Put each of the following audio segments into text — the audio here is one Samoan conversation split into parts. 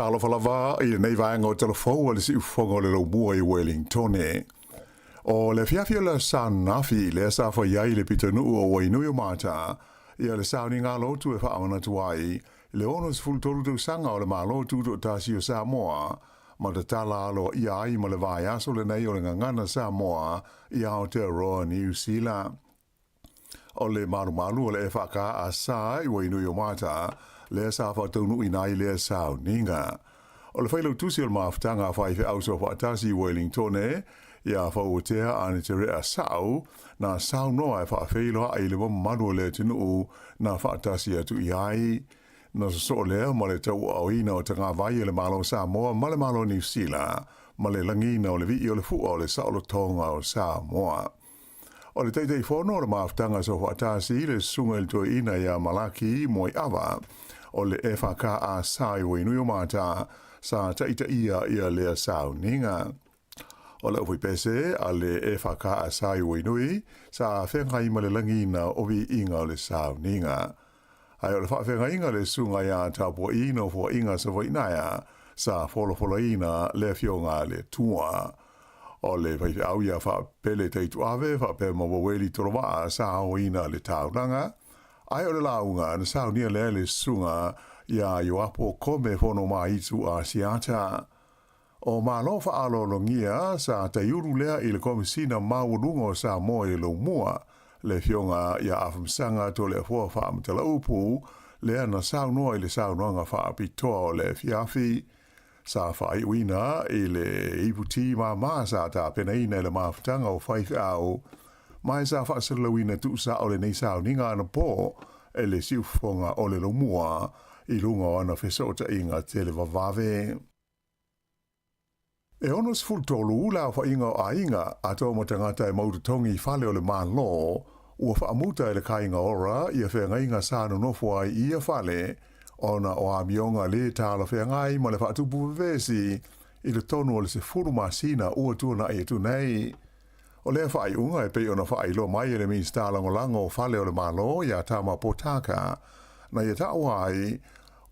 Talofa lava i lenei vaega o Talafou a le Siufofoga o le Laumua i Wellingtone. O le afiafi o le Aso Sa ananafi lea sa fai ai le pitonuu o Wainuiomata ia le sauniga lotu e faamanatu ai le 63 tausaga o le Malo Tutoatasi o Samoa ma tatala aloaia ai ma le vaiaso lenei o le Gagana Samoa i Aotearoa Niu Sila. O le malumalu o le EFKS i Wainuiomata lea sa faataunuuina ai lea sauniga. O le failautusi o le mafutaga a faifeau soofaatasi i Wellingtone, ia Fauatea Aneterea Sa'u, na saunoa e faafeiloai i le mamalu o le atunuu na faatasi atu i ai. Na sosoo lea ma le tauaaoina o tagavai e le Malo o Samoa ma le Malo o Niu Sila, ma le lagiina o le vii o le fua o le saolotoga o Samoa. O le Taitaifono o le Mafutaga Soofaatasi, le Susuga i le Toeaina ia Malaki Moeava, o le FKA i Wainuiomata, sa taitaia ia lea sauniga. O le aufaipese a le FKA i Wainui, sa feagai ma le lagiina o viiga o le sauniga. Ae o le faafeagaiga a le Susuga ia Tapua'i Nofoaiga Savainaea sa folafolaina le Afioga a le Atua. O le faifeau ia Faapele Taituave faapea ma Waweli Tolovaa sa aoina le taulaga, ae o le lauga na saunia lea e le Susuga ia Ioapo Kome Fonomaitu Asiata. O Malo faaaloalogia sa taiulu lea i le Komesina Maualuga o Samoa i le Laumua, le Afioga ia Afamasaga Toleafoa Faamatalaaupu, lea na saunoa i le saunoaga faapitoa o le afiafi. Sa faaiuina i le iputi māmā sa tapenaina e le mafutaga o faifeau, ma e sa faasalalauina tuusao lenei sauniga anapo e le siufofoga o le Laumua i luga o ana fesootaiga televavave. E 63 le aofaiga o aiga atoa ma tagata e mau totogi i fale o le Malo ua faamuta e le Kāinga Ora ia feagaiga sa nonofo ai i ia fale ona o amioga lē talafeagai ma le faatupu vevesi i totonu o le 10 masina ua tuanai atu nei. O lea faaiuga e pei ona faailoa mai e le Minisita Lagolago o Fale o le Malo iā Tama Potaka na ia taua ai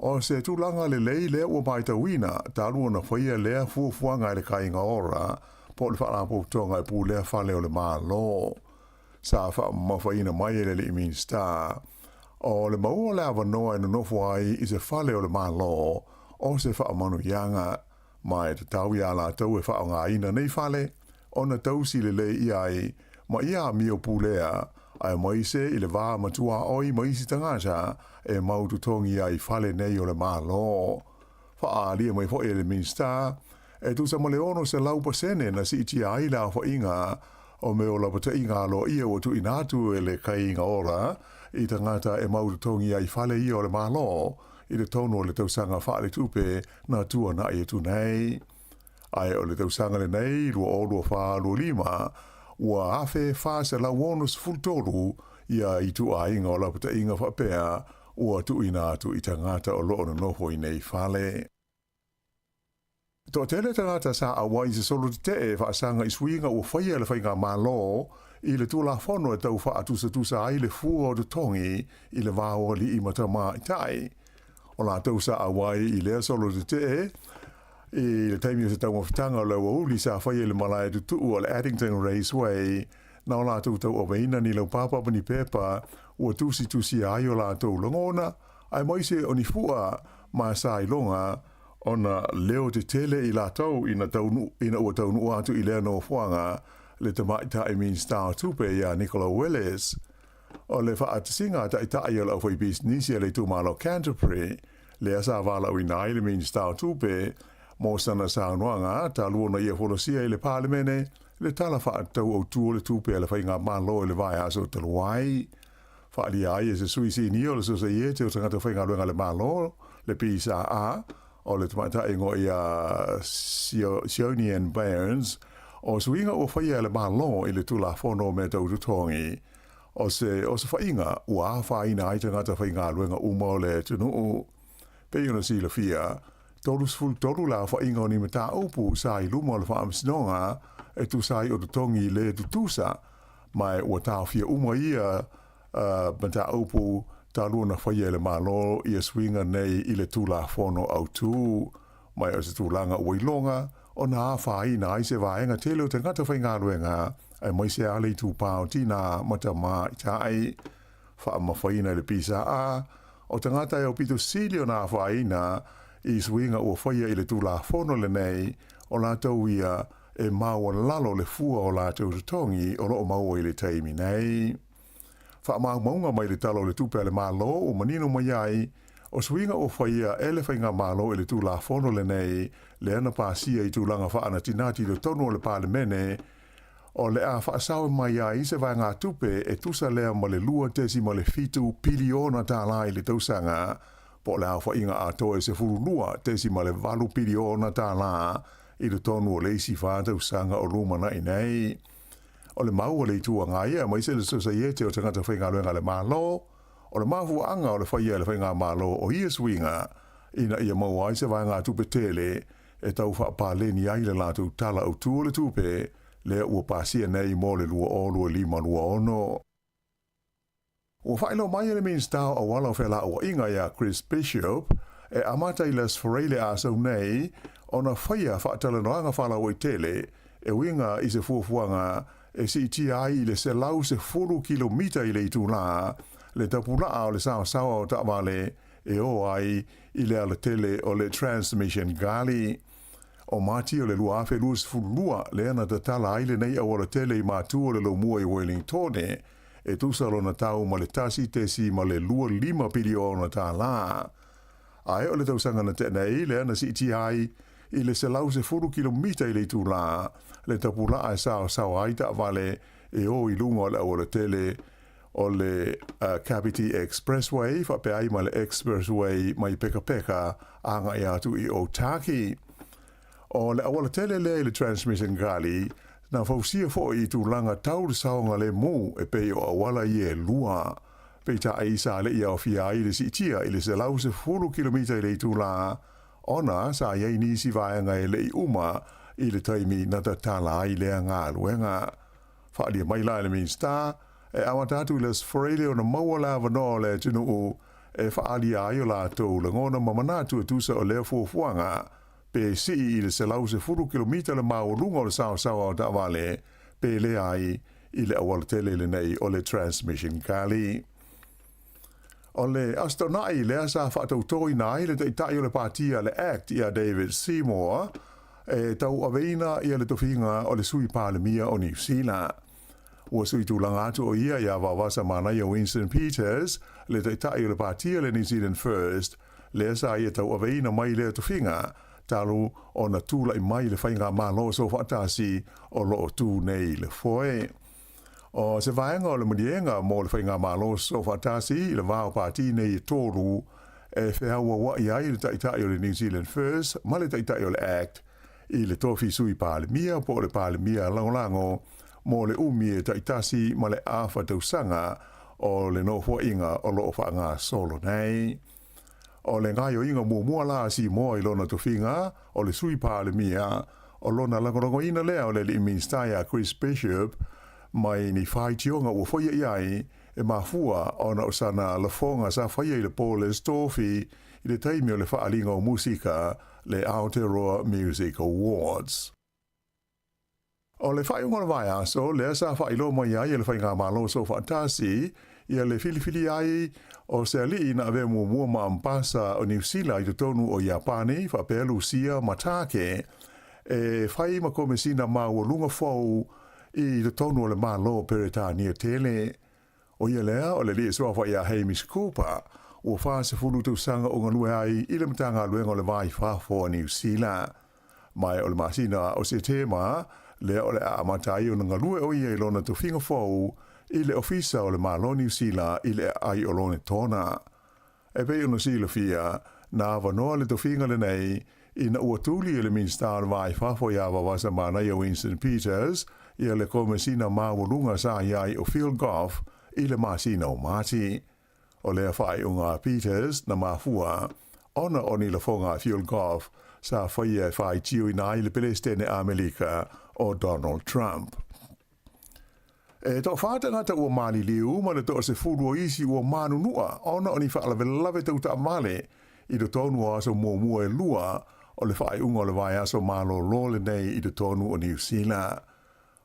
O se tulaga lelei lea ua matauina, talu ona faia lea fuafuaga e le Kāinga Ora po o le Faalapotopotoga e Pulea Fale o le Malo. Sa faamamafaina mai e le Alii Minisita, o le maua o le avanoa e nonofo ai i se fale o le Malo o se faamanuiaga, ma e tatau iā latou e faaaogaina nei fale ona tausi lelei i ai ma ia amio pulea, aemaise i le va ma tuaoi ma isi tagata e mau totogi ai fale nei o le Malo. Faaalia mai foi e le Minisita, e tusa ma le 600% na siitia ai le aofaiga o mea o lapataiga aloaia ua tuuina atu e le Kaiga Ora i tagata e mau totogi ai fale ia o le Malo i totonu o le tausaga faaletupe na tuanai atu nei. Ae o le tausaga lenei 2024/25, ua 1,463 ia ituaiga o lapataiga faapea ua tuuina atu i tagata o lo o nonofo i nei fale. Toatele tagata sa auai i se solo tetee e faasaga i suiga ua faia e le Faigamalo i le Tulafono e tau faatusatusa ai le fua o totogi i le va o alii ma tamaitai. O latou sa auai i lea solo tetee i le taimi o se taumafataga o le aoauli sa faia i le malae tutuu o le Addington Raceway, na o latou tauaveina ni laupapa ma ni pepa ua tusitusia ai o latou lagona, aemaise o ni fua ma sa iloga ona leo tetele i latou ina taunuu ina ua taunuu atu i lea nofoaga le tamaitai Minisita o Tupe ia Nicola Willis. O le faatasiga a taitai o le aufaipisinisi a le itumalo Canterbury, lea sa valaauina ai le Minisita o Tupe mo sana saunoaga talu ona ia folasia i le Palemene le Tala Faatatau Autu o le Tupe a le Faigamalo i le vaiaso talu ai. Faaalia ai e se sui sinia o le Sosaiete o Tagata Faigaluega a le Malo, le PSAA, o le tamaitai igoa ia Sionian Burns, o suiga ua faia e le Malo i le Tulafono o Mea Tau Totogi, o se osofaiga ua afaina ai tagata faigaluega uma o le atunuu. Pei ona silafia, 33 le aofaiga o ni mataupu sa i luma o le Faamasinoga e tusa ai o totogi le tutusa, ma e ua taofia uma ia mataupu talu ona faia e le Malo ia suiga nei i le Tulafono Autu. Ma o se tulaga ua iloga ona afaina ai se vaega tele o tagata faigaluega, aemaise lava le itupa o tinā ma tamaitai. Faamamafaina e le PSA, o tagata e aupito sili ona afaina i suiga ua faia i le Tulafono lenei, o latou ia e maualalo le fua o latou totogi o lo o maua i le taimi nei. Faamaumauga mai le Tala o le Tupe a le Malo ua manino mai ai, o suiga ua faia e le Faigamalo i le Tulafono lenei lea na pasia i tulaga faanatinati i totonu o le Palemene, o le a faasao mai ai se vaegatupe e tusa lea ma le $2.7 piliona tala i le tausaga, po o le aofaiga atoa e $12.8 piliona tala i totonu o le isi 4 tausaga o lumanai nei. O le mau a le Itu Agai aemaise le Sosaiete o Tagata Faigaluega a le Malo, o le mafuaaga o le faia e le Faigamalo o ia suiga ina ia maua ai se vaegatupe tele e tau faapaleni ai le latou Tala Autu o le Tupe lea ua pasia nei mo le 2025/26. Ua faailoa mai e le Minisita o Auala o Felauaiga ia Chris Bishop, e amata i le Aso Faraile a sau nei ona faia faatalanoaga faalauaitele e uiga i se fuafuaga e siitia ai i le 110 kilomita i le itulā le tapulaa o le saosaoa o taavale e o ai i le alatele o le Transmission Gully. O Mati o le 2022 lea na tatala ai lenei aualatele i matu o le Lomua i Wellingtone, e tusa lona tau ma le $1.25 piliona tala. Ae o le tausaga na tea nei lea na siitia ai i le 110 kilomita i le itulā le tapulaa e saosaoa ai taavale e o i luga o le aualatele o le Kapiti Expressway faapea ai ma le Expressway mai Pekapeka agai atu i Otaki. O le aualatele lea i le Transmission Gully na fausia foi i tulaga tau le saogalemu e pei o auala ia e lua. Peitai sa le i aofia ai le siitia i le 110 kilomita i le itulā, ona sa i ai nisi vaega e le i uma i le taimi na tatala ai lea galuega. Faaalia mai la e le Minisita, e amata atu i le Aso Faraile ona maua le avanoa o le atunuu e faaalia ai o latou lagona ma manatu e tusa o lea fuafuaga, pe sii i le 110 kilomita le maualuga o le saosaoa o taavale, pe leai i le aualatele lenei o le Transmission Gully. O le Aso Toonai lea sa faatautoina ai le taitai o le Pātia le Act ia David Seymour e tauaveina ia le tofiga o le Sui Palemia o Niu Sila. Ua sui tulaga atu o ia iā Vaovasa Manaia Winston Peters, le taitai o le Pātia le New Zealand First, lea sa ia tauaveina mai lea tofiga talu ona tulai mai le Faigamalo Soofaatasi o lo o tu nei le foe. O se vaega o le maliega mo le Faigamalo Soofaatasi i le va o pāti nei e tolu e feauauai ai le taitai o le New Zealand First ma le taitai o le Act i le tofi Sui Palemia po o le Palemia Lagolago mo le umi e taitasi ma le afa tausaga o le nofoaiga o lo o faagasolo nei. O le gaoioiga muamua la a Simoa i lona tofiga o le Sui Palemia, o lona lagolagoina lea o le alii Minisita ia Chris Bishop mai ni faitioga ua faia i ai e mafua ona o sana lafoga sa faia i le po o le Aso Tofi i le taimi o le Faaaliga o Musika le Aotearoa Music Awards. O le faaiuga o le vaiaso lea sa faailoa mai ai e le Faigamalo Soofaatasi ia le filifili ai o se alii na avea muamua ma Ambasa o Niu Sila i totonu o Iapani faapea Lusia ma Tāke e fai ma Komesina Maualuga fou i totonu o le Malo o Peretania tele. ʻO ia lea, o le alii e suafa iā Hamish Cooper, ua 40 tausaga o galue ai i le Matagaluega o le Va i Fafo a Niu Sila. Ma o le masina o Setema lea o le a amata ai ona galue o ia i lona tofiga fou i le Ofisa o le Malo Niu Sila i le aai o Lonetona. E pei ona silafia, na avanoa le tofiga lenei ina ua tuli e le Minisita o le Va i Fafo iā Vaovasa Manaia Winston Peters ia le Komesina Maualuga sa i ai o Phil Goff i le masina o Mati. O lea faaiuga a Peters na mafua ona o ni lafoga a Phil Goff sa faia e faitioina ai le Pelesitene Amelika o Donald Trump. E toafa tagata ua maliliu ma le 10 o isi ua manunua ona o ni faalavelave tau taavale i totonu o aso muamua e lua. o le faaiuga o le vaiaso malōlō lenei i totonu o Niu Sila.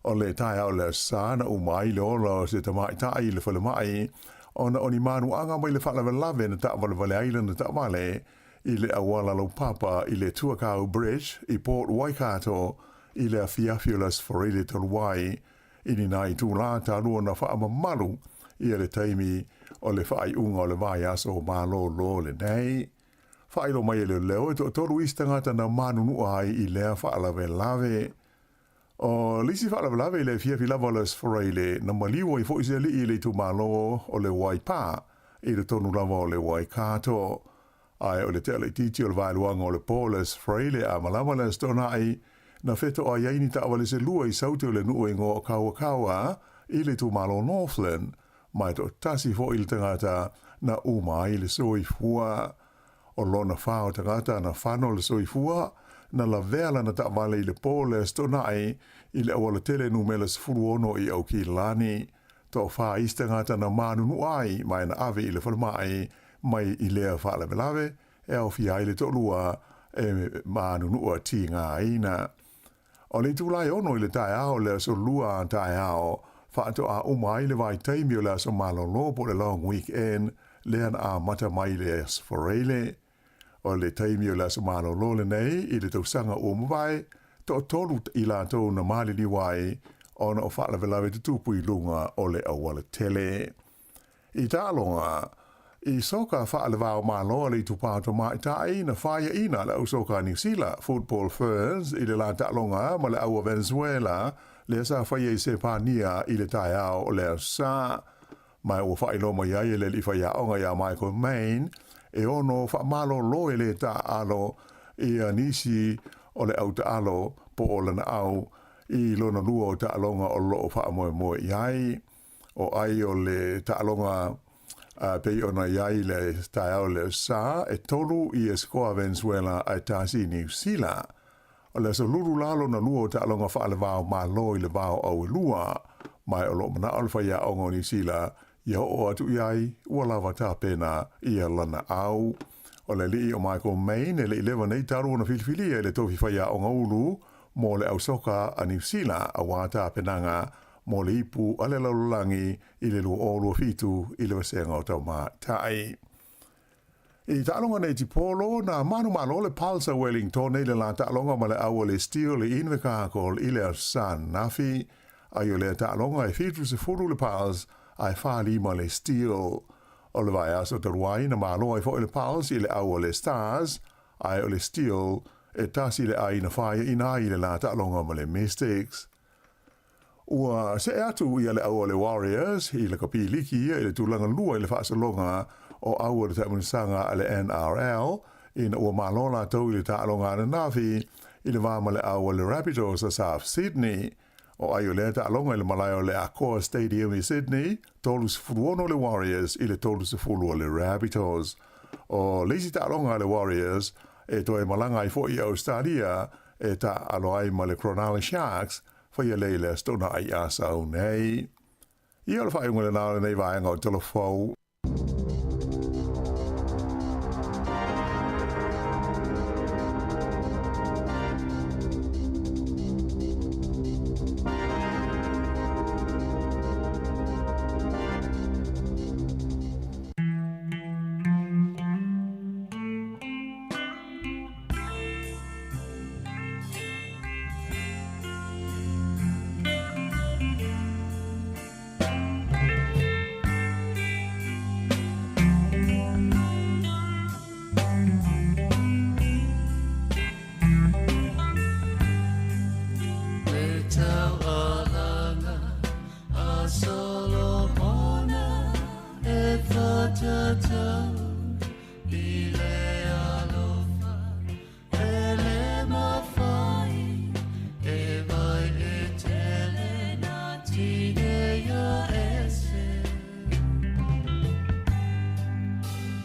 O le taeao o le Aso Sa na uma ai le ola o se tamaitai i le falemai ona o ni manuaga mai le faalavelave na taavalevale ai lana taavale i le auala laupapa i le Tuakau Bridge i Port Waikato i le afiafi o le Aso Faraile talu ai i ni nai itulā talu ona faamamalu ia le taimi o le faaiuga o le vaiaso malōlō lenei. Faailoa mai e leoleo e toatolu isi tagata na manunua ai i lea faalavelave. O le isi faalavelave i le afiafi lava o le Aso Faraile, na maliu ai foi se alii i le itumalo o le Waipā i totonu lava o le Waikato. Ae o le tea laitiiti o le vaeluaga o le po o le Aso Faraile a malama le Aso Toonai, na fetoai ai ni taavale se lua i Saute o le nuu e igoa o Kawakawa i le itumalo o Northland, ma e toatasi foi le tagata na uma ai le soifua. O lona fa o tagata na fano le soifua, na lavea lana taavale i le po o le Aso Toonai i le auala tele numera 16 i Aukilani. Toafa isi tagata na manunua ai ma e na ave i le falemai mai i lea faalavelave e aofia ai le toalua e manunua tigaina. O le itula e 6 i le taeao o le aso lua a taeao, faatoa uma ai le vaitaimi o le aso malolo po o le long weekend lea na amata mai i le Aso Faraile. O le taimi o le aso malolo lenei i le tausaga ua mavae, toatolu i latou na maliliu ai ona o faalavelave tutupu i luga o le auala tele. I taaloga, i soka faale-va-o-Malo a le itupa o tamaitai na faiaina le au soka a Niu Sila, Football Ferns, i le la taaloga ma le au a Venezuela lea sa faia i Sepania i le taeao o le Aso Sa. Ma ua faailoa mai ai e le alii faiaoga iā Michael Main e ono faamalolo e lē taaalo ia nisi o le au taalo po o lana au i lona lua o taaloga o loo faamoemoe i ai. O ai o le taaloga pei ona i ai le taeao le Aso Sa, e tolu i sikoa Venezuela ae tasi i Niu Sila. O le aso lulu la lona lua o taaloga faalevao Malo i le vao au e lua, ma o loo manao le faiaoga o Niu Sila ia oo atu i ai ua lava tapena ia lana au. O le alii o Michael Main e le i leva nei talu ona filifilia i le tofi faiaoga ulu mo le au soka a Niu Sila auā tapenaga mo le ipu a le lalolagi i le 2027 i le vasega o tamaitai. I taaloga netipolo, na manumalo le Pulse a Wellington i le la taaloga ma le au a le Steel i Invercargill i le Aso Sa ananafi. Ai o lea taaloga e 70 le Pulse ae 45 le Steel. O le vaiaso talu ai na malo ai foi le Pulse i le au a le Stars, ae o le Steel e tasi le ai na faiaina ai i le la taaloga ma le Mystics. Ua see atu ia le au a le Warriors i le kapi liki ia i le tulaga lua i le faasologa o au o le taamilosaga a le NRL ina ua malo latou i le taaloga ananafi i le va ma le au a le Rabbitohs a South Sydney. O ai o lea taaloga i le malae o le Accor Stadium i Sydney, 36 le Warriors i le 30 o le Rabbitohs. O le isi taaloga a le Warriors e toe malaga ai foi i Ausetalia e taaalo ai ma le Cronulla Sharks faia lea i le Aso Toonai a sau nei. Ia o le faaiuga lena o lenei vaega o Tala Fou. Le taualaga a Solomona e whatatau i le alofa e le mawhai e vai e tele na tineia ese.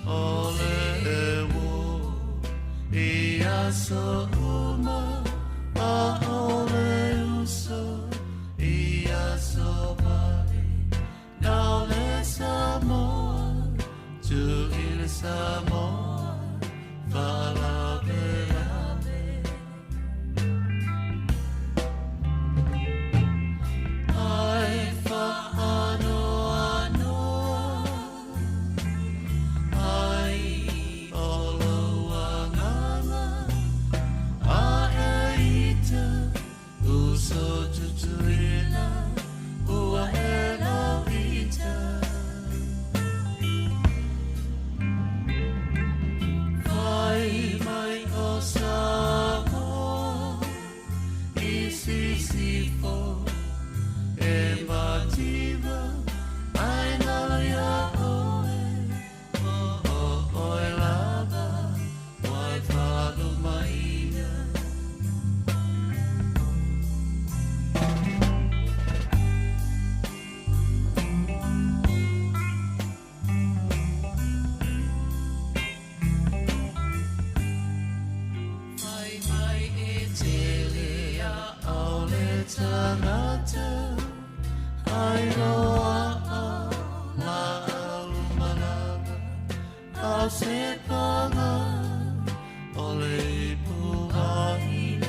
O le e wo i aso uma a o le uso i aso vale nau le Samoa tu i le Samoa falavelave. tagata ai loa'a la'au malama A o se paga o le ipu ai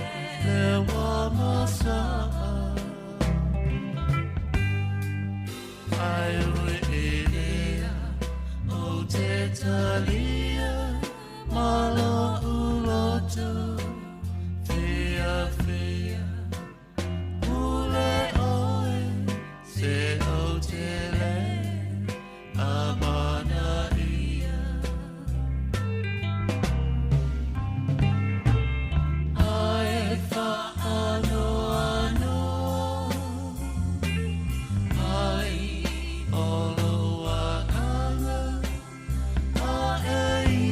le wa masa'a Ai ui i lea o te talia ma lo'u loto fiafia Pule oe se ou te le amanaia Ae whaanoanoa ai o lou agaga A e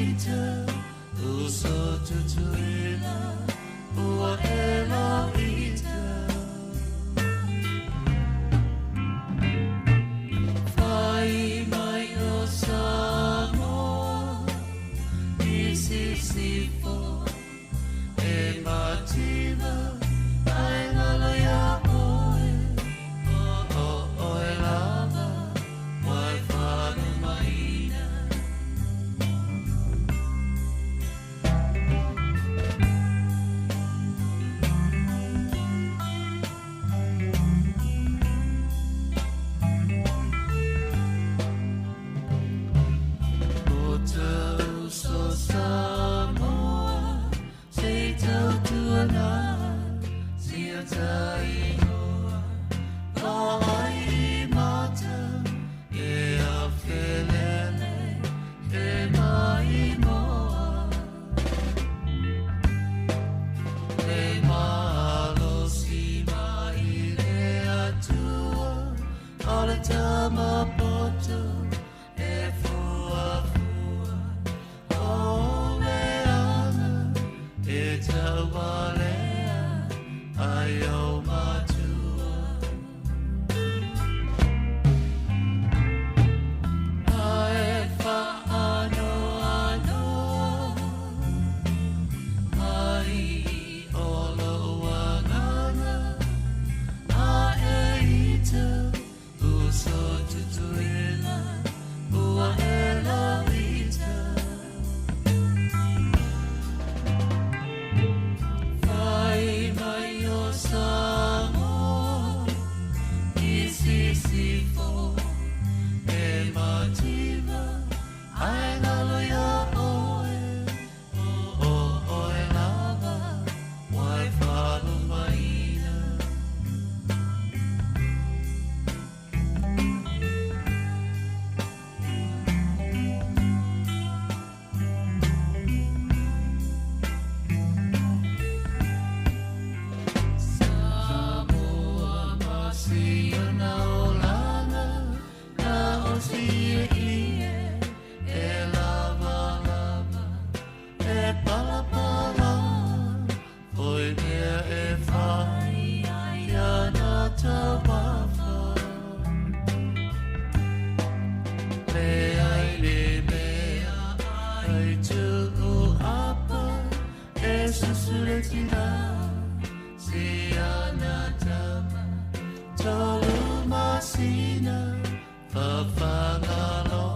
ita uso tutuila ua e loita Fai mai o Samoa i sisifo e mativa ai ngalo iā ʻoe o ʻoe lava wai whalumaina. O te uso Samoa se i tautuana sia ta ingoa vaai mata e afelele e maimoa Le malosi mai le Atua o le tama poto e fuafua o le aga e taualea ai o matua. Ae whaanoanoa ai o lou agaga a e ita uso tutuila ua e loita. Fai mai o Samoa i sisifo e mativa ai ngalo iā ʻoe o ʻoe lava wai whalumaina. Samoa ma si ona olaga na o si ie e lava lava e palapala foi mea e fai ia na taumafa Le ai le mea ai tuu apa e susuletina si ana tama tolu masina fafagaloa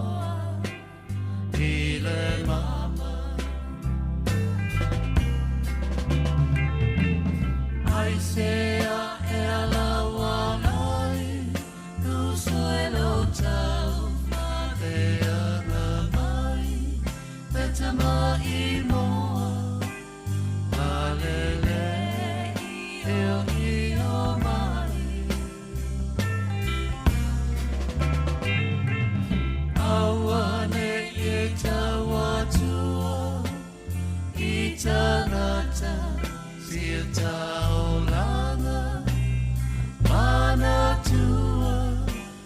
i le mama. Ai sea e ala walai uso e lo tau le aga mai le tama i moa Malele i o i o mai. Aua ne e tau atua i tangata sia taulaga manatua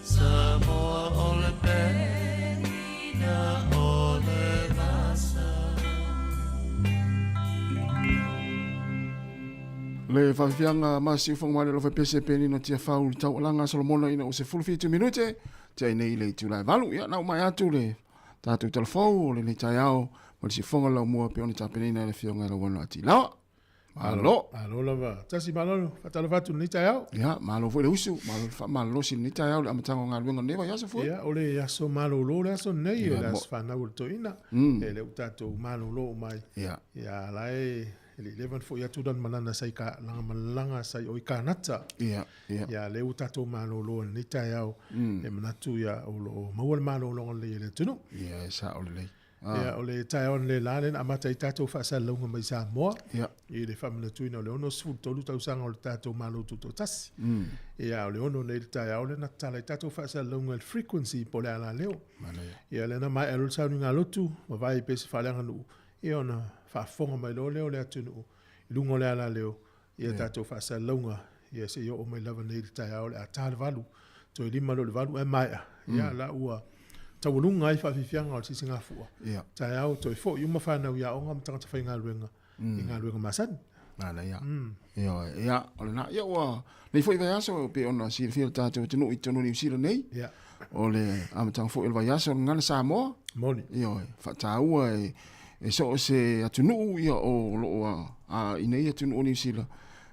Samoa o le penina o le vasa. Le faafiafiaga ma siufoga mai le alofa pese penina Tiafau i le taualaga a Solomona ina ua 17 minute tea nei i le itula e valu. Ia, na uma atu le tatou talafou o lenei taeao ma le siufoga laumua pe ona tapenaina e le afioga i Lauano Atilaoa. Malo. Malo lava. Tasi malo, faatalofa atu lenei taeao. Ia, malo foi le usu, malo le faamalolosi i lenei taeao i le amataga o galuega o lenei vaiaso foi. Ia, o le aso malolo le aso lenei, o le aso fanau o le toeaina. E lea ua tatou malolo uma ai. Ia. Ia, la e le i leva ona foi atu lana malana sa i ka, lana malaga sa i o i Kanata. Ia, ia. Ia, lea ua tatou malolo i lenei taeao. E manatu ia o lo o maua le malologa lelei e le atunuu. Ia, e sao lelei. Ah. Ia, o le taeao analeila lea na amata ai tatou faasalalauga mai Samoa Ia. i le faamanatuina o le 63 tausaga o le tatou Malo Tutoatasi. Ia, o le 6 nei le taeao lea na tatala ai tatou faasalalauga i le frequency po o le alaleo. Manaia. Ia, lea na maea loa le sauniga lotu, vavae pea se faaleaganuu, ia ona faafofoga mai loa lea o le atunuu i luga o le alaleo ia tatou faasalalauga, ia seia oo mai lava nei i le taeao o le a ta le 8, toe 5 loa i le 8 ae maea, ia la ua taualuga ai faafiafiaga o le sisigafua. Taeao toe foi uma fanau i aoga ma tagata faigaluega i galuega masani. Manaia. Ioe, ia, o lena, ia ua, nei foi vaiaso e pei ona silafia le tatou atunuu i totonu o Niu Sila nei. O le amataga foi o le vaiaso o le Gagana Samoa. Moni. Ioe, faataua e, e so o se atunuu ia o lo o a, i nei atunuu o Niu Sila,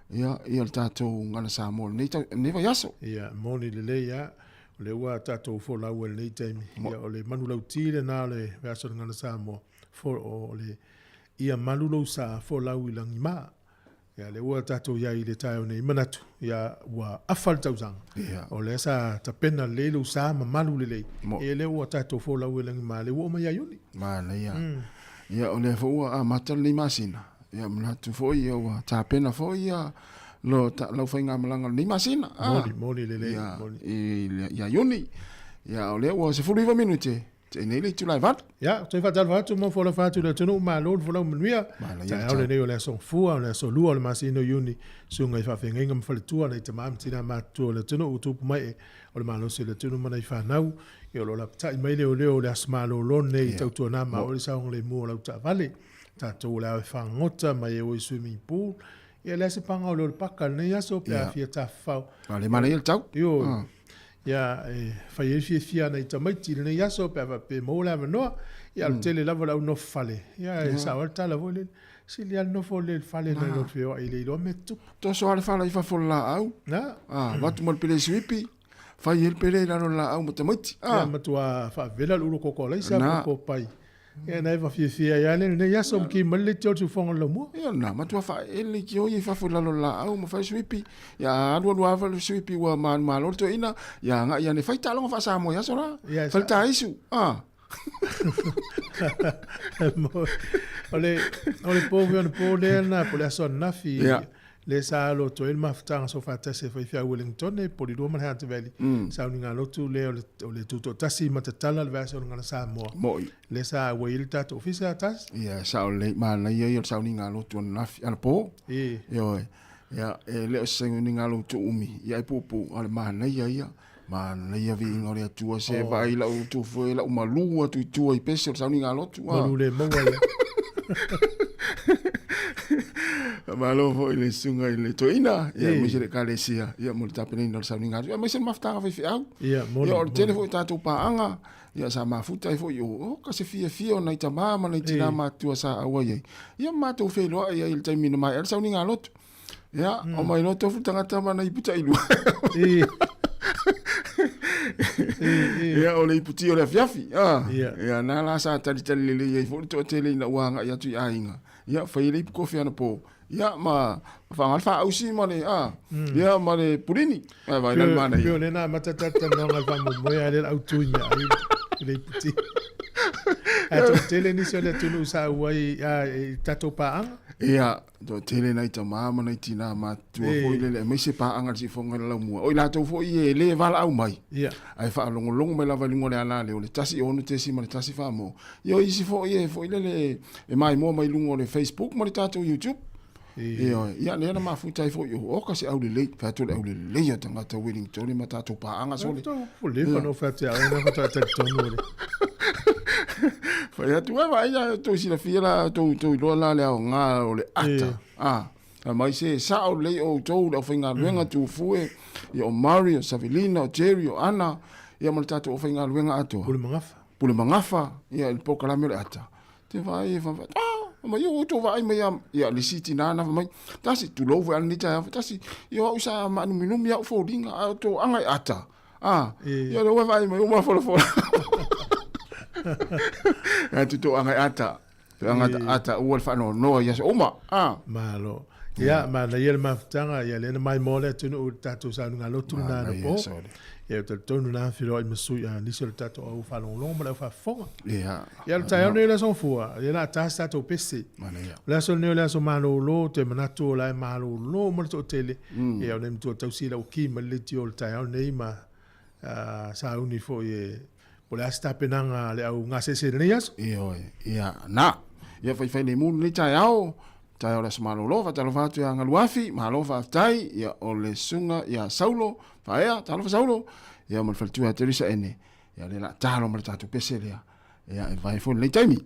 ia, ia le tatou Gagana Samoa lenei, tau, lenei vaiaso. Ia, moni lelei lava. O lea ua tatou folau ai i lenei taimi. Ia, o le manulauti lena o le vaiaso o le Gagana Samoa, fo, o le, ia malu lou sa folau i lagima. Ia, lea ua tatou i ai i le taeao nei, manatu, ia, ua afa le tausaga. Ia. O lea sa tapena lelei lou sa ma malu lelei. Mo. Ia, lea ua tatou folau i lagima, lea ua oo mai ia Iuni. Manaia. Ia, o lea foi ua amata lenei masina. Ia, manatu foi, ia, ua tapena foi ia lo, ta, lau faigamalaga o lenei masina. Ah. Moni, moni lelei, Ia, moni. i, ia Iuni. Ia, o lea ua 19 minute. Te nei le itula e valu. Ia, toe faatalofa atu ma folau atu i le atunuu, malo le folau manuia. Taeao lenei o le aso Gafua, o le aso lua o le masina o Iuni, susuga i faafeagaiga ma faletua, nai tama ma tina matutua o le atunuu, tupu mai e o le malosi o le atunuu ma nai fanau, ia o lo o lapatai mai leoleo o le aso malolo lenei i tautuana ma oe le saogalemu o lau taavale. Tatou o le ao e fagota mai e o i swimming pool. Ia le a se paga o leo le paka lenei aso pe a fia tafafao. Le manaia le tau. Ioe. Ia, e fai ai le fiafia a nai tamaiti i lenei aso pe a faapea e maua le avanoa. Ia, o le tele lava o le au nofo fale. Ia, e sao ai le tala foi lele, sili lava le nofo lelei i le fale nai lo le feoai e le iloa mea tutupu. Toso lava le fala i fafo o le laau. Na. A, avatu ma le pele suipi, fai ai le pele i lalo o le laau ma tamaiti. A. Ia, matua faavela le ulo koko a alaisa ma le kopai. Ia na e fiafia ai lava lenei aso ma ki mai le leitio o le siufofoga o le laumua. Ia na, matua faaele ki oi i fafo i lalo o le laau ma fai suipi. Ia alualu lava le suipi ua manumalo le toeaina, ia agai ane fai taaloga faa-Samoa i aso la. Ia, Fai le taisu. Ah. O le o le po foi anapo lea na po o le aso ananafi Ia. lea sa alo atu ai le mafutaga soofaatasi e faifeau Wellingtone po o le lua ma le Hunter Valley sauniga lotu lea o le o le tutoatasi ma tatala le vaiaso o le Gagana Samoa Mo'i. lea sa auai ai le tatou ofisa a tasi. Ia, sao lelei, manaia ia o le sauniga lotu ananafi, anapo. E. Ioe. Ia, e le o se sauniga lotu umi, ia e puupuu, a o le manaia ia. Manaia viiga o le Atua, se oh. vaai lau tufu e lau malu atu i tua i pese o le sauniga lotu. Malu le maua ia. Malo foi le susuga i le toeaina, ia aemaise le ekalesia, ia mo le tapenaina o le sauniga atu, aemaise le mafutaga faifeau. Ia, moni, Ia, o le tele foi o tatou paaga, ia sa mafuta ai foi, o, ka se fiafia o nai tamā ma nai tinā matutua sa auai ai. Ia ma matou feiloai ai i le taimi na maea ai le sauniga lotu. Ia, o mai loa tofu tagata ma nai ipu tailua. Ia, o le iputi o le afiafi. Ah. Ia, na la sa talitali lelei ai foi le toatele ina ua agai atu i aiga. Ia, fai ai le ipu kofi anapo. Ia, ma faaaoga le faaausi ma le, ah, ia, ma le pulini. Ae vaai la le manaia. Pei o lea na amata tatou talanoaga i le faamoemoe a o lea o le a autu i meaai i le iputi. Ae toatele nisi o le atunuu sa auai i tatou paaga. Ia, toatele nai tamā ma nai tinā matutua foi lele, aemaise paaga i le siufofoga i le laumua. O i latou foi e le valaau mai, ae faalogologo mai lava i luga o le ala lea o le 1 6.1 faa-mo. Ia o isi foi e foi lele e maimoa mai luga o le Facebook ma le tatou YouTube. Ioe, ia lea na mafuta ai foi, o oka se aulelei, fai atu le aulelei o tagata Wellington ma tatou paaga sole. Ua leva ona ou fai atu ia oe, na faatoa talitonu o le. Fai atu, e vaai la, tou silafia la, tou, tou iloa la le aoga o le ata. Ah, fai mai se sao lelei outou le aufaigaluega Tufue, ia o Murray, o Savelina, o Jerry, o Ana, ia ma le tatou aufaigaluega atoa. Pule magafa. Pule magafa, ia le polokalame o le ata. Te vaai e fai, ah! Fai mai, ua outou vaai mai lava, ia, le isi tina na fai mai, tasi, tulou foi lava lenei taeao, tasi, ia o au sa maanuminumi lava ou foliga, ae o tou aga i ata, a, ia lea ua e vaai mai, ua mafolafola. Ia tu tou aga i ata, tou aga ata ua le faanoanoa i aso uma, a. Malo. Ia, manaia le mafutaga, ia lea na maimoa le atunuu i le tatou sauniga lotu lena anapo. Ia, ou te talitonu na feiloai ma sui a nisi o le tatou au faalogologo ma le au faafofoga. Ia. Ia, o le taeao lenei o le aso Gafua, ia o le a ta se tatou pese. Manaia. O le aso lenei o le aso malolo, ou te manatu o la e malolo uma le toatele. Ia, o nei matua tausi i lau ki ma le leitio o le taeao lenei ma sauni foi e po o le a se tapenaga a le au gasese i lenei aso. Ioe, ia, na. Ia faifai lemu lenei taeao, taeao o le aso malolo, faatalofa atu ia Galuafi, malo faafetai, ia o le susuga ia Saulo, Faea, talofa Saulo, ia ma le faletua ia Teresa Ene, ia lea o le a talo ma le tatou pese lea, ia e vae foi lenei taimi.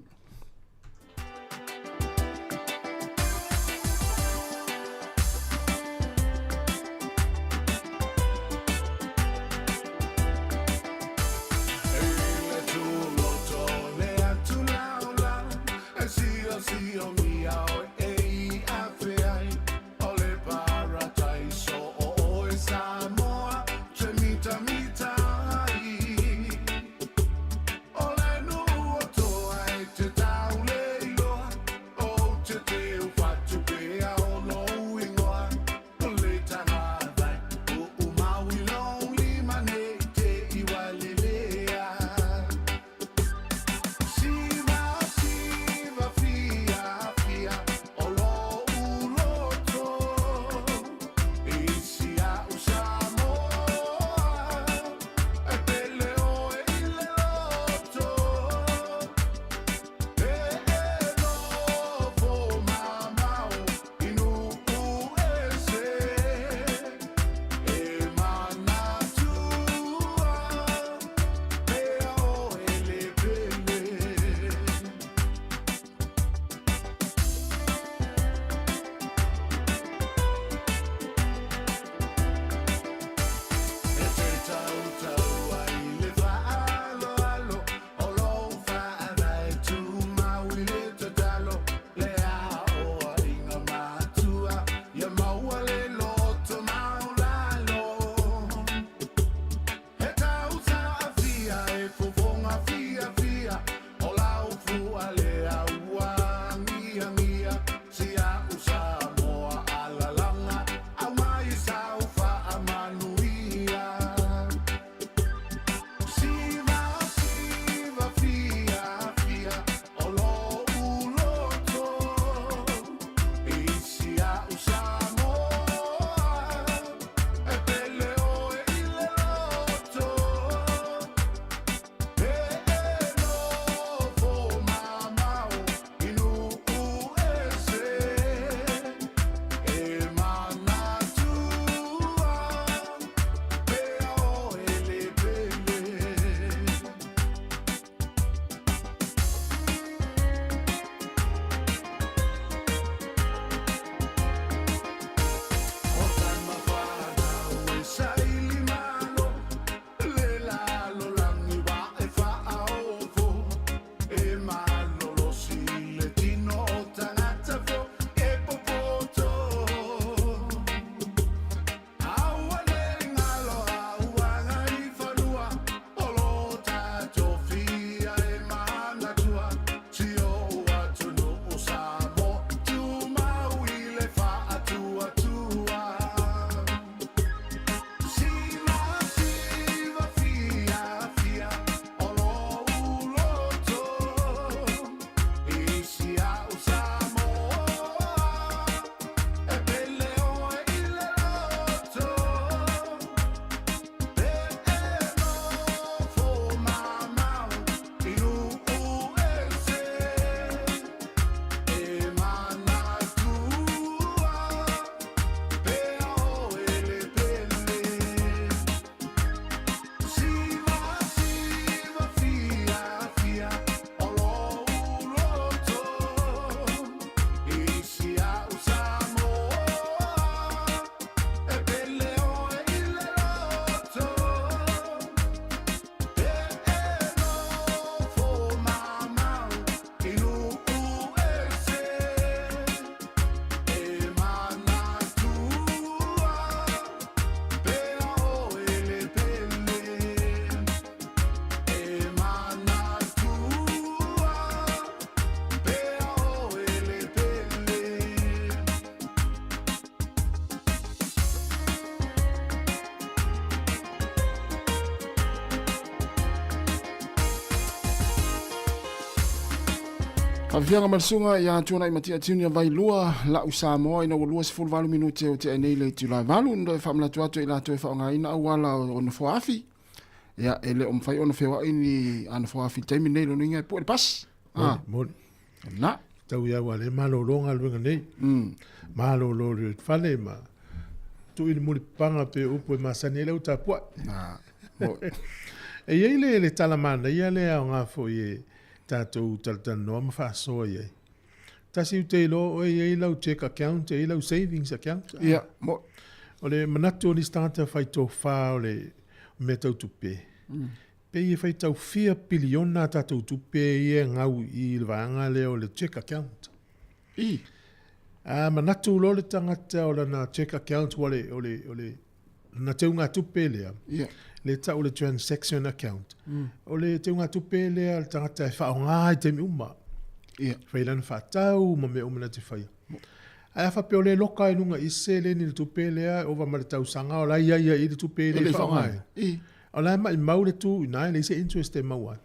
Faafiafiaga ma le susuga ia Tuanaimatia Junior Vailua, la'u Samoa ina ua 28 minute o tea nei le itula e valu, na toe faamanatu atu e i latou e faaaogaina auala o Nofoaafi. Ia, e le o mafai ona feoai ni a Nofoaafi i le taimi lenei, lona uiga e pue le pasi. Ah. Moni. Na. Tau ia ua le malolo galuega nei. Malolo le fale ma tuu i le mulipapaga pe upu e masani ai le au tapuai. Na. E i ai le, le tala manaia lea aoga foi e tatou talatalanoa ma faasoa i ai. Tasi ou te iloa oe e i ai lau check account, e i ai lau savings account. Ia, mo. O le manatu o nisi tagata fai tofa o le mea tau tupe, pei e faitau fia piliona a tatou tupe ia e gau i le vaega lea o le check account. I. A manatu loa le tagata o lana check account ua le, o le, o le, lana teugatupe lea, yeah. le tau le transaction account. O le teugatupe lea le tagata e faaaoga i taimi uma. Yeah. Fai lana faatau ma mea uma na te faia. Ae a faapea o le loka i luga i se seleni le tupe lea e ova ma le tausaga o la e i ai ia i le tupe e le faaaoga. O la e maimau le tu i ina e leai se interest e maua ai.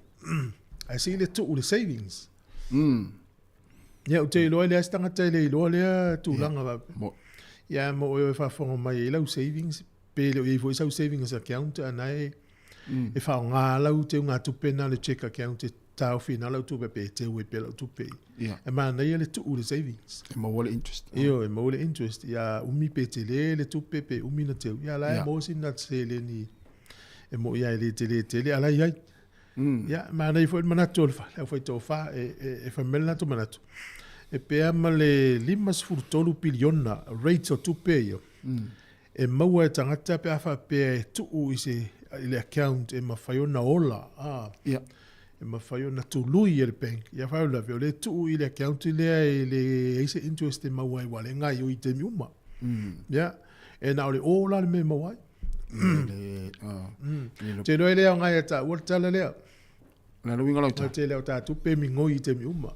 Ae sili le tuu le savings. Ia, ou te iloa e leai se tagata e le iloa lea tulaga faapea. Ia, mo oe e faafofoga mai ai lau savings, pe le o i ai foi sau savings account, a na e, e faaaoga lau teugatupe na le check account e taofi ina lau tupe pe teu ai pea lau tupe. Yeah. E manaia le tuu le savings. E maua le interest. Io, e maua le interest. Ia umi pe tele le tupe pe umi na teu. Ia la e Yeah. maua sina seleni e mo ia e le tele tele, a la i ai. Ia, manaia foi le manatu o le aufaitofa e, e, e fai mai le latou manatu. E pea ma le 53 piliona rates o tupe ia. E maua e tagata pe a faapea e tuu i se i le account e mafai ona ola, a. Ia. E mafai ona tului e le bank. Ia faalavelave o le tuu i le account lea e le ai se interest e maua ai ua le gaoioi i taimi uma. Ia, e na o le o la le mea e maua ai. Te iloa e le aoga ia taua le tala lea. Le a le uiga o lau tala? O le tele o tatou pe migoi i taimi uma.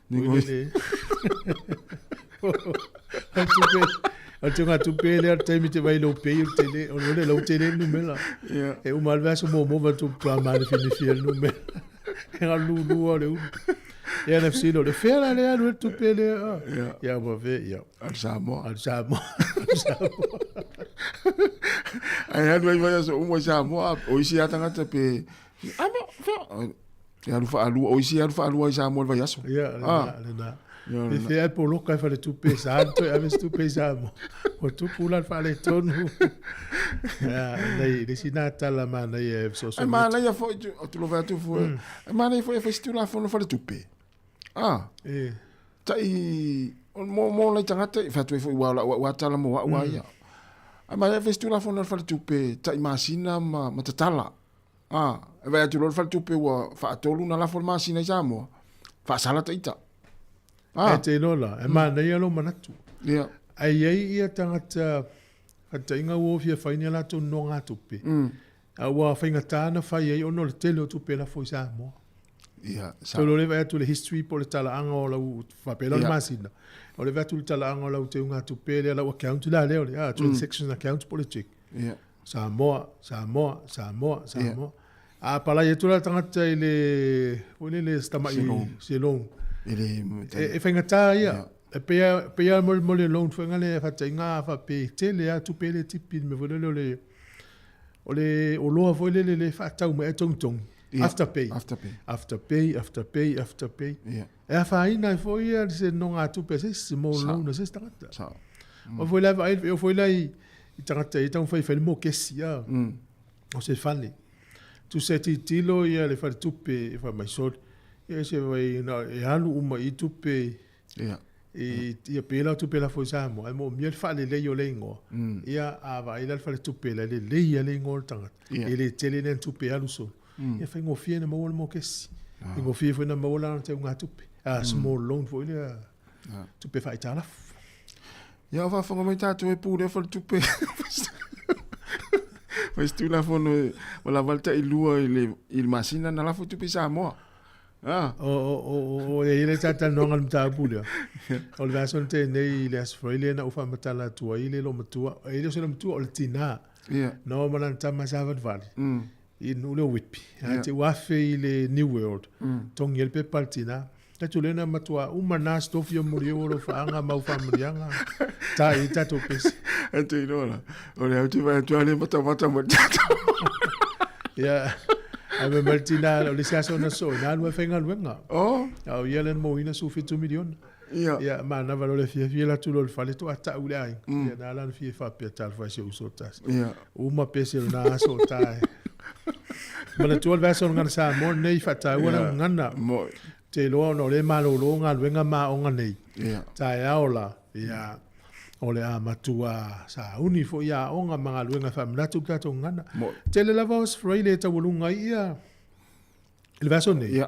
Migoi. O le tupe, o le teugatupe lea o le taimi te vai lou pei o le tele, o le lau tele le numera. E uma lava le vaiaso muamua vaeatu matua manefinefia le numera. E galulua o le ulu. Ia na fesili o le fea la lea alu ai le tupe lea. Ia ua fe, ia. A le Samoa. A le Samoa. A le Samoa. Ae alu ai vaiaso uma i Samoa, o isi lava tagata pe, a mea, fea, e alu faalua, o isi e alu faalua i Samoa i le vaiaso. Ia, lena, lena. Pe fea e poloka e faletupe i Samoa, toe ave se tupe i Samoa. Ua tupu la le faaletonu. Ia, nei, le isi nā tala manaia e fesoasoani Ai manaia foi, tulou atu foi, ai manaia foi e fai se Tulafono faletupe. Ah. E. Tai, mo, mo nai tagata, i fai atu ai foi ua o lau au lava tala mo au a ia. Ai manaia e fai se Tulafono a le faletupe, tai masina ma, ma tatala. Ah, e vaai atu loa le faletupe ua faatolu ona lafo le masina i Samoa, faasala ta ita. Ah. E te iloa la, e manaia lou manatu. Ia. Ae i ai ia tagata, faataitaiga ua fia fai ni a latou nonogatupe, a ua faigata ona fai ai ona o le tele o tupe lafo i Samoa. Ia, sa. Tolu o le vaai atu i le history po o le talaaga o lau, faapea la o le masina, o le vaai atu i le talaaga o lau teugatupe lea, lau account la lea o le, ah, transaction account po o le check. Ia. Samoa, Samoa, Samoa, Samoa. A palai atu la le tagata i le, foi lele, se tamai, se loan. E le, E, e faigata ia. E pei a, pei a mo, mo le loan foi le faataiga a faapea e tele lava tupe le tipi i le mea foi lele o le, o le oloa foi lele le faatau mai ai togitogi. Ia, Afterpay. Afterpay. Afterpay, afterpay, afterpay. Ia. E afaina ai foi ia se nogatupe a se isi, mo loan a se isi tagata. Sao. O foi la vaai, o foi la i, i tagata e taumafai e fai le mokesi, a. O se fale. Tusa e tilotilo ia le faletupe e fai mai sole. Ia se vai na e alu uma i tupe Ia. i ia pe la tupe lafo i Samoa. E moomia le faalelei o le igoa. Ia a vaai la le faletupe la lelei a le igoa o le tagata. Ia. E le tele lea tupe e alu solo. Ia faigofie na maua le mokesi. Faigofie foi na maua lana teugatupe. A small loan foi lea tupe faaitalafu. Ia o faafofoga mai tatou e pulea faletupe. Fai se Tulafono e ua lava le tailua i le, i le masina na lafo tupe i Samoa. Ah. O, o, o, o, o, e i ai le talatalanoaga i le mataupu lea. O le vaiaso na tea nei i le Aso Faraile lea na ou faamatala atu ai le loomatua, e le o se loomatua, o le tinā. Ia. Na o ma lana tama sa valivali. I le nuu lea o Whitby. Ia. Ae te ua afe i le New World. Togi ai le pepa a le tinā. Tatou le na matua uma na stofi o muri o lo whaanga mau whamurianga. Tā i tatou pesi. E te iloa la. O le au te vai atu ale mata mata ma tatou. Ia, a me martina o le siasa ona so, na lua whainga luenga. Oh. A o ia le mo ina su 7 miliona. Ia. Ia, ma na valo le fia fia la tulo le fale to ata ule ai. Ia na la fia fa pe tal fa se uso tas. Ia. Uma pesi o na aso tai. Mana tual vaso ngana sa mo nei fa ta ua ngana. Mo. Te loa ona o le malōlō galuega ma aoga nei. Ia. Taeao la, ia, o le a matua sauni foʻi aoga ma galuega e faamanatu le tatou gagana. Mo. Tele lava o Australia e taualuga ai ia i le vaiaso nei. Ia.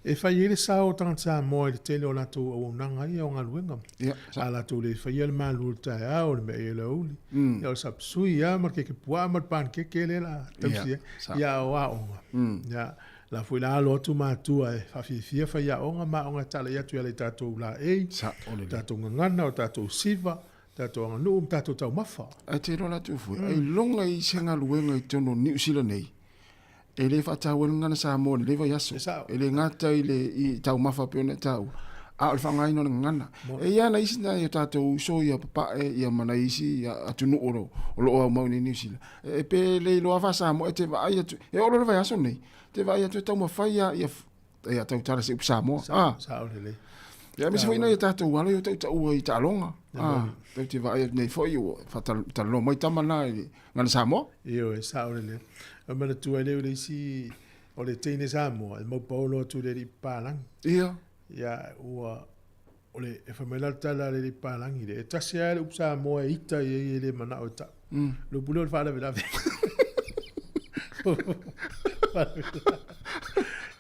E fai ai le sao o tagata Samoa i le tele o latou auaunaga ia o galuega. Ia. A latou lē faia le malu o le taeao, le mea ia le aoauli. Ia o le sapsui a ma le kekepuaa ma le panekeke lea la tausi ai. Ia o aoga. Ia la foi la alo atu matua e faafiafia faiaoga ma aoga e talai atu i ala i tatou laei, Sao lelei. tatou gagana, o tatou siva, tatou aganuu ma tatou taumafa. Ae te iloa la atu foi, ailoga i se galuega i totonu o Niu Sila nei, e le faataua ai le gagana Samoa i lenei vaiaso. E sao. E le gata i le i taumafa pei ona e taua, a o le faaaogaina o le gagana. E i ai lava nai isi nai o tatou uso ia papae ia ma nai isi atunuu o lo o lo o aumau i nei Niu Sila, e pe le iloa faa-Samoa e te vaai atu, e oo loa le vaiaso nei, te vaai atu e taumafai lava ia ia tautala se upu Samoa. Sao, sao lelei. Ia aemaise foi nai o tatou alo ia o tautaua i taaloga. Ah, tatou te vaai atu nei foi ua faatalanoa mai tama na i le gagana Samoa. Ioe, sao lelei. E manatua ai lea o le isi o le teine Samoa e maupaolo atu i le alii papalagi. Ia. Ia ua o le e fai mai la le tala a le alii papalagi lea, e tasi lava le upu Samoa e ita i ai e le manao e tau. Le upu lea o le faalavelave.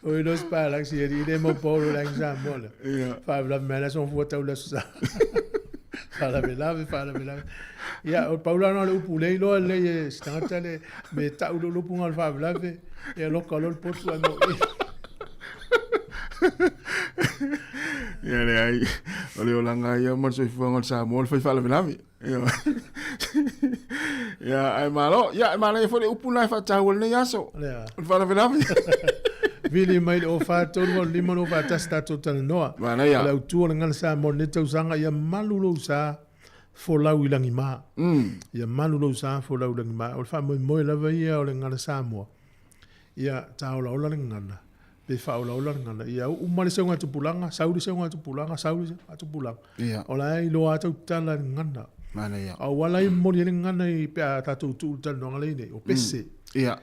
O i los papalagi si alii le maupaolo i le agi Samoa lea. Ia. Faalavelave mai le aso fua tau le aso sa. Faalavelave, faalavelave. Ia, o le pau la lena o le upu lea iloa lelei e se tagata le me tau le lupuga o le faalavelave, ia loka loa le potu ae mau Ia leai, o le olaga ia ma le soifuaga o le Samoa o le fai faalavelave. Ia. Ia, ae malo, ia e manaia foi le upu lena e faataua i lenei aso. Lea. O le faalavelave. Vili mai le 04 3 8 5 2 4 1 tatou talanoa. Manaia. O le autu o le gagana Samoa i lenei tausaga, ia malu lou sa folau i lagima. Ia malu lou sa folau i lagima. O le faamoemoe lava ia o le gagana Samoa, ia taolaola le gagana, pe faaolaola le gagana. Ia uma le seugatupulaga, sau le seugatupulaga, sau le seugatupulaga. Ia. O la e iloa lava tautala le gagana. Manaia. A ua ala ai momoli ai le gagana i pe a tatou tuu i le talanoaga lea i nei, o pese. Ia.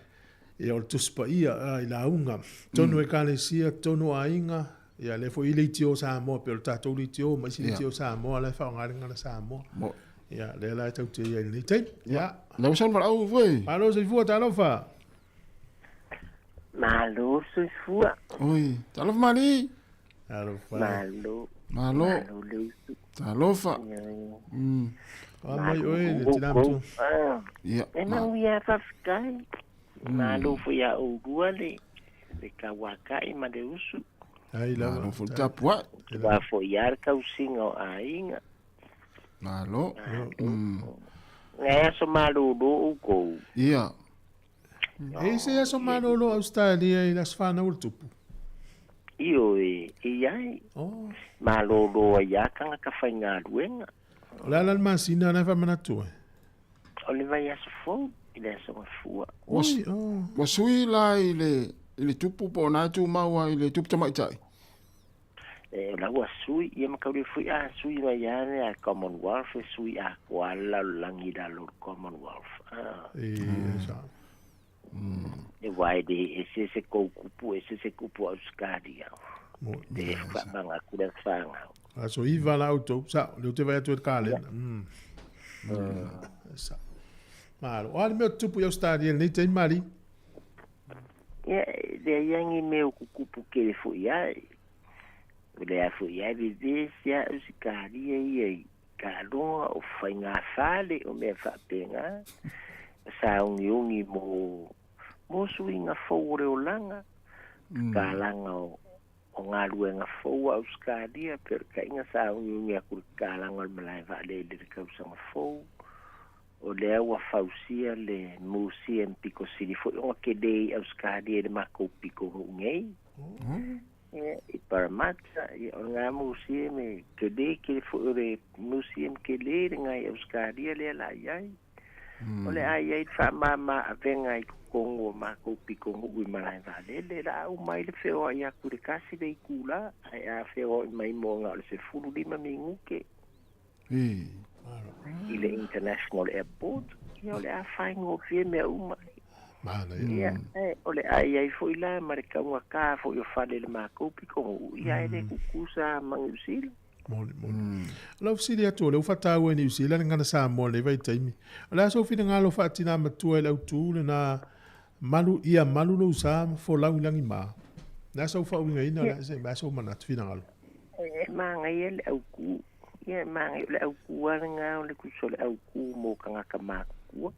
Ia o le Tusi Paia i lauga, tonu o Ekalesia, tonu o aiga, ia lea foi i leitio o Samoa, pei o le tatou leitio ma isi leitio o Samoa la e faaaoga ai le gagana Samoa. Mo. Ia lea la e tau te i ai i lenei taimi. Ia. Lau sau le valaau foi. Malo soifua, talofa. Malo soifua. Oi, talofa mali. Talofa. Malo. Malo. Malo le usu. Talofa. A mai oe le tina matua. Ia. E mau ia faafetai. Malo foi ia oulua le le tauakai ma le usu. Ai lava. Malo foi le tapuai. Ua foi ia le tausiga o aiga. Malo. Ngai aso malōlō oukou. Ia. E se aso malōlō Australia i le aso fanau o le tupu. Ioe, e iai. Oh. Malōlō ai lava tagata faigaluega. O le a la le masina lena e faamanatu ai? O le vaiaso fou i le aso Gafua. Ua, Oi, oh. ua sui la i le, i le tupu po o na e tumau ai i le tupu tamaitai? E, o la ua sui, ia ma kaule foi a sui mai lava le a Commonwealth e sui atoa lava le lalolagi i lalo o le Commonwealth. Ah. E, sa. E aua e le ese se kou kupu, ese se kupu o Ausetalia. Mo. Le faamaga atu le aso fanau. Aso iva la outou, sao, lea ou te vaai atu i le kalena. Sa. Malo. O a le mea o tutupu i Ausetalia i lenei taimi, Mali? Ia, e leai lava ni mea o tutupu tele foʻi ae. O le a foʻi ae vevesi lava Ausetalia ia i taaloga o faiga fale o mea faapena. Saogiōgi mo mo suiga fou o le olaga, tatalaga o o galuega fou a Ausetalia, pe o le taiga saogiōgi atu i le tatalaga o le malae vaalele i le tausaga fou. O lea ua fausia le museum pito sili foi ona telē i Ausetalia i le matou pitonuu nei. Ia, i Parramatta, ia, o lena museum e tele tele foi o le museum tele lena i Ausetalia lea la i ai. O le a i ai le faamama avega i totonu o matou pitonuu i Malaevaalele, la a uma ai le feoai atu i le tasi le itula, ae a feoai mai mo na o le 15 minute i le International Airport, ia o le a faigofie mea uma. Ia, o le a i ai foi la ma le taugata foi o fale i le matou pitonuu, ia e le tutusa ma Niu Sila. Moni, moni. O lau fesili atu, o lea ua faataua i Niu Sila le gagana Samoa i lenei vaitaimi. O le a sou finagalo faa-tina matua i le autu lena malu, ia malu lou sa ma folau i lagima? O le a sou faauigaina, o le a se, a sou manatu, finagalo? E manaia le autu. Ia, e manaia, o le autu lava lena o le tusa o le autu mo tagata matutua.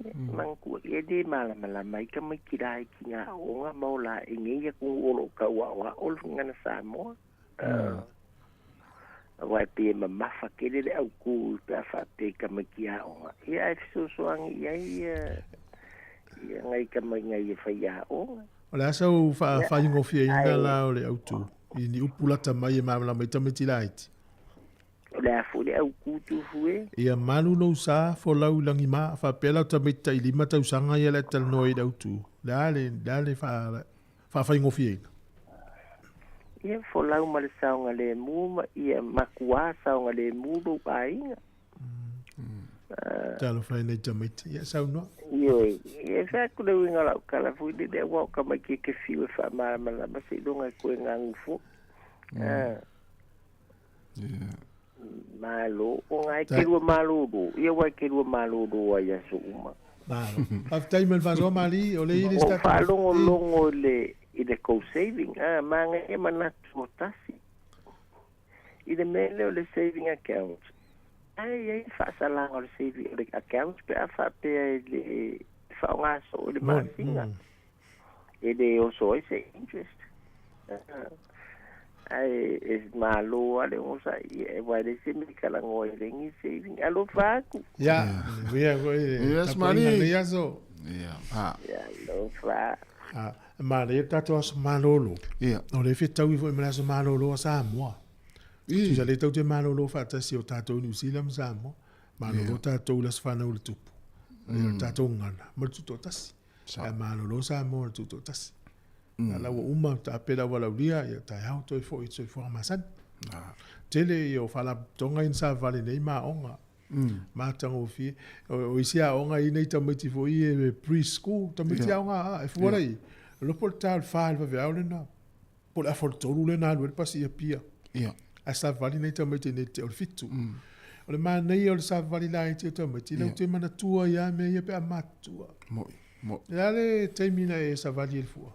Ia, manatua, e le malamalama ai tamaiti laiti i aoga ma ola i nei atunuu o lo o tau aoao le gagana Samoa. Aua e pei e mamafa tele le autū pe a faapea i tamaiti aoga. Ia ae fesoasoani i ai ia, ia nai tama nai e faiaoga. O le a sau faafaigofieina la o le autū i ni upu lata mai e malamalama ai tamaiti laiti? O le a foi le autū tufu e? Ia malu lou sa, folau i lagima, faapea la o tamaiti tai 5 tausaga ia le a talanoa ai i le autū. Le a le, le a le faafaigofieina? Ia folau ma le saogalemu ma ia matuā saogalemu lou aiga. Talofa e nei tamaiti. Ia saunoa. Ioe, ia e fai atu le uiga o lau tala foi lele aua o tamaiti e te fiu e faamalamalama seiloga e toe ganu foi. Malo, ona e te lua malolo, ia aua e te lua malolo ai i aso uma. Malo. Faafetai mo le faasoa Mali, o le i le start. Faalogologo i le i le co saving, a manaia manatu o tasi. I le mea lea o le saving account, ae i ai le faasalaga o le saving o le account pe a faapea e le faaaoga soo i le masina. E le oso ai se interest. Ae e malo lava le onosai, aua e leai se mea e talanoa ai i lenei saving. Alofa atu. Ia, manuia foi le tapuaiga i lenei aso. Ia, ha. Ia, alofa. Ha, e manaia le tatou aso malolo. Ia. O lea e fetaui foi ma le aso malolo a Samoa. Tusa lea tatou te malolo faatasi o tatou i Niu Sila ma Samoa. Malolo tatou i le Aso Fanau a le Tupu. Ia, o le tatou gagana ma le Tutoatasi. Ae malolo Samoa i le Tutoatasi. A la ua uma taape le aualaulia, ia taeao toe foi i le soifuaga masani. Tele ia o faalapotopotoga ia na savavali nei ma aoga. Matagofie. O isi aoga i nei tamaiti foi e pre-school, tamaiti aoga a, e fua lai, lopo le ta o le 4 i le vaveao lena, po o le afa o le 3 lena alu ai le pasi i Apia. Ae savavali nei tamaiti nei te o le 7. O le manaia o le savavali laiti o tamaiti, lau te manatua ai lava mea ia pe a matutua. Moi. Mo. Le a le taimi na e savali ai le fua?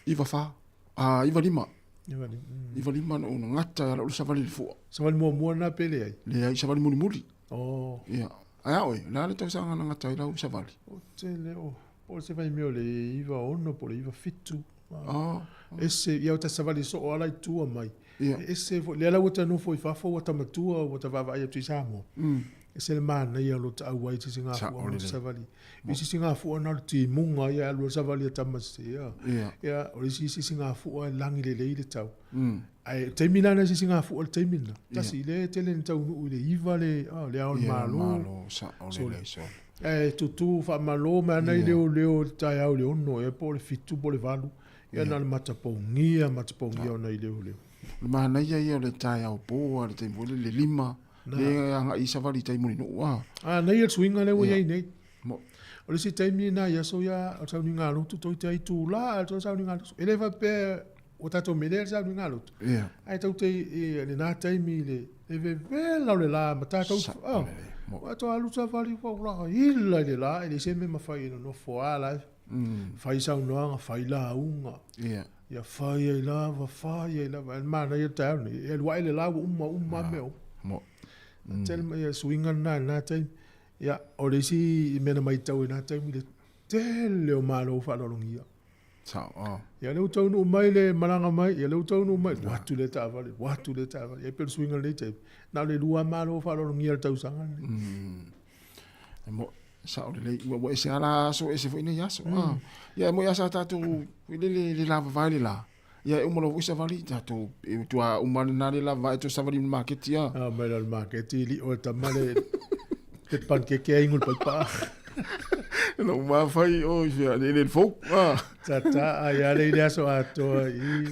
Iva fa. Ah, iva lima. Iva lima. Iva lima na una gata ia lau le savali le fua. Savali muamua na pe leai? Leai, savali mulimuli. Oh. Ia. Ae a oe, le a le tausaga na gata ai lau savali? O tele o, po o se vaimea o le 96 po o le 97. Oh. Ese, ia o ta savali soo ala i tua mai. Ia. Ese foi, lea la ua ta nofo i fafo, ua ta matua, ua ta vaavaai atu i Samoa. Ese le manaia o lo ta auai i sisigafua ma le savali. I sisigafua na o le timuga ia e alu ai le savali a tama sese. Ia. Ia, o le isi sisigafua e lagi lelei le tau. Ae o taimi la na sisigafua i le taimi lena. Tasi, lea e tele ina taunuu i le 9 le, oh, le ao o le Malo. Malo, sao lelei sole. Ae tutu faamalo mai ana i leoleo i le taeao i le 6 ea po o le 7 po o le 8. Ia na o le matapogia, matapogia o nai leoleo. O le manaia ia o le taeao po a le taimi foi lele le 5 le agai i savali i tai Mulinuu a. A nei le suiga lea ua i ai nei. O le isi taimi na i aso ia o le sauniga lotu toi te ai tula a le sauniga lotu. E le faapea ua tatou melea le sauniga lotu. Ae tau te i lena taimi le le vevela o le la ma tatou ua to alu savali ua ula ila i le la e leai se mea mafai e nonofo a la fai saunoaga fai lauga. Ia fai ai lava, fai ai lava. E manaia le taeao lenei. E alu ae le la ua uma, uma mea uma. Mo. Tele mai ia suiga lena i lena taimi. Ia, o le isi mea na matau i lena taimi, le tele o malo faaaloalogia. Sao, oh. Ia, lea ua taunuu mai le malaga mai, ia lea ua taunuu mai, ua atu le taavale, ua atu le taavale. Ia, e pei o le suiga o lenei taimi. Na o le lua malo faaaloalogia o le tausaga lenei. Mo. Sao lelei, ua, ua ese lava la aso, ese foi nei aso. Ah. Ia, e moi lava sa tatou, foi lele, le lavavae le la. Ia e uma loa foi savali tatou e tua uma lena le lava e to savali i le maketi a. A mai la le maketi li o tama le te pancake ai ngul paipa. Na uma fai o i fea le le fou. Ah. Tata ai ale i le aso atoa i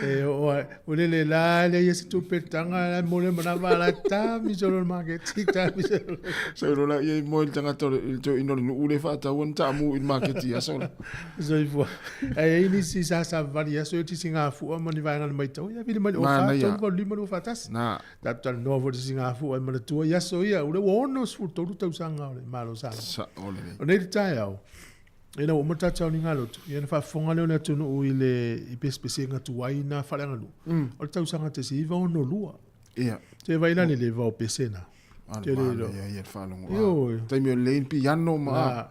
e o o le le la le ia se tupe tanga la mo le mana va la ta mi solo le maketi ta mi solo. Sa ilo la ia i moe le tagata o le to ino le nuu le whaatau an taamu i le maketi aso la. Soifua. Ae ai nisi sa savali aso e tisi ngā fua ma ni vaenga le maitau. Ia vili mai le ofa, tolu valu lima lua whaatasi. Na. Tatou talanoa foi i le sisigafua e manatua i aso ia, o lea ua 63 tausaga o le Malo Samoa. Sao lelei. O nei le taeao, ina ua uma le tatou sauniga lotu, ia ona faafofoga lea o le atunuu i le i pesepesega tuai na faaleaganuu, o le tausaga 1962. Ia. Se vai la le leva o pese na. Te le lo. Ia ia le faalogo. Ioe. Taimi o le piano ma. Na.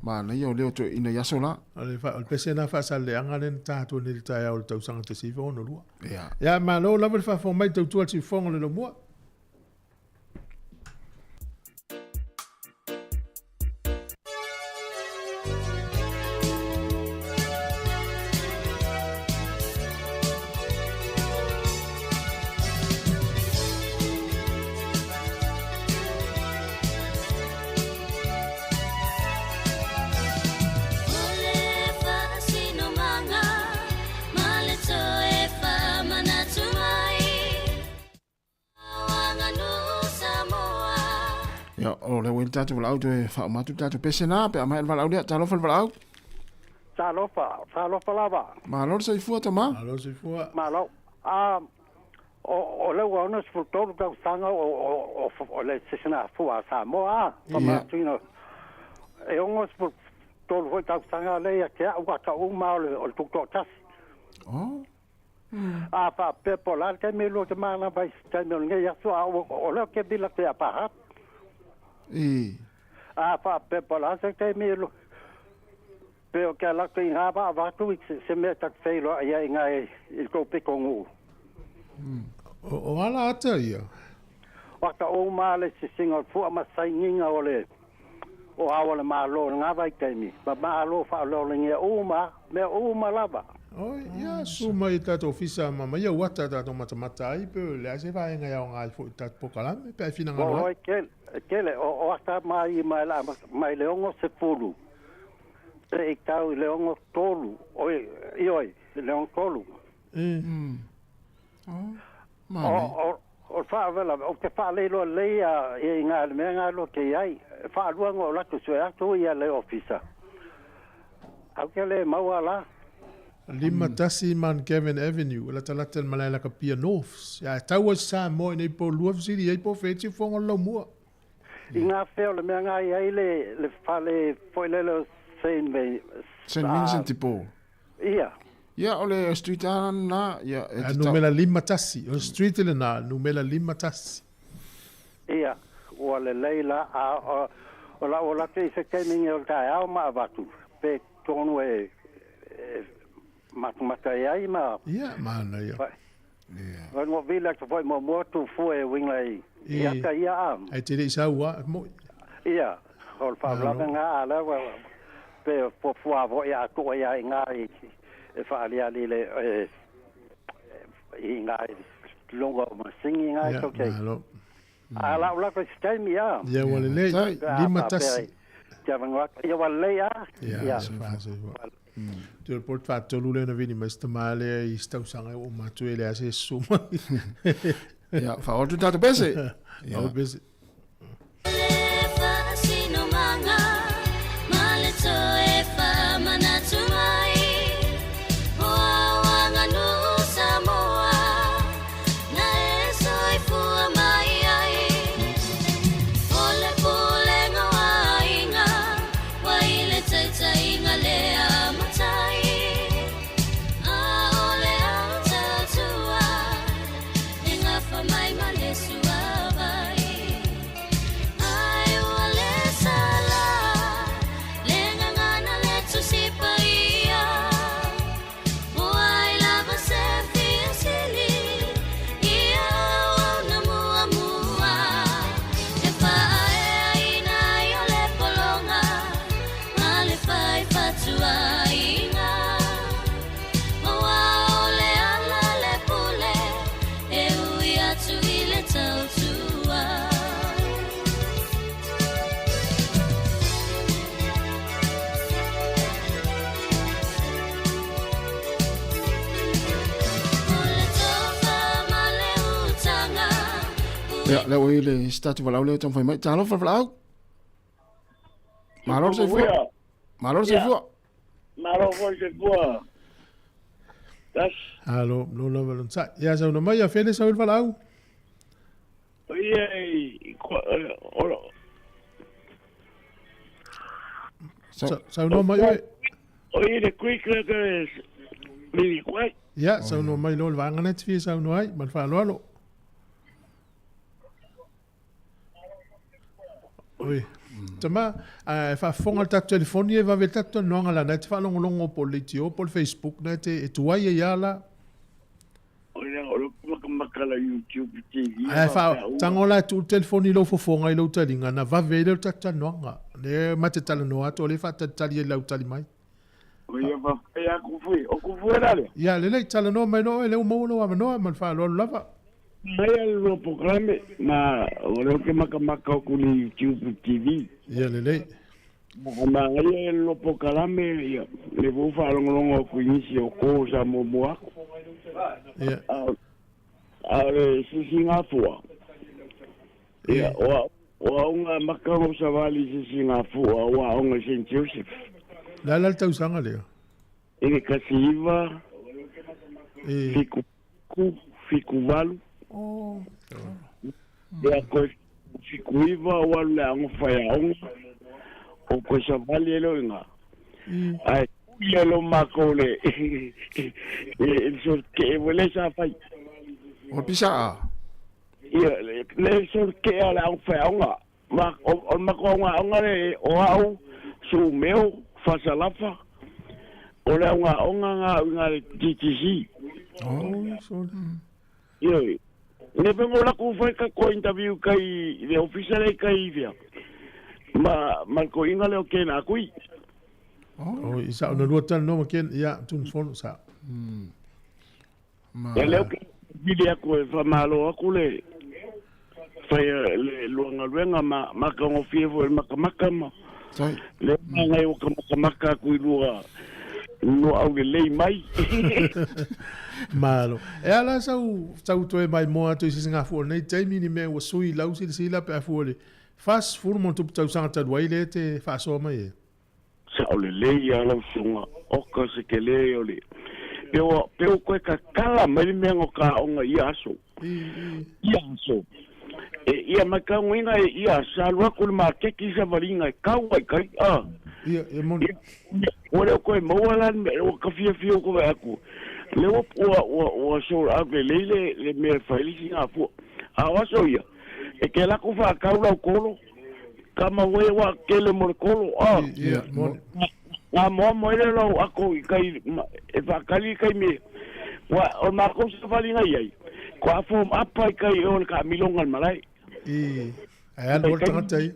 Manaia o lea o toeaiina i aso la. O le, o le pese na faasaleaga lea na tatou nei le taeao o le tausaga 1962. Ia. Ia, malo lava le faafofoga mai tautua le siufofoga o le Laumua. Ia, o lea ua i le tatou valaau toe faauma atu le tatou pese na, pe a maea le valaau lea. Talofa le valaau. Talofa, talofa lava. Malo le soifua, tama. Malo le soifua. Malo. Ah, o, o le ua 63 tausaga o, o, o, o le sisigafua a Samoa, a, faamanatuina. E 63 foi tausaga lea ia te au ata uma o le, o le tutoatasi. Oh. A faapea po o le a le taimi e lua te manava i se taimi o lenei aso, a o, o lea ou te vila pea paha. E. A faapea po o le a se taimi e lua, pe o ke ala atu i ngā vaa avatu i se, se mea ta te feiloai ai i ngā i, i le tou pitonuu. O, o ala ata ia. O ata uma le sisiga o le fua ma sainiga o le o ao o le Malo i lena vaitaimi, ma malo faaoleolegia uma mea uma lava. Oi, ia, susu mai i le tatou ofisa ma mai au ata tatou matamata ai, pe o le a se vaega e aoga ai foi i le tatou polokalame, pe a e finagalo ai. Oi, tele, tele, o, o ata mai mai la mai le 60 seia tau i le 63, oi, ioe, i le 63. E. O, o, o le faalavelave, ou te faaleiloa lelei ia, ia i ngā le mea ngā loa ke i ai. E faalua ona o latou sue atu ia le ofisa. Au ke le maua la. 51 Mount Gavin Avenue, e latalata i le malae Lakapia North. Ia, e tau ai Samoa i nei po lua fesili ai po o fea siufofoga o le laumua. I ngā fea o le mea ngā i ai le, le fale foi lele o Saint, Saint Vincent de Paul. Ia. Ia, o le street lava lena, ia, e A te tau. numera 51. O le street lena, numera 51. Ia, ua lelei la, a o, o lau ola atu i se taimi o le taeao ma avatu, pe tonu e, e matamata i ai ma. Ia, manaia. Whai, whai ngo vila atu foi muamua tu fua e winga i, i ata ia a. Ai te le i sau a, moi. Ia, o le faalavelave ngā a lea, ua, pe fuafua foi a toa ia i ngā i, e whaaliali le, e, i ngā i lunga o masingi ngā i toke. Malo. A lau lako i se taimi a. Ia, ua lelei, 51. Kia wango atu, ia ua lelei a. Ia, se wha, se wha. Te ora po te whaatolu lea na vini mai se tama lea i se tausaga e ua uma atu e leai se susu mai. Ia, whaoa atu tātou pese. Ia. Pese. Ia, lea ua i le statu valaau lea taumafai mai. Talofa le valaau. Malo le soifua. Malo le soifua. Malo foi le soifua. Tas. Alo, lo lava lon sa. Ia sau na mai a fele sau le valaau. Ia i o Sau no mai oe. O i le quick le ke mi kwai. Ia, saunoa mai loa le vaega lea e te fia saunoa ai, ma le faaaloalo. Oi. Tama, e faafofoga le tatou telefoni e vave le tatou talanoaga la, na e te faalogologo po o le leitio po o le Facebook na e te e tuai ai lava la. O le o le makamaka la YouTube TV. Ae fa tango la tu telefoni lou fofoga i lou taliga na vave ai lea o le tatou talanoaga. Le ma te talanoa atu o lea e faatalitali ai lau tali mai. O ia faafetai a Kufue. O Kufue la lea? Ia, lelei, talanoa mai loa oe, lea ua maua lou avanoa ma le faaaloalo lava. Mai a le lua polokalame, ma o lea ou te makamaka atu i le YouTube TV. Ia, lelei. Ma manaia le lua polokalame, ia, lea foi ua faalogologo atu i nisi o ko sa muamua atu. Ia. A o le sisigafua, ia, o au, o au na amata ona ou savali i sisigafua o aoga i Saint Joseph. Le a la le tausaga lea? I le 19, 7, 78. Oh. Ia, koe 79 ou alu i le aoga faiaoga, o koe savali ai loa i ina. Ae tui ai loa makou le le solikee foi lea sa fai. O le pisa a? Ia, le solikee a le aoga faiaoga. Ma, o, o le matou aoga aoga le o au, Suumeo, Fasalafa, o le aoga aoga na au i na le TTC. Oh, sole. Ioe. Ne pe mo lakou fai ka ko interview kai le ofisa le kai fia. Ma ma ko inga le o kena kui. Oh, i sa ona lua talanoa ma ken, ia, tunu fono sa. Ma Ia leo ke vili aku e whamalo aku le whai le luanga luenga ma ma ka ngofie fo e makamaka ma Sorry. le ngai o ka makamaka aku i lua no au le lei mai. Malo. E ala sau sau toe mai moa atu i se singafua o lenei taimi ni mea ua sui lau silasila pe a fua i le 40 ma ona tupu tausaga talu ai lea e te faasoa mai ai. Sao lelei a lau susuga oka se tele o le peo peo koe kakala mai le mea no ka aoga i ia aso. Ia aso. E ia mai ka nguinga e ia sa alu aku le makeki sa valinga e kau ai kai a. Ia, ia moni. Ua leo koe maua la le mea ua ka fiafia ko vai aku. Le ua ua ua ua sold out lelei le le mea e fai le sigafua. A o aso ia, e ke lako whaakau lau kolo, ka maua e wa kele mo le kolo, a. Ia, moni. Ngā moa moe le lau ako i kai, e whaakali i kai me, kua, o mākou sa wharinga i ai, kua form up ai kai o le ka milonga le malae. I, ai alu o le tagata ia.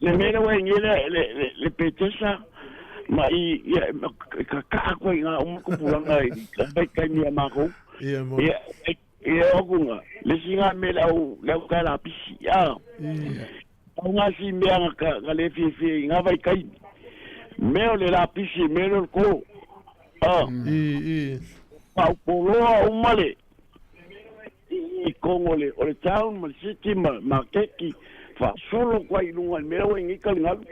Le mea le wai le, le, le, le petesa, ma i, ia, ka kaa koe i ngā umakupuranga i kai kai mea mākou. Ia, moni. Ia, Ia okunga, le si ngā mea le au, le au kai la pisi, a. Au ngā si mea nga ka, ka le fie fie i ngā vai kai. Mea o le la pisi, mea le kolo. A. I, i. Pau koloa o male. I kongo le, o le town ma le city ma, ma keki. Fa solo kwa i lunga, mea o ngi ka ngalu.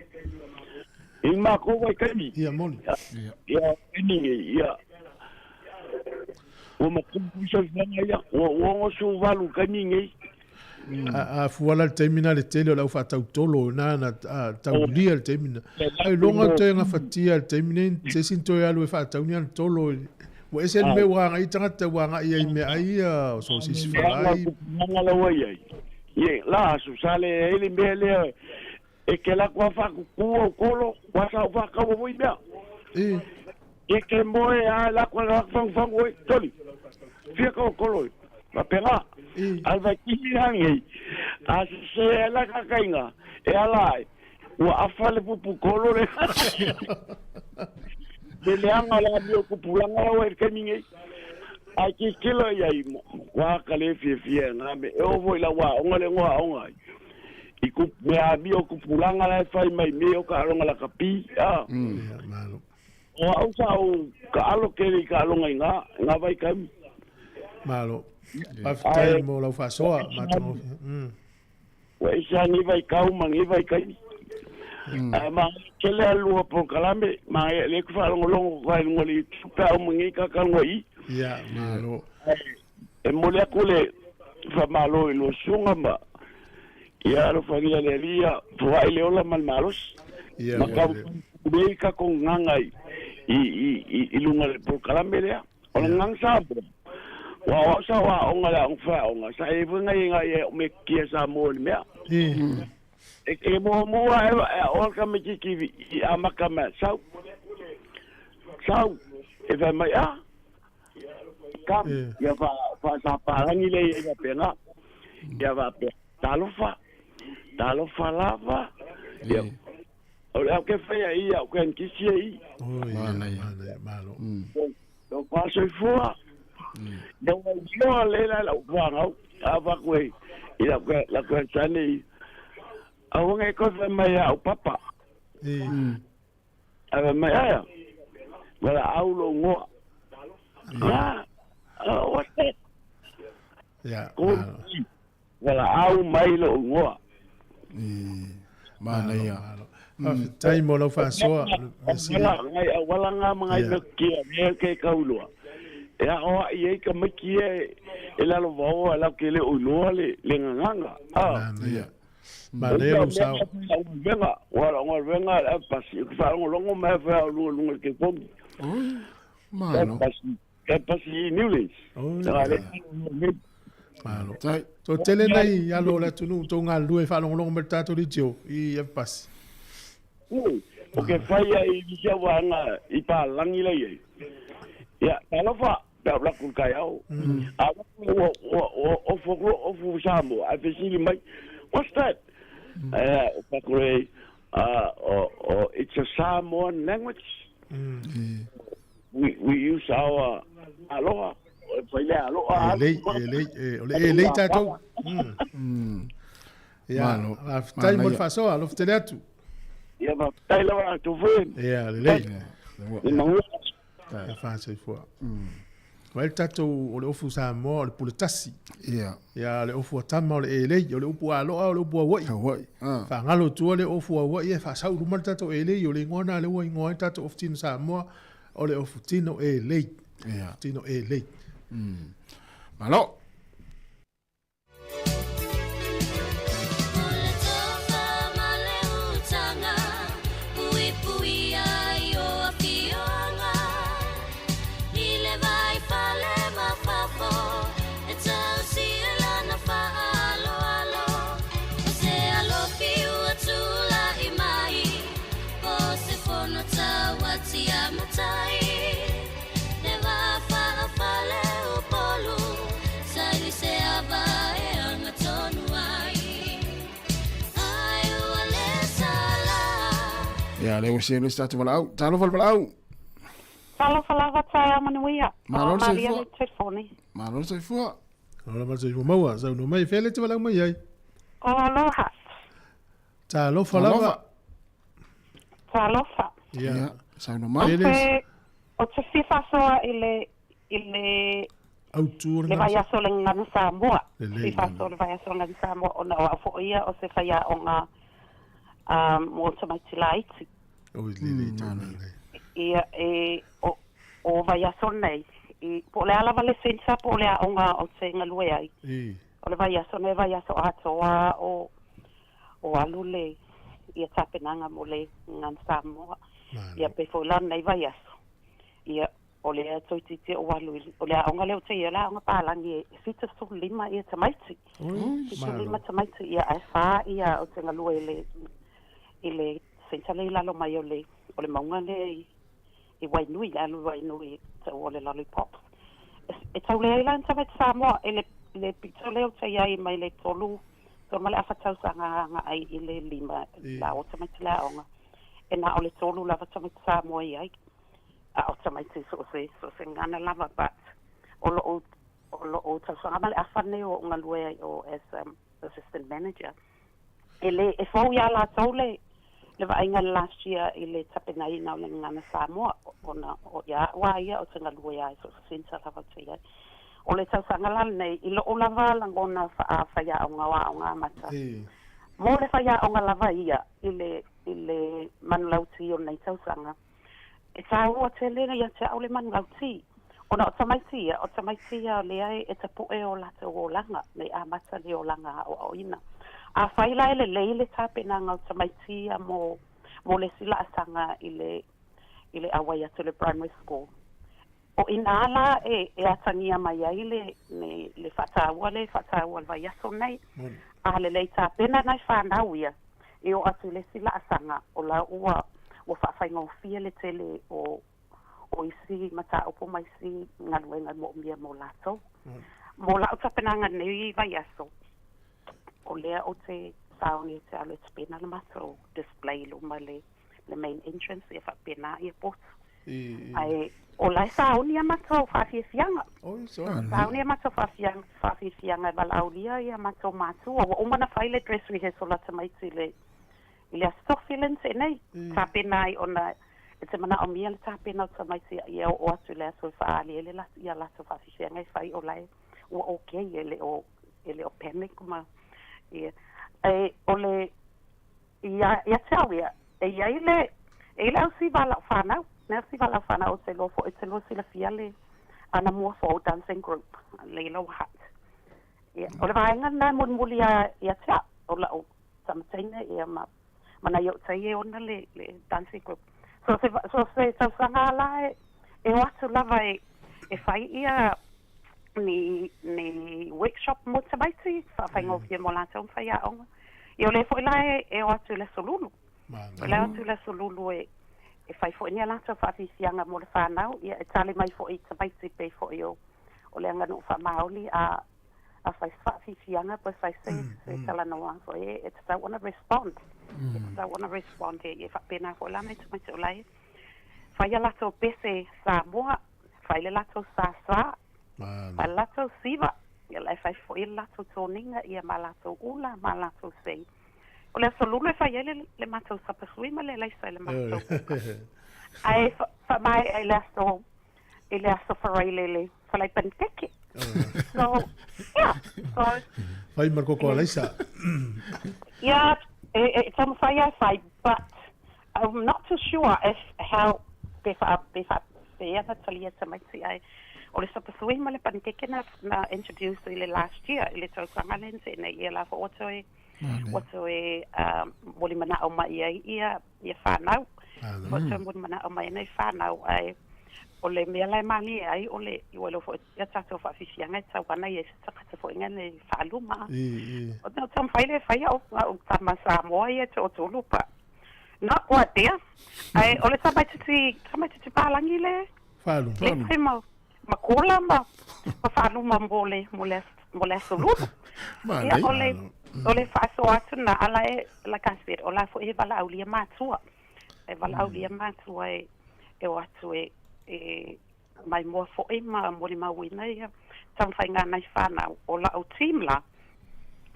I ma ko vai kai. Ia moni. Ia, ia, ia. Ua matupu soifuaga ia, ua 68 taimi nei. A fua la le taimi na le tele o le au faatautolo na na taulia le taimi na. Ai loga toe gafatia le taimi nei se isi toe alu e faatauni ana tolo. Ua ese le mea ua agai tagata ua agai ai i meaai ia o sosisi falai. Mea la ua iai. Ie, la aso sa le ai le mea lea e ke la kua whakuku au kolo, kua sa au whakaua voi mea. E. E ke moe a la kua la fangu fangu e, toli. Fia ka o kolo e. Ma penga. E. Al vai kihi hangi. A se se e la kakainga. E ala ai. Ua afa le pupu kolo le. Le leanga la mio kupulanga la e kemi ngei. Ai ki kilo ia i kua ka le fia fia ngā me e o voi la wa onga le ngoa onga ai. I ku me a mio kupulanga la e whai mai me o ka alonga la ka pi. A. Ia, malo. O au sa o ka alo kele i ka alonga i ngā, ngā vai kami. Malo. Faafetai mo lau faasoa, matagofie. Ua ese lava lenei vaitau ma lenei vaitaimi. Ae manaia tele lava le lua polokalame, manaia lea ou te faalogologo atu lava i luga o le YouTube pe a uma nei ta talanoa i i. Ia, malo. Ae e momoli atu le faamalo i lua susuga ma ia alofagia e le Alii ia foai le ola ma le malosi. Ia, Ma ua tau lelei. lelei tatou gagaga i i i i luga o le polokalame lea. O le gagaga Samoa, aua o au sa ou aoga i le aoga faiaoga, sa i ai foi nai nai e metotia Samoa i le mea. E e muamua e e aoga le tamaitiiti i amata mai sau. Sau, e fai mai, a, come, ia fa faasapalagi lea i ai faapena. Ia faapea, talofa, talofa lava. Ia, o le au ke whaia i au ke kisi e i. Oi, Manaia. manaia, malo. O pa soifua. Ia ua iloa le la lau whangau. A whaku e i lau ke lau ke sane i. A wanga e koe mai au papa. A mai aia. Wala au lo ngoa. Ah, what's that? Ia, Ko malo. wala au mai lo ngoa. Manaia. Malo. Faafetai mo lau faasoa, mea sili. Wala ngai wala ngā mangai Ia. me kia mea ke kaulua. E a oa i ei ka maiki e e lalo vaoa lau ke le oiloa le le nganganga. Ah. Manaia. Manaia lou sao. Venga, wala ngā venga e pasi ku fa longo me fa lu lu ke komi. Oi, E malo. pasi e pasi i Newlands. Oi, Tanga le malo. Tai. So tele nei alo o le atunuu tou galulue faalogologo mai le tatou leitio i Epasi. O ke whai ai i sia wanga i pālangi lei ai. Ia, talofa, pe au laku kai au. A o o o foklo o fu Samoa, a fesili mai, what's that? Eh, o pakure, o o it's a Samoan language. We use our aloha. O whai le aloha. E lei, e lei, e, o le e lei tatou. Ia, Malo. faafetai mo le Manaia. faasoa, alofa tele atu. Ia, ma tai lava atu foi. Ia, lelei. Le mangua. Ia faasoifua. Vai le tatou o le ofu Samoa o le pule tasi. Ia. Ia, le ofu a tama o le elei, o le upu aloa o le upu Hawaii. Hawaii. Ah. Faagalo tua le ofu Hawaii e faasau i luma le tatou elei, o le igoa lena lea ua igoa ai le tatou ofu tino Samoa, o le ofu tino elei. Ia. Tino elei. Malo. O le tofa ma le utaga, puipuia i o afioga. I le vai fale ma fafo, e tausi e lana faaaloalo. O se alofi ua tulai mai, po o se fono tauatia matai. Le va faafaale Upolu, saili se ava e agatonu ai. Ai ua le sala. Ia, lea ua selu le se tatou valaau. Talofa le valaau. Talofa lava taeao manuia. Malo O le Maria soifua. le telefoni. Malo le soifua. Ola ma le soifua maua, saunoa mai, fea le te valaau mai ai? O aloha. Talofa lava. Talofa. Talofa. Ia. Ia, saunoa mai. Ele Te, o te fia faasoa i le, i le, autu o le le gagana. vaiaso o le gagana Samoa. Lelei. Fia faasoa i le vaiaso o le gagana Samoa ona o au foi ia o se faiaoga mo tamaiti laiti. Oi, lelei tau manaia. Ia e o, o vaiaso nei. I, po o le a lava le centre po o le aoga o te galue ai. I. O le vaiaso nei vaiaso atoa o o alu le ia tapenaga mo le gagana Samoa. Ia Malo. pe foi la nei vaiaso. Ia o le toeitiiti o alu i- o le aoga lea o te ia o le aoga palagi e 75 ia tamaiti. Oi, 75 malo. tamaiti ia ae fa ia o te galue i le i le centre le i lalo mai o le o le mauga lea i i Wainui, le alu i Wainui tau o le Lollipop. E tau leai la ni tamaiti Samoa i le le pito lea o te iai mai le tolu tolu ma le afa tausaga agai i le lima I. la o tamaiti le aoga. E na o le tolu lava tamaiti Samoa i ai. A o tamaiti so o se so o se gagana lava but o loo o loo tausaga ma le afa nei o galue ai o as assistant manager. E le e fou iā latou le le vaaiga last year i le tapenaina o le gagana Samoa ona o ia ua ia o te galue ai so o se centre lava o te iai. O le tausaga la lenei i loo lava lagona faafaiaoga o aoga amata. I. Mo le faiaoga lava ia i le i le manulauti o lenei tausaga, e taua tele ia te au le manulauti, ona o tamaiti ia, o tamaiti ia lea e tapu'e o latou olaga, nei amata le olaga aoaoina. Afai la e lelei le tapenaga o tamaiti ia mo mo le isi laasaga i le i le auai atu i le primary school, O i nā la e atagia mai ai le le faataua le faataua o le vaiaso nei. A lelei tapena nai whanau ia e o atu i le isi laasaga o la ua ua faafaigofie le tele o o isi mataupu ma isi galuega e moomia mo latou. Mo lau tapenaga nei vaiaso, o lea ou te saoni e te alu e tapena le matou display i luma le le main entrance ia faapena ia potu. Ae o la e saoni a matou faafiafiaga. Saoni a matou faafiafiaga e valaaulia ia matou matua. Ua uma ona fai le dress rehearsal a tamaiti i le i le Aso Tofi lea na tea nei. Tapena ai ona e te manaomia le tapena o tamaiti ia oo atu i le aso e faaali ai le ia latou faafiafiaga e fai o la e ua okay e le o e le o panic ma ia. Ae o le Ia, ia te au ia, e i ai le, e i ai le ausiva a lau fanau, le ausiva a lau fanau ou te iloa foi, ou te iloa silafia le Anamua Fall Dancing Group, Leila Wahat. Ia, o le vaega lena e mulimuli ia, ia te au, o lau tama teine ia ma, ma nai ou tai e ona le, le dancing group. So se, so se tausaga la e, e o atu lava e, e fai ia ni, ni workshop mo tamaiti, faafaigofie mo latou ma faiaoga. Ia o lea foi la e, e o atu i le Aso Lulu. O le o atu i le Aso Lulu e, e fai foi ni a latou faafiafiaga mo le fanau, ia e tali mai foi i tamaiti pei foi o, o le aganuu faamaoli a, a fai se faafiafiaga pe fai se, se talanoa foi e, e tatau ona respond. E tatau ona respond e, e faapena foi la nai tamaiti o la e fai a latou pese Samoa, fai le latou sāsā, fai le latou siva, ia la e fai foi le latou toniga ia ma latou ula ma latou sei. O le Aso Lulu e fai ai le, le matou sapasui ma le alaisa i le matou kuka. Ae faamaea i le aso i le aso Faraile le falai panikeke. So, yeah. So, Fai ma le koko alaisa. Yeah, e, e taumafai lava e fai, but I'm not too sure if how pe wha, pe wha, pe ana talia tamaiti ai. O le sapasui ma le panikeke na, na introduce i le last year, i le tausaga le na nei ia la fo toe, ua toe moli manao mai ai ia, ia whanau. Ua toe moli manao mai ai whanau ai. O le mea la e malie ai, o le, ua iloa foi ia tatou faafiafiaga e tau ana ia i se tagata foi nei faaluma. O te taumafai le fai au, au tama Samoa ia te toatolu pa. Not quite there. Ae o le tamaititi, tamaititi palagi le. Faaluma. Le fai ma, ma kola ma, ma faaluma mo le, mo le, mo le aso lulu. Ia, o le, o le faasoa atu na ala e, like I said, o la foi e valaaulia matua. E valaaulia matua e, e o atu e, e maimoa foi ma molimauina ia taumafaiga a nai fanau. O lau team la,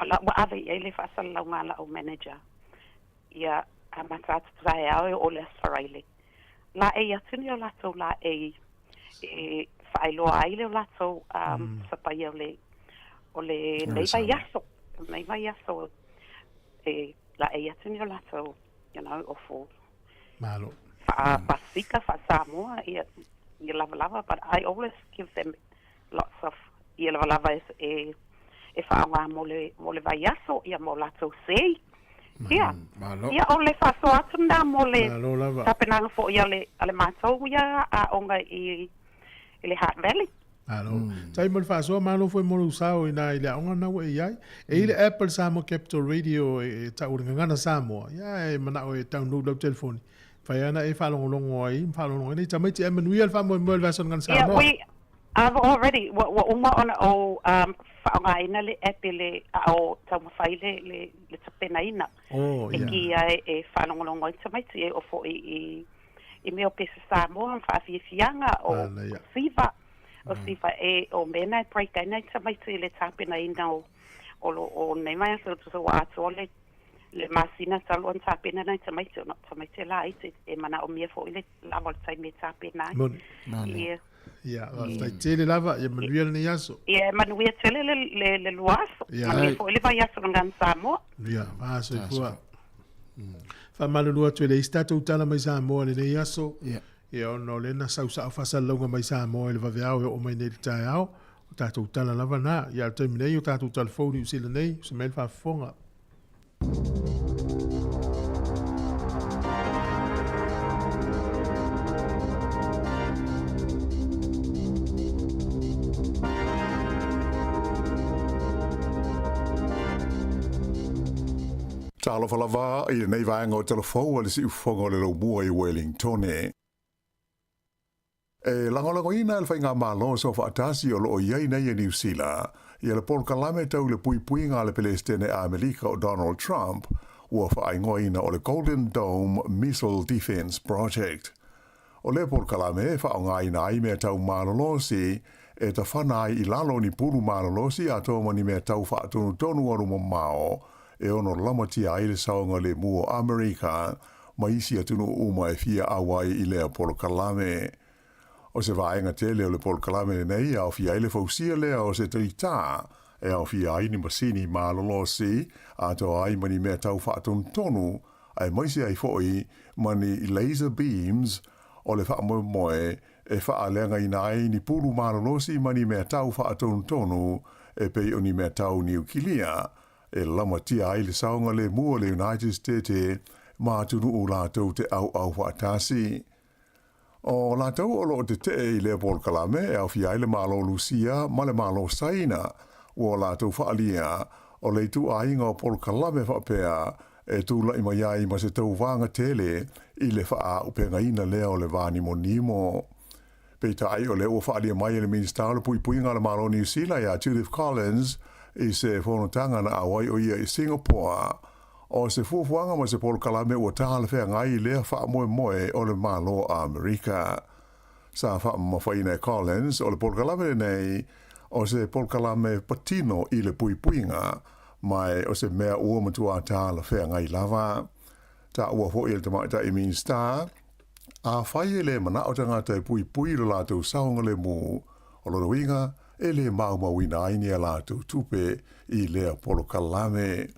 o la ua ave i ai le faasalalauga a lau manager. Ia amata atu taeao e oo le Aso Faraile. Laei atu ni o latou laei e faailoa ai le o latou sapaia o le o le nei vaiaso, nei vaiaso e laei atu ni o latou, you know, ofu. Malo. Faa Pasifika, faa Samoa, ia, ia lavalava, but I always give them lots of ia lavalava e, e, e faaaoga mo le, mo le vaiaso, ia mo latou sei. Ia, Malo. ia o le faasoa atu lena mo le Malo lava. tapenaga foi a le, a le matou ia aoga i, i le Heart Valley. Malo. Tai mo le faasoa, malo foi mo lou sao i nā i le aoga na ua e i ai. E i le app a le Samoa Capital Radio e, e tau o le Gagana Samoa. Ia e manao e download lau telefoni. Fai ana e faalogologo ai, ma faalogologo ai nei tamaiti ae manuia le faamoemoe o le vaiaso Gagana Yeah, Samoa. we, I've already, ua, ua uma ona ou um, faaaogaina le app i le a o taumafai le, le, le tapenaina. Oh, E yeah. ki ai e faalogologo ai tamaiti e o foi i, i mea o pese Samoa ma faafiafiaga o, Manaia. o siva, o siva e o mea na e break ai nai tamaiti i le tapenaina o, o lo o nei mai aso tusa ua atoa le le masina talu ona tapena nai tamaiti ona o tamaiti e laiti e manaomia foi le lava o le taimi e tapena ai. Moni. Ia. Ia, faafetai tele lava, ia manuia lenei aso. Ia, manuia tele le, le, le lua aso. Ia. Manuia foi le vaiaso o le Gagana Samoa. Manuia, va soifua. Faamalulu atu e leai se tatou tala mai Samoa i lenei aso. Ia. Ia ona o lea na sau sao faasalalauga mai Samoa i le vaveao e oo mai nei i le taeao. O tatou tala lava na. Ia, o le taimi nei o tatou tala fou Niu Sila nei, usa mai le faafofoga. Talofa lava i lenei vaega o Talafou a le Siufofoga o le Laumua i Wellingtone. E lagolagoina e le Faigamalo Soofaatasi o lo o i ai nei e Niu Sila ia le polokalame tau i le puipuiga a le Pelesitene Amerika o Donald Trump ua faaigoaina o le Golden Dome Missile Defense Project. O lea polokalame e faaaogaina ai mea tau malolosi e tafana ai i lalo ni pulu malolosi atoa ma ni mea tau faatonutonu alu mamao e ono lamatia ai le saogalemu o Amerika ma isi atunuu uma e fia auai i lea polokalame. O se vaega tele o le polokalame lenei e aofia ai le fausia lea o se talitā e aofia ai ni masini malolosi atoa ai ma ni mea tau faatonutonu aemaise ai foi ma ni laser beams o le faamoemoe e faaleagaina ai ni pulu malolosi ma ni mea tau faatonutonu e pei o ni mea tau niukilia e lamatia ai le saogalemu o le United State ma atunuu latou te auau faatasi. O latou o lo o tetee i lea polokalame e aofia ai le Malo Lusia ma le Malo Saina, ua latou faaalia o le ituaiga o polokalame faapea e tulai mai ai ma se tauvaga tele i le faaaupegaina lea o le va nimonimo. Peitai o lea ua faaalia mai e le Minisita o le Puipuiga a le Malo o Niu Sila ia Judith Collins i se fonotaga na auai o ia i Singapore, o se fuafuaga ma se polokalame ua talafeagai i lea faamoemoe o le Malo o Amerika. Sa faamamafaina e Collins o le polokalame lenei o se polokalame patino i le puipuiga, ma o se mea ua matua talafeagai lava. Taua foi e le Tamaitai Minisita, Afai e le manao tagata e puipui i lo latou saogalemu, o lona uiga e le maumauina ai ni a latou tupe i lea polokalame.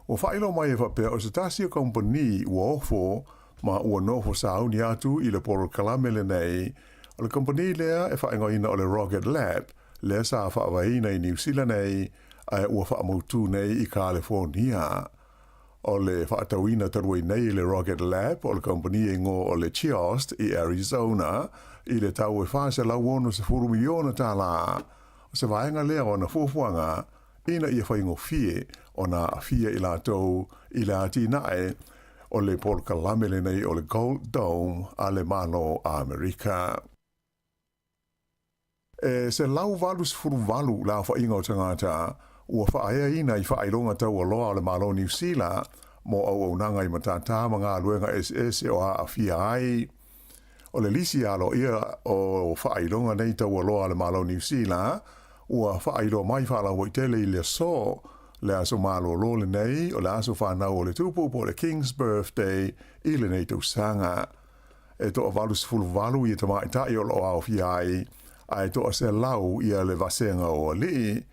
Ua faailoa mai e faapea o se tasi o kamupani ua ofo ma ua nofo sauni atu i le polokalame lenei, o le kamupani lea e faaigoaina o le Rocket Lab, lea sa faavaeina i Niu Sila nei ae ua faamautū nei i Kalefonia. O le faatauina talu ai nei e le Rocket Lab o le kamupani e igoa o le Geost i Arizona i le tau e $460 miliona tala. O se vaega lea o ana fuafuaga ina ia faigofie ona aafia i latou i le atinae o le polokalame lenei o le Gold Dome a le Malo Amerika. E 188 le aofaiga o tagata ua faaeaina i faailoga taualoa a le Malo o Niu Sila mo auaunaga i matata ma galuega eseese o aafia ai. O le lisi aloaia o faailoga nei taualoa a le Malo o Niu Sila ua faailoa mai faalauaitele i le aso, le aso malolo lenei o le aso fanau o le Tupu po o le King's Birthday i lenei tausaga. E toa 88 ia tamaitai o lo o aofia ai, ae toa 100 ia le vasega o alii.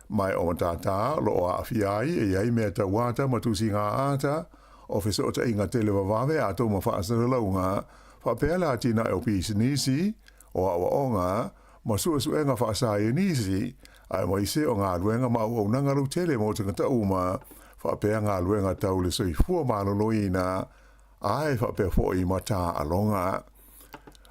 Ma e o matātā o lo o aafia ai e i ai mea tau ata ma tusiga ata, o fesootaiga televavave atoa ma faasalalauga, faapea le atinae o pisinisi, o aoaoga, ma suesuega faasaienisi, aemaise o galuega ma auaunaga lautele mo tagata uma, faapea galuega tau le soifua maloloina, Ae faapea foi ma taaloga.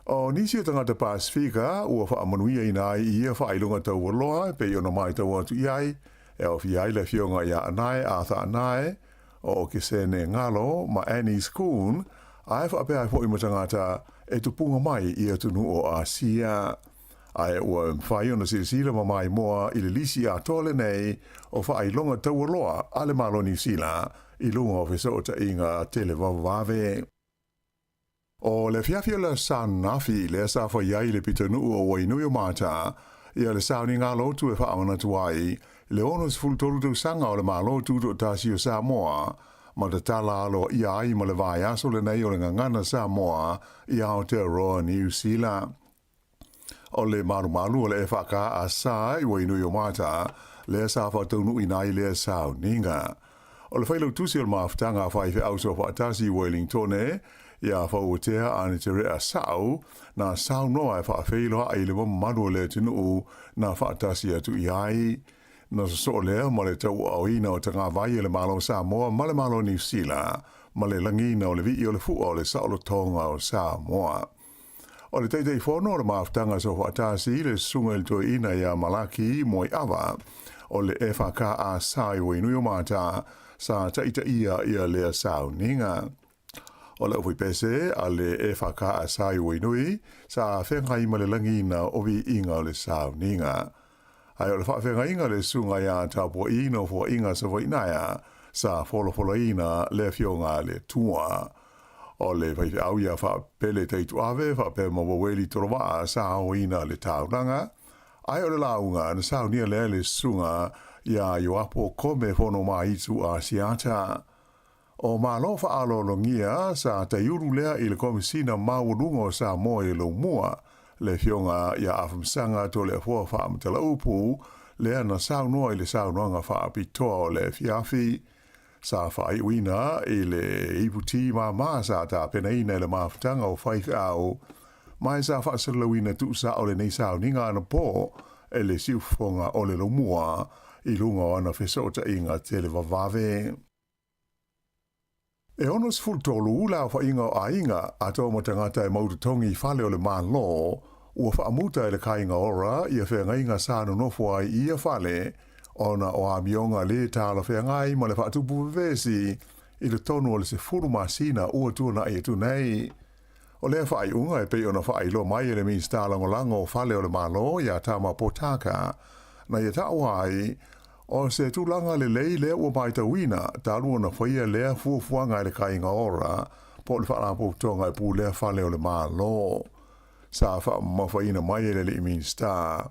O nisi o tagata Pasifika ua faamanuiaina ai i ia faailoga taualoa e pei ona matau atu i ai, e aofia ai le afioga ia Anae Arthur Anae, o Okesene Ngalo ma Annie Schoon, ae faapea ai foi ma tagata e tupuga mai i atunuu o Asia. Ae ua mafai ona silasila ma maimoa i le lisi atoa lenei o faailoga taualoa a le Malo Niu Sila i luga o fesootaiga televavave. O le afiafi o le Aso Ananafi lea sa fai ai le pitonuu o Wainuiomata ia le sauniga lotu e faamanatu ai le 63 tausaga o le Malo Tutoatasi o Samoa ma tatala aloaia ai ma le vaiaso lenei o le Gagana Samoa i Aotearoa Niu Sila. O le malumalu o le EFKS i Wainuiomata, lea sa faataunuuina ai lea sauniga. O le failautusi o le mafutaga a faifeau soofaatasi i Welingtone, ia Fauatea Aniterea Sa'u, na saunoa e faafeiloai i le mamalu o le atunuu na faatasi atu i ai. Na sosoo lea ma le tauaaoina o tagavai e le Malo o Samoa ma le Malo o Niu Sila, ma le lagiina o le vii o le fua o le saolotoga o Samoa. O le Taitaifono o le Mafutaga Soofaatasi, le Susuga i le Toeaina ia Malaki Moeava, o le FKA sa i Wainuiomata, sa taitaia ia lea sauniga. O le aufaipese a le FKA sa i Wainui, sa feagai ma le lagiina o viiga o le sauniga. Ae o le faafeagaiga a le Susuga ia Tapua'i Nofoaiga Savainaea, sa folafolaina le Afioga a le Atua. O le faifeau ia Faapele Taituave faapea ma Waweli Tolova'a sa aoina le taulaga, ae o le lauga na saunia lea e le Susuga ia Ioapo Kome Fonomaitu Asiata. O Malo faaaloalogia sa taiulu lea i le Komesina Maualuga o Samoa i Laumua, le Afioga ia Afamasaga Toleafoa Faamatalaaupu, lea na saunoa i le saunoaga faapitoa o le afiafi. Sa faaiuina i le iputi māmā sa tapenaina e le mafutaga o faifeau, ma e sa faasalalauina tuusao lenei sauniga anapo e le siufofoga o le Laumua i luga o ana fesootaiga televavave. E 63 le aofaiga o aiga atoa ma tagata e mau totogi i fale o le Malo ua faamuta e le Kāinga Ora ia feagaiga sa nonofo ai i ia fale ona o amioga lē talafeagai ma le faatupu vevesi i totonu o le 10 masina ua tuanai atu nei. O lea faaiuga e pei ona faailoa mai e le Minisita Lagolago o Fale o le Malo iā Tama Potaka, na ia taua ai, o se tulaga lelei lea ua matauina talu ona faia lea fuafuaga e le Kāinga Ora po o le Faalapotopotoga e Pulea Fale o le Malo. Sa faamamafaina mai e le alii Minisita,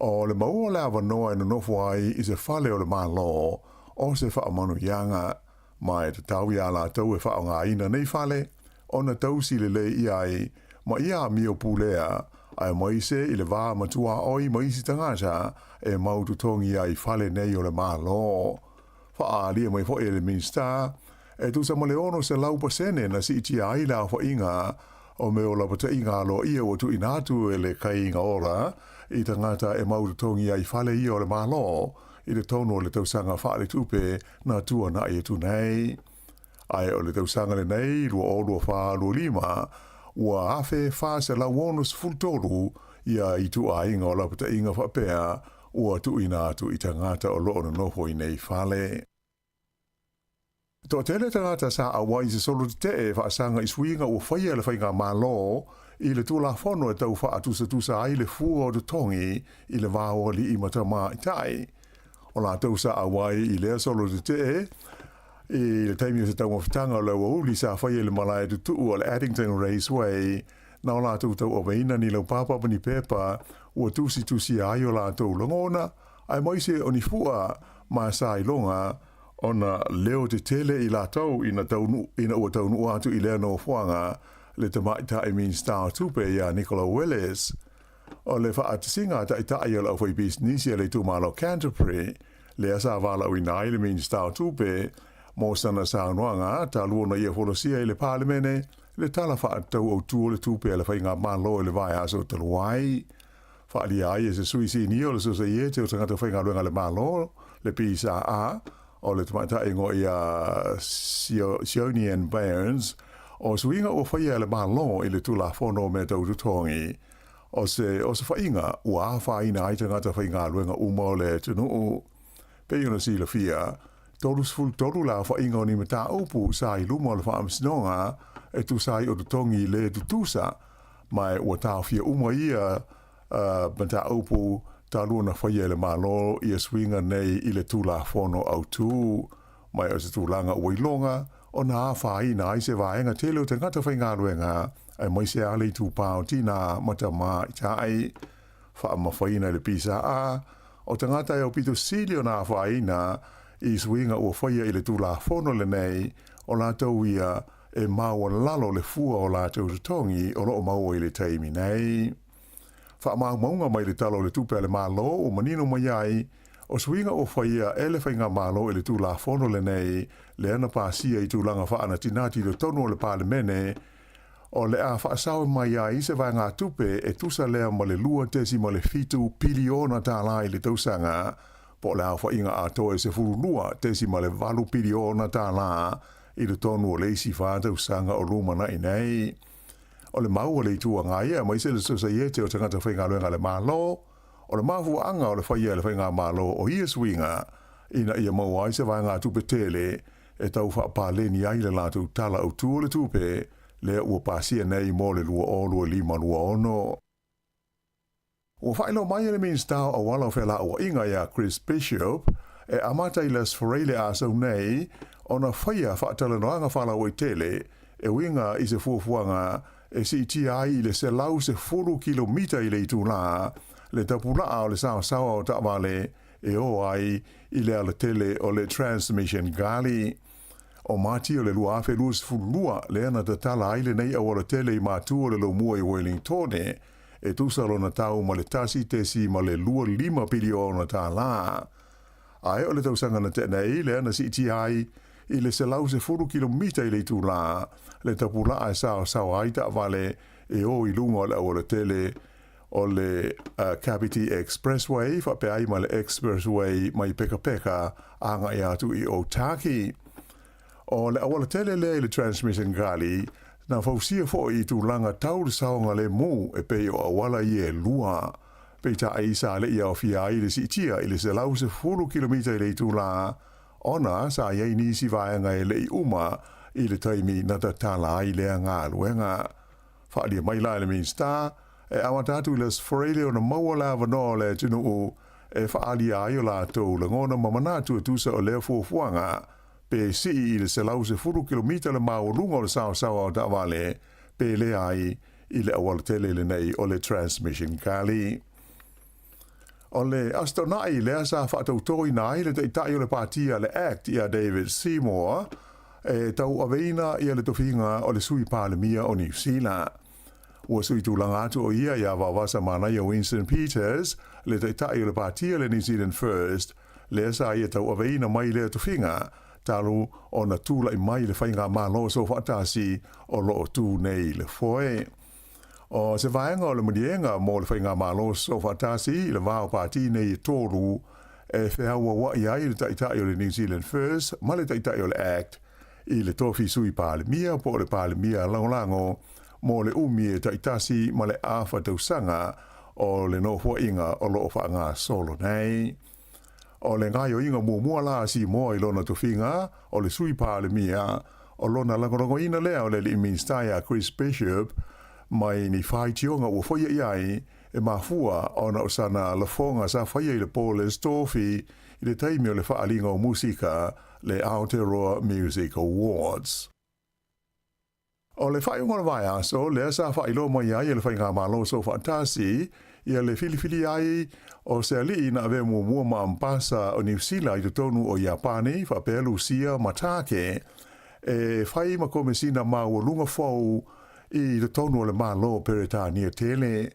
o le maua o le avanoa e nonofo ai i se fale o le Malo o se faamanuiaga, ma e tatau iā latou e faaaogaina nei fale ona tausi lelei i ai ma ia amio pulea, aemaise i le va matuaoi ma isi tagata e mau totogi ai fale nei o le Malo. Faaalia mai foi e le Minisita, e tusa ma le 600% na siitia ai le aofaiga o mea o lapataiga aloaia ua tuuina atu e le Kaiga Ora i tagata e mau totogi ai fale ia o le Malo i totonu o le tausaga faaletupe na tuanai atu nei. Ae o le tausaga lenei 2024/25, ua 1,463 ia ituaiga o lapataiga faapea ua tuuina atu i tagata o lo o nonofo i nei fale. Toatele tagata sa auai i se solo tetee e faasaga i suiga ua faia e le Faigamalo i le Tulafono e tau faatusatusa ai le fua o totogi i le va o alii ma tamaitai. O latou sa auai i lea solo tetee i le taimi o se taumafataga o le aoauli sa faia i le malae tutuu o le Addington Raceway, na o latou tauaveina ni laupapa ma ni pepa ua tusitusia ai o latou lagona, aemaise o ni fua ma sa iloga ona leo tetele i latou ina taunuu ina ua taunuu atu i lea nofoaga le tamaitai Minisita o Tupe ia Nicola Willis. O le faatasiga a taitai o le aufaipisinisi a le itumalo Canterbury, lea sa valaauina ai le Minisita o Tupe mo sana saunoaga talu ona ia folasia i le Palemene le Tala Faatatau Autu o le Tupe a le Faigamalo i le vaiaso talu ai. Faaalia ai e se sui sinia o le Sosaiete o Tagata Faigaluega a le Malo, le PSAA, o le tamaitai igoa ia Sionian Burns, o suiga ua faia e le Malo i le Tulafono o Mea Tau Totogi, o se osofaiga ua afaina ai tagata faigaluega uma o le atunuu. Pei ona silafia, 33 le aofaiga o ni mataupu sa i luma o le Faamasinoga e tusa ai o totogi le tutusa, ma ua taofia uma ia mataupu talu ona faia e le Malo ia suiga nei i le Tulafono Autu. Ma o se tulaga ua iloga ona afaina ai se vaega tele o tagata faigaluega, aemaise lava le itupa o tinā ma tamaitai. Faamamafaina i le PSA, o tagata e aupito sili ona afaina i suiga ua faia i le Tulafono lenei, o latou ia e maualalo le fua o latou totogi o lo o maua i le taimi nei. Faamaumauga mai le Tala o le Tupe a le Malo ua manino mai ai, o suiga ua faia e le Faigamalo i le Tulafono lenei lea na pasia i tulaga faanatinati i totonu o le Palemene, o le a faasaoe mai ai se vaegatupe e tusa lea ma le $2.7 piliona tala i le tausaga, po o le aofaiga atoa e $12.8 piliona tala i totonu o le isi fa tausaga o lumanai nei. O le mau a le Itu Agai aemaise le Sosaiete o Tagata Faigaluega a le Malo, o le mafuaaga o le faia e le Faigamalo o ia suiga ina ia maua ai se vaegatupe tele e tau faapaleni ai le latou Tala Autu o le Tupe lea ua pasia nei mo le 2025/26. Ua faailoa mai e le Minisita o Auala o Felauaiga ia Chris Bishop e amata i le Aso Faraile a sau nei ona faia faatalanoaga faalauaitele e uiga i se fuafuaga e siitia ai i le 110 kilomita i le itulā le tapulaa o le saosaoa o taavale e o ai i le alatele o le Transmission Gully. O Mati o le 2022 lea na tatala ai lenei aualatele i Matu o le Lomua i Wellingtone e tusa lona tau ma le $1.25 piliona. Ae o le tausaga na tea nei lea na siitia ai i le 110 kilomita i le itulā le tapulaa e saosaoa ai taavale e o i luga o le aualatele o le Kapiti Expressway faapea ai ma le Expressway mai Pekapeka agai atu i Otaki. O le aualatele lea i le Transmission Gully na fausia foi i tulaga tau le saogalemu e pei o auala ia e lua. Peitai sa le i aofia ai le siitia i le 110 kilomita i le itulā ona sa i ai nisi vaega e le i uma i le taimi na tatala ai lea galuega. Faaalia mai la e le Minisita, e amata atu i le Aso Faraile ona maua le avanoa o le atunuu e faaalia ai o latou lagona ma manatu e tusa o lea fuafuaga, pe sii i le 110 kilomita le maualuga o le saosaoa o taavale, pe leai i le aualatele lenei o le Transmission Gully. O le Aso Toonai lea sa faatautoina ai le taitai o le Pāti a le act ia David Seymour e tauaveina ia le tofiga o le Sui Palemia o Niu Sila. Ua sui tulaga atu o ia iā Vaovasa Manaia Winston Peters, le taitai o le Pāti a le New Zealand First, lea sa ia tauaveina mai lea tofiga talu ona tulai mai le faigamalo soofaatasi o loo tu nei le foe. O se vaega o le maliega mo le Faigamalo Soofaatasi i le va o pāti nei e tolu e feauaua'i ai le Taitai o le New Zealand First ma le Taitai o le act i le tofi Sui Palemia po o le Palemia Lagolago mo le umi e taitasi ma le afa tausaga o le nofoaiga o lo o faagasolo nei. O le gaoioiga muamua la a Simoa i lona tofiga o le Sui Palemia, o lona lagolagoina lea o le alii Minisita ia Chris Bishop mai ni faitioga ua faia i ai e mafua ona o sana lafoga sa faia i le Paulers Tofi i le taimi o le faaaliga o musika le Aotearoa Music Awards. O le faaiuga o le vaiaso lea sa faailoa mai ai e le Faigamalo Soofaatasi ia le filifili ai o se alii na avea muamua ma Ambasa o Niu Sila i totonu o Iapani faapea Lusia ma Tāke e fai ma komesina maualuga fou i totonu o le Malo Peretania tele.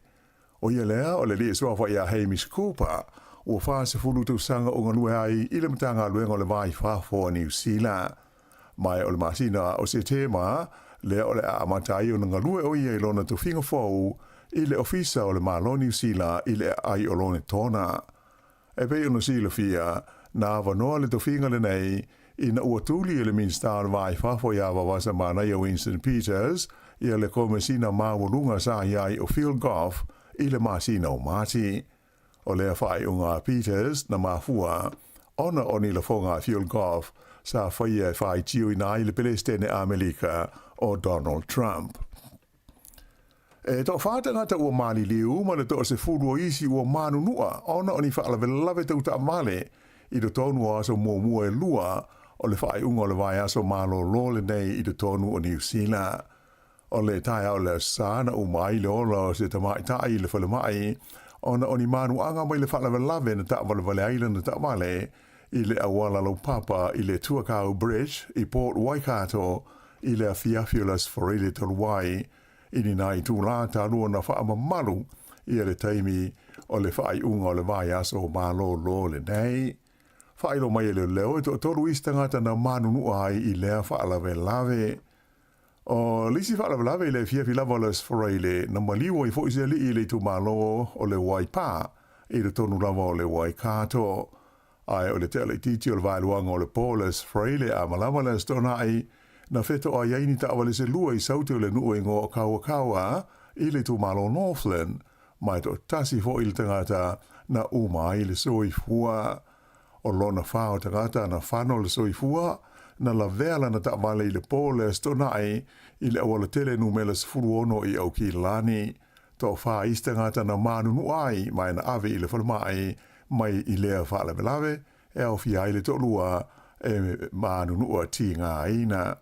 O ia lea o le alii suafa iā Hamish Cooper, ua 40 tausaga o galue ai i le Matagaluega o le Va i Fafo a Niu Sila. Ma o le masina o Setema lea o le a amata ai ona galue o ia i lona tofiga fou i le Ofisa o le Malo Niu Sila i le aai o Lonetona. E pei ona silafia, na avanoa le tofiga lenei ina ua tuli e le Minisita o le Va i Fafo iā Vavasa Manaia Winston Peters ia le Komesina Maualuga sa i ai o Phil Goff i le masina o Mati. O lea faaiuga a Peters na mafua ona o ni lafoga a Phil Goff sa faia e faitioina ai le Pelesitene Amelika o Donald Trump. E toafā tagata ua maliliu ma le toasefulu o isi ua manunua ona o ni faalavelave tau taavale i totonu o aso muamua e lua o le faaiuga o le vaiaso malōlō lenei i totonu o Niu Sila. O le taeao le Aso Sa na uma ai le ola o se tamaitai i le falemai ona o ni manuaga mai le faalavelave na taavalevale ai lana taavale i le auala laupapa i le Tuakau Bridge i Port Waikato i le afiafi o le Aso Faraile talu ai i ni nai itulā talu ona faamamalu ia le taimi o le faaiuga o le vaiaso malōlō lenei. Faailoa mai e leoleo e toatolu isi tagata na manunua ai i lea faalavelave. O le isi faalavelave i le afiafi lava o le Aso Faraile, na maliu ai foi se alii i le itumalo o le Waipā i totonu lava o le Waikato. Ae o le tea laitiiti o le vaeluaga o le po o le Aso Faraile a malama le Aso Toonai, na fetoai ai ni taavale se lua i Saute o le nuu e igoa o Kawakawa i le itumalo o Northland, ma e toatasi foi le tagata na uma ai le soifua. O lona fa o tagata na fano le soifua, na lavea lana taavale i le po o le Aso Toonai i le auala tele numera 16 i Aukilani. Toafa isi tagata na manunua ai ma e na ave i le falemai mai i lea faalavelave e aofia ai le toalua e manunua tigaina.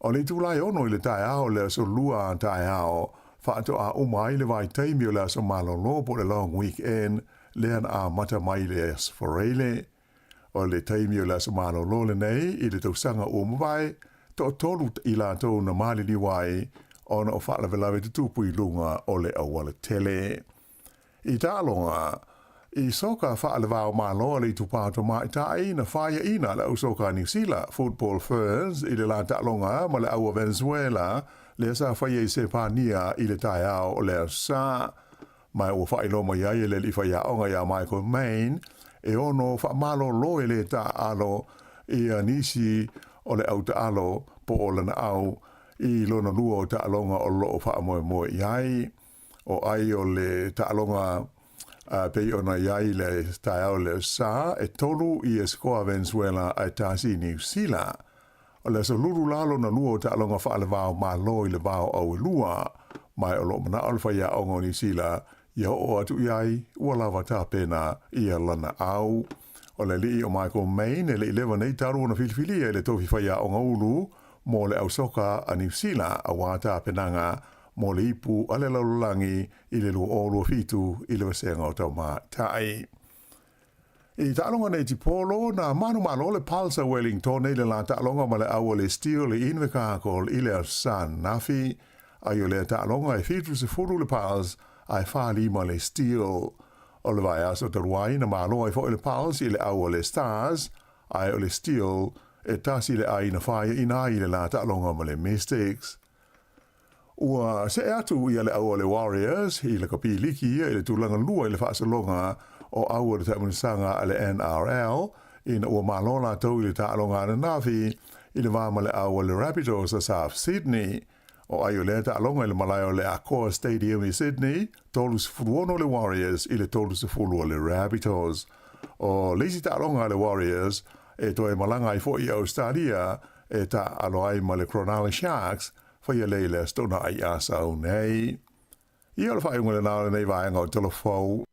O le itula e 6 i le taeao o le aso Lua a taeao, faatoa uma ai le vaitaimi o le aso malolo po o le long weekend lea na amata mai i le Aso Faraile. O le taimi o le aso malolo lenei i le tausaga ua mavae, toatolu i latou na maliliu ai ona o faalavelave tutupu i luga o le auala tele. I taaloga, i soka faalevao malo a le itupa tamaitai na faiaina le au soka a Niu Sila, Football Ferns, i le la taaloga ma le au a Venezuela, lea sa faia i Sepania i le taeao o le Aso Sa. Ma ua faailoa mai ai e le alii faiaoga ia Michael Main, e ono faamalolo e le taaalo ia nisi o le au taalo po o lana au i lona lua o taaloga o loo faamoemoe i ai. O ai o le taaloga pei ona i ai le taeao le Aso Sa, e tolu i Escoa Venezuela ae tasi i Niu Sila. O le aso lulu la lona lua o taaloga faalevao Malo i le vao auelua, ma o loo manao le faiaoga o Niu Sila ia oo atu i ai ua lava tapena ia lana au. O le alii o Michael Main e le i leva nei talu ona filifilia i le tofi faiaoga ulu mo le au soka a Niu Sila auā tapenaga mo le ipu a le lalolagi i le 2027 i le vasega o Taumatai. I taaloga nei tipolo, na manumalo le Pulse a Wellington i le la taaloga ma le au a le Steel i Invercargill i le Aso Sa ananafi. Ai o lea taaloga e 70 le Pulse ae 45 le Steel. O le vaiaso talu ai na malo ai foi le Pulse i le au a le Stars, ae o le Steel e tasi le ai na faiaina ai i le la taaloga ma le Mystics. Ua see atu ia le au a le Warriors i le kapi liki ia i le tulaga lua i le faasologa o au o le taamilosaga a le NRL ina ua malo latou i le taaloga ananafi i le va ma le au a le Rabbitohs a South Sydney. O ai o lea taaloga i le malae o le Accor Stadium i Sydney, 36 le Warriors i le 30 o le Rabbitohs. O le isi taaloga a le Warriors e toe malaga ai foi i Ausetalia e taaalo ai ma le Cronulla Sharks faia lea i le Aso Toonai a sau nei. Ia o le faaiuga lena o lenei vaega o Tala Fou.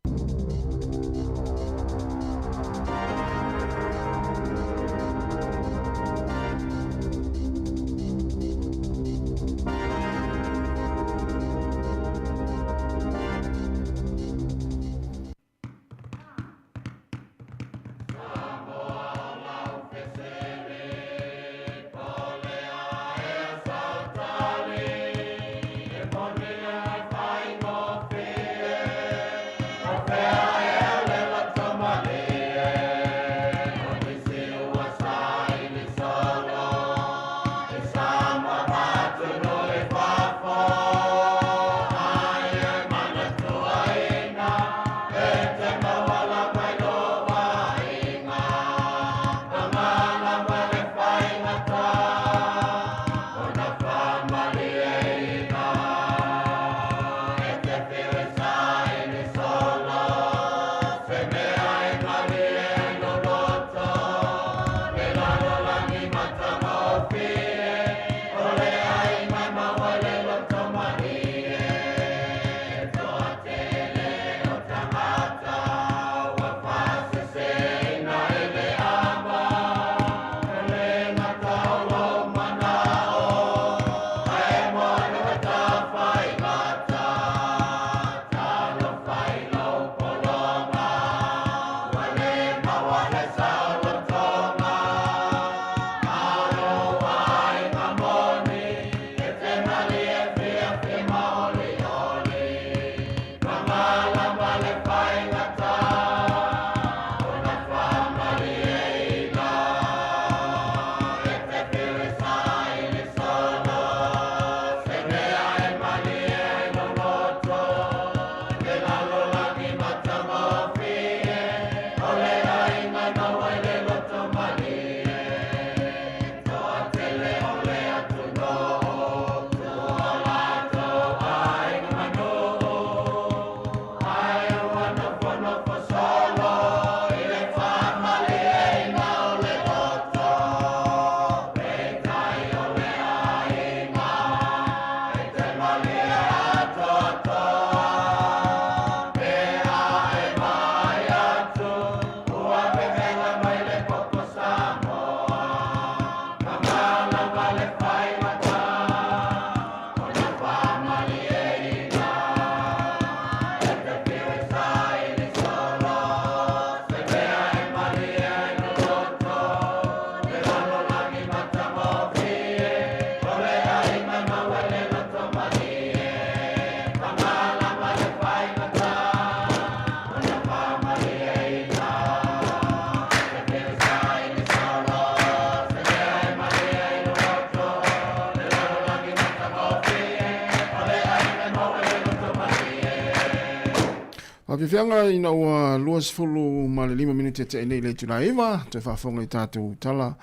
Faafiafiaga ina ua 25 minute te nei le itula e 9, toe faafofoga i tatou tala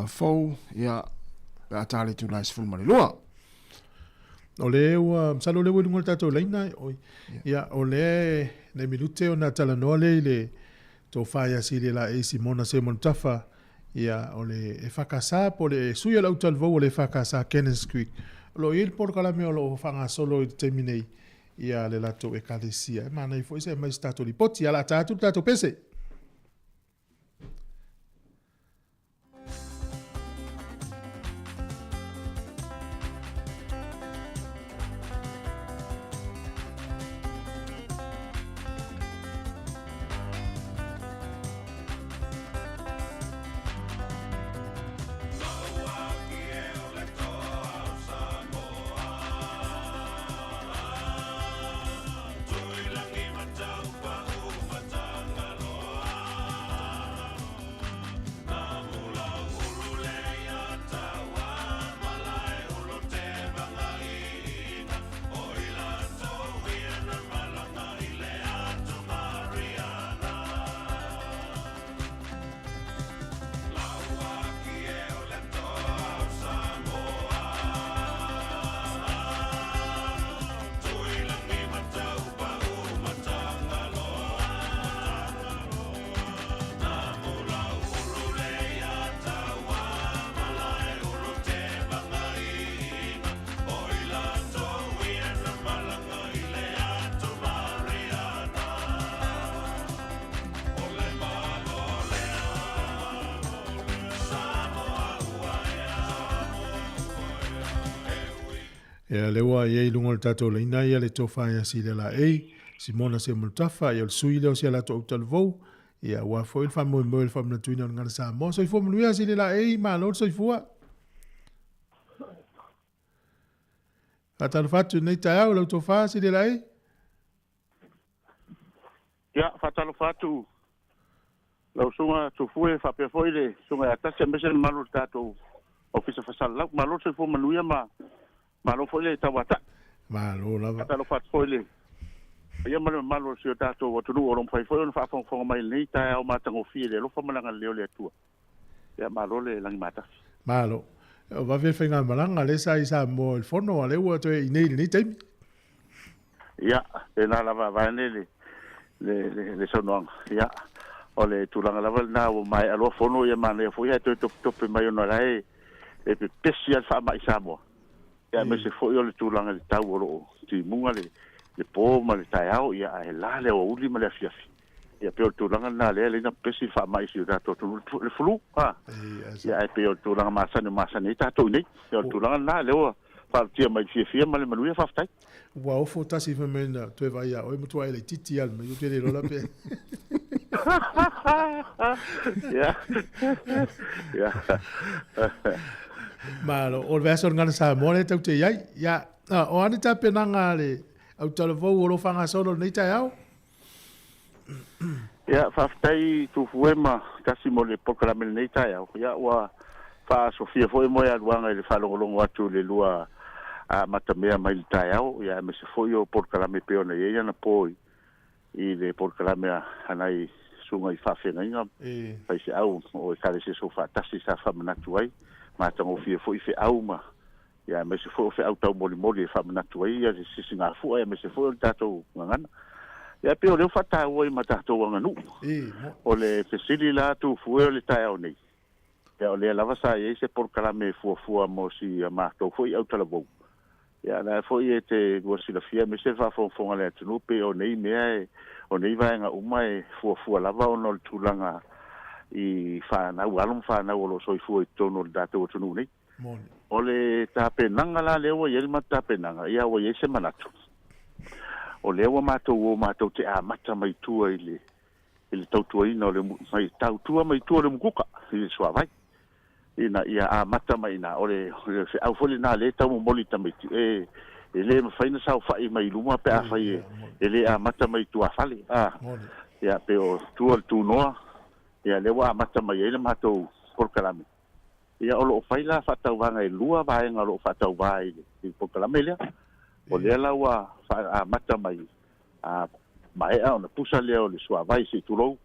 fou, ia, pe a ta le itula e 12. O le ua, masalo o lea ua i luga o le tatou laina, oi. Ia, o lea, nai minute ona talanoa lea i le tofa ia Sililaei Simona Simon Tafa, ia, o le EFKS po o le sui o le autalavou o le EFKS Cannons Creek. O lo o i ai le polokalame o lo o faagasolo i le taimi nei, ia le latou ekalesia. E manaia foi se aumai se tatou lipoti. Ia, o le a ta atu le tatou pese. Ia, lea ua i ai i luga o le tatou laina ia le tofa ia Silia Laei, Simona Semolutafa, ia o le sui lea o si a latou autalavou, ia aua foi le faamoemoe o le faamanatuina o le Gagana Samoa. Soifua manuia Silia Laei, malo le soifua. Faatalofa atu i lenei taeao i lau tofa Silia Laei. Ia, faatalofa atu lau Susuga Tufue faapea foi le Susuga ia Tasi aemaise le mamalu o le tatou Ofisa Faasalalau. Malo le soifua manuia ma malo foi le tauatai. Malo lava. Faatalofa atu foi i le paia ma le mamalu o si o tatou atunuu o lo o mafai foi ona faafogafoga mai i lenei taeao matagofie i le alofa ma le agalelei o le Atua. Ia, malo le lagimatafi. Malo. O vave le faigamalaga lea sa i Samoa i le fono, a o lea ua toe i inei i lenei taimi. Ia, pena lava vaeane le, le, le, le saunoaga. Ia, o le tulaga lava lena ua maea loa fono, ia manaia foi ae toe topetope mai ona la e, e pepesi lava le faamai i Samoa. Ia, aemaise foi o le tulaga i le tau o lo o timuga le, le po ma le taeao, ia, ae la le aoauli ma le afiafi. Ia, pei o le tulaga lena lea e ala ai ona pepesi le faamai i si o tatou atunuu, le flu, a. Ia, ae pei o le tulaga masani o masani ai tatou i inei. Ia, o le tulaga lena lea ua faalatia mai i le fiafia ma le manuia, faafetai. Ua ofo tasi fai mai na toe vaai ia oe matua e laitiiti lava mai, ou te le iloa la pe. Ia. Ia. Malo, o le vaiaso o le Gagana Samoa lea tatou te i ai. Ia, o a ni tapenaga a le autalavou o lo o faagasolo i lenei taeao? Ia, faafetai Tufue ma Tasi mo le polokalame i lenei taeao. Ia, ua faasofia foi moealuaga i le faalogologo atu i le lua amatamea mai le taeao, ia, aemaise foi o polokalame e pei ona i ai anapo i le polokalame a nai susuga i faafeagaiga, faifeau o Ekalesia Soofaatasi sa faamanatu ai, matagofie foi feau ma Ia aemaise foi o feau taumolimoli e faamanatu ai le sisigafua aemaise foi o le tatou gagana. Ia pei o lea ua faataua ai ma tatou aganuu. O le fesili la Tufue o le taeao nei, ia o lea lava sa i ai se polokalame e fuafua mo si a matou foi autalavou. Ia o la foi e te lua silafia aemaise le faafogafoga a le atunuu pei o nei mea e, o nei vaega uma e fuafua lava ona o le tulaga i fanau, alo ma fanau o lo o soifua i totonu o le tatou atunuu nei. Moni. O le tapenaga la lea ua i ai le matou tapenaga, ia ua i ai se manatu, o lea ua matou o matou te amata mai tua i le i le tautuaina o le mai tautua mai tua o le umukuka i le suavai, ina ia amata mai i ina. O le feau foi lena lea e taumomoli i tamaiti, e e le mafai ona saofai mai luma pe afai e le amata mai tuafale. A, ia pei o tua o le tunoa, ia lea ua amata mai ai le matou polokalame. Ia, o lo o fai la faatauvaga e lua vaega o lo o faatauva i le polokalame lea. O lea la ua amata mai a Maea ona pusa lea o le suavai se i tulou,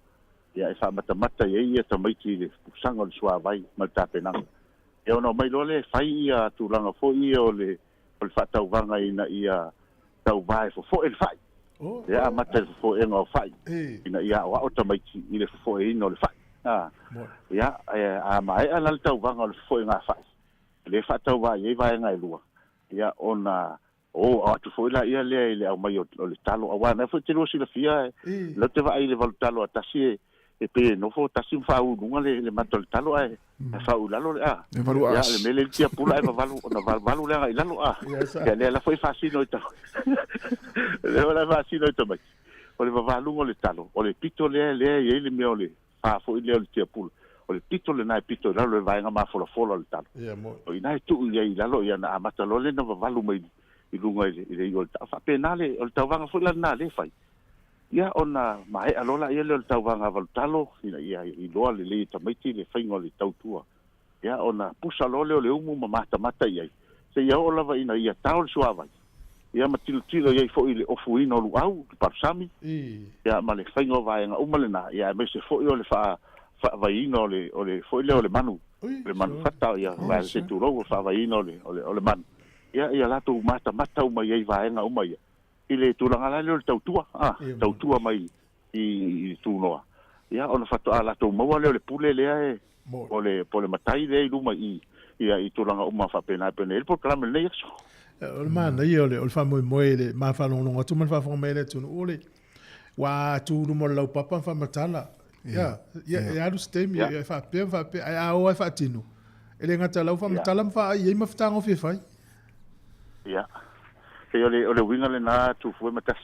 ia e faamatamata i ai ia tamaiti i le pusaga o le suavai ma le tapenaga. Ia ona omai loa lea e fai ia tulaga foi ia o le o le faatauvaga ina ia tauvā e fofoe le fai. Lea amata i le fofoega o fai ina ia aoao tamaiti i le fofoeina o le fai. Ia, a maea la le tauvaga o le fofoega fai, lea e faatauvā i ai vaega e lua, ia ona o atu foi laia lea i le aumai o le talo, aua na foi te lua silafia lau te vaai i le valu talo a tasi e pei e nofo tasi ma faauu i luga le mata o le talo ae faauu i lalo le a. E valu Ia, le mea lea i le tiapula ae vavalu, ona valuvalu le agai i lalo a. Ia, lea la foi faasino i tamaiti. Lea la faasino i tamaiti. O le vavaluga o le talo, o le pito lea lea e i ai le mea o le fa foi lea o le tiapula. O le pito lena e pito i lalo i le vaega mafolafola o le talo. O i ina e tuu i ai i lalo, ia ona amata loa lea ona vavalu mai i luga i le iu o le talo. Faapena le, o le tauvaga foi la lena lea e fai. Ia ona maea loa laia lea o le tauvaga valu talo, ina ia iloa lelei e tamaiti le faiga o le tautua. Ia ona pusa loa lea o le umu ma matamata i ai, seia oo lava ina ia tao le suavai, ia ma tilotilo i ai foi i le ofuina o luau, le palusami, ia ma le faiga o vaega uma lena, ia aemaise foi o le faavaiina o le, o le foi lea o le manu, o le manu fata, ia vaega se tulou, o le faavaiina o le, o le, o le manu. Ia, ia latou matamata uma i ai i vaega uma ia, i le tulaga la lea o le tautua, a, tautua mai i Tunoa, ia ona faatoa latou maua lea o le pule lea e, o le, po o le matai lea i luma i i, ia, i tulaga uma faapena e pei ona i ai le polokalame i lenei aso. O le manaia o le, o le faamoemoe i le ma faalogologo atu ma le faafofoga mai a le atunuu, o le ua tu i luma o le laupapa ma faamatala. Ia, ia, e alu se taimi e faapea ma faapea, ae a o lava e faatino, e le gata lau faamatala ma faaai ai ma fetagofie fai. Ia. Pei o le, o le uiga lena Tufue ma Tasi.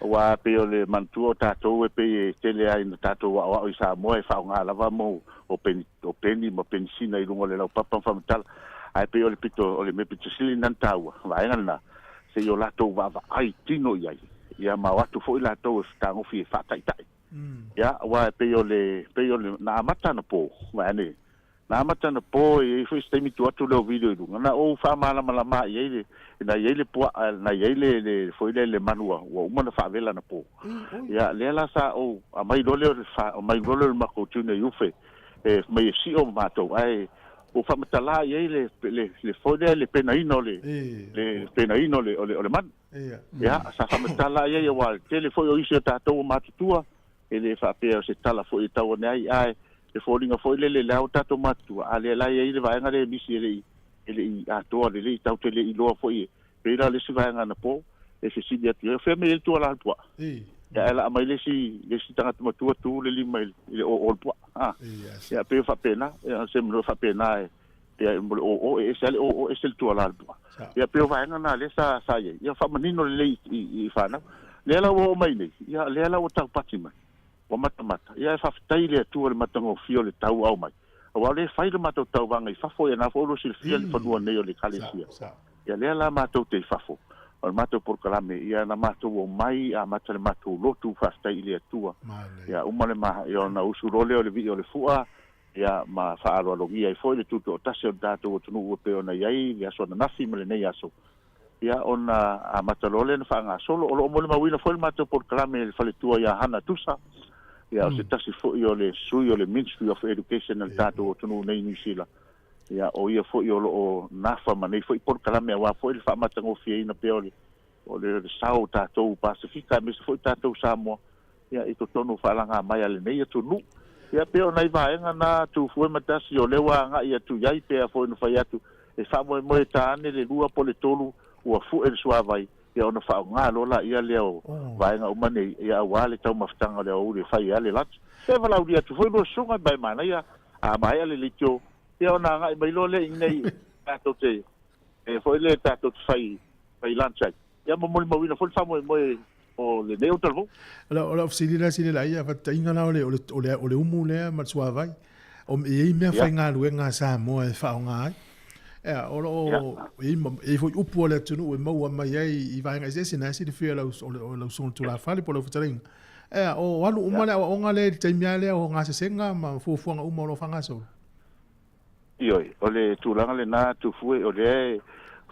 Aua pei o le manatua o tatou e pei e tele lava ina tatou aoao i Samoa e faaaoga lava mo o peni, o peni ma penisina i luga o le laupapa ma faamatala. Ae pei o le pito, o le mea pito sili lena na taua, vaega lena, se i o latou vaavaai tino i ai, ia ma o atu foi latou e fetagofi e faataitai. Ia, aua e pei o le, pei o le, na amata anapo, vaeane, Na amata ana po, e i ai foi se taimi tuu atu lea o video i luga, na ou faamalamalama i ai le, na i ai le puaa, na i ai le, le, foi lea le manu ua uma ona faavela ana po. Ia, lea la sa ou aumai loa lea o le fa, aumai loa lea o le matou junior youth e, e fai mai e sio ma matou, ae ua faamatala i ai le, le, le foi lea le penaina o le, le penaina o le, o le, o le manu. Ia, sa faamatala i ai, aua o le tele foi o isi o tatou ua matutua, E le faapea o se tala foi e tau ane ai, ae e foliga foi lele lea ua tatou matutua, a lea la e i ai le vaega lea e misi e le i, e le i atoa lelei, tatou te le i iloa foi e pei la o le isi vaega anapo e fesili atu i ai, o fea mea i ai le tuala o le puaa? Ia ae laa mai le isi, le isi tagata matua tu le lima i le oo o le puaa. A, ia pei o faapena, ia se mea faapena e, ia mo le oo, e ese lava le oo, ese le tuala o le puaa. Ia pei o vaega na lea sa, sa i ai, ia faamanino lelei i, i, i fanau. Lea la ua oo mai nei, ia lea la ua taupati mai, ua matamata, ia e faafetai i le Atua i le matagofie o le tauao mai. Aua o lea e fai le matou tauvaga i fafo, ia na foi o lo o silafia le fanua nei o le Ekalesia. Ia lea la matou te i fafo, o le matou polokalame, ia na matou omai amata le matou lotu faafetai i le Atua. Ia uma le ma, ia ona usu loa lea o le vii o le fua, ia ma faaaloalogia ai foi le tutoatasi o le tatou atunuu e pei ona i ai le aso ananafi ma lenei aso, ia ona amata loa lea ona faagasolo. O lo o molimauina foi le matou polokalame i le faletua ia Hana Tusa, ia o se tasi foi o le sui o le Ministry of Education a le tatou atunuu nei i Niu Sila, ia o ia foi o lo o nafa ma nei foi polokalame aua foi le faamatagofieina pea o le o le sao o tatou Pasefika aemaise foi tatou Samoa ia i totonu o faalaga mai a lenei atunuu. Ia pei o nai vaega na Tufue ma Tasi o lea ua agai atu i ai pea foi na fai atu e faamoemoe e ta ane le lua po o le tolu ua fue le suavai ia ona faaaoga loa laia lea o vaega uma nei ia aua le taumafataga o le aoauli e fai ai le lunch. Ia e valaaulia atu foi lua susuga ma e manaia a maea le leitio ia ona agai mai loa lea i inei tatou te e foi lea tatou te fai fai lunch ai. Ia ma molimauina foi le faamoemoe o lenei o talavou. O lau fesili la sili laia, faataitaiga la o le, o le, o le, o le umu lea ma le suavai, o e i ai mea faigaluega a Samoa e faaaoga ai. Ea, o lo o, e i ai foi upu a le atunuu e maua mai ai i vaega eseese, na e silafia e lau, o le, o lau susuga tulafale po o lau fetalaiga. Ea, o alu uma le aoaoga lea i le taimi lava lea o gasesega ma fuafuaga uma o lo o faagasolo. Ioe, o le tulaga lena Tufue, o lea e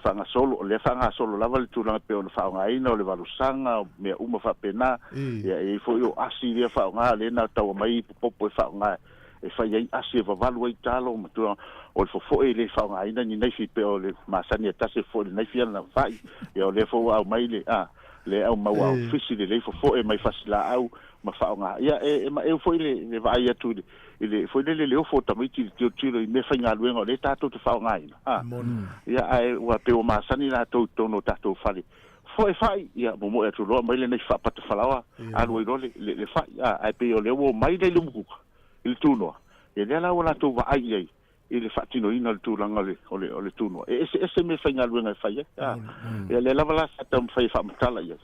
Faagasolo, o lea faagasolo lava le tulaga e pei ona faaaogaina o le valusaga, o mea uma faapena. Ia, e i ai foi o asi lea faaaoga, lea na tau aumai ipu popo e faaaoga e fai ai asi e vavalu ai talo ma tulaga. O le fofoe e le faaaogaina ni naifi pei o le masani e tasi e fofoe i le naifi ana fai. Ia, o lea foi ua aumai le, a, lea e aumai ua fisi lelei fofoe mai fasilaau ma faaaoga. Ia, e maeu foi le vaai atu i le, i le foi lele le ofo o tamaiti i le tilotilo i meafaigaluega o lea tatou te faaaogaina. A, ia, ae ua pei ua masani latou i totonu o tatou fale. Foe fai, ia, momoe atu loa aumai le naifi faapata falaoa, alu ai loa le, le, le fai. A, ae pei o lea ua omai le umukuka i le tunoa, ia lea la ua latou vaai i ai i le faatinoina o le tulaga o le, o le, o le tunoa. E eseese meafaigaluega e fai ai. A, ia lea lava la sa taumafai e faamatala i ai.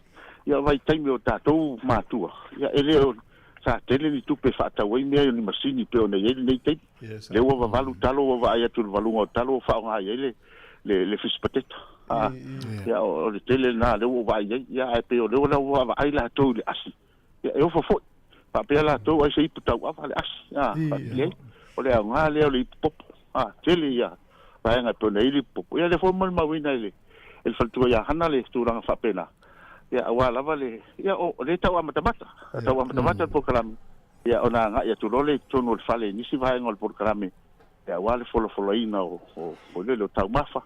Ia o vaitaimi o tatou matua, ia e le o, sa tele ni tupe e faatau ai mea o ni masini pei ona i ai lenei taimi. Lea ua vavalu talo ua vaai atu i le valuga o talo ua faaaoga i ai le, le, le fisi pateta. A, ia o, o le tele lena lea ua ou vaai i ai. Ia ae pei o lea ua ua vaavaai latou i le asi. Ia e ofo foi. Faapea latou ai se ipu tauava le asi. A, faapea o le aoga lea o le ipu popo. A, tele ia vaega e pei ona i ai le ipu popo. Ia lea foi ua molimauina e le, e le faletua ia Hana le tulaga faapena. Ia aua lava le, ia o, o lea e tau amatamata. Tau amatamata le polokalame. Ia ona agai atu loa lea i totonu o le fale i nisi vaega o le polokalame, ia aua le folafolaina o, o, o le, o taumafa,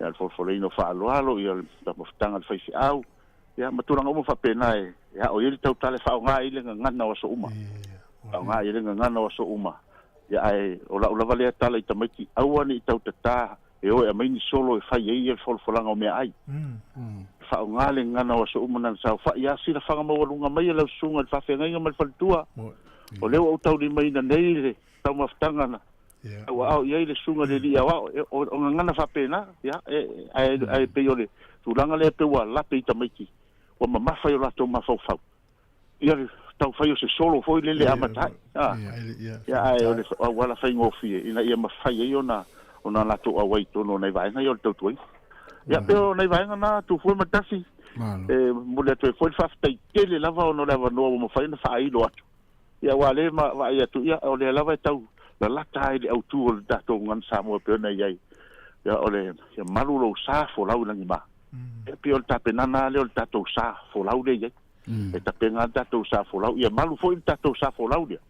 ia le folafolaina o faaaloalo, ia le taumafataga a le faifeau, ia ma tulaga uma faapena e, e ao i ai le tautala e faaaoga ai le gagana o aso uma. Faaaoga ai le gagana o aso uma. Ia ae o lau lava lea tala i tamaiti, aua ne i tautatā e o e aumai ni solo e fai ai le folafolaga o meaai. Faaaoga le gagana o aso uma na na saofai a silafaga maualuga mai e lau susuga i le faafeagaiga ma le faletua. O lea ua ou taulimaina nei le taumafataga na tauaao i ai le susuga i le alii aoao. O gagana faapena, ia, ae, ae pei o le tulaga lea pei ua lape i tamaiti, ua mamafa i o latou mafaufau. Ia le taufai o se solo foi lele e amata ai. A, ia, ae o le auala faigofie ina ia mafai ai ona ona latou auai i totonu o nai vaega ia o le tautuaina. Ia, pei o nai vaega na, Tufue ma Tasi, e momoli atu ai foi le faafetai tele lava ona o le avanoa ua mafai ona faailo atu. Ia, aua o lea e vaai atu, ia, o lea lava e tau lalata lava i le autu o le tatou Gagana Samoa e pei ona i ai. Ia, o le, ia malu lou sa folau i lagima. Ia, pei o le tapenaga lava lea o le tatou sa folau lea e i ai. E tapena lava le tatou sa folau, ia malu foi le tatou sa folau lea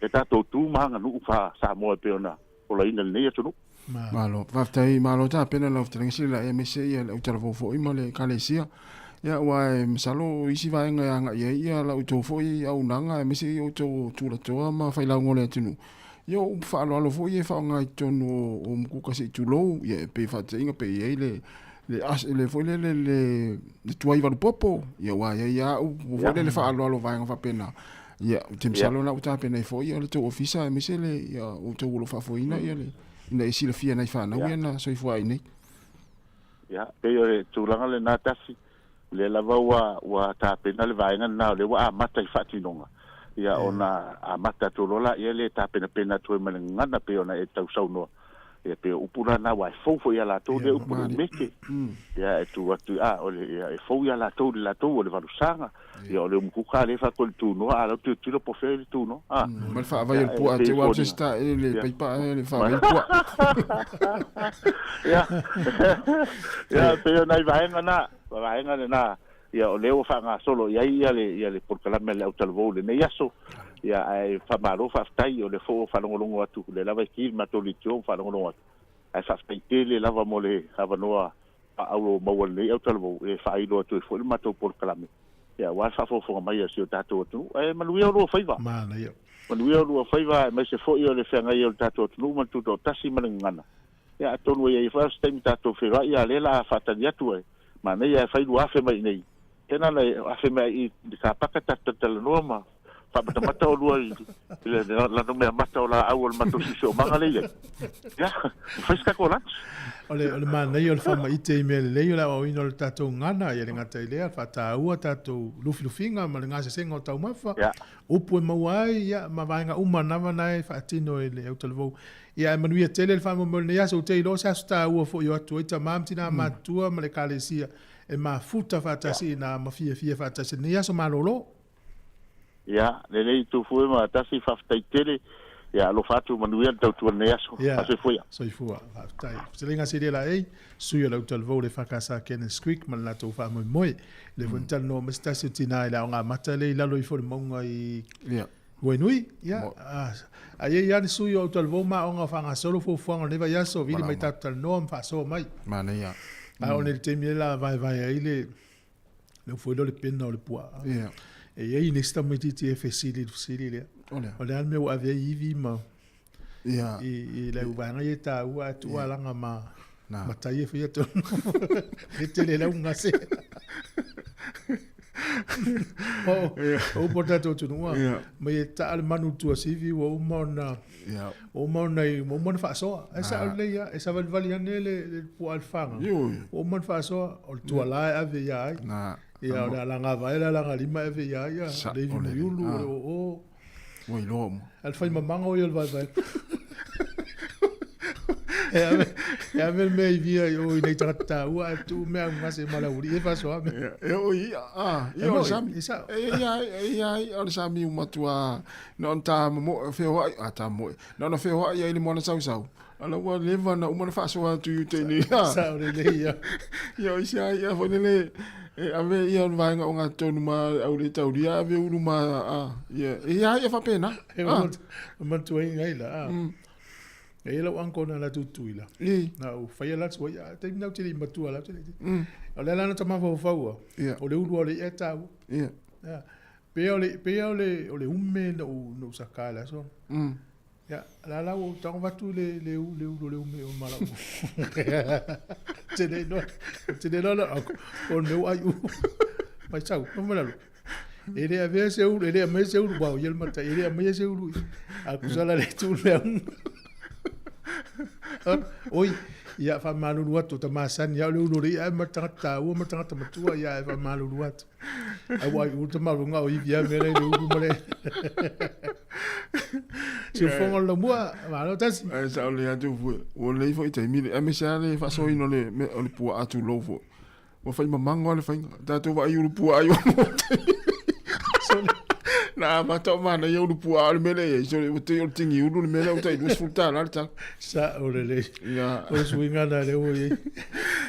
e tatou tu ma aganuu faa-Samoa e pei ona olaina i lenei atunuu. Malo, faafetai, malo tapena lau fetalaiga sili la aemaise ia le autalavou foi ma le ekalesia. Ia aua e masalo o isi vaega e agai ai ia la outou foi auaunaga aemaise ia outou tulatoa ma failauga o le atunuu. Ia o upu faaaloalo foi ia e faaaoga i totonu o Mukuka se i tulou, ia e pei faataitaiga pe i ai le le as le foi lele le le tuai valu popo, ia aua e i ai lava upu foi lele faaaloalo vaega faapena. Ia, ou te masalo la ua tapena ai foi le tou ofisa aemaise le ia outou o lo o faafoeina ia le ina ia silafia e nai fanau ia na soifua ai nei. Ia, pei o le tulaga lena tasi, o lea lava ua ua tapena le vaega lena o lea ua amata i faatinoga, ia ona amata atu loa laia lea e tapenapena atu ai ma le gagana pei ona e tausaunoa. Ia pei o upu la na aua e fou foi ia latou lea upu o le umeke. Ia e tu atu a o le ia e fou ia latou le latou o le valusaga. Ia o le umukuka lea fa ko le tunoa a lau tilotilo po fea le tunoa. A. Ma le faavai o le puaa te ua se sta e le paipa e le faavai puaa. Ia. Ia pei o nai vaega na, vaega lena. Ia o lea ua faagasolo i ai ia le ia le polokalame a le autalavou i lenei aso. Ia ae faamalo faafetai o lea foi ua faalogologo atu, o lea lava e ki le matou leitio ma faalogologo atu. Ae faafetai tele lava mo le avanoa faaauau maua i lenei autalavou e faailo atu ai foi le matou polokalame ia aua le faafogafoga mai a si o tatou atunuu. Ae manuia o lua faiva. Manaia. Manuia o lua faiva aemaise foi o le feagai o le tatou atunuu ma le tutoatasi ma le gagana. Ia atonu e i ai foi lava se taimi tatou feiloai, a o lea o le a faatali atu ai. Manaia ae fai 2000 mai i inei. Tena na afe mai i i le kapaka tatou talatalanoa ma faamatamata olua i le lano mea mata o laau o le matou siosiomaga lea i ai. Ia, fai se tatou lunch. O le, o le manaia o le faamaite i mea lelei o le aoaoina o le tatou gagana, ia le gata i lea, faataua tatou lufilufiga ma le gasesega o taumafa, yeah. upu e maua ai, ia, ma vaega uma lava na e faatino e le autalavou. Ia ae manuia tele le faamoemoe o lenei aso, ou te iloa o se aso taua foi e o atu ai tama ma tina matutua ma le Ekalesia e mafuta faatasi ina ma fiafia faatasi i lenei aso malolo. Ia, lelei Tufue ma Tasi, faafetai tele. Ia alofa atu manuia le tautua i lenei aso. Ia, Soifua. Soifua. Faafetai. Fetalaiga Silia Laei, sui o le Utalavou le EFKS Cannons Creek ma le latou faamoemoe. Lea foi na talanoa mai se tasi o tina i le aoga amata lea i lalo ifo o le mauga i Wainui. Ia, a i ai lava le sui o Utalavou ma aoga o faagasolo fuafuaga o lenei vaiaso, vili mai tatou talanoa ma faasoa mai. Manaia. A o le taimi lea la vaevae ai le le foi lea o le pena o le puaa. E i ai nisi tamaitiiti e fesili i le fesili lea. O le a le mea ua ave ai ivi ma i le auvaega ia e taua ae tuu alaga ma matai e faia tonu. E tele lau gase. O upu o le tatou atunuu mai e taa le manu i le tuasivi ua uma ona ua uma ona ua uma ona faasoa. Ae sao lelei lava, e savalivali ane le puaa i le faga, ua uma ona faasoa, o le tuala e ave ia ai. Ia, o le alagavae, le alagalima e ave ia ai, o le ivi muliulu, o le oo. Ua iloa uma. A o le faimamaga o ia o le vaevae. E ave, e ave le mea i via i o i nai tagata taua ae tuu mea augase ma le aualii e faasoa mea. E oo i ia, a, ia o le sami. E sao. E ia, e ia, o le sami ua matua, na ona ta momoe, feoai, a ta momoe, na ona feoai ai i le moana sausau. Ala ua leva na uma na faasoa atu i uta i nei. Sao lelei ia. Ia o isi a ia foi lele e ave ia o le vaega o gatonu ma au le taulia ave ulu ma a ia e ia ia faapena. E manatuaina ai la. E i ai lau uncle na alu atu i Tutuila. Na ou faia la atu ai, taimi na ou te le i matua la ou te le i. O lea la na ta mafaufau o le ulu o le i'a e taua. Ia. Pei o le pei o le o le ume na ou saka i le aso. Ia, la la ua ou tago atu le le le ulu o le ume o malau. Te le no, te le no o le meu ai u. Mai sau, no malalo. E le avea se ulu, e le aumai se ulu, wow, ia le matai, e le aumai se ulu. A kusala le tu le au. Oi, ia faamalulu atu, ta masani au le ulu o le i'a ma tagata taua ma tagata matua, ia e faamalulu atu. Ai ua ai ulu tamaluga o ivi a mea le ulu ma le. Siufoga o le laumua, malo tasi. Ai sa o le atu foi, ua lelei foi taimi le, aemaise lava le faasoaina o le mea o le puaa tulou foi. Ua fai mamago lava le faiga. Tatou vaai i ulu puaa i ono taimi. Na amata o manaia ulu puaa o le mea lea e i ai. So, ua te o le tigi ulu le mea lea ua tai $20 le tau. Sao lelei. Ia. O le suiga lena lea ua i ai.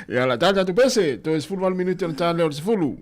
Ia la tata atu pese, toe 18 minute ona ta lea o le 10.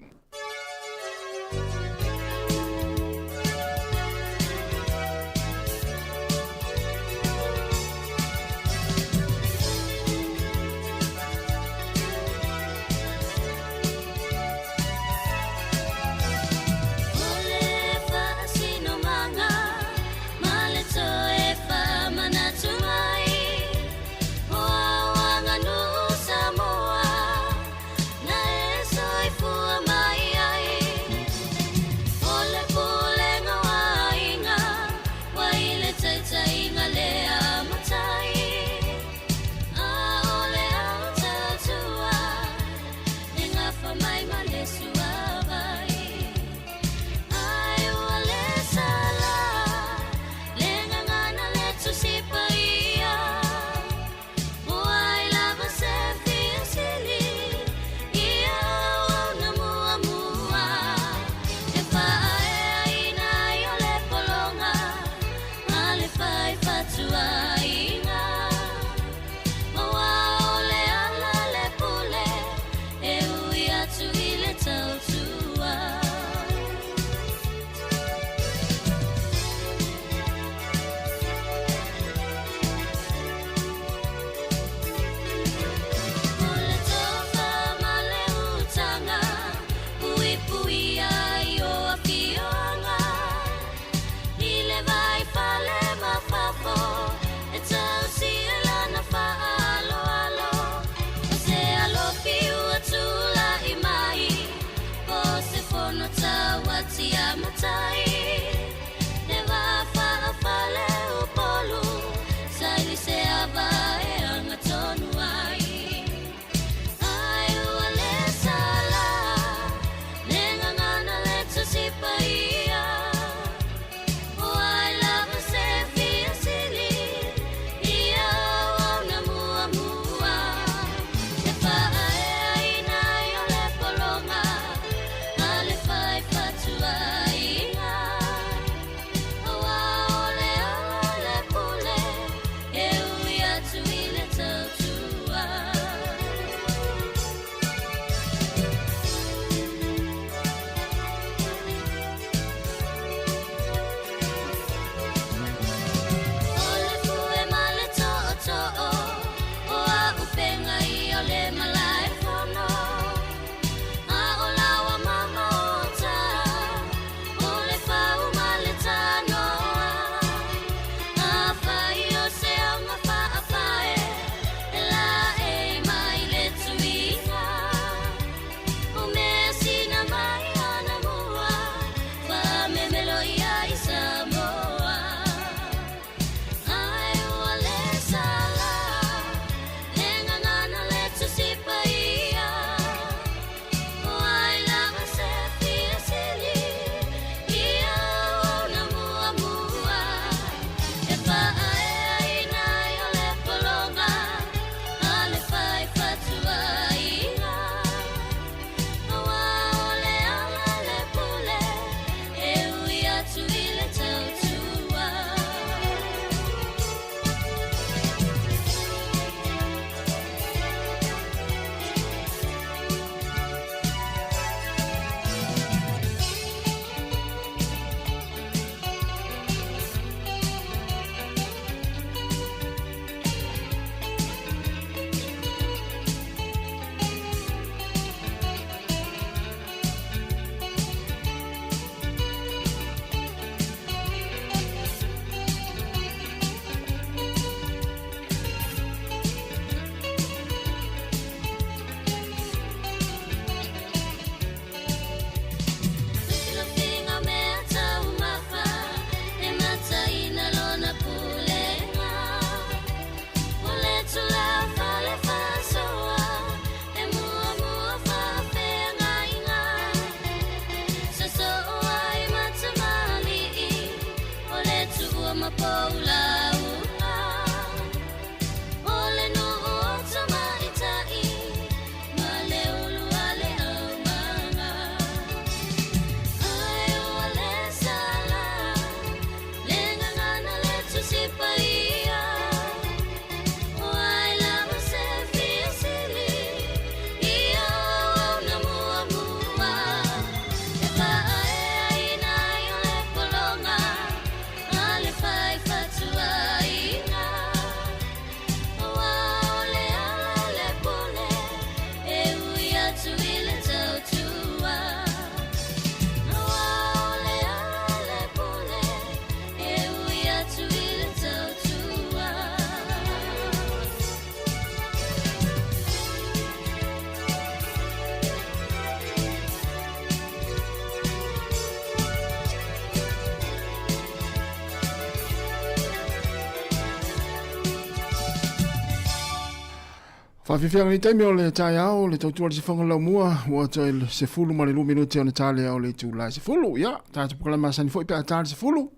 Faafiafiaga i lenei taimi o le taeao, le tautua i le sifoga laumua, ua toe 12 minute ona ta lea o le itula e 10. Ia, tatou polokalame masani foi pe a ta le 10.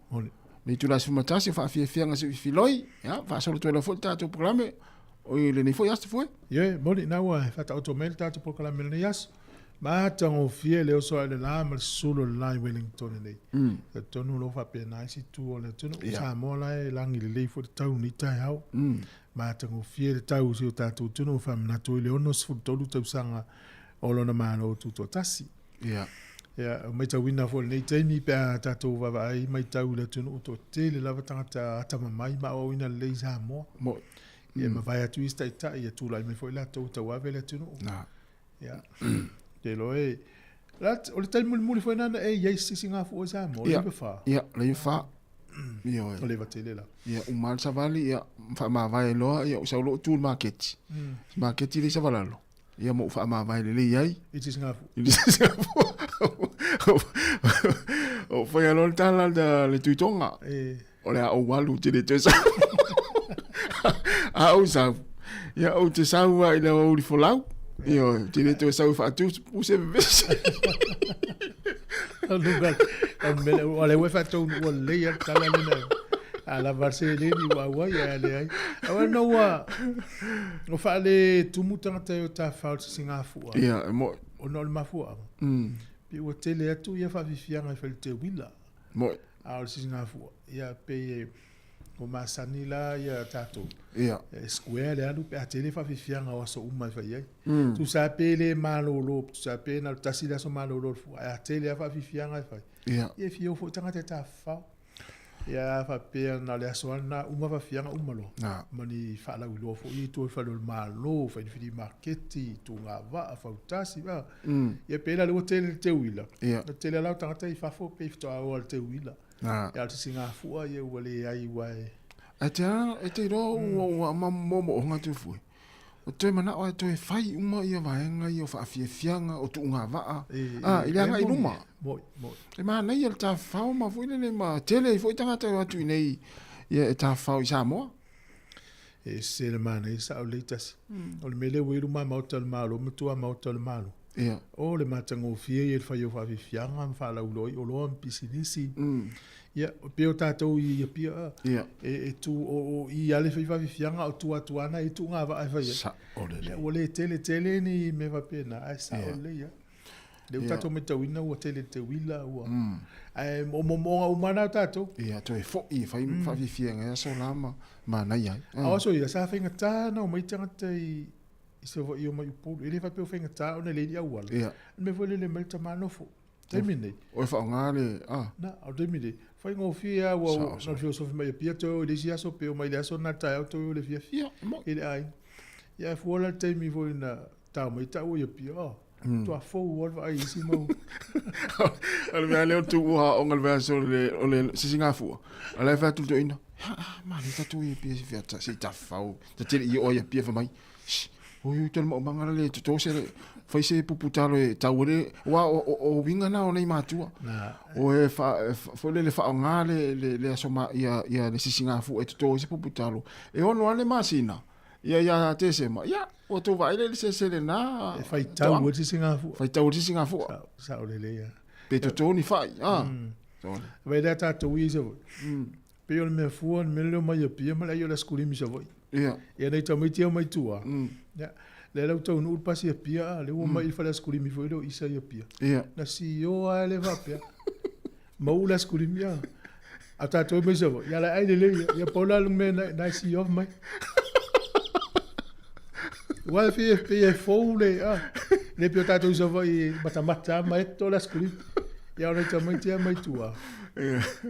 Le itula e 11 o faafiafiaga se filoi. Ia, faasolo toe lava foi le tatou polokalame o i lenei foi aso foi. Ie, moni, na ua faataoto mai le tatou polokalame i lenei aso. Matagofie le oso ae o le la ma le susulu o le la i Wellington nei. Talitonu o lo o faapena isi itu o le atunuu. Samoa la e lagi lelei foi le tau i lenei taeao. Matagofie le tau i si o tatou atunuu e faamanatu ai le 63 tausaga o lona Malo Tutoatasi. Ia. Ia, ua matauina foi i lenei taimi pe a tatou vaavaai matau i le atunuu toatele lava tagata atamamai ma aoaoina lelei i Samoa. Moi. Ia, mavae atu isi taitai, ia tulai mai foi latou e tauave le atunuu. Na. Ia, te iloa e, o le taimi mulimuli foi lena na e i ai se sisigafua i Samoa, le 94. Ia, le 94. Ioe. O leva tele la. Ia, uma le savali, ia, faamavae loa, ia, ou sau loa ou tu i le maketi. Maketi lea i Savalalo. Ia, ma ou faamavae lelei ai. I le sisigafua. I le sisigafua. Ou faia loa le tala le Tuitoga. E. O le a ou alu, ou te le toe sau. A ou sau, ia ou te sau lava i le aoauli folau. Ioe, ou te le toe sau e faatu se vevesi. O lea ua e faataunuu lelei lava le tala lena. A lava le seleni ua auai ae a leai. Aua ona ua ua faaletumu tagata e o tafafao i le sisigafua. Ia, e moni. Ona o le mafuaaga, pei ua tele atu ia faafiafiaga e fai i le teuila. Moni. A o le sisigafua, ia pei e ua masani la ia tatou. Ia. E square le alu pe a tele faafiafiaga o aso uma e fai ai. Tusa pe le malolo, tusa pe na o le tasi le aso malolo o le fua, ae a tele lava faafiafiaga e fai. Ia. Ia e fia o foi tagata e tafafao. Ia a faapea na o le aso lava lena uma faafiafiaga uma loa. Ma ni faalauiloa foi ia i tua i fale o le Malo, fai ni filimaketi, tugavaa, fautasi, a. Ia pei la lea ua tele le teuila. Ia. O le tele lava o tagata i fafo pei faatoa o lava i le teuila. Ia a o le sisigafua ia ua leai aua e. Ae te a, e te iloa ua ua moomooga atu fua. O toe manao e toe fai uma ia vaega ia o faafiafiaga, o tuugavaa, a, i le agai i luma. Moi, moi. E manaia le tafafao ma foi lele ma tele ai foi tagata e o atu i inei ia e tafafao i Samoa. E ese le manaia sao lelei tasi. O le mea lea ua i luma maota o le Malo ma tua maota o le Malo. Ia. O le matagofie ia i le fai o faafiafiaga ma faalauiloa ai oloa ma pisinisi. Ia, pei o tatou i Apia a, Ia. e tu, o i lava le fai faafiafiaga a o tua atu lava na e tuugavaa e fai ai. Sao lelei. Ua le tele tele ni mea faapena, ae sao lelei lava. Lea ua tatou matauina ua tele te uila ua. Ae o moomooga uma na o tatou. Ia, toe foi e fai faafiafiaga i aso la ma manaia ai. A o aso ia, sa faigata ona omai tagata i Savaii omai i Upolu. E le faapea ua faigata ona e leai ni auala. Ia. O le mea foi lele mai le tama nofo. Taimi lenei. O e faaaoga le, a. Na, o le taimi lenei, faigofie lava ua na o le feosofi mai Apia toe o i le isi aso pe omai i le aso lena i le taeao toe o i le afiafi. Ia, e moni. I le aiga. Ia ae fua la le taimi foi na tao mai tau i Apia, oh, matua fou lava le vaai i isi mau. O le mea lea o le tuua aoga i le vaiaso o le sisigafua, o la e fai atu le toeaina, a, a, manaia tatou i Apia se i tafafao, ta te le i oo i Apia fai mai, Shh, oi oi tole maumaga la le toto se fai se pupu talo e tau ele, aua o uiga na o nei matua. O e fa, foi lele faaaoga le, le, le aso ma, ia, ia le sisigafua e toto ai se pupu talo. E ono lava le masina, ia ia Tesema, ia, ua tou vaai lea i le sese lena. E faitau ai le sisigafua. Faitau ai le sisigafua. Sao, sao lelei lava. Pe toto ni fai, a. Vaai lea tatou i Savaii. Pei o le mea fua, le mea lea omai Apia ma le ai o le asikulimi i Savaii. Ia. Ia nai tamaiti ia omai tua. Ia, lea la ua taunuu le pasi Apia, a, lea ua omai i le fale asikulimi foi lea o Isa i Apia. Ia. Na sio lava le faapea. Mauu le asikulimi, a. A tatou omai i Savaii, ia la e ai lelei ia. Ia pau la le mea na e sio mai. Aua e pei pei e fou le, a, le pei o tatou i Savaii e matamata lava ma eto le asikulimi. Ia o nai tamaiti lava mai tua.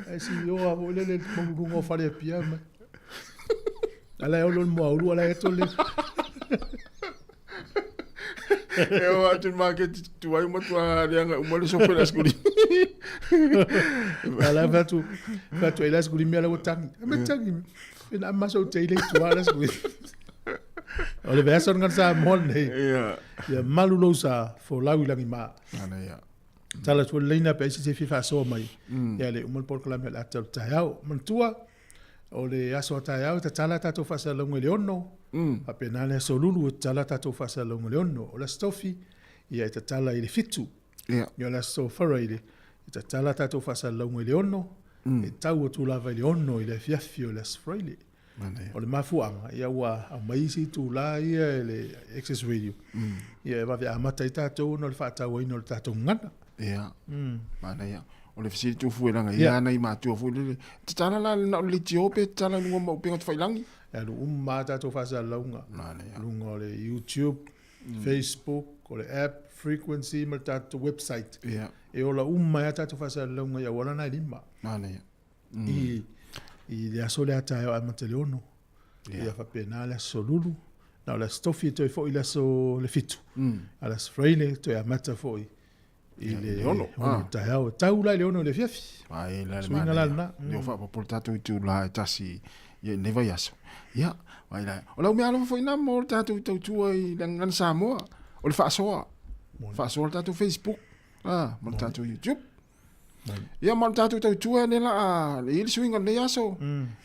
Ae sio lava foi lele le maualuluga o fale Apia mai. A la e olo le moaulu, a la e eto le. E oo atu i le maketi tuai uma matua leaga uma le sope i le asikulimi. A la e fai atu, fai atu ai le asikulimi a la ua tagi. A me tagi, pena a maso te ile tua le asikulimi. O le vaiaso lena Samoa lenei. Ia. Ia malu lou sa, folau i lagi ma. Ana ia. Tala atu le laina pe ai se se fia faasoa mai. Ia le uma le polokalame o le ata o le taeao. Manatua, o le aso a taeao e tatala a tatou faasalalauga i le 6. Faapena le Aso Lulu e tatala tatou faasalalauga i le 6. O le Aso Tofi, ia e tatala i le 7. Ia. Ia o le Aso Faraile, e tatala tatou faasalalauga i le 6, e tau atu lava i le 6 i le afiafi o le Aso Faraile. O le mafuaaga, ia ua aumai isi itulā ia e le Access Radio, ia e vave amata ai tatou ona o le faatauaina o le tatou gagana. Ia, manaia. O le fesili tufu e laga ia nai matua foi lele. Tatala la na o le leitio pe tatala i luga ma upega tafailangi? E alu uma lava tatou faasalalauga. Manaia. Luga o le YouTube, Facebook, o le app, frequency ma le tatou website. Ia. E ola uma ai lava tatou faasalalauga i auala na e lima. Manaia. I le aso lea taeao e amata i le 6. Ia faapena le Aso Lulu. Na o le Aso Tofi e toe foi i le aso le 7. A o le Aso Faraile toe amata foi i le 6 taeao. E tau la i le 6 i le afiafi. Ai la le Suiga la lena. Lea ua faaopoopo le tatou itula e tasi i lenei vaiaso. Ia, vai la. O lau mea alofa foi na mo le tatou tautua i le Gagana Samoa, o le faasoa. Faasoa le tatou Facebook, ah, ma le tatou YouTube. Ia ma le tatou tautua lea la a i le suiga o lenei aso.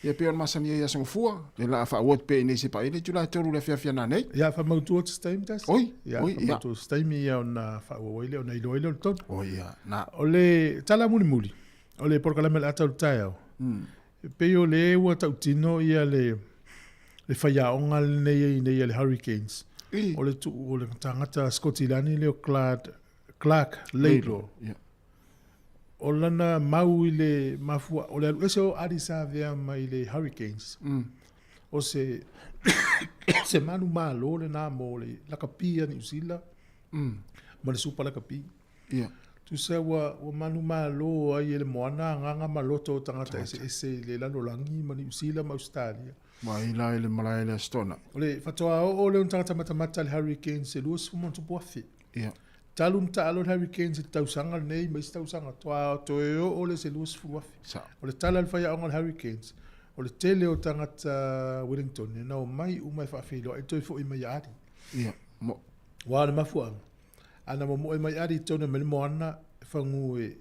Ia pei ona masani ai i Aso Gafua, lea la a faaauau atu pea i inei i Sepaile i itula e 3 i le afiafi a nanei. Ia faamautu atu se taimi tasi. Oi, Ia oi, ia. faamautu se taimi ia ona faaauau ai lea ona iloa ai lea o le tonu. Oi, ia, na. O le tala mulimuli, o le polokalame o le ata o le taeao, e pei o le ua tautino ia le le faiaoga lenei e i nei a le Hurricanes. O le tuu o le tagata Sikotilani lea o Clark, Clark Laidlaw. Yeah. O lana mau i le mafua, o le alu ese o Ardie Savea mai le Hurricanes. O se, se manumalo lena mo le lakapi a Niu Sila ma le Supa Lakapi. Yeah. Tusa ua, ua manumalo ai e le moana agaga ma loto o tagata eseese i le lalolagi ma Niu Sila ma Ausetalia. Mai la i le malae le Aso Toonai. O le faatoa oo lea o ni tagata matamata i le Hurricanes e 20 ma ona tupu afe. Yeah. Talu na taalo le Hurricanes i le tausaga lenei ma isi tausaga, toa toe oo lea i se 20,000. Sao. O le tala a le faiaoga o le Hurricanes, o le tele o tagata Wellington e na omai uma e faafeiloai toe foi mai ia Ardie. Yeah. Mo. Aua o le mafuaaga, ana momoe mai Ardie i totonu e aumai le moana e fagu e,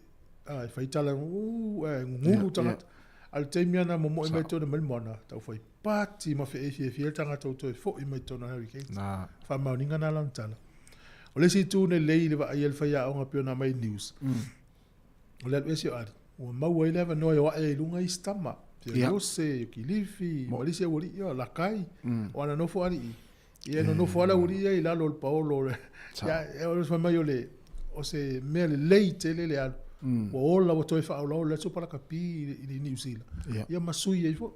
a, e fai tala, uu, e gugulu tagata. A o le taimi ana momoe mai totonu e aumai le moana, tau fai pati ma feei fiafia le tagata ua toe foi mai totonu o le Hurricanes. Na. Faamaoniga na lana tala. O le isi itu lelei i le vaai a le faiaoga pei ona aumai i news, o le alu ese o Ardie, ua maua ai le avanoa e o ae ai i luga isi tama, Ia. Fialose, Kilifi, ma isi aualii, ia, Lakai, o ana nofo alii, ia e nonofo lava le aualii ia i lalo o le paolo o le, ia, o le fai mai o le, o se mea lelei tele le alu, ua ola ua toe faaolaola le Supa Lakapi i le Niu Sila, ia ma sui ai foi.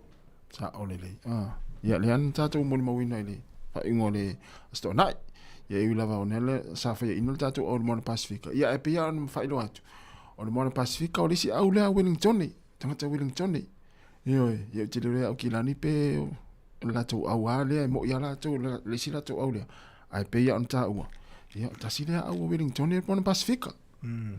Sao lelei. Ah. Ia, lea na tatou molimauina i le faaiuga o le Aso Toonai. Ia, e ui lava o lea sa faiaina le tatou au i le Moana Pasifika. Ia, ae pei lava ona faailoa atu, o le Moana Pasifika o le isi au lea a Wellingtone, tagata Wellingtone. Ioe, ia ou te le iloa ia Aukilani pe o le latou au lava lea e moi lava latou, le isi latou au lea. Ae pei lava ona taua, ia, tasi lea au a Wellingtone i le Moana Pasifika.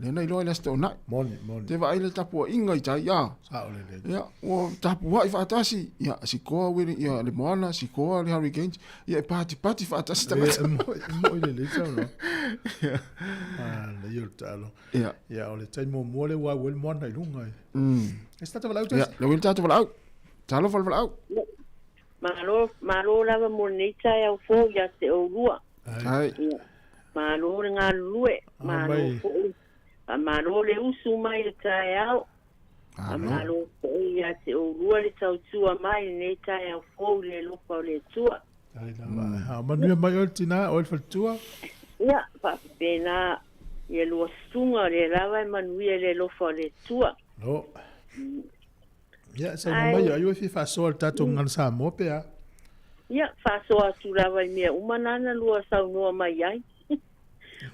Lea na iloa i le Aso Toonai. Moni, moni. Te vaai le tapuaiga i tai, a. Sao lelei. Ia, ua tapuai faatasi. Ia, sikoa Willy, ia, le Moana, sikoa le Hurricanes. Ia, e patipati faatasi tagata. E moi, e moi lelei saunoa. Ah, le ia o le taalo. Ia. Ia, o le taimi muamua lea ua alu ai le Moana i luga. E se tatou valaau Ia, tasi? le uili tatou valaau. Talofa le valaau. Malo, malo lava mo lenei taeao fou ia te oulua. Ai. Ia, malo le galulue, malo mai. foi, faamalo le usu mai le taeao. Faamalo foi ia te oulua le tautua mai lenei taeao fou i le alofa o le Atua. Ai lava. Ha, manuia mai oe le tina, oe le faletua. Ia, faapena ia lua susuga o lea lava e manuia i le alofa o le Atua. No. Ia, saunoa mai, ai oe fia faasoa i le tatou gagana Samoa pe a? Ia, faasoa atu lava i mea uma nana lua saunoa mai ai.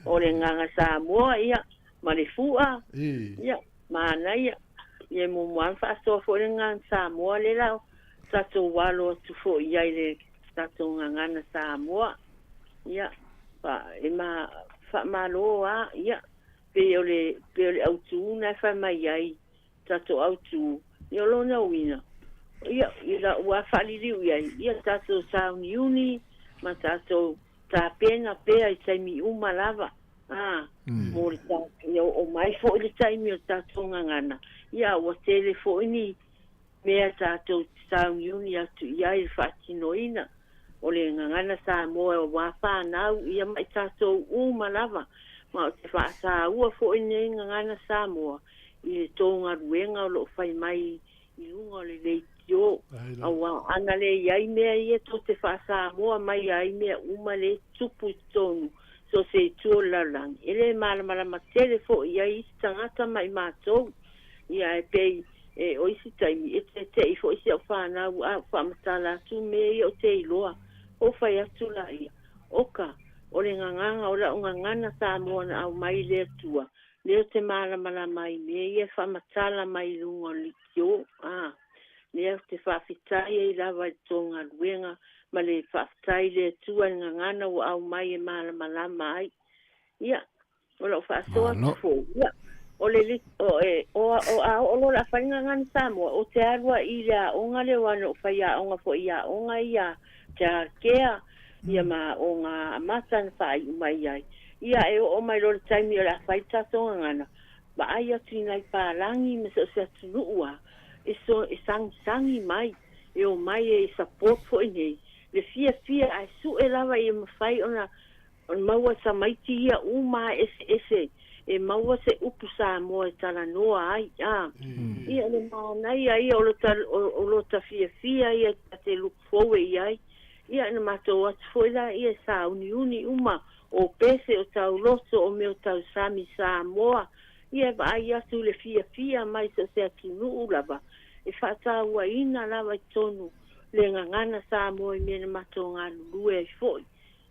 O le gaga Samoa, ia, ma le fua, ia, manaia. Ia, e muamua lava faasoa foi le gagana Samoa lea la tatou alo atu foi i ai i le tatou gagana Samoa. Ia, fa, e ma, faamalo lava, ia, pei o le, pei o le autu na e fai mai ai, tatou autu, ia o lona uiga, ia, i lau lava faaliliu i ai, ia tatou sauniuni ma tatou tapena pea i taimi uma lava, a, mo le ta, ia oo mai foi le taimi o le tatou gagana, ia ua tele foi ni mea tatou te sauniuni atu i ai i le faatinoina. O le gagana Samoa auā fanau ia ma i tatou uma lava, ma ou te faataua foi lenei gagana Samoa i le tou galuega o lo o fai mai i luga o le leitio, auā ana le i ai mea ia tou te faa-Samoa mai ai mea uma lea e tutupu i totonu so o se itu o le lalolagi. E le malamalama tele foi i ai isi tagata ma i matou, ia ae pei E, o isi taimi, e teteʻi foi si au fanau a ua faamatala atu mea ia ou te iloa. Ou fai atu laia, Oka, o le gagaga o la'u gagana Samoa na aumai i le Atua, lea ou te malamalama ai i mea ia e faamatala mai i luga o le leitio, a, lea ou te faafetai ai lava i le tou galuega ma le faafetai i le Atua i le gagana ua aumai e malamalama ai. Ia, O la'u faasoa atu foi, ia, o le li, o e, o, o a oo loa o le a fai le gagana Samoa, ou te alu ai i le aoga lea aua na ou fai aoga foi i aoga ia Child Care, ia ma aoga amata na faaiu mai ai. Ia, e oo mai loa le taimi o le a fai le tatou gagana, vaai atu i nai palagi ma so o se atunuu lava, e so, e sagisagi mai, e omai e support foi nei, le fiafia ae sue lava ia mafai ona E maua tamaiti ia uma eseese e maua se upu Samoa e talanoa ai, a. Ia, o le manaia ia o lota, o lota fiafia ia ta te look forward i ai. Ia, na matou atu foi la ia e sauniuni uma o pese, o tauloto, o mea o tausami Samoa, ia e vaai atu i le fiafia mai so o se atunuu lava, e faatauaina lava i totonu le gagana Samoa i mea na matou galulue ai foi.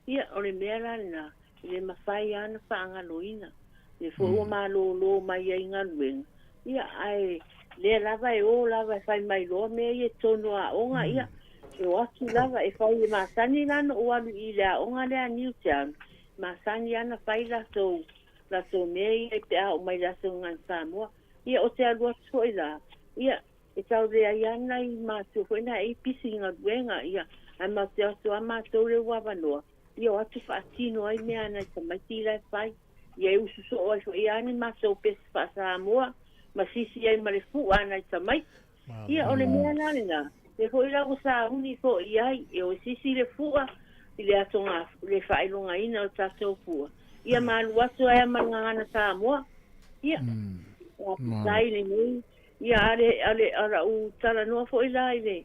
Ia, o le mea la lena, e le mafai lava ona faagaloina. Lea foi ua malolo mai ai i galuega, ia, ae lea lava e o lava e fai mai loa mea ia i totonu o aoga, ia, e o atu lava e fai. E masani la ona ou alu i le aoga lea a Newtown, e masani lava ona fai latou, latou mea ia pe a oo mai i le Aso Gagana Samoa. Ia, ou te alu atu foi la, ia, E tau leai lava nai matua foi na e pisi i galuega, ia, ae matou te o atu lava matou lea ua avanoa, ia o atu faatino ai mea a nai tamaiti la e fai. Ia e usu soo ai foi lava ni matou pese faa-Samoa ma sisi ai ma le fu'a a nai tamaiti. Ia, o le mea la lena, lea foi la ua sauni foi i ai, e o e sisi le fu'a i le atoga, le faailogaina o le tatou fu'a, ia ma alu atu ai lava ma le gagana Samoa. Ia, faafetai lenei. Ia, a le, a le, a la'u talanoa foi la i le,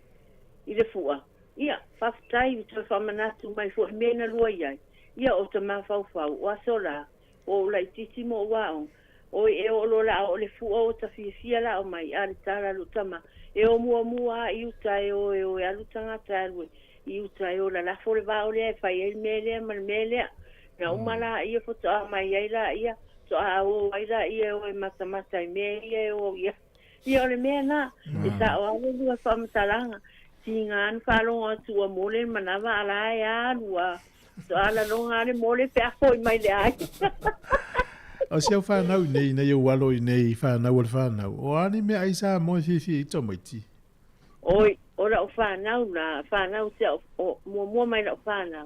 i le fu'a, ia, faafetai i toe faamanatu mai foi i mea na lua i ai, ia, o ta mafaufau, o aso la, o ou laitiiti ma ou aoga, oi, e oo loa la a oo le fu'a ua ta fiafia la o mai, a le tala a lou tama, e o muamua a i uta e o e o e alu tagata e alu e, i uta e o lalafo le vao lea e fai ai le mea lea ma le mea lea. Na uma laia faatoa mai ai laia, faatoa o ai laia e o e matamata i mea ia e o i ai. Ia o le mea na, e sao lava le lua faamatalaga, tiga lava na faalogo atu ua mole le manava a la e alu a, faatoa laloga lava le mole pe a foi mai le aiga. O si au whanau nei, nei ou alo i nei whanau o le whanau, o a ni mea ai Samoa e fiafia i tamaiti? Oi, o la'u fanau la, fanau te au, o, muamua mai la'u fanau,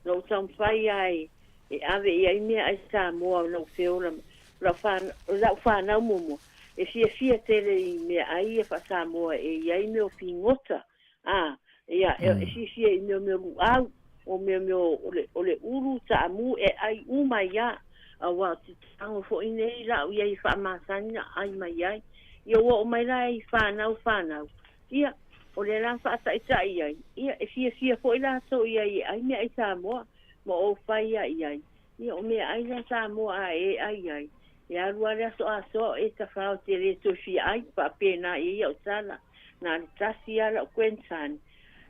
na ou taumafai lava e, e ave i ai meaai Samoa na ou feola mai. O la'u fanau, o la'u fanau muamua, e fiafia tele i meaai ia faa-Samoa e i ai mea o figota, a, ia, e, e fiafia i mea o mea o luau, o mea mea o le, o le ulu, taamu, e ai uma ai lava. Aua o te tago foi nei la'u i ai e faamasani na ai mai ai. Ia ua oo mai la i fanau fanau, ia, o lea la faataita'i ai, ia, e fiafia foi latou i ai e ai meaai Samoa, ma ou fai a i ai, ia, o meaai lea Samoa a e ai ai, e alu lava le aso asoa o e tafao te le toe fia ai, faapena i ai au tala, na o le tasi lava la'u grandson,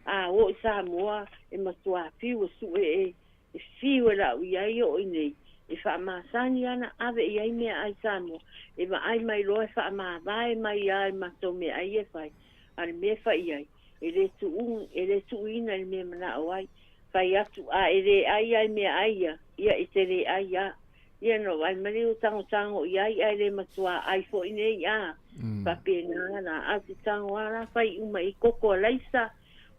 a oo i Samoa, e matuā fiu e su'e e E fiu e la'u i ai oo i nei, e faamasani ana ave i ai meaai Samoa, e vaai mai loa e faamavae mai a i matou meaai ia e fai, a le mea e fai i ai, e le tuu, e le tuuina i le mea e manao ai, fai atu, a e le ai a i meaai ia, ia e te le ai a. Ia na vaai mai lea ua tagotago i ai ae le matuā ai foi nei a, faapena la, a o te tago a la fai uma i koko a laisa,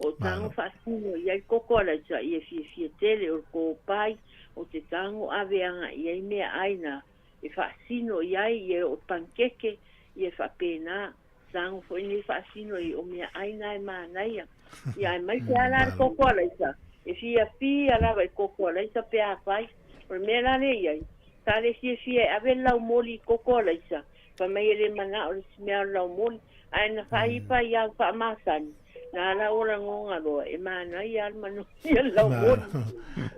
O tago faasino i ai koko a laisa ia fiafia tele o le kōpai o te tago ave aga i ai meaai na e faasino i ai ia o pankeke ia faapena tago foi nei faasino i o meaai na e manaia ia aemaise a la le koko a laisa. E fiafia lava i koko alaisa pe afai. O le mea la lea i ai, sa le fiafia e ave le laumoli i koko alaisa, fai mai e le manao le isi mea o le laumoli, ae na faaipa i au faamasani, na ala ua lagoga loa, e manaia lava le manogi o le laumoli.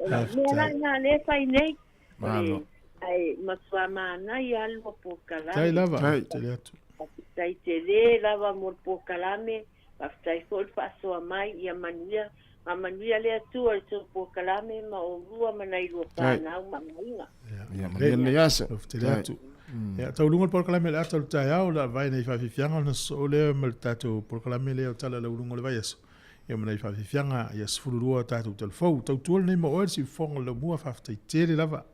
O le mea la lena o lea e fai nei, o le, ae matua manaia lava le lua polokalame. Faafetai lava, tele atu. Faafetai tele lava mo le polokalame. Faafetai foi le faasoa mai, ia manuia, faamanuia le Atua i le tou polokalame ma oulua ma nai lua fanau ma aiga. Ia manuia lenei aso. Tele atu. Ia, tauluga le polokalame o le ata o le taeao, o le a vae nei faafiafiaga ona sosoo lea ma le tatou polokalame lea o Tala Lauuluga o le Vaiaso. Ia ma nai faafiafiaga ia 12 tatou talafou. Tautua lenei mo oe le siufofoga o le laumua, faafetai tele lava.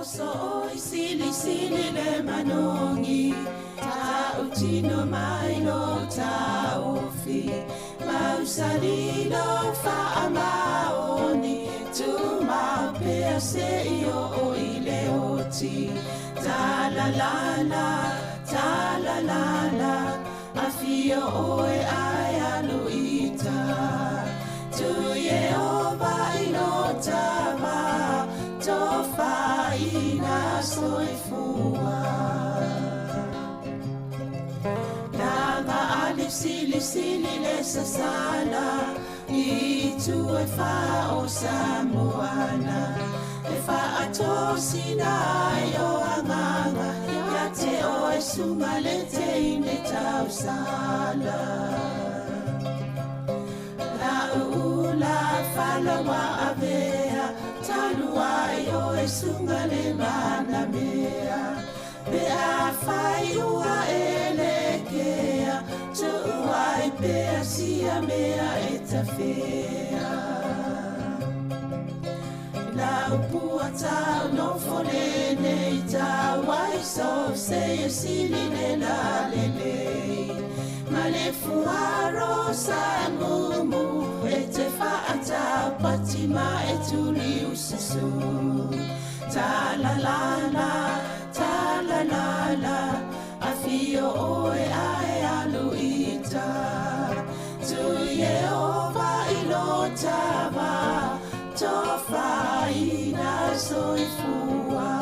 Oso oi silisili le manogi Tautino mai lo taofi Mausali lo faamaoni Tumau pea seia oo i le oti. Talalala, talalala, afio oe ae alu ita. Tu Yehova i lo tava, tofaina soifua. Langa ali sili sili le sasala, i tu e fa o Samoana. E faatosina ai o agaga ia te oe suga le teine tausala. La'uula falaua avea, talu ai oe suga le manamea. Pe afai ua e lekea, tuu ai pea sia mea e tafea. La upua tau no fole nei tau ai so se e sili le la le le. Ma le fuaro sa mumu e te faatau pati ma e tuli ususu. Ta la la la, ta la la la, afio oe ae alu ita. Tu Yehova i lo tava, tofaina soifua.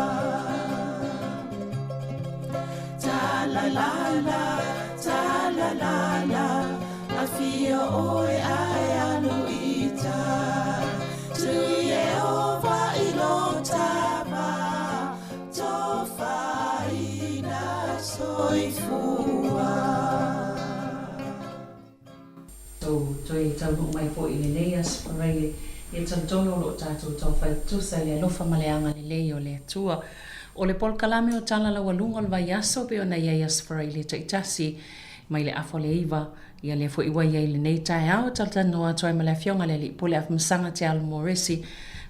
Ta la la la, ta la la la, afio oe ae alu ita. Tu Yehova i lo tava, tofaina soifua. Tou toe taunuu mai foi i lenei aso Faraile, ia talitonu o lo o tatou taufai tutusa i le alofa ma le agalelei o le Atua. O le polokalame o Tala Laualuga o le Vaiaso pei ona i ai Aso Faraile taitasi mai le afa o le 9, ia lea foi ua i ai i lenei taeao e talatalanoa atu ai ma le Afioga i le Alii Pule Afamasaga Te Alo Moresi.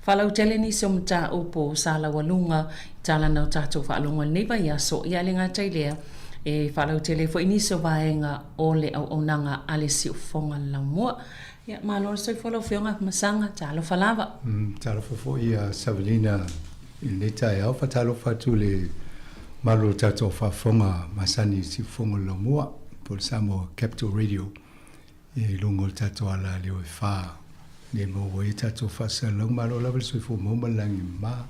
Faalautele nisi o mataupu sa laualuga i tala na o tatou faalogo i lenei vaiaso, ia e le gata i lea, e faalautele ai foi nisi o vaega o le auaunaga a le Siufofoga le Laumua. Ia, malo le soifua lau Afioga Afamasaga, talofa lava. Talofa foi ia Savelina i lenei taeao. Faatalofa atu i le malu o le tatou faafofoga masani i Siufofoga o le Laumua po o le Samoa Capital Radio i luga o le tatou ala leo e fā nei maua ai a tatou faasalalauga. Malo lava le soifua maua ma le lagi mama.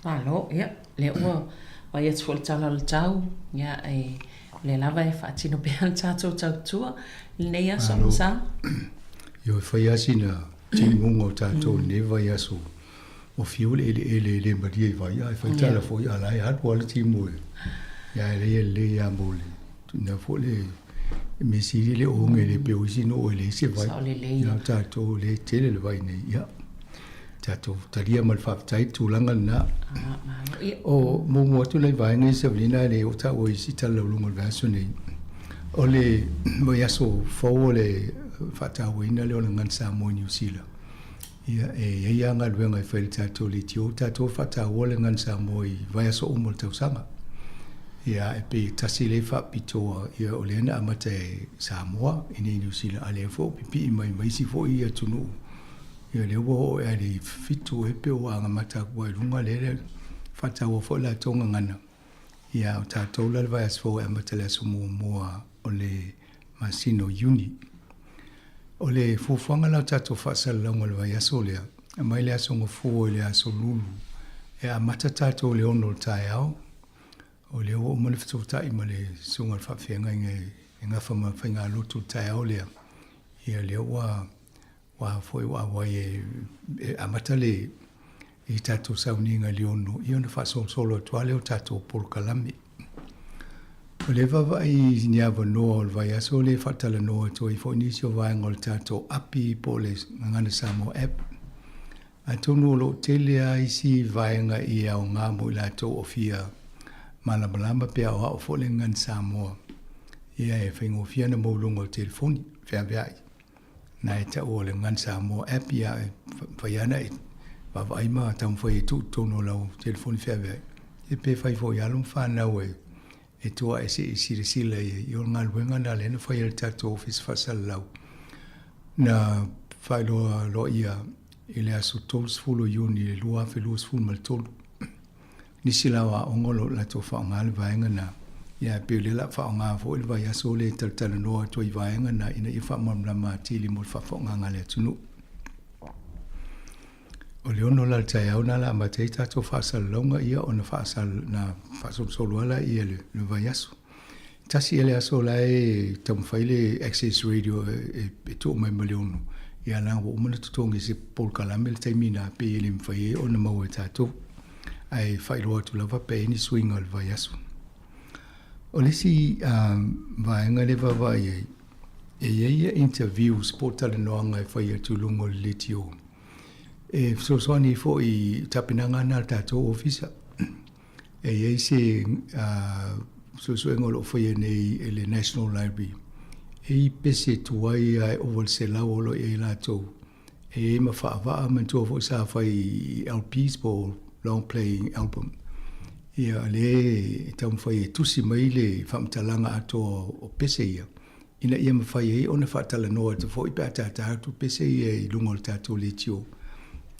Malo, ia, lea ua vaai atu foi i le tala o le tau, ia, e, o lea lava e faatino pea le tatou tautua i lenei aso, Malo. Sa. Ioe, fai lava sina timuga o tatou i lenei vaiaso, ua fiu le eleele e le malie i vai, ae fai tala foi, a la e alu lava le timu e, ia, e leai e lelei lava mo le tuuina foi le mea sili le oge e le pei o isi nuu e leai se vai. Sao lelei. Ia, o tatou lea e tele le vai nei, ia. Tatou talia ma le faafetai le tulaga lena. O muamua atu nai vaega ia Savelina e le o taua i isi talalauluga o le vaiaso nei. O le vaiaso fou o le faatauaina lea o le Gagana Samoa i Niu Sila. Ia, e i ai lava galuega e fai e le tatou leitio, tatou faataua le Gagana Samoa i vaiaso uma o le tausaga. Ia, e pei e tasi lea faapitoa, ia o lea na amata e Samoa i nei Niu Sila, a lea foi ua pipii mai ma isi foi atunuu. Ia lea ua oo ea i le 7 ea pe ua agamata atu ai i luga lea le faataua foi latou gagana. Ia o tatou la le vaiaso fou e amata i le aso muamua o le masina o Iuni. O le fuafuaga la o tatou faasalalauga o le vaiaso lea, mai le aso Gafua i le aso Lulu, e amata tatou i le 6 o le taeao, o lea ua uma ona fesootai ma le susuga i le faafeagaiga e gafa ma faigalotu i le taeao lea, ia lea ua Ua foi ua auai e amata le i tatou sauniga i le 6, ia ona faasolosolo atu lava lea o tatou polokalame. O lea vaavaai i ni avanoa o le vaiaso lea e faatalanoa atu ai foi nisi o vaega o le tatou api po o le Gagana Samoa App. Atonu o lo o tele lava isi vaega i aoga mo i latou o fia malamalama pe aoao foi le Gagana Samoa. Ia e faigofie ona mou i luga o le telefoni, feaveai. Na e taua o le Gagana Samoa App ia e fai ana e vaavaai ma taumafai e tuu i totonu o lau telefoni feaveai, ia pe fai foi i alo ma fanau e e tua e se'i silasila i ai. O le galuega lena lea na fai e le tatou Ofisa Faasalalau na faailoa loa i le aso 30 o Iuni i le 2023. Nisi la o aoga o lo o latou faaaoga le vaega lena, ia ae pei o lea o le a faaaoga foi le vaiaso lea e talatalanoa atu ai i vaega na ina ia faamalamalama atili mo le faafofogaaga a le atunuu. O le 6 la o le taeao na la amata ai tatou faasalalauga ia ona faasal na faasolosolo lava laia i le vaiaso. Tasi ea le aso la e taumafai le Access Radio e tuu mai ma le 6, ia leaga ua uma ona totogi e se polokalame le taimi lena pei e le mafai ai ona maua e tatou. Ae faailoa atu lava pe i ai ni suiga o le vaiaso. O le isi vaega lea e vaavaai ai, e i ai ia interviews po o talanoaga e fai atu i luga o le leitio e fesoasoani ai foi i tapenaga na a le tatou ofisa. E i ai se suesuega o lo o faia nei e le National Library e i pese tuai ae ova i le 100 o lo o i ai latou. E i ai ma faavaa, manatua foi sa fai i LPs po o long playing album. Ia, lea e taumafai e tusi mai le faamatalaga atoa o pese ia, ina ia mafai ai ona faatalanoa atu foi pe a tata atu pese ia i luga o le tatou leitio.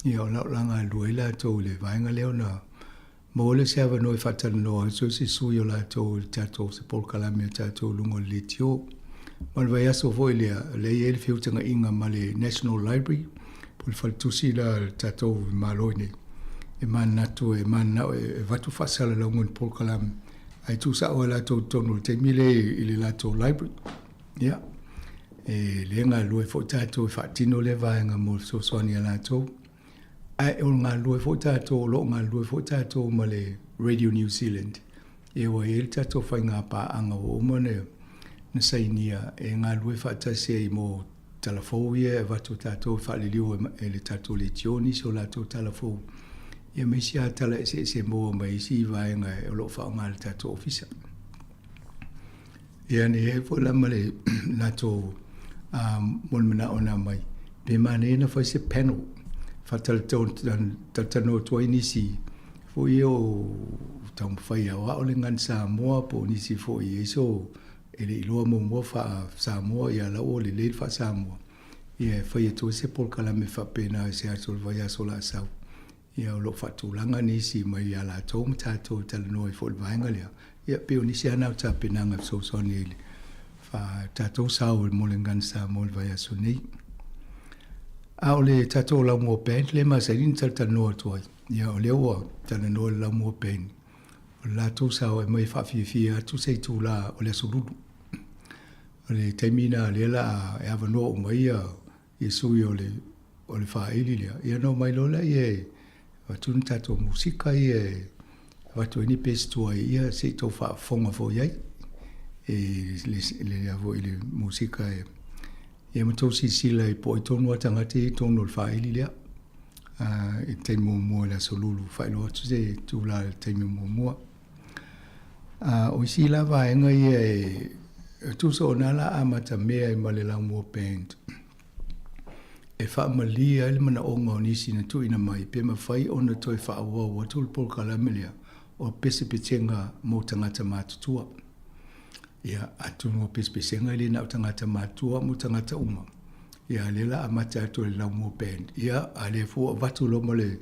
Ia, o la o la galulue ai latou i le vaega lea ona maua lea o se avanoa e faatalanoa atu ai se sui o latou i le tatou se polokalame a tatou i luga o le leitio. Ma le vaiaso foi lea, lea e i ai le feutagaiga ma le National Library, po o le faletusi la a le tatou Malo i inei, e manatu e mananao e avatu faasalalauga o ni polokalame, ae tuusao lava latou i totonu o le taimi lea i le latou library. Ia, e le galulue foi tatou e faatino lea vaega mo le fesoasoani a latou. Ae o le galulue foi tatou, o lo o galulue foi tatou ma le Radio New Zealand, ia ua i ai le tatou faigapaaga ua uma ona sainia e galulue faatasi ai mo tala fou ia e avatu e tatou e faaliliu e le tatou leitio nisi o latou tala fou, ia ma isi lava tala eseese e maua mai isi vaega o lo o faaaoga e le tatou ofisa. Ia na i ai foi la ma le latou mo le manao na aumai, pe manaia ona fai se panel faatalatalanoa atu ai nisi foi ia o taumafai e aoao le Gagana Samoa po o nisi foi e i ai so e le i iloa muamua faa-Samoa ia la ua lelei le faa-Samoa ia e fai atu ai se polokalame faapena i se aso o le vaiaso o le a sau. Ia o lo o faatulaga nisi mai ia latou ma tatou e talanoa ai foi i le vaega lea. Ia pei o nisi lava na o tapenaga e fesoasoani ai i le tatou sao mo le Gagana Samoa i le vaiaso nei. A o le tatou Laumua Band lea e masani ona talatalanoa atu ai, ia o lea ua talanoa i le Laumua Band, o le latou sao e aumai e faafiafia atu se itula o le Aso Lulu. O le taimi lena lea o le a e avanoa uma ai ia sui o le o le faaili lea, ia ona omai loa lea e avatu ni tatou musika ia e avatu ai ni pesi tuai ia se i tou faafofoga foi i ai i le le foi le musika e ia ma tou silasila i po o ai tonu lava tagata ia i totonu o le faaili lea. I le taimi muamua i le Aso Lulu, faailoa atu se itula i le taimi muamua. O isi la vaega ia e tusa o na la amata mea ai ma le Laumua Band e faamalie ai le manaoga o nisi na tuuina mai pe mafai ona toe faaauau atu le polokalame lea o pesepesega mo tagata matutua. Ia, atonu o pesepesega e le na o tagata matutua mo tagata uma. Ia, lea la amata atu e le Laumua Band. Ia, a lea foi ua avatu loa ma le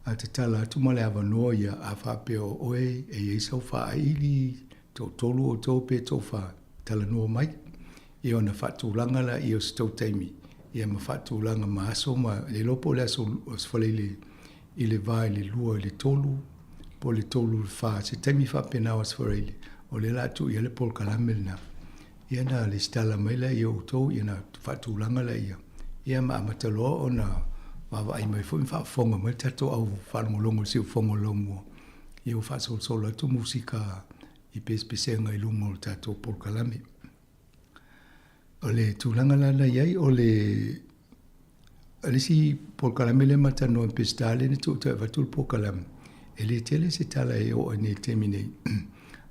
tatala atu ma le avanoa ia, a faapea o oe e i ai sau faaili, toatolu outou pe toafa, talanoa mai. Ia ona faatulaga laia o se tou taimi, ia ma faatulaga ma aso ma le iloa po o le aso Faraile i le va i le 2 i le 3, po o le 3 i le 4, se taimi faapena o Aso Faraile, o lea o le a tuu i ai le polokalame lena. Ia ona lesitala mai lea i outou, ia ona faatulaga lea, ia ma amata loa ona vaavaai mai foi ma faafofoga mai le tatou au faalogologo i le siufofoga o le laumua, ia ua faasolosolo atu musika i pesepesega i luga o le tatou polokalame. O le tulaga la na i ai, o le O le isi polokalame lea ma talanoa i Peseta lea na tuu toe avatu le polokalame, e le tele se tala e oo ai nei i le taimi nei.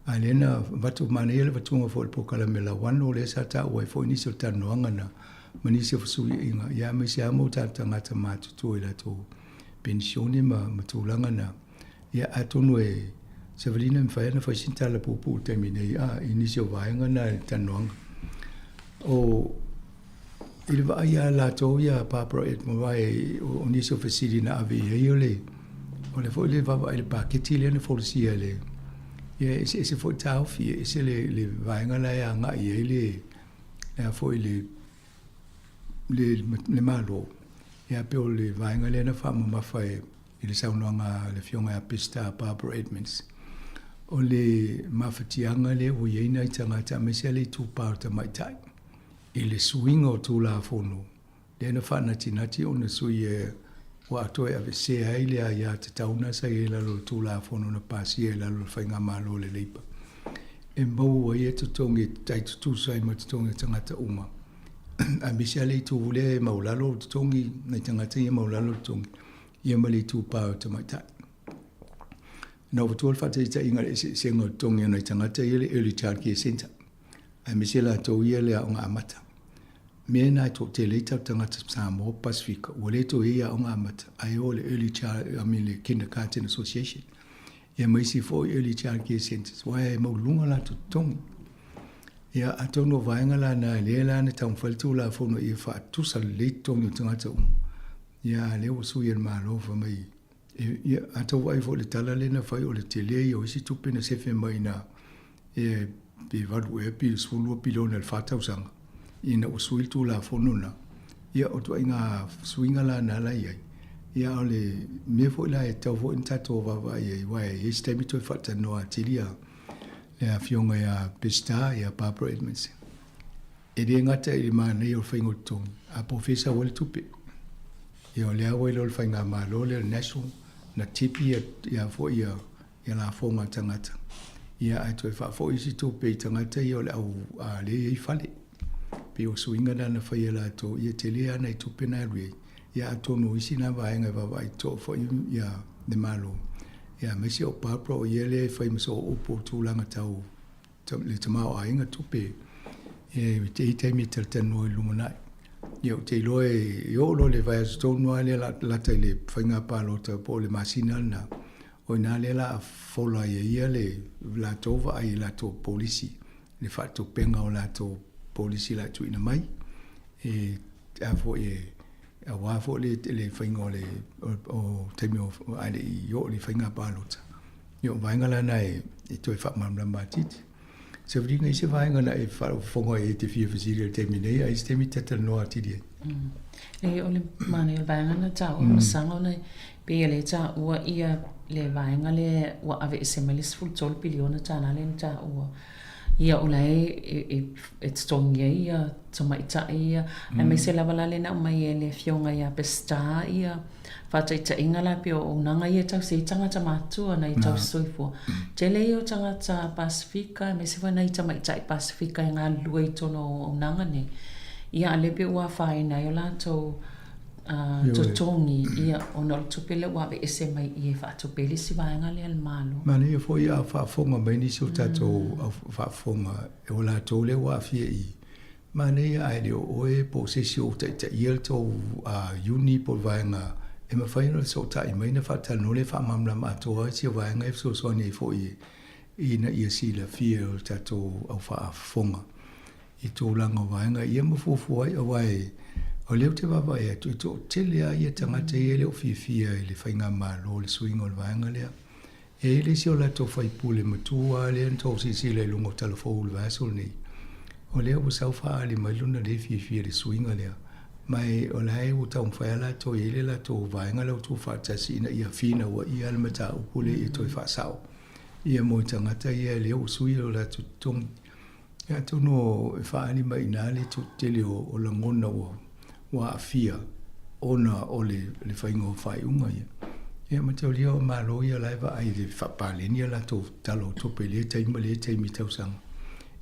A lea na avatu, manaia le avatuga foi o le polokalame Lauano lea sa taua ai foi nisi o talanoaga na ma nisi o fesuiaiga, ia aemaise lava mo tatou tagata matutua i latou penisione ma ma tulaga na. Ia, atonu e Savalina e mafai ona fai sina tala puupuu i le taimi nei, a, i nisi o vaega na i le talanoaga. O, i le vaai ia latou ia Barbara Edmond o nisi o fesili na ave i ai o le, o le foi le vaavaai i le paketi lea na folasia e le, ia e eseese foi taofi, e ese le, le vaega la e agai i ai le, le a foi le, le, le Malo, ia pei o le vaega lea na faamamafa e, i le saunoaga a le Afioga ia Peseta Barbara Edmonds, o le mafatiaga lea ua i ai nai tagata aemaise lava le itupa o tamaitai i le suiga o Tulafono lea na faanatinati ona sui e ua atoa e aveesea ai le aia tatau na sa i ai i lalo o le Tulafono na pasia i lalo o le Faigamalo a le Labour e maua ai totogi e tai tutusa ai ma totogi o tagata uma aemaise lava le itu lea e maualalo totogi nai tagata ia e maualalo totogi ia ma le itupa o tamaitai. Na ou avatua le faataitaiga i le eseesega o totogi o nai tagata ia i le Early Child Care Centre, aemaise latou ia i le aoga amata. Mea na e toatele ai tatou tagata Samoa Pasefika ua le toe i ai aoga amata ae o le Early Child, I mean le Kindergarten Association ia ma isi foi Early Child Care Centres aua e maualuluga latou totogi. Ia atonu o vaega la na lea la na taumafai le Tulafono ia faatusa lelei totogi o tagata uma. Ia, a lea ua sui e le Malo fai mai, e, ia, a tau vaai foi i le tala lea na fai o le tele ia o isi tupe na sefe mai i ina, e, pe valu ea pe 12 piliona i le fa tausaga, ina ua sui le Tulafono lena. Ia, o ituaiga suiga la na la i ai. Ia, a o le mea foi la e tatau foi ona tatou vaavaai i ai, aua e i ai se taimi toe faatalanoa atili ia le Afioga ia Peseta, ia Barbara Edmonds. E le gata i le manaia o le faiga o totogi, a po o fea e sau ai le tupe. Ia o lea ua iloa le faigamalo lea o le National na tipi ia ia foi ia ia lafoga a tagata. Ia ae toe faafoi isi tupe i tagata ia o le au a lea e i ai fale. Pei o suiga na na faia e latou, ia tele lava nai tupe na alu i ai. Ia atonu o isi na vaega e vaavaai totoa foi ia le Malo. Ia aemaise o Barbara o ia lea e fai ma sooupu o tulaga tau le tamaoaiga tupe e i ai taimi e talatalanoa i le lumanai. Ia ou te iloa e oo loa i le vaiaso tonu lava lea lata i le faiga palota po o le masina lena, o i ina lea o le a fola ai e ia le latou vaai i latou polisi, le faatupega o latou polisi o le a tuuina mai. E a foi e aua foi le faiga o le o taimi o ae le i oo i le faiga palota. Ia o vaega la na e toe faamalamalama atili. Savalina i se vaega na e faafofoga ai e te fia fesili i le taimi nei, a i se taimi e talatalanoa atili ai. E o le manaia o le vaega na taua masaga ona pei e le taua ia le vaega lea ua aveese mai le $13 piliona tala lea na taua. Ia o la e e totogi ai ia tamaitai ia, aemaise lava la lea na aumai e le Afioga ia Peseta ia faataitaiga la pei o auaunaga ia e tausi ai tagata matutua nai tausisoifua. Tele ia o tagata Pasefika aemaise foi nai tamaitai Pasefika e galulue i totonu o auaunaga nei, ia a o lea pei ua afaina ai o latou totogi, ia, ona o le tupe lea ua aveese mai i e faatupe ai le isi vaega lea a le Malo. Manaia foi a faafofoga mai nisi o tatou au faafofoga o latou lea ua aafia i i. Manaia ae le o oe po o se isi o ou taitaia le tou uni po o le vaega e mafai ona fesootai mai ona faatalanoa lea e faamalamalama atoa ai sia vaega e fesoasoani ai foi ina ia silafia e o tatou au faafofoga i tulaga o vaega ia ma fuafua ai, aua e, o lea ou te vaavaai atu, e toatele lava ia tagata ia e le o fiafia i le faigamalo, le suiga o le vaega lea. E i ai le isi o latou faipule matua lava lea na tou silasila i luga o Talafou i le vaiaso lenei, o lea ua sau faaali mai lona le fiafia i le suiga lea. Ma e, o la e ua taumafai lava latou e i ai le latou vaega lea ua tuufaatasi ina ia finauaia le mataupu lea ia toe faasao ia mo tagata ia lea ua sui o latou totogi. Ia atonu e faaali mai i ina le tele o lagona ua aafia ona o le faiga o faaiuga ia. Ia mataulia o Malo ia la e vaai i le faapaleni a latou tala o tupe i lea taimi ma lea taimi i tausaga.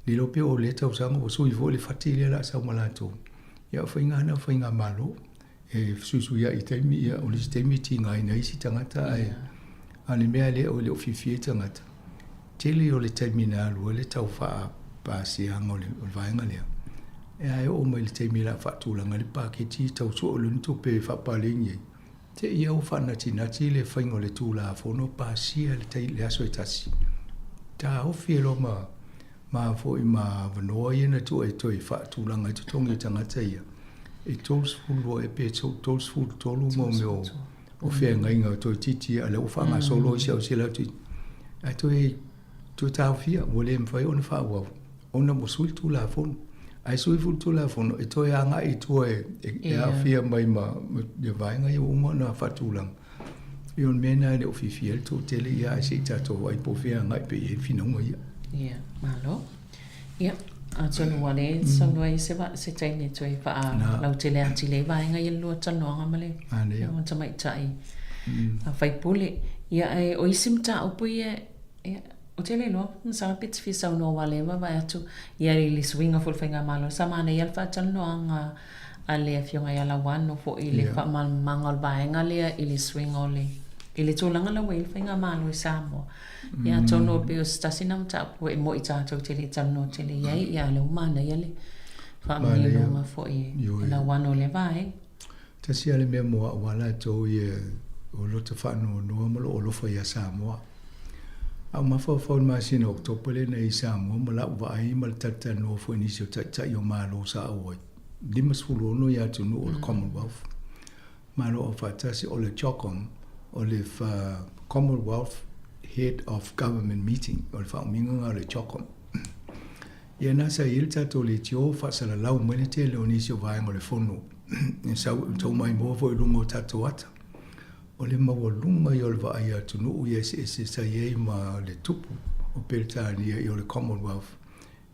Le iloa pe o lea tausaga ua sui foi le fati lea o le a sau ma latou. Ia o faiga lava na o faigamalo. E fesuisuiai i taimi, ia o le isi taimi e tigaina ai isi tagata ae a o le mea lea e le o fiafia ai tagata, tele o le taimi na alu ai le tau faapasiaga o le vaega lea, ae oo mai i le taimi o le a faatulaga ai le paketi tau sue o le tupe e faapaleni ai. Te i ia ua faanatinati le faiga o le Tulafono pasia i le tai, le aso e tasi. Taofi ai loa ma, ma foi ma avanoa ia na tuu e toe faatulaga ai totogi o tagata ia, e 32 ea pe 33 mo mea o, o feagaiga toeitiiti ia, a o lea ua faagasolo isi au isi latou, ae toe, toe taofia, ua le mafai ona faaauau ona ua sui le Tulafono. Ae sui foi le Tulafono e toe agai i tua e, e, e aafia mai ma, ma vaega ia ua uma ona faatulaga. Ia o le mea lena e le o fiafia ai le toatele, ia ae se i tatou vaai po o fea e agai pea i ai le finauga ia. Ia, malo. Ia, atonu ua le saunoa ai se, se taimi e toe faalautele atili ai vaega ia le lua talanoaga ma le Afioga Tamaitai sui usufono. Ia, ae o isi mataupu ia, ia, ou te le iloa, masalo pe te fia saunoa aua o lea e vaavaai atu ia i le suiga foi o le faigamalo, sa manaia le faatalanoaga a le Afioga ia Lauano foi i le faamalamalamaga o le vaega lea i le suiga o le, i le tulaga la ua i ai le faigamalo i Samoa. Ia atonu e pei o se tasi lena mataupu e moni tatou te le i talanoa tele i ai, ia a o lea ua manaia le faamaninoga foi e Lauano o lea vaega. Tasi lava le mea mo au a latou ia o lota faanoanoa ma lou alofa ia Samoa. A ou mafaufau i le masina o Oketopa lea na i ai Samoa ma lau vaai ma le talatalanoa foi i nisi o taitai o Malo sa ou ai, 56 ia atunuu o le Commonwealth, Malo Aufaatasi, o le CHOGM, o le Commonwealth Head of Government Meeting, o le faaumiga lena o le CHOGM. Ia na sa i ai le tatou leitio faasalalau mai le tele o nisi o vaega o le fono e sau tau maimoa foi i luga o tatou ata. O le maualuga ia o le vaai a atunuu ia eseese sa i ai ma le tupu o Peretania ia o le Commonwealth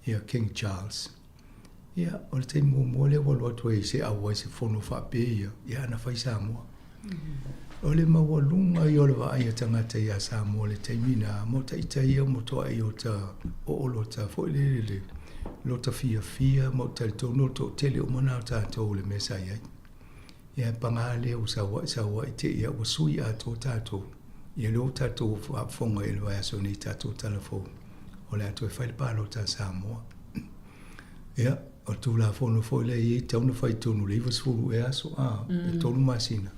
ia King Charles. Ia o le taimi muamua lea ua alu atu ai se auai se fono faapea ia, ia ana fai Samoa. O le maualuga ia o le vaai a tagata iā Samoa i le taimi na, mo ita ia mo toai o ta oo lota foi lele le lota fiafia ma ou talitonu o le toatele uma na o tatou i le mea sa i ai. Ia e paga lea ua saua'i saua'i te i ua sui atoa tatou. Ia lea ua tatou faafofoga i le vaiaso nei i tatou tala fou o le a toe fai le palota a Samoa. Ia, o le Tulafono foi lea e i ai, tatau ona fai i totonu o le 90 ea aso, a, e tolu masina.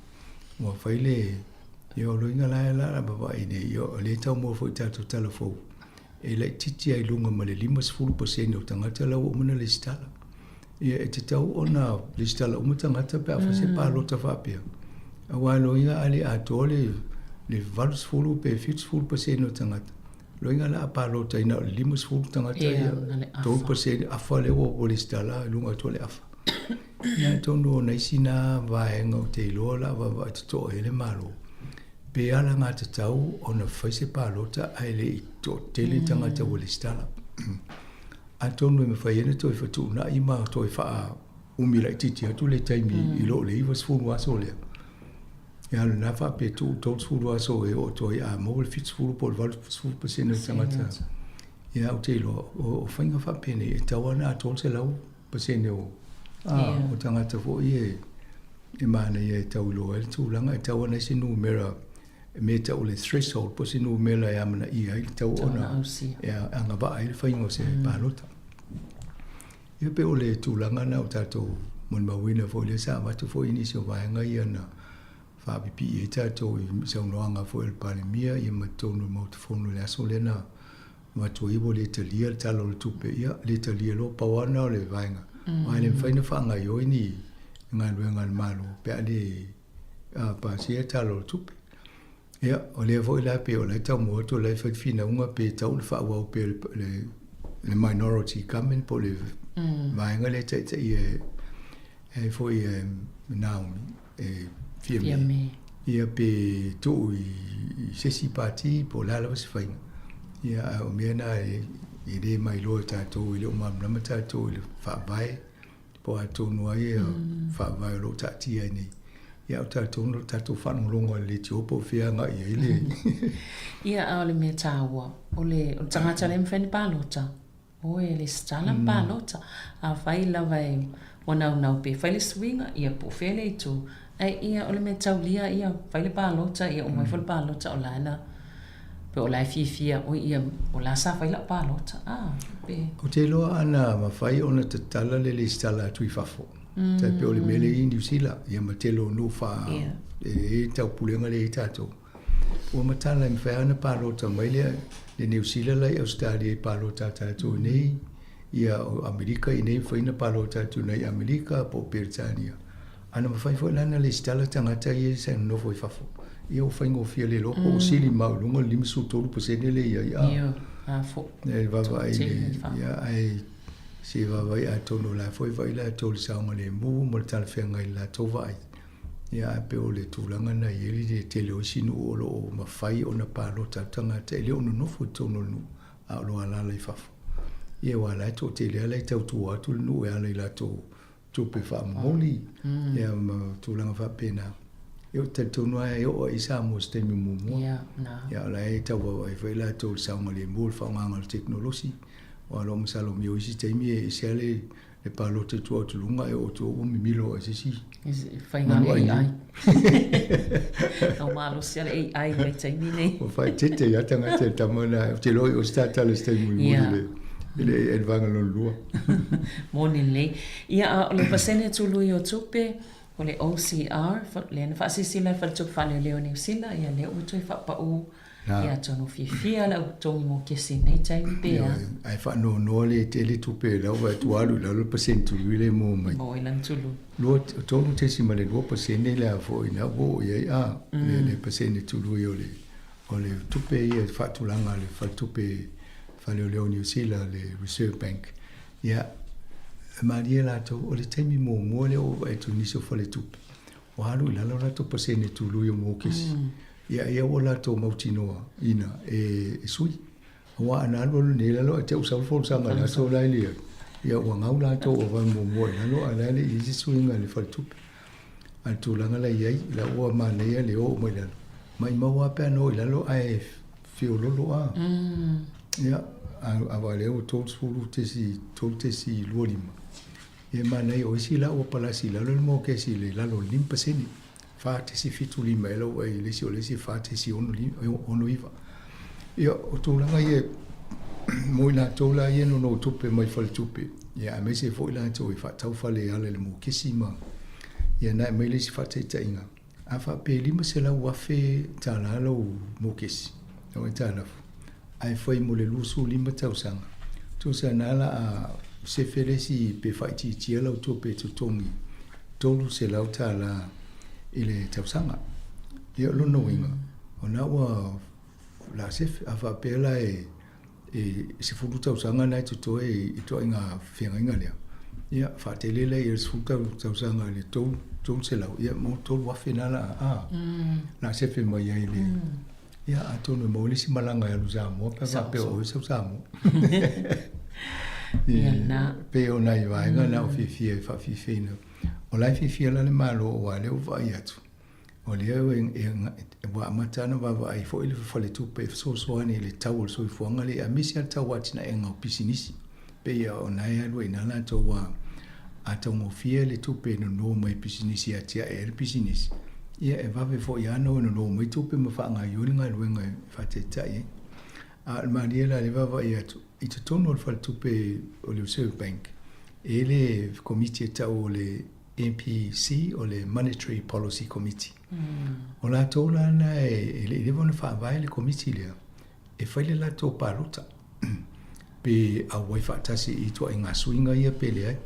Ua fai le, ia o loiga la e la vavaai nei, ia o lea e tau maua foi i tatou tala fou, e laitiiti lava i luga ma le 50% o tagata la ua uma ona lesitala. Ia e tatau ona lesitala uma tagata pe a fai se palota faapea, aua e loiga a le atoa le 80 pe 70% o tagata, Loiga la a palota ina o le 50 tagata ia, 3% afa lea ua lesitala i luga atu o le afa. Ia atonu o nai na vaega ou te iloa la vaavaai totoa i ai le Malo, pe alagatatau ona fai se palota ae le i toatele tagata ua lesitala. Atonu e mafai ai ona toe fetuunai ma toe faaumi laitiiti atu le taimi i lo le 90 aso lea. Ia o lena faapea tuu 30 aso e oo atu ai a maua le 70 po o le 80% o tagata. Ia ou te iloa o faiga faapenei e tatau lava ona atoa le 100% o o tagata foi e e manaia e tau iloa ai le tulaga e tatau ona i ai se numera e mea e tau o le threshold po o se numera e amanaia ai le tatau ona e agavaa ai le faiga o se palota. Ia pei o le tulaga lena o tatou molimauina foi lea sa avatu foi i nisi o vaega ia na faapipii ai tatou i saunoaga foi a le Palemia ia ma totonu o le Maota Fono i le aso lea na avatu ai ua le talia le Tala o le Tupe. Ia, le talia loa, pau lava lena o le vaega. Aua e le mafai ona faagaoioi ni galuega a le Malo pe a le pasia le Tala o le Tupe. Ia, o lea foi la pei o la e taumua atu o la e fai le finauga pe tatau ona faaauau pea le, le minority government po o le vaega lea e taitaia e, e foi e Naomi, e Fiame. Fiame. Ia pe tuu i, i se isi pati po o le a lava se faiga. Ia, a o mea na e, e le mailoa e tatou, e le o malamalama tatou i le faavae po o a tonu ai ia faavae o lo o taatia ai nei. Ia o tatou no tatou faalogologo i le leitio po o fea agai i ai le... Ia, a o le mea taua, o le, o le tagata lea e mafai ona palota, o e lesitala ma palota. Afai lava e ua naunau pe fai le suiga, ia po o fea le itu. Ae ia, o le mea taulia, ia, fai le palota, ia uma ifo le palota o la e na Pe o la e fiafia, oi ia, o la sa fai lau palota, a, pe. Ou te iloa ana mafai ona tatala le lesitala atu i fafo. Tai pei o le mea lea i Niu Sila, ia ma tele o nuu faa e i ai taupulega lea i tatou. Ua matala e mafai lava ona palota mai le le Niu Sila la i Ausetalia i palota a tatou nei, ia o Amerika i inei mafai ona palota atu i Amerika po o Peretania. A na mafai foi la ona lesitala tagata ia sa nonofo i fafo, ia ua faigofie le iloa po ua sili mau i luga le 53% lea e i ai a. Ioe, a fo. E vaavaai i le, ia ae se i vaavaai atonu o la foi e vaai latou i le saogalemu ma le talafeagai i le latou vaai. Ia ae pei o le tulaga lena e i ai le tele o isi nuu o lo o mafai ona palota atu tagata e le o nonofo i totonu o le nuu a o lo o alaala i fafo. Ia aua o la e toatele lava la e tautua atu le nuu e ala i latou tupe faamomoli ia ma tulaga faapena. Ia ou te talitonu lava e oo i Samoa i se taimi muamua. Ia o la e tau vaavaai foi latou i le saogalemu o le faaaogaina o le tekonolosi. Aua o lou masalomia o isi taimi e ese lava le le palota i tua atu i luga ae oo atu ua mimilo ai se isi Faiga le AI. Tau malosi lava le AI i vaitaimi nei. Ua faaeteete ai lava tagata i le tama lena. Ou te iloa o se tatala i se taimi mulimuli i le AI i le vaega lona lua. Moni lelei. Ia, a o le pasene tului o tupe, o le OCR, lea na faasilasila e le Faletupe Faaleoleo o Niu Sila, ia lea ua toe faapau Ia atonu fiafia le au totogi mo kesi i lenei taimi pe a. Ioe, ae faanoanoa le tele tupe lau vaai atu alu i lalo le pasene tului lea e maua mai. Maua i lana tului. Lua, 3.2% le a foi na ua oo i ai a, le, le pasene tului o le, o le tupe ia e faatulaga a le Faletupe Faleoleo o Niu Sila, le Reserve Bank. Ia, e malie latou, o le taimi muamua lea ua ou vaai atu i nisi o faletupe, ua alu i lalo latou pasene tului o mokesi. Ia, ia ua latou mautinoa ina e sui. Aua ana alu alu nei i lalo ae te i sau le folasaga i le aso la e leai, ia ua gau latou ua vae muamua i lalo ae la e le i i ai se suiga i le faletupe. A o le tulaga la e i ai, la ua manaia le o uma i lalo. Maimau lava pe ana o i lalo ae feololo a. Ia, a vaai lea ua 30.325. Ia manaia, o isi la ua palasi i lalo le mokesi i le lalo o le 5%. 4.75 ea lau vaai i le isi o le isi e 4.69. Ia, o tulaga ia mo i latou la ia e nonotupe mai faletupe, ia aemaise foi latou e faatau fale e ala i le mokesi ma ia na e aumai le isi faataitaiga. A faapea e $500,000 lau mokesi, lau aitalafu, ae fai mo le 25 tausaga, tusa na la a sefe le isi pe faaitiitia lau tupe e totogi $300 i le tausaga. Ia o lona uiga, o na ua la sefe, a faapea la e e 10 tausaga na e totoe i ituaiga feagaiga lea, ia faatele lea i le 10 tausaga i le 300, ia mo 3,000 na la a, la sefe mai ai le, ia atonu e maua le isi malaga e alu i Samoa pe a faapea o oe sau Samoa. Ia na. Pei o nai vaega na o fiafia e faafiafiaina. O la e fiafia la le Malo aua o lea ua vaai atu, O lea ua amata ona vaavaai foi le faletupe e fesoasoani i le tau o le soifuaga lea, aemaise lava le tau atinaega o pisinisi. Pei o na e alu ai i ina latou ua a taugofie le tupe e nono mai i pisinisi e atiae ai le pisinisi, ia e vave foi lava ona o e nono mai tupe ma faagaoioi le galuega e faataitai ai. A o le malie la i le vaavaai atu i totonu o le faletupe o le Reserve Bank, e i ai le komiti e tau o le MPC o le Monetary Policy Committee. O latou la na e le i leva ona faavae le komiti lea e fai le latou palota pe auai faatasi i ituaiga suiga ia pe leai.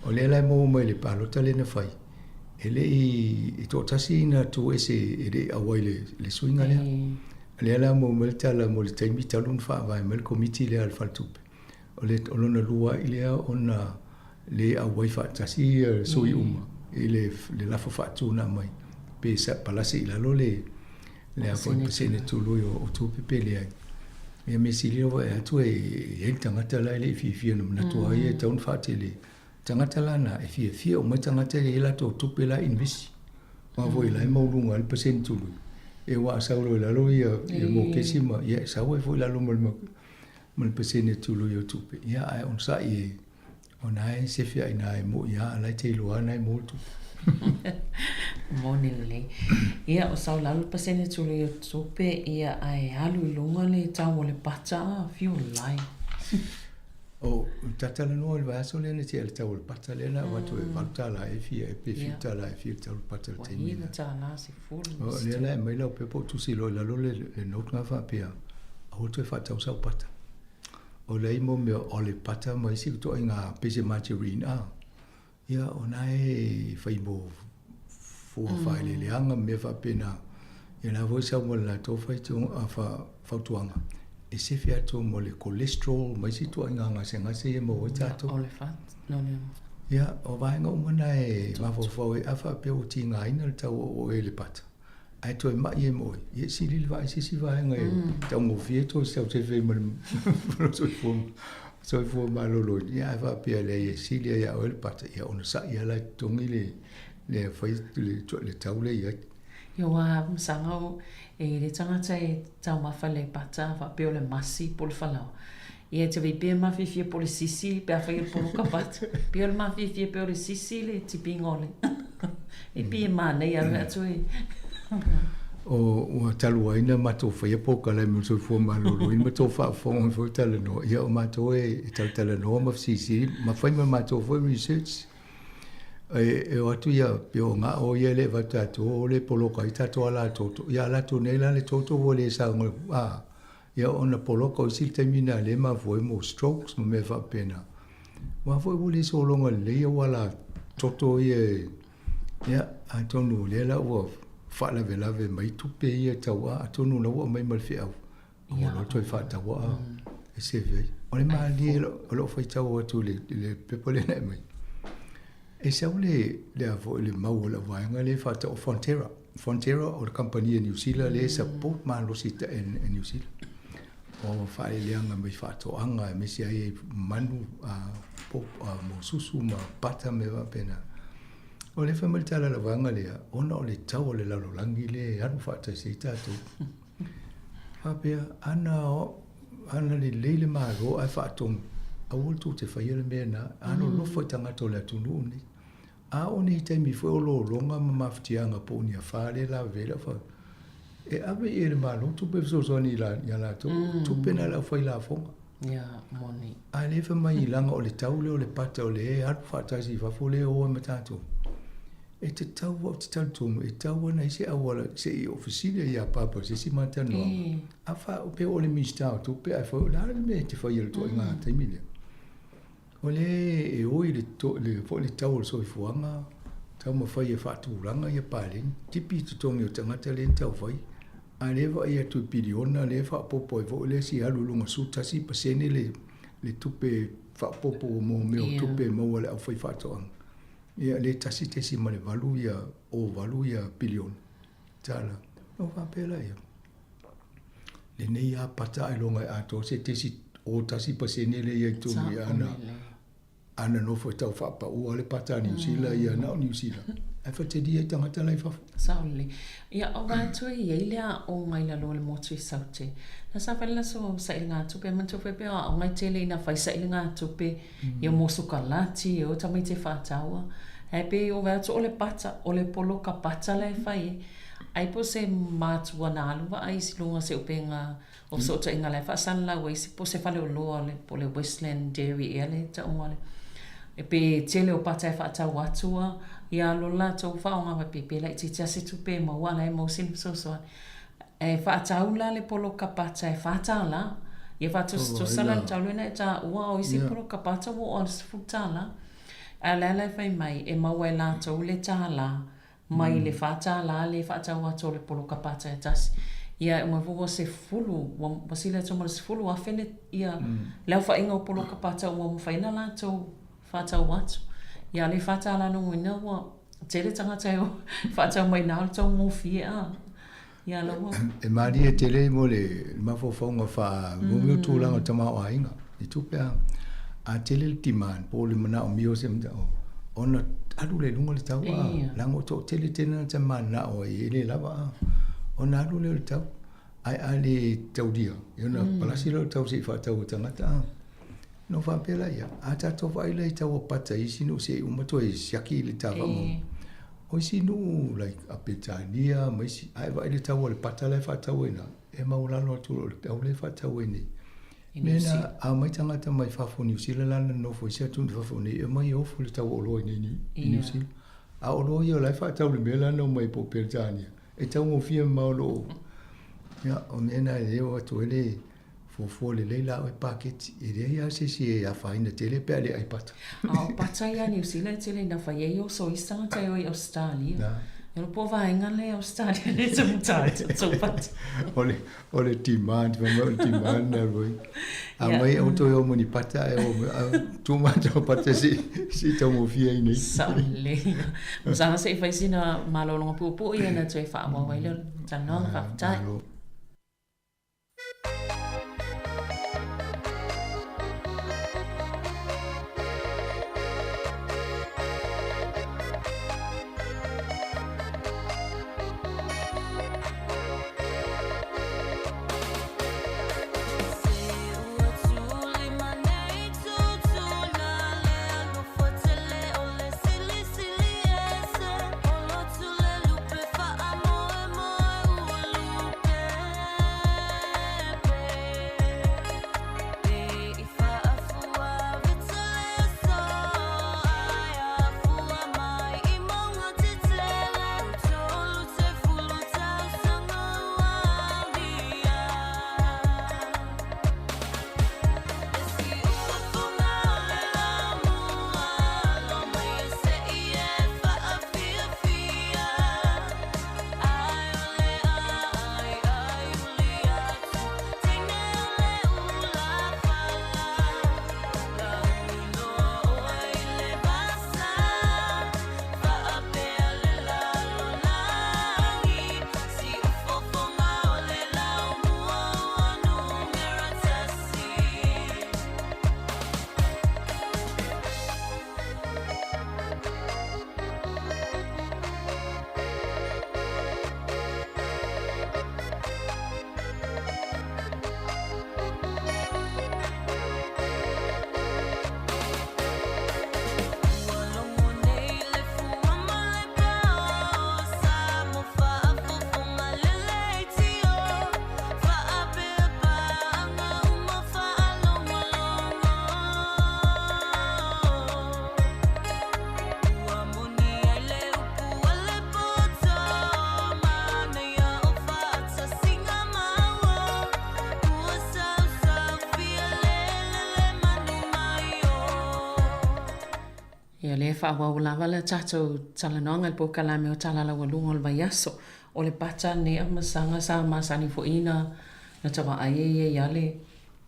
O lea la e maua mai i le palota lea na fai, e le i toatasi na tu ese e le i auai i le suiga lea. O lea la e maua mai le tala mo le taimi talu ona faavae mai le komiti lea a le faletupe. O le o lona lua ai lea ona le auai faatasi sui uma i le le lafo faatu na aumai pe sa palasi i lalo le le a foi pasene tului o tupe pe leai. Ia mea sili lava e atu e i ai le tagata la e le i fiafia na manatu ai e tatau ona faatele. Tagata la na e fiafia uma tagata e i ai latou tupe la e invest. Aua foi la e maualuga ai le pasene tului. E aua a sau loa i lalo ia mokesi ma ia e sau ai foi i lalo ma le ma le pasene tului o tupe, ia ae onosai e ona e sefe ai ina e moi a la e te iloa na e mo le tupe. Moni lelei. Ia, o sau lalo le pasene tului o tupe, ia ae alu i luga le tau o le pata a, fiu lai. O tatalanoa i le vaiaso lea na tea i le tau o le pata lea na avatu e $8 e fia e pe $7 e fia le tau o le pata i le taimi lea. O lea la e aumai lau pepa ou tusi loa i lalo le note lena faapea, aua le toe faatau sau pata. O leai mo mea o le pata ma isi ituaiga pei se margarine a. Ia o na e fai mo fua faaeleeleaga ma mea faapena. Ia la foi sau ma le latou fautuaga e sefe atu mo le cholesterol ma isi ituaiga gasegase ia e maua ai tatou. O le fat, no le. Ia, o vaega uma na e mafaufau ai, a faapea ua tigaina le tau o oe i le pata, ae toe mai ai ma oe, ia sili le vaai se isi vaega e taugofie toe sau sefe ai ma le soifua maloloina. Ia ae faapea leai e sili ai ia oe le pata, ia onosai lava la e totogi le fai le tau lea i ai. Ia aua masaga o e le tagata e taumafa le pata faapea o le masi po o le falaoa. Ia e te vei pea mafiafia po o le sisi pe afai o le poloka pata. Pei o le mafiafia pei o le sisi le tipiga o le e pei e manaia lava atu e O ua talu ai na matou faia polokalame o le soifua maloloina ma tou faafofoga mai foi talanoa, ia o matou e talatalanoa ma fesilisili ma fai ma matou foi research. E o atu ia pei o gao ia e le avatu tatou o le poloka ai tatou ala toto. Ia ala atu nei la le toto ua le saogalemu a ia ona poloka o isi le taimi lena lea e mafua ai mo strokes ma mea faapena. Aua foi ua le sologa lelei auala toto ia ia atonu o lea la ua faalavelave mai tupe ia tau a atonu o la ua aumai ma le feau ua loa toe faataua a e save ai. O le malie o lou faitau atu i le pepa lea na aumai, e sau le le a foi le mau a lau vaega lea e faatau o Fonterra. Fonterra o le kamupani a Niu Sila lea e support malosi e Niu Sila. O faaeleeleaga mai faatoaga aemaise ai manu, mo susu ma pata ma mea faapena. O lea e fai mai le tala a lau vaega lea, ona o le tau o le lalolagi lea e alu faatasi ai tatou. Faapea, ana, ana lelei le Malo ae faatonu, aua tou te faia le mea lena, alolofa i tagata o le atunuu lenei. A o ni taimi foi o lologa ma mafatiaga po o ni afa lea e lavevea ai lau fai, e ave i e le Malo tupe e fesoasoani ia latou, tupe na o le aufai lafoga. Ia, moni. A lea fai mai leaga o le tau lea o le pata o lea e alu faatasi i fafo lea e o ai ma tatou. E tatau ou te talitonu, e tatau ona i ai se auala se i ou fesili ai ia Papa i se isi matalanoaga. A fa, pe o le Minisita o Tupe ae fai, o le a le mea e te faia i le ituaiga taimi lea? O lea e oi le, le, foi le tau o le soifuaga, taumafai e faatulaga ia paleni, tipi i totogi o tagata lea na taufai, a o lea e vaai atu i piliona lea e faaopoopo ai foi le isi alu i luga 11% le, le tupe faaopoopo mo mea o tupe e maua e le aufaifaatoaga. Ia le 1.8 ia o 8 ia piliona tala. Na ou faapea laia, lenei a pata ailoga e atoa se tesi o 1% lea i ai tonu i ana ana nofo e tau faapaua le pata a Niu Sila ia na o Niu Sila. Ae fatelia ai tagata la i fafo. Sao lelei. Ia, o atu e i ai le aoga i lalo o le motu i Saute. Na sa fai le laso sailigatupe, e manatua foi pea o aoga e tele ina fai sailigatupe Ia mo sokalati, e o tamaiti e faataua. Ae pei o atu o le pata, o le poloka pata la e fai ai. Ai po o se matua na alu vaai i luga o se upega o fesootaiga la e faasalalau ai po o se faleoloa po o le Westland Dairy ea le tauga o le e pe tele o pata e faatau atu a ia alu latou faaaoga faapea pe laitiiti lava se tupe e maua a la e maua sina fesoasoani. E faatau la le poloka pata e $4. Ia faatusatusa la le tau lea na e taua o isi poloka pata ua oo lava i le $10. Ae o le a la e fai mai e maua e latou le $1 mai le $4 lea e faatau atu o le poloka pata e tasi. Ia e uma ifo ua sefulu, ua sili atu ma le $10,000 le, ia, le aofaiga o poloka pata ua mafai ona latou faatau atu. Ia a o le $4 lona uiga ua tele tagata e faatau mai ina o le taugofie a. Ia la ua. E malie tele mo le mafaufauga faa mo mea o tulaga o le tamaoaiga i tupe a a tele le demand po o le manaomia o se mataupu ona alu lea i luga le tau a leaga ua toatele tele tagata e mananao ai e le lava a ona alu lea o le tau ae a le taulia ona palasi lea o le tau se i faatau e tagata a. Ona ou faapea lea, a tatou vaai la i tau o pata i isi nuu se i uma toe siaki le ta faamaumauga. O isi nuu like a Peretania ma isi, a e vaai i le tau o le pata la e faatau ai i ina, e maualalo atu i lo le tau lea e faatau ai nei. Mea na a omai tagata mai fafo o Niu Sila la na nonofo i se atunuu i fafo nei, e omai e ofo i le tau o oloa i i Niu Sila. A o oloa ia o la e faatau i le mea la na omai po o Peretania, e taugofie mamao i lo o. Ia, o mea na e le oo atu ai le fuafua lelei la oe paketi. E leai lava se isi e afaina tele pe a le ai pata. A o pata ia a Niu Sila e tele ina fai ai oso isi tagata e o i Ausetalia. E iloa po o vaega lea i Ausetalia lea e taugata ai tatou pata. O le, O le demand, fai mai o le demand na roi. A mai au toe o moni pata e o tu mātou pata si, si taugofie ai nei. Sao lelei. Masalo se i fai sina malologa puupuu ia na toe faaauau ai lea o le talanoaga. Faafetai. Malo. Ia, o lea e faaauau lava le tatou talanoaga i le polokalame o Tala Laualuga o le Vaiaso. O le pata lenei amasaga sa masani foi na na vaai ai e i ai le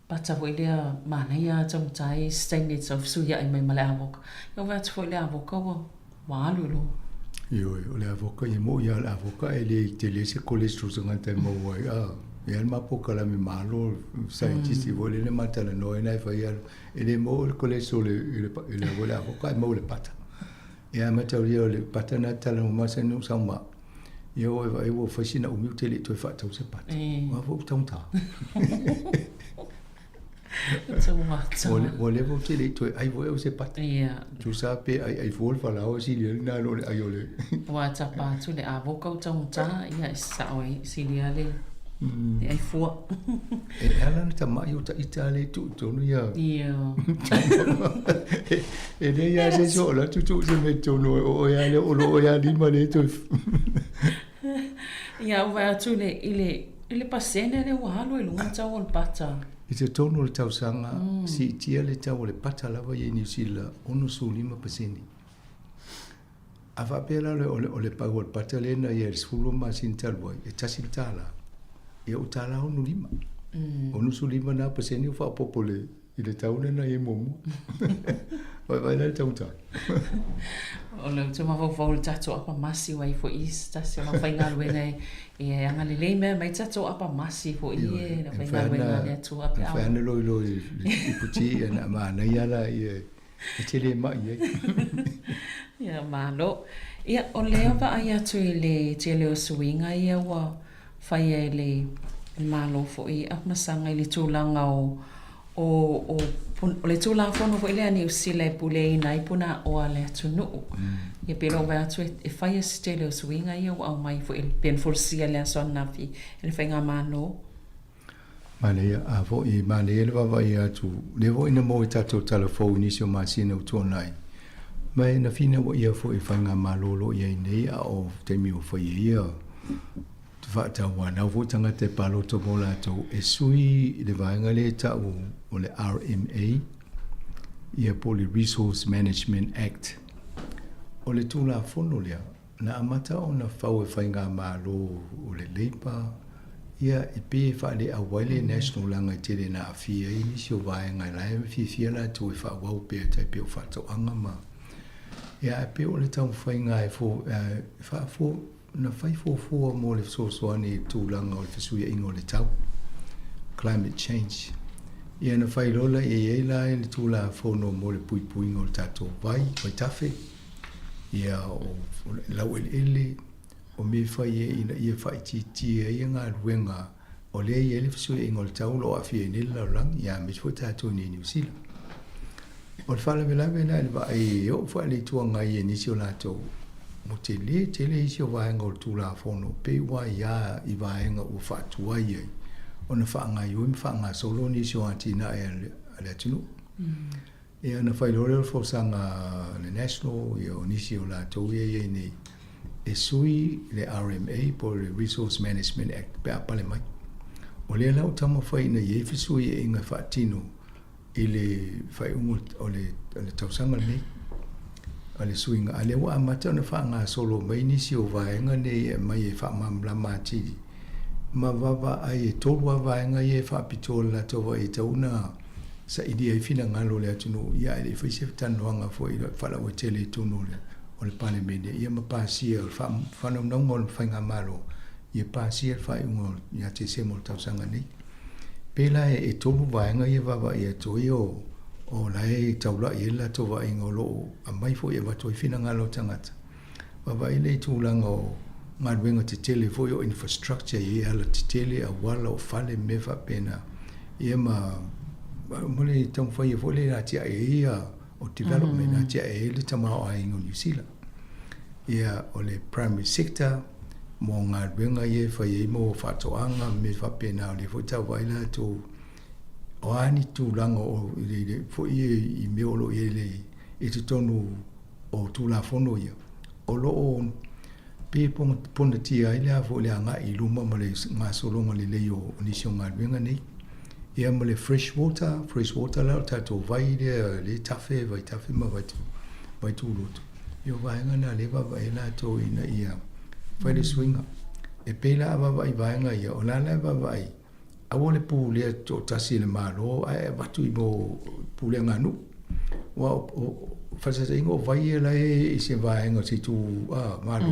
pata foi lea manaia lava taugata ai isi taimi e tau fesuiai mai ma le avoka. Ia ua vaai atu foi i le avoka ua ua alu i luga. Ioe, o le avoka, ia moʻi lava o le avoka e le tele se cholesterol o se tagata e maua ai. A, e ai le ma polokalame malo, scientist foi lele ma talanoa ai na e fai alu. E le maua le cholesterol i le, i le, i le avoka, e maua i le pata. Ia mataulia o le pata na talanoa masani o sau ma. Ia ua e vaai ua fai sina umi ou te le i toe faatau se pata. Ua foi ua taugata. Ua leva ou te le i toe ai foi au se pata. Tusa pe ai ai fua le falaoa sili ai lena lo le ai o le. Ua tapa atu le avoka ua taugata, ia e sao ai sili lava le ai fua. E ala ona tama'i o ta'ita lea e tuu i totonu ia. Ia. E leai lava se isi o alu atu tuu se mea i totonu e oo ai lava lea o lo o ia lima lea e toe. Ia ua vaai atu i le i le i le pasene lea ua alu i luga le tau o le pata. I totonu o le tausaga, siitia le tau o le pata lava ia i Niu Sila 65%. A faapea la o le, o le pau o le pata lea na ia i le 12 masina talu ai, e $1, ia ua $1.65. 65 na pasene ua faaopoopo i le, i le tau lea na i ai muamua. Vaivai la le taugata. O le ou te mafaufau i le tatou apamasi ua i ai foi i se tasi o aufaigaluega e, e agalelei mai aumai tatou apamasi foi e le aufaigaluega a le Atua pe a. E mafai lava ona loiloi i puti ia na manaia la ia E te le ma'i ai. Ia, malo. Ia, o lea vaai atu i le tele o suiga ia ua faia e le Malo foi a masaga i le tulaga o, o, o, o le Tulafono foi lea a Niu Sila e puleaina ai punaaoa a le atunuu. Ia pei o lou vaai atu e faia se tele o suiga ia ua aumai foi pei ona folasia i le aso ananafi e le Faigamalo. Manaia, a foi, manaia le vaavaai atu, lea foi na maua i tatou tala fou i nisi o masina ua tuanai, ma e na finauaia foi e faigamalo o lo o i ai nei a o taimi ua fai ai ia faatauanau foi tagata e palota mo latou e sui i le vaega lea e tau o le RMA, ia po o le Resource Management Act. O le Tulafono lea, Na amata ona fau e Faigamalo o le Labour, ia e pei e faaleau ai le National leaga e tele ina aafia ai nisi o vaega la e fiafia latou e faaauau pea tai pei o faatoaga ma ia ae pei o le taumafaiga e fo e faafo na fai fuafua mo le fesoasoani i le tulaga o le fesuiaiga o le tau, climate change. Ia na fai loa la e i ai la le Tulafono mo le puipuiga o le tatou vai, vaitafe, Ia, o le laueleele, o mea e fai ai ina ia faaitiitia ai galuega o lea e i ai le fesuiaiga o le tau o lo o aafia ai nei le lalolagi, ia aemaise foi tatou i inei i Niu Sila. O le faalavelave la i le vaai e oo foi i le Itu Agai i nisi o latou, ua tele tele isi o vaega o le Tulafono pei ua aia i vaega ua faatuai ai ona faagaoioi ma faagasolo nisi o atinae a le atunuu. Ia ona fai loa lea o le folasaga a le National, ia o nisi o latou ia e i ai nei, e sui le RMA po o le Resource Management Act pe a pale mai. O lea la ua taumafai ina ia i ai fesuiaiga e faatino i le faaiuga o le, o le tausaga lenei o le suiga, a lea ua amata ona faagasolo mai nisi o vaega nei e aumai e faamalamalama atili ma vaavaai e tolu lava vaega ia e faapitoa i le latou vaai e tatau ona sailia ai finagalo o le atunuu, ia ae le i fai se talanoaga foi faalauaitele i totonu o le, o le Palemene, ia ma pasia o le faanaunauga o le Faigamalo, ia pasia le faaiuga ia Tesema o le tausaga nei. Pe la e tolu vaega ia vaavaai atu ai o, o la e taulai ai le latou vaaiga o lo o aumai foi e avatu ai finagalo o tagata. Vaavaai le tulaga o galuega tetele foi o infrastructure e i ai alatetele, auala, o fale ma mea faapena. Ia ma ma le taumafai foi le atiae ai ia o development mm. atiae ai le tamaoaiga o Niu Sila. Ia o le primary sector mo galuega ia e fai ai mo faatoaga ma mea faapena o lea foi tau vaai latou o a ni tulaga o i foi i mea o lo o i ai i totonu o Tulafono ia, o lo o pei e ponatia ai le a foi le agai i luma ma le gasologa lelei o nisi o galuega nei. Ia ma le fresh water, fresh water la o le tatou vai lea le tafe, vai tafe ma vai, vai tūloto. Ia o vaega na lea e vaavaai ai latou ina ia fai le suiga. E pei la a vaavaai i vaega ia, o la la e vaavaai, aua le pulea toatasi e le Malo ae avatu i mo pulega a nuu. Aua o faataitaiga o vai ia la e i se vaega o se itu Malo,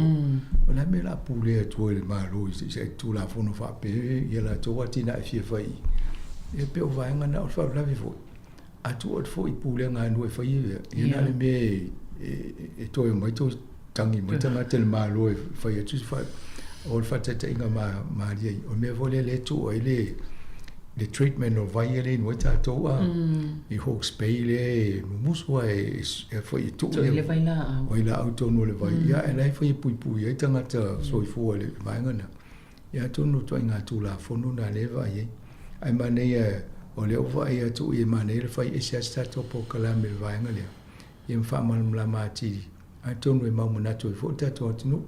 o le a mea o le a pulea atu ai e le Malo i se Tulafono faapea ia latou atinae e fia fai i. E pei o vaega na, o le faalavelave foi, a tuu atu foi i pulega a nuu e fai ia, ia na o le mea e toe omai toe tagi mai tagata i le Malo e fai atu se o le faataitaiga malie ai. O le mea foi lea lea e tuu ai le le treatment o vai ia lea e inu ai tatou a i Hawke's Bay lea e mumusu a e foi e tuu le vailaau vailaau tonu o le vai ia e la e fai e puipui ai tagata soifua i le vaega lena. Ia atonu o ituaiga Tulafono na lea e vaai ai. Ae manaia o lea ua vaai atu e manaia le fai ese lava se tatou polokalame i le vaega lea ia ma faamalamalama atili atonu e mau manatu ai foi le tatou atunuu.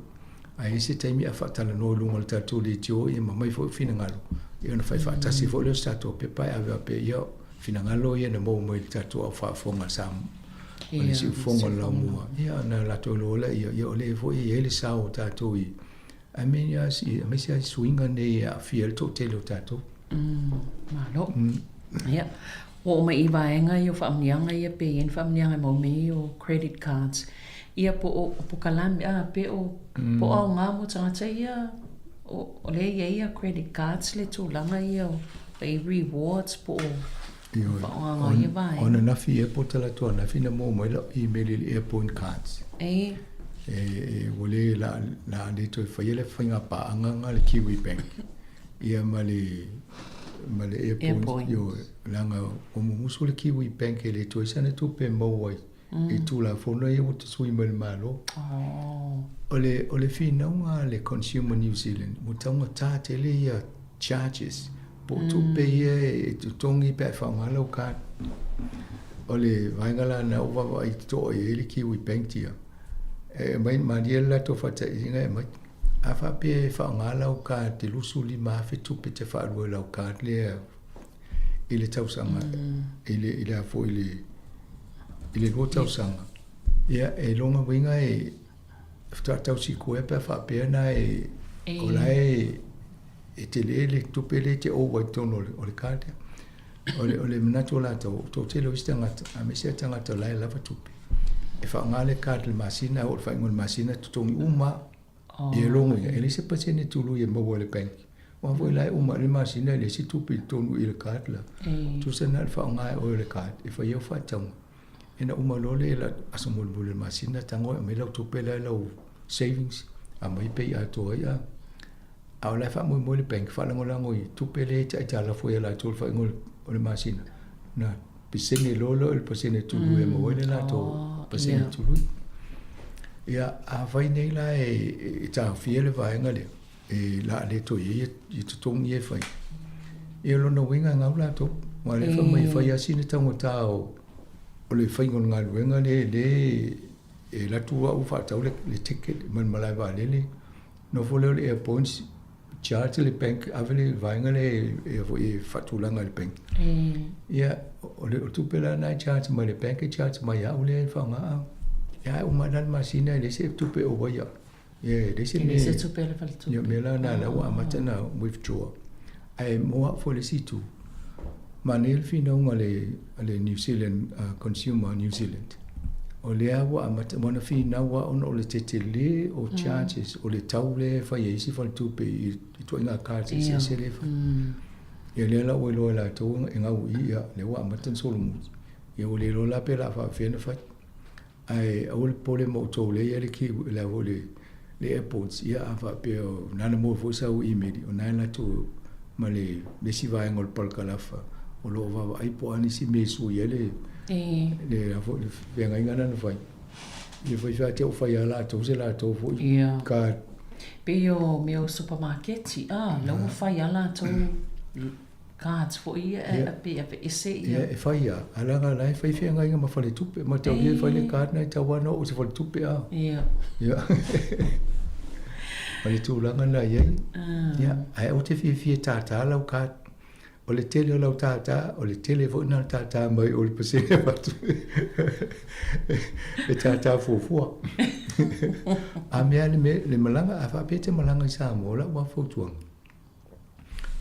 Ae i ai se taimi a faatalanoa i luga o le tatou leitio ia ma aumai foi finagalo ia ona fai faatasi foi lea o se tatou pepa e ave faapea ia finagalo ia na maua mai i le tatou au faafofoga Samoa o le siufofoga o le laumua ia ona latou iloa lea ia o lea foi e i ai le sao o tatou i aemaise lava suiga nei e aafia ai le toatele o tatou. Malo. Ia, ua oo mai i vaega ia o faamanuiaga ia pe i ai ni faamanuiaga e maua mai ai o credit cards. Ia po o polokalame, a pe o po o aoga mo tagata ia o lea e i ai ia credit cards le tulaga ia o pei rewards po o faaaogaga o ia vaega. O ananafi i airport talaatu ananafi na maua mai lau email i le airpoint cards. E. E ua le la la le toe faia le faiga paaga nga le Kiwi Bank ia ma le ma le airpoint ioe leaga ua mumusu le Kiwi Bank e le toe sana tupe e maua ai i Tulafono ia ua tasui mai le Malo. O le, o le finauga a le Consumer New Zealand, ua taugata tele ia charges. Po o tupe ia e totogi pe a e faaaoga lau card. O le vaega la lena ua vaavaai totoa i ai le Kiwi Bank ia. E aumai malie le latou faataitaiga e aumai. A faapea e faaaoga lau card i $25,000 tupe e te faalua i lau card lea i le tausaga, i le, i le a foi i le, i le 2 tausaga, ia e lona uiga e faatoa tau sikuea pe a faapea na e, o la e, e tele le tupe lea e te ou ai i totonu o le card lea. O le, o le manatu o latou, o toatele o isi tagata, aemaise lava tagata o la e lava tupe, e faaaoga le card i le masina, e oo i le faaiuga o le masina, totogi uma lava. Ia lona uiga, e leai se pasene tului e maua e le bank. Aua foi la e uma ai le masina e leai se tupe i totonu i le card la. Tusa na o le faaaoga e oe o le card e fai ai au faatauga. Ina uma loa le aso mulimuli o le masina, tago e aumai lau tupe la i lau savings, aumai pay atoa ai a. A o la e faamoemoe le bank e faalagolago i tupe lea e aitalafu ai e latou i le faaiuga o le masina, na pasene loa lea o le pasene tului e maua ai le latou pasene tului. Ia, afai nei la e taofia le vaega lea, e la le toe i ai ia totogi ia e fai. Ia o lona uiga e gau latou, aua o lea e fai mai e fai lava sina taugata o le faiga o le galuega lea lea e alu atu au faatau le ticket ma le malae vaalele, nofo lea o le airpoints, charge le bank, ave le vaega lea e foi e faatulaga e le bank. Ia, o le tupe la lena e charge mai le bank e charge mai ia au lea e faaaoga au. Ia ae uma ai la le masina e leai se tupe e ou ai au. Ia e leai se mea. E leai se tupe a le faletupe. Ia o mea la na lea ua amata ona withdraw. Ae mo au foi le isi itu, manaia le finauga a le New Zealand Consumer New Zealand. O lea ua amata, ua na finau lava ona o le tetele o charges, o le tau lea e fai e isi faletupe i ituaiga cards eseese lea e fai. Ia lea la ua iloa e latou e gau i i, ia lea ua amata ona solomuli. Ia ua le iloa la pe o le a faapefea ona fai. Ae aua le popole ma outou lea e i ai le ki, le a foi le, le airports, ia a faapea na ona maua foi sau email, o na e alu atu ma le isi vaega o le palakalafa o lo o vaavaai po o a nisi mea e sui ai le, le a foi le feagaiga lena na fai. Ia fai fai te ua fai lava latou se latou foi card. Pei o mea o supamaketi, a, la ua fai lava latou cards foi ia e pei e aveese ia. Ia, e fai lava, ae leaga o la e fai feagaiga ma faletupe, mataulia e fai le card lena e tatau lava ona oo i se faletupe a. Ia. Ia. O le tulaga lena e i ai. Ia, ae aua te fiafia e tātā lau card. O le tele o lau tātā, o le tele foi lena o le tātā mai o le pasene avatu e tātā fuafua. A mea le mea, le malaga, a faapea e te malaga i Samoa, o lau lava fautuaga,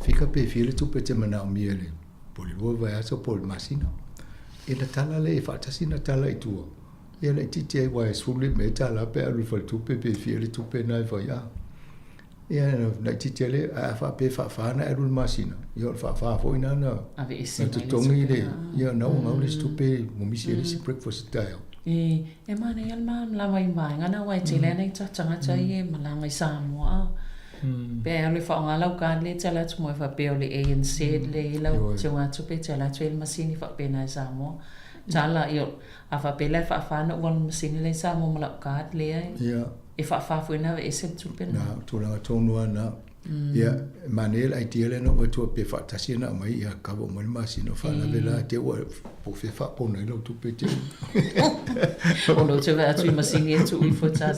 Fika pe fia le tupe e te manaomia i le po o le lua vaiaso po o le masina. Ia na tala lea e faatasi na tala i tua. Ia laitiiti ai aua e $15 pe alu i le faletupe pe fia le tupe na e fai a. Ia laitiiti ai lea, ae a faapea e faafa ona e alu i le masina, ia o le faafa foi lena na totogi le, ia na ua gau le isi tupe ua misi ai le isi breakfast i le taeao. E manaia le malamalama i vaega na aua e tele ana i tagata ia e malaga i Samoa a. Pe alu e faaaoga lau card lea e te ala atu mo e faapea o le ANZ lea e i ai lau teugatupe e te ala atu ai i le masini faapena i Samoa. Tala, ia, a faapea la e faafa ona ou alu i le masini la i Samoa ma lau card lea e faafa foi ona aveese le tupe lena. Na, o tulaga tonu lava na. Ia, e manaia le idea lea na ou avatua pe faatasi ona aumai ia kava uma ai le masina o faalave la te ua po o fea faapona ai lau tupe te O lou te vaai atu i masini e tuu ifo e ta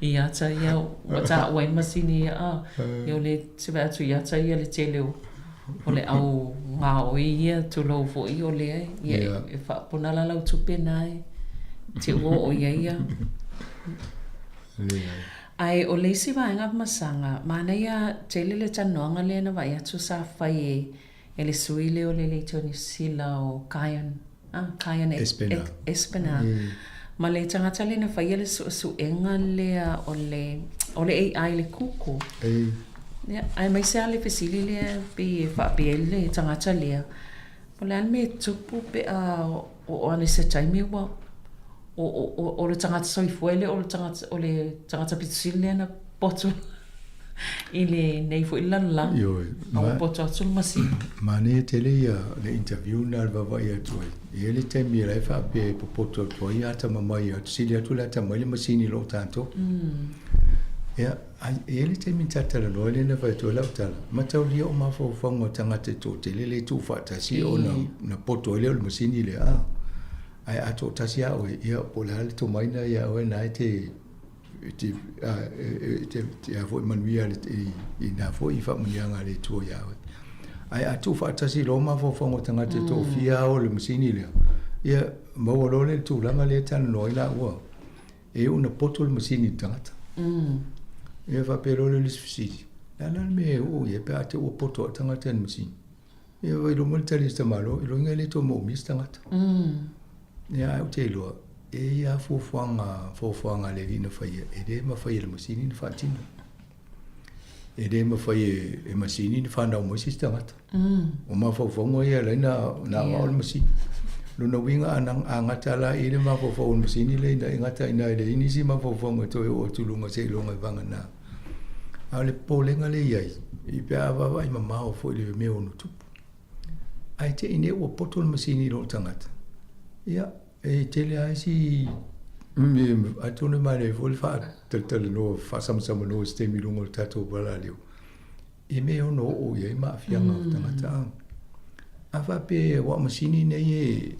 i ata ia ua taua ai masini ia a ia o le te vaai atu i ata ia le tele o o le au gaoi ia tulou foi o lea ia e faapona la lau tupe na e te ua oo i ai ia. Ae o le isi vaega masaga, manaia tele le talanoaga lea na vaai atu sa fai e e le sui lea o le Leitio Niu Sila o Kion, ah, Kion Espiner. Espiner. Ma le tagata lea na faia le suesuega lea o le, o le AI i le Google. Ia, aemaise lava le fesili lea pei e faapea ai le tagata lea, O le a le mea e tupu pe a oo ana i se taimi ua o le tagata soifua e le o le tagata o le tagata pito sili lea na poto i lenei foi lalolagi. Ioe. A ua poto atu le masini. Manaia tele ia le interview na le vaavaai atu ai. E i ai le taimi la e faapea e popoto atu ai atamamai atu, sili atu le atamai le masini i lo tatou. Ia, a e i ai le taimi na ta talanoa ai lea na fai atu ai lau tala, mataulia o mafaufauga o tagata e toatele lea e tuufaatasi ona na poto ai lea o le masini lea, a. Ae a toatasi lava oe, ia po o le a le tomai lena ia oe na e te e te a e te te a foi manuia i i nā foi faamanuiaga a le Atua iā oe. Ae a tuufaatasi loa mafaufauga o tagata e toafia ao le masini lea, ia maua loa lea i le tulaga lea e talanoa ai laua. E iu ina poto le masini i le tagata. Ia faapea loa lea o le isi fesili, o le a la le mea e oo i ai pe a te i ua poto lava le tagata i le masini? Ia ua iloa mai le tali a si tamaloa, iloa e le toe moomia se tagata. Ia ae ou te iloa, e i ai lava fuafuaga, fuafuaga a le Alii na faia, e le mafai e le masini ona faatino. E le mafai e masini ona fanau mai se isi tagata. O mafaufauga ia e ala ai ona aoao le masini. O lona uiga a gata la i le mafaufau o le masini lea ina e gata i ina e leai nisi mafaufauga e toe oo atu i luga seiloga e vagana. A o le popolega lea e i ai, i pe a vaavaai mamao foi i le mea ono tupu. Ae te i nei ua poto le masini i lou tagata, ia, E tele lava isi mea, atonu e manaia foi le faatalatalanoa, faasamsamanoa i se taimi i luga o le tatou valaau i mea e ono oo i ai maafiaga o tagata. A faapea aua o masini nei e,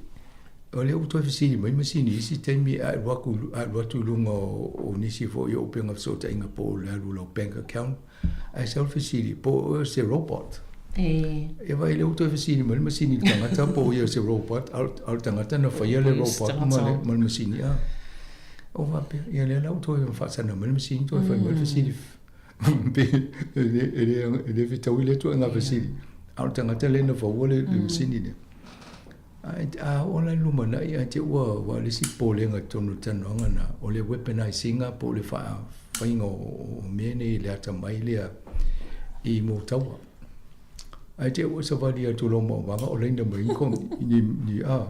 o lea ua toe fesili mai masini i isi taimi a e alu atu, a alu atu i luga o nisi foi o upega fesootaiga po o le alu i lau bank account, Ae sau le fesili, po o se robot? E vaai lea ua toe fesili mai le masini i le tagata po o ia o se robot, a o le tagata na faia le robot ma le, ma le masini. A. O faapea, ia lea la ua toe faasana mai le masini, toe fai mai le fesili. Pe, e le, e le, e le fetaui lea ituaiga fesili. A o le tagata lea na faua le, le masini lea. Ae a oo la i le lumanai ae te i ua ua le isi popolega i totonu o le talanoaga lena, o le weaponize ina po o le faafaiga o mea nei i le atamai lea i mea o taua. Ae te i ua savali atu loa ma omaga o laina mai ni ni a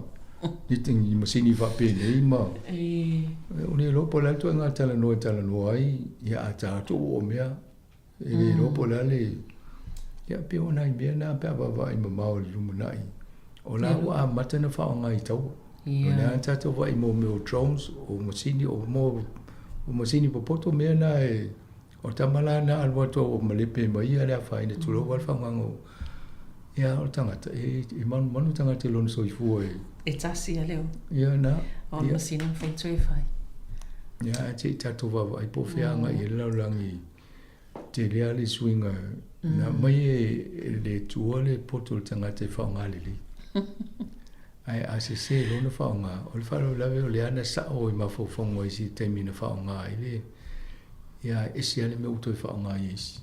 ni ni masini faapenei ma o le iloa po o le a le ituaiga talanoa e talanoa ai ia a ta atu ua oo mea E le iloa po o le a le... Ia, pei o nai mea na pe a vaavaai mamao i le lumanai, o la ua amata ona faaaoga i taua. O lea lava tatou vaai i mea o drones, o masini, o o masini popoto mea na e... O tama la na alu atu a ua malepe mai ia le afaina, tulou lava le faaaogaina o... Ia, o le tagata, e manumanu le tagata i lona soifua e... E tasi a leo. Ia, na. O le masini e mafai toe fai. Ia, ae se i tatou vaavaai po o fea agai i ai le lalolagi Tele lava le suiga na aumai e le Atua le poto o le tagata e faaaoga lelei. Ae a sese loa ona faaaoga, o le faalavelave o lea na sao i mafaufauga o isi i le taimi na faaaoga ai le, ia e ese lava le mea ua toe faaaoga ai e isi.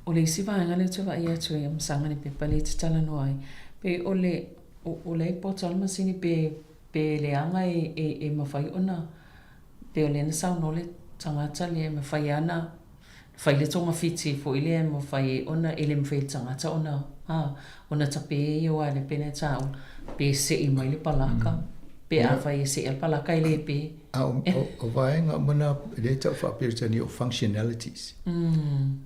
O le isi vaega lea ou te vaai atu ai masaga i le pepa lea e te talanoa ai, pei o le, o lea e poto lava le masini pe, pe leaga e, e, e mafai ona Pei o lea na saunoa le tagata lea e mafai lava ona fai le togafiti foi lea e mafai ai ona, e le mafai e le tagata ona, a, ona tape ia aua le pei ona e taua, pe sei mai le palaka, pe afai e sei lava le palaka e le pe. A o vaega uma na, lea e tau faa-Peretania o functionalities.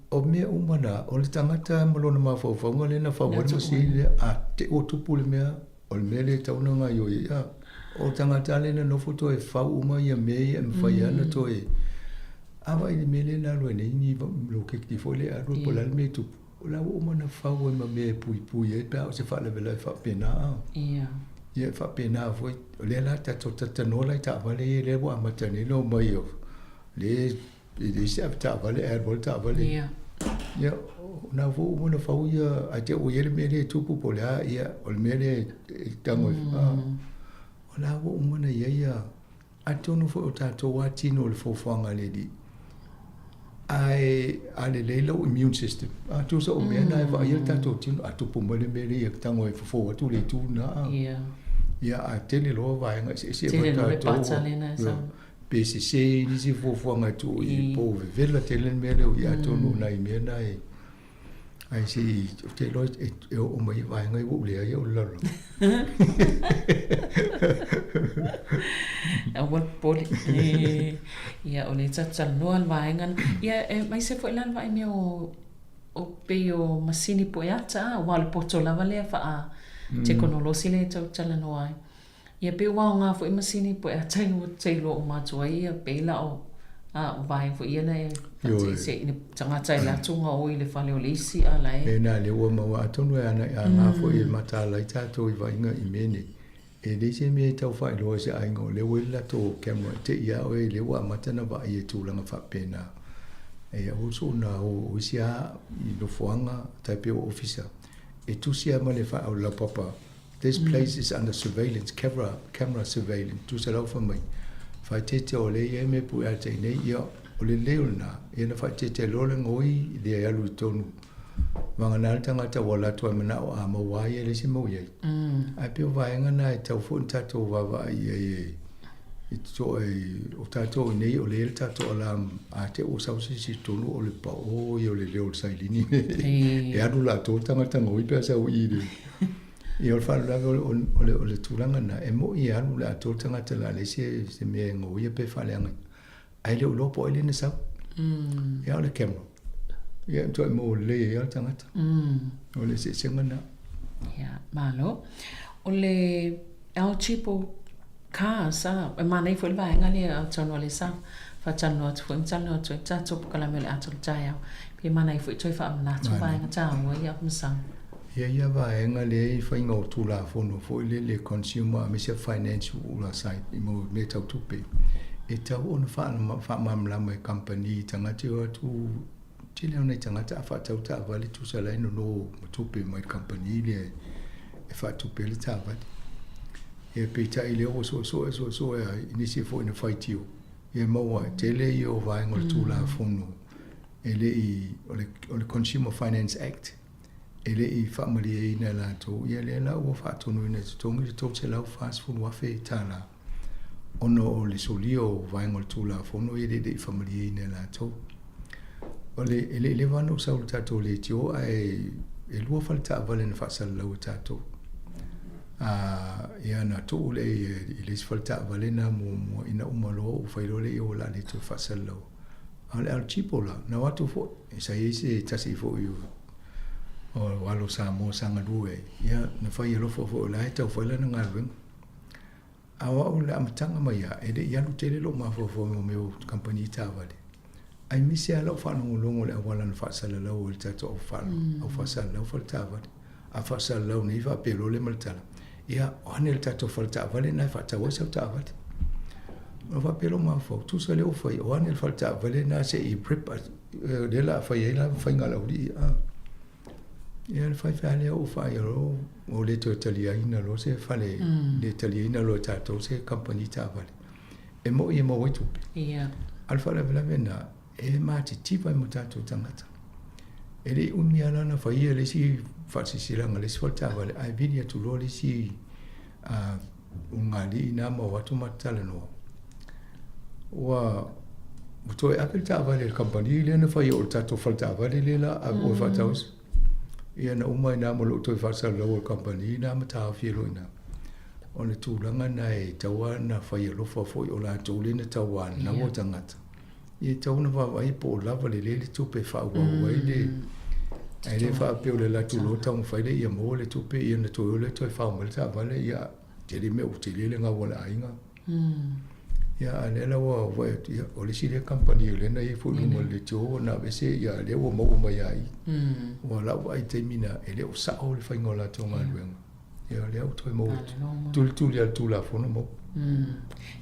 O mea uma na, o le tagata ma lona mafaufauga lea na fau ai le masini lea, a te i ua tupu le mea, O le mea lea e tatau ona gaoioi ai, a, o tagata lea na nofo toe fau uma ia mea ia e mafai lava ona toe a vaai i le mea lea na alu ai nei ni loketi foi lea e alu ai po o le a le mea e tupu, o la ua uma ona fau ai ma mea e puipui ai pe a o se faalavelave faapena. Ia. Ia e faapena foi, o lea la tatou talatalanoa la i taavale ia lea ua amata nei ona omai o lea E leai se avetaavale ae alu lava le taavale. Ia. Ia, o na foi ua uma ona fau ia, ae te i ua i ai le mea lea e tupu po o le a, ia, o le mea lea e tago ai, o la ua uma ona i ai ia, atonu foi o tatou lava tino o le fuafuaga a le Alii, ae a lelei lou immune system, a tusa o mea na e vaaia le tatou tino, a tupu mai le mea lea ia tago e fofo atu le itu lena. Ia. Ia, a tele loa vaega eseese e Tele loa le pata lena e sau. Pe sese i nisi fuafuaga e tuu i po o vevela tele le mea lea o i atonu o nai mea na e ae se i ou te iloa e oo mai i vaega ia ua ou leai au i le lalolagi. Aua le popole. Ia o lea e talatalanoa le vaega lena. Ia aemaise foi la le vaai mea o o pei o masini pue ata a, aua o le poto lava lea faa tekonolosi lea e tau talanoa ai. Ia pei ua aoga foi masini pue ata ua te iloa uma atu ai ia pei la o A o vaega foi ia na e faaseisei i le tagata e alu atu gaoi i le fale o le isi a la e. E na lea ua maua atonu e ana aga foi e mataala ai tatou i vaaiga i mea nei. E leai se mea e tau faailoa i se aiga o lea ua i le latou camera e te i a oe lea ua amata ona vaai i tulaga faapena. E aua soona o isi a i nofoaga tai pei o ofisa e tusi a ma le laupapa This place is under surveillance, camera, camera surveillance, tusa lau fai mai, faaeteete o lea e i ai mea pue a te nei, ia, o le lelei o lena, ia na faaeteete loa le gaoi lea e alu i totonu. Vagana le tagata ua alu atu ai manao a maua ai e leai se mau i ai. Ae pei o vaega na e tatau foi ona tatou vaavaai i ai e i totoe o tatou i nei o lea e i ai le tatou alarm a te ua sau se isi i totonu o le paʻō ia o le leo o le sailini e alu latou le tagata gaoi pe a sau i i le Ia o le faalavelave o le, o le tulaga lena, e moni e alu le atoa le tagata o le a leai se, se mea e gaoia pe faaleaga ai, ae le o iloa po o ai lea na sau. Ia o le camera, ia e matuai maua lelei ai lava le tagata. O le eseesega lena. Ia, malo. O le eligible cars, a, e manaia foi le vaega lea atonu o lea sa faatalanoa atu foi ma talanoa atu ai le tatou polokalame o le ata o le taeao. Pe manaia foi toe faamanatu vaega taua ia Masau. Ia ia vaega lea i faiga o Tulafono foi lele Consumer aemaise Financial ula side i mau mea tau tupe, e tatau ona faamalamalama e kamupani i tagata e o atu, tele lava nai tagata a faatau taavale tusa la e nono ma tupe mai le kamupani lea e faatupe ai le taavale. Ia peitai lea ua suesue suesue ai i nisi foi na faitio, ia maua e tele ia o vaega o le Tulafono e le i o le Consumer Finance Act e le i faamalieina e latou, ia lea la ua faatonuina e totogi le $340,000 ona o le solia o vaega o le Tulafono e le i faamalieina e latou. O le, e le i leva ona ou sau i le tatou leitio ae e lua fale taavale na faasalalau e tatou. A, ia na tuu lea i le isi fale taavale na muamua ina uma loa ua fai loa lea ua o le a le toe faasalalau. A o le El Cheapo la, na o atu foi, sa i ai se tasi foi o alo Samoa sa galue ai, ia na fai alofa foi o la e tau fai lana galuega. A o au i le amataga mai lava, e le i alu tele lou mafaufau i mea o kamupani taavale, aemaise lava lau faalogologo i le auala na faasalalau ai le tatou au faasalalau fale taavale. A faasalalau nei faapea loa le ma le tala, ia, o ane le tatou fale taavale lena e faatau ai sau taavale. Ona faapea lou mafaufau, tusa lea ua fai, o ane le fale taavale lena se i rip, lea o le a fai ai la faiga a le aualii. Ia le fai fai lea ua fai loa, ua le toe taliaina loa se fale, le taliaina loa e tatou se kamupani taavale. E moni e maua ai tupe. Ia. A o le faalavelave lena, e matitiva ai ma tatou tagata. E le i umi lava la ona faia le isi faasilasilaga a le isi fale taavale, ae vili atu loa le isi ulugalii na ma o atu matou talanoa. Ua ua toe ave le taavale i le kamupani lea na faia o le tatou fale taavale lea la ave oe faatau isi. Ia na uma ai na ma lou toe faasalalau o le kamupani na ma taofi ai loa i ina. O le tulaga lena e tatau lava ona fai alofa foi o latou lea na tauanau tagata. Ia e tatau ona vaavaai po o lava lelei le tupe e faaauau ai le ae le faapea o le alu atu loa taumafai lea ia maua le tupe ia ona toe o lea toe fao mai le taavale ia tele mea ua tele le gau a le aiga. Ia a o lea la ua vaai atu ia o le isi lea kamupani o lea na i ai foi i luga o le leitio ua na aveese ia lea ua maua mai lava i i. Ua lau vaai i le taimi lena e le o sao le faiga o latou galuega. Ia o lea ua toe maua atu. Tulituli lava i le Tulafono maua.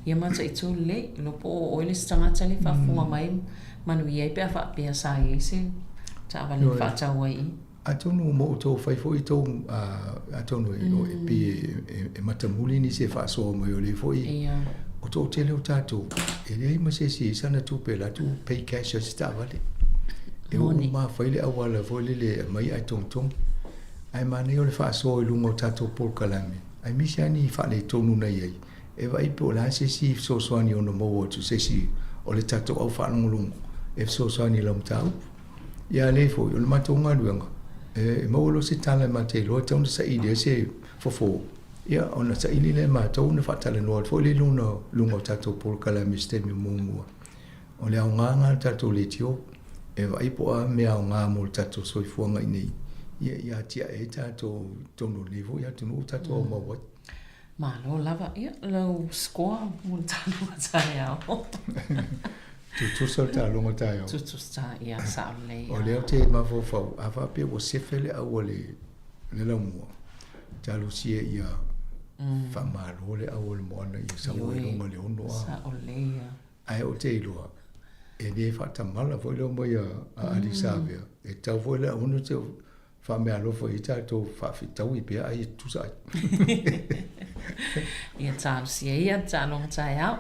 Ia mataitu lelei, iloa po o oe le isi tagata lea e faafofoga mai manuia ai pe a faapea sa i ai se taavale na faatau ai i. Atonu mo outou fai foi tou, atonu e pei e matamuli nisi e faasoa mai o lea foi o toatele o tatou e leai ma se isi e i ai sana tupe e alu atu pay cash ai se taavale. E oo uma fai le auala foi lele e aumai ae togitogi. Ae manaia o le faasoa i luga o tatou polokalame, aemaise lava ni faaletonu na i ai, e vaai po o le a se isi fesoasoani e ono maua atu i se isi o le tatou au faalogologo e fesoasoani i lau mataupu. Ia a le foi, o le matou galuega, e maua loa se tala e matou te iloa e tatau ona saili ai se fofo, ia ona saili lea e matou ona faatalanoa atu foi lea i luga o tatou polokalame i se taimi o muamua. O le aoga lena o le tatou leitio, e vaai po o a mea aoga mo le tatou soifuaga i inei, ia, ia atiae ai tatou i totonu o lenei foi atunuu ua tatou aumau ai. Malo lava. Ia, lau score mo le tatou taeao. Tutusa le taaloga taeao. Tutusa, ia, sao lelei. O lea ou te mafaufau, a faapea ua sefe le au a le, le laumua, talosia ia faamalo le au a le moana ia sau ai luga le ono a. Sao lelei ia. Ae ou te iloa, e le faatamala foi le omai a Alii Savea, e tatau foi le au te faameaalofa i ai tatou faafitaui pea ai e tutusa ai. Ia talosia ia le taaloga taeao.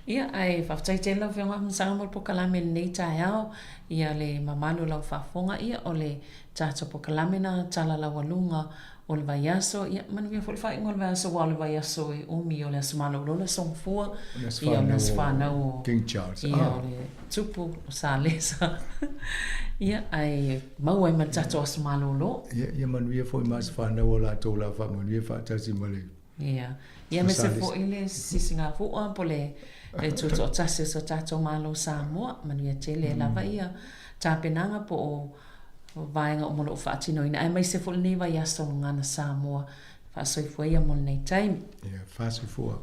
Ia, ae faafetai tele lau Afioga Afamasaga mo le polokalame i lenei taeao. Ia le mamalu o lau faafofoga, ia o le tatou polokalame na tala laualuga o le vaiaso, ia manuia foi le faaiuga o le vaiaso aua o le vaiaso e umi o le aso malolo le aso gafua, ia o le aso fanau o King Charles, ia o le Tupu o Salesa. Ia ae maua ai ma le tatou aso malolo. Ia, ia manuia foi ma aso fanau o latou la faamanuia faatasi ma le Ia, ia aemaise foi le sisigafua po le le tutoatasi o so tatou Malo Samoa, manuia tele lava ia tapenaga po o vaega uma o lo o faatinoina, aemaise foi lenei vaiaso o Gagana Samoa. Faasoifua ia mo lenei taimi. Ia, faasoifua.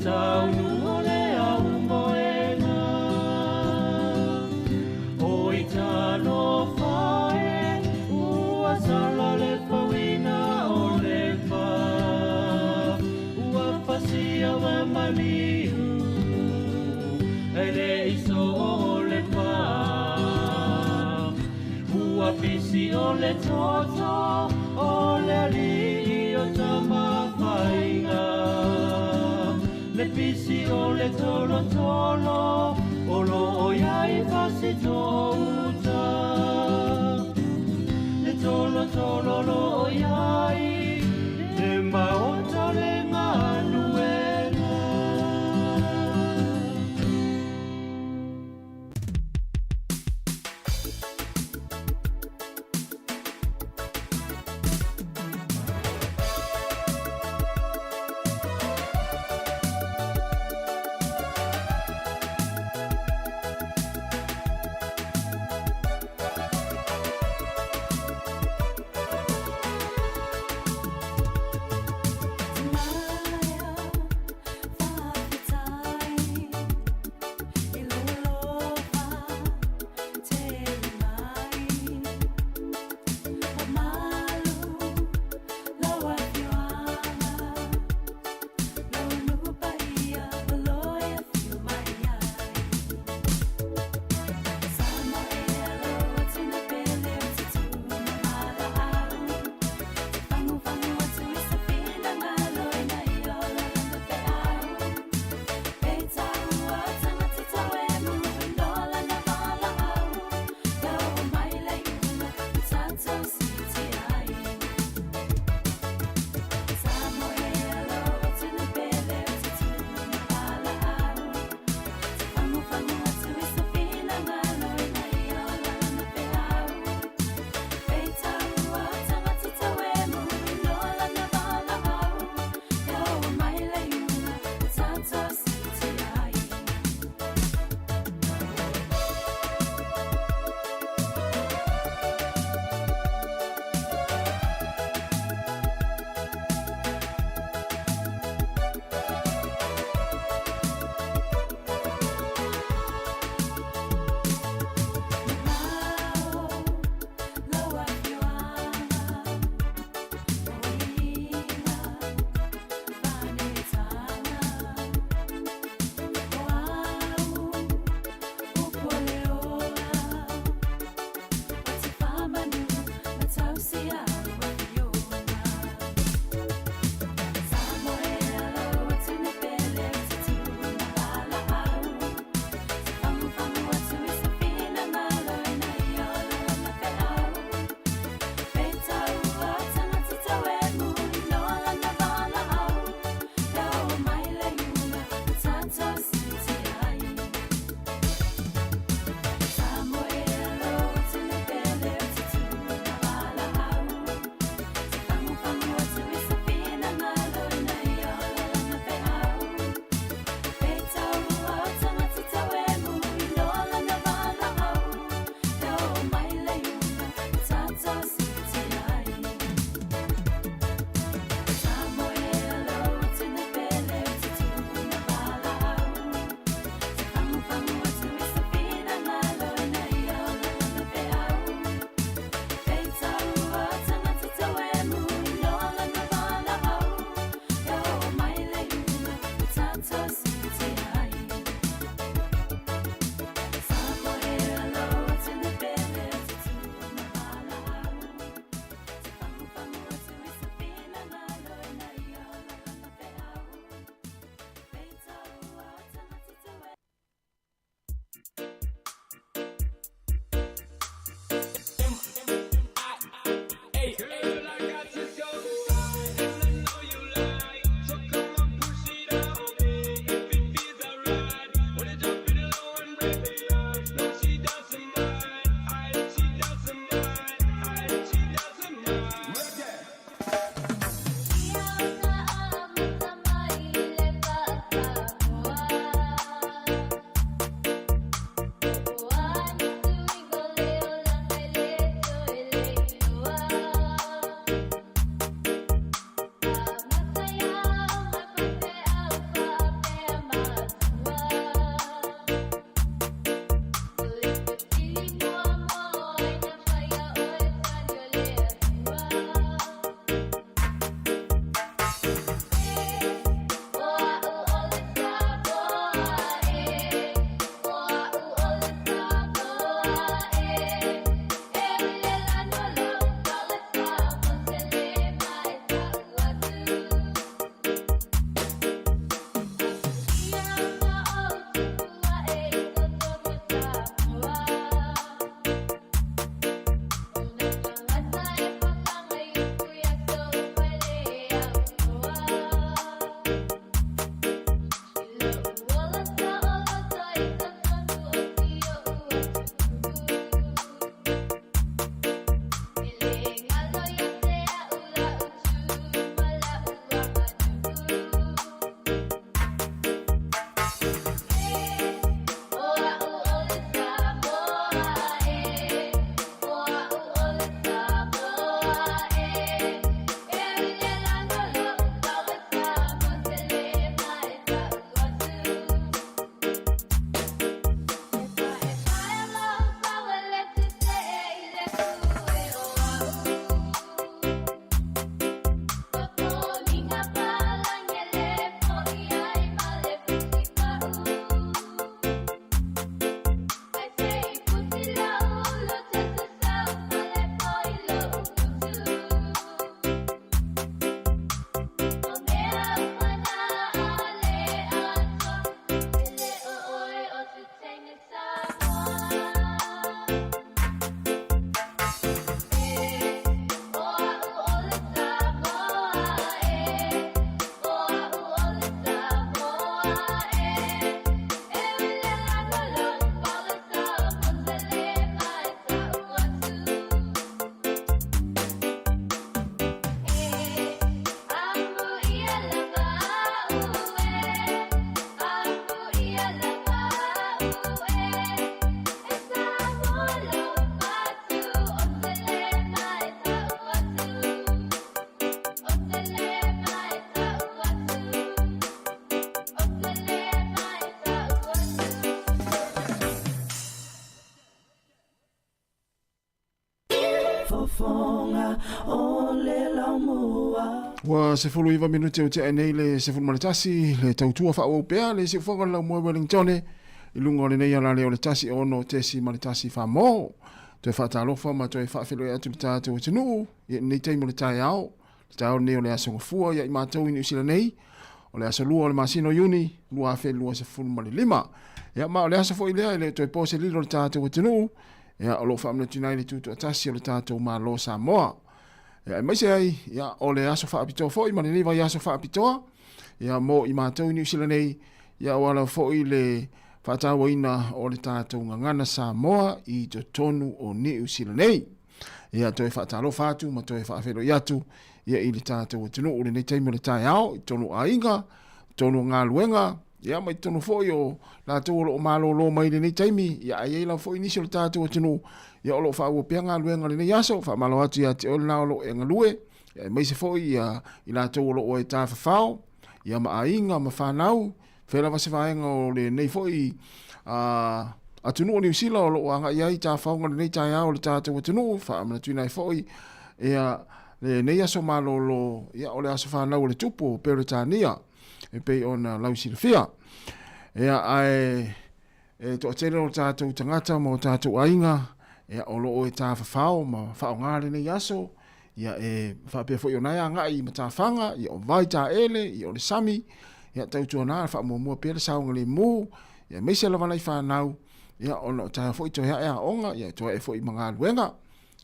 taunu o le aumoega. Oi talofa e, ua sala le fauina o le fa. Ua fasia wa maliu, e le iso o le fa. Ua pisi o le toto, o le alii o tamafaiga. Le pisi o le tolotolo, o lo o iai fasitouta. Le tolotolo lo o iai, le maota le galuega. Siufofoga o le Laumua. Ua 19 minute o tea nei le 11 le tautua faaauau pea le siufofoga o le Laumua i Wellingtone i luga o lenei alale o le 16.1 Samoa. Toe faatalofa ma toe faafeiloai atu i le tatou atunuu i lenei taimi o le taeao. Le taeao lenei o le aso Gafua ia i matou i Niu Sila nei, o le aso 2 o le masina o Iuni 2025. Ia ma o le aso foi lea e le o toe po se lilo i le tatou atunuu, ia o lo o faamanatuina ai le tutoatasi o le tatou Malo o Samoa. Ia aemaise ai, ia o le aso faapitoa foi ma lenei vaiaso faapitoa, ia mo i matou i Niu Sila nei, ia aua lava foi le faatauaina o le tatou gagana Samoa i totonu o Niu Sila nei. Ia toe faatalofa atu ma toe faafeiloai atu ia i le tatou atunuu i lenei taimi o le taeao i totonu o aiga, totonu o galuega, ia ma i totonu foi o latou o lo o malolo mai i lenei taimi, ia ae i ai lava foi nisi o le tatou atunuu ia o lo o faaauau pea galuega i lenei aso. Faamalo atu ia te oe lena o lo o e galue, ia aemaise foi ia i latou o lo o e tafafao, ia ma aiga ma fanau, fea lava se vaega o lenei foi atunuu o Niu Sila o lo o agai ai tafaoga lenei taeao o le tatou atunuu, faamanatuina ai foi ia lenei aso malolo, ia o le aso fanau o le tupu o Peretania e pei ona lausilafia. Ia ae e toatele o tatou tagata ma o tatou aiga ia o lo o e tafafao ma faaaoga lenei aso, ia e faapea foi ona e agai i matafaga, ia o vai taele, ia o le sami, ia tautuana faamuamua pea le saogalemu, ia aemaise lava nai fanau, ia ona o taeao foi toe ae aoga, ia toe ae foi ma galuega.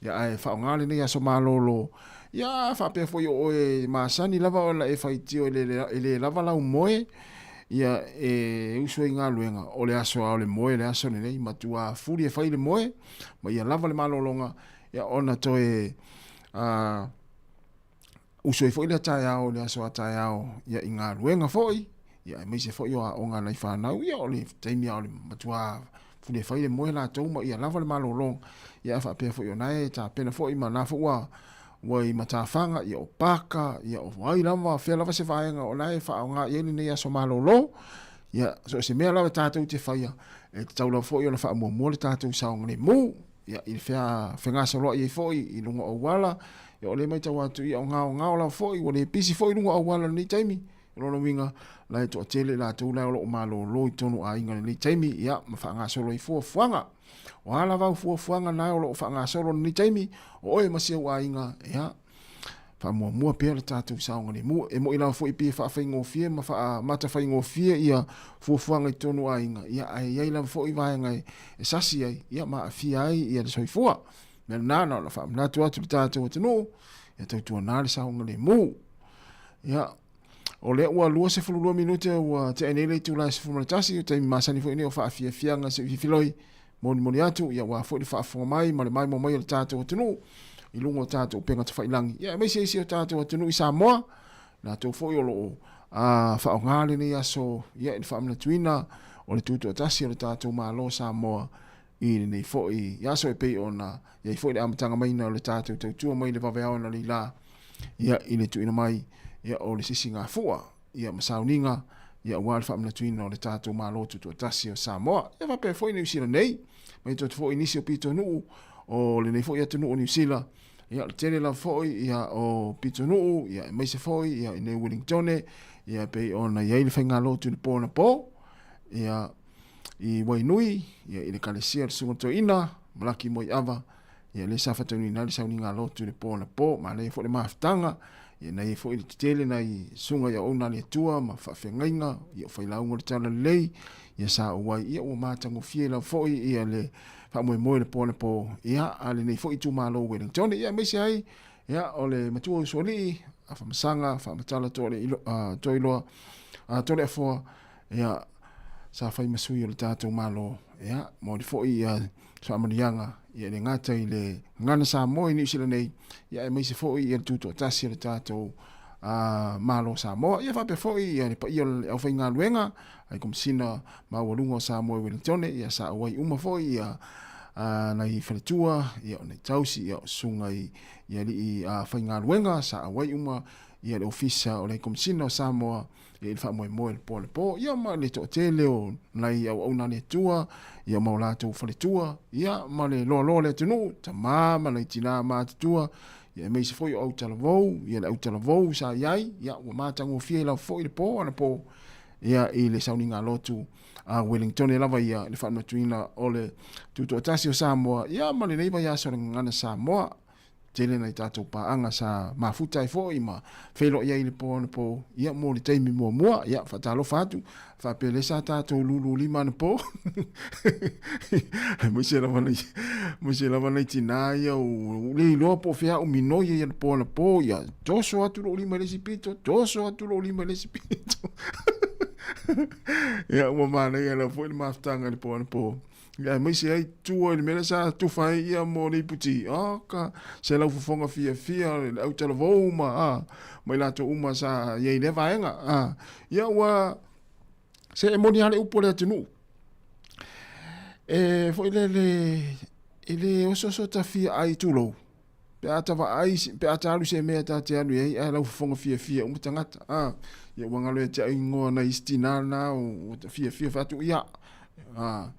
Ia ae faaaoga lenei aso malolo, ia faapea foi o oe masani lava ona e faitio e le, e le lava lau moe, ia e usu ai i galuega, o le aso lava o le moe le aso lenei, matua fuli e fai le moe, ma ia lava le malologa, ia ona toe usu ai foi lea taeao i le aso a taeao ia i galuega foi, ia aemaise foi o aoga a nai fanau, ia o le taimi lava o le matua fuli e fai le moe latou ma ia lava le malologa, ia ae faapea foi o na e tapena foi ma na foi ua ua i matafaga, ia o paka, ia o ai lava, fea lava se vaega o na e faaaoga i ai lenei aso malolo, ia so o se mea lava tatou te faia, e tatau lava foi ona faamuamua le tatou saogalemu. Ia, i le fea fegasoloai ai foi i luga o auala, ia o lea e matau atu, ia o gaogao lava foi, ua le pisi foi luga o auala i lenei taimi. O lona uiga, la e toatele i latou la o lo o malolo i totonu o aiga i lenei taimi, ia, ma faagasolo ai fuafuaga. O a lava au fuafuaga na o lo o faagasolo i lenei taimi, o oe ma si ou aiga, ia, faamuamua pea le tatou saogalemu. E moni lava foi pei e faafaigofie ma faamatafaigofiie ia fuafuaga i totonu o aiga, ia ae i ai lava foi vaega e sasi ai, ia ma aafia ai ia le soifua. O le mea lena, na ona faamanatu atu i le tatou atunuu, ia tautuana le saogalemu. Ia, o lea ua 22 minute ua tea nei le itula e 11, o taimi masani foi nei o faafiafiaga seufifiloi molimoli atu, ia aua foi le faafofoga mai ma le maimoa mai o le tatou atunuu i luga o tatou upega tafailagi, ia aemaise isi o tatou atunuu i Samoa, latou foi o lo o faaaoga lenei aso ia i le faamanatuina o le tutoatasi o le tatou Malo o Samoa i lenei foi aso e pei ona i ai foi le amataga maina o le tatou tautua mai le vaveao analeila ia i le tuuina mai ia o le sisigafua ia ma sauniga ia aua le faamanatuina o le tatou Malo Tutoatasi o Samoa. Ia faapea foi Niu Sila nei, mai atu foi nisi o pitonuu o lenei foi atunuu o Niu Sila, ia o le tele lava foi ia o pitonuu, ia aemaise foi ia i nei Wellingtone, ia pei ona i ai le faigalotu i le po anapo, ia i Wainui, ia i le Kalesia o le Susuga Toeaina, Malaki Moiava, Ia lea sa faataunuuina ai le sauniga lotu i le po anapo, manaia foi le mafutaga, ia na i ai foi le tetele nai susuga i auauna a le Atua ma faafeagaiga, ia o failauga o le talalelei, ia sa ou ai, ia ua matagofie lava foi ia le faamoemoe i le po anapo, ia a lenei foi itumalo o Wellingtone, ia aemaise ai, ia o le matua usoalii, Afamasaga, Faamatala Toiloa, Toleafoa, ia sa fai ma sui o le tatou Malo, ia momoli foi ia faamanuiaga ia e le gata i le gagana Samoa i Niu Sila nei, ia aemaise foi ia le tutoatasi o le tatou Malo o Samoa. Ia faapea foi ia le paia o le aufaigaluega ai Komesina Maualuga o Samoa i Wellingtone, ia sa auai uma foi ia nai faletua, ia, o nai tausi, ia, o susuga i, i alii faigaluega sa auai uma, ia, le Ofisa o le Komesina o Samoa, ia, i le faamoemoe i le po anapo, ia, ma le toatele o nai auauna a le Atua, ia, ma o latou faletua, ia, ma le loaloa o le atunuu, tama ma nai tinā matutua, ia, aemaise foi o autalavou, ia, le autalavou sa i ai, ia, ua matagofie lava foi le po anapo, ia, i le sauniga lotu a Wellingtone lava ia, i le faamanatuina o le Tutoatasi o Samoa, ia, ma lenei vaiaso o le Gagana Samoa. Tele nai tatou paaga sa mafuta ai foi ma feiloai ai i le po anapo, ia, mo le taimi muamua, ia, faatalofa atu, faapea lea sa tatou lulu lima anapo. Aemaise lava nai, aemaise lava nai tinā ia ua le iloa po o fea au minoi ai i le po anapo, ia, toso atu lou lima i le isi pito, toso atu lou lima i le isi pito. Ia, ua manaia lava foi le mafutaga i le po anapo. Ia, aemaise ai tua i le mea lea sa tufa ai ia mo le iputi. Oka, se lau fofoga fiafia, le autalavou ma, a, ma i latou uma sa i ai i lea vaega. A, ia ua, se e moni lava le upu a le atunuu. E foi lele, e le osooso ta fia ai tulou. Pe a ta vaai, pe a ta alu i se mea ta te alu i ai, ae lau fofoga fiafia uma tagata. A, ia ua galo ia te au ingoa nai isi tinā na ua fiafia fai atu, ia, a,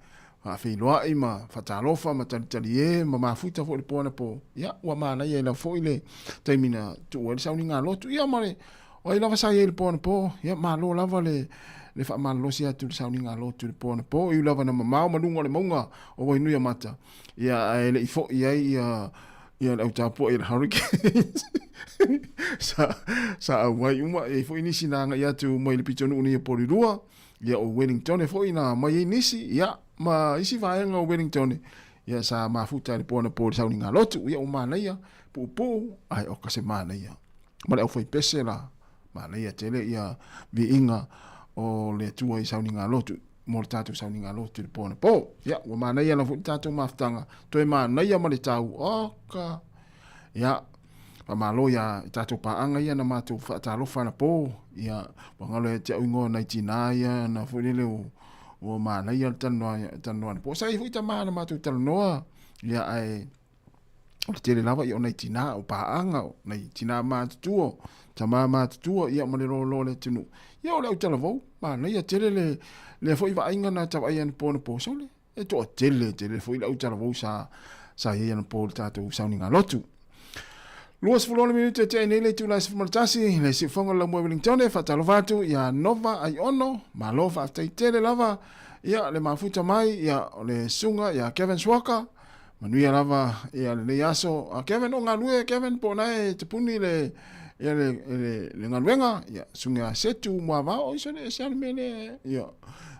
faafeiloai ma faatalofa ma talitali e ma mafuta foi le po anapo. Ia, ua manaia ai lava foi le taimi na tuu ai le sauniga lotu. Ia ma le, o ai lava sa i ai i le po anapo, ia, malo lava le, le faamalolosi atu i le sauniga lotu i le po anapo. E ui lava ina mamao ma luga o le mauga o Wainuiomata, Ia, ae le i foi ai ia, ia le au tapuai i le Hurricanes. Sa, sa auai uma, e i ai foi nisi na agai atu mai le pitonuu nei o Porirua, ia o Wellingtone foi na aumai ai nisi, ia, ma isi vaega o Wellingtone, ia sa mafuta i le po anapo i le sauniga lotu, ia ua manaia, puupuu, ae oka se manaia. Ma le aufaipese la, manaia tele ia viiga o le Atua i sauniga lotu. mo le tatou sauniga lotu i le po anapo. Ia, ua manaia lava foi le tatou mafutaga, toe manaia ma le tau, oka! Ia, faamalo ia i tatou paaga ia na matou faatalofa anapo, ia, ua galo ia te au ingoa o nai tinā ia na foi lele ua manaia le talanoa, talanoa anapo. Sa i ai foi tama na matou talanoa, ia, ae o le tele lava ia o nai tinā, o paaga, o nai tinā matutua, o tamā matutua, ia ma le loaloa o le atunuu. Ia o le autalavou, manaia tele le, lea foi vaaiga na ta vaai anapo anapo, sole, e toatele tele foi le autalavou sa, sa i ai anapo i le tatou sauniga lotu. 26 minute e tea nei le itula e 11, le siufoga o le Laumua Wellington e faatalofa atu ia Nova Aiono, malo faafetai tele lava, ia le mafuta mai, ia o le susuga ia Kevin Swaka, Manuia lava ia lenei aso. A Kevin o galue Kevin po o na e te puni le ia le le, le galuega ia susuga ia Setu Muavao oi sole e se ale mea lea ia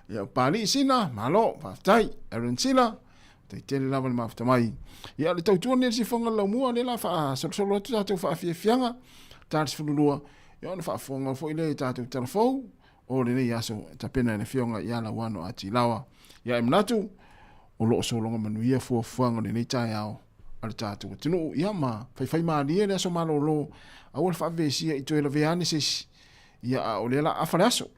ia Pali Sina malo faafetai Aaron Sila faafetai tele lava le mafuta mai. Ia le tautua nei le sifoga le laumua lea la faasolosolo atu tatou faafiafiaga ta le 12 ia ona faafofoga foi lea i tatou talafou o lenei aso e tapena e le Afioga ia Lauano Atilawa. Ia e manatu, o lo o sologa manuia fuafuaga o lenei taeao a le tatou atunuu. Ia ma faifai malie le aso malolo, aua le faavevesia i toe lavea ane se isi. Ia a o lea la afa le aso.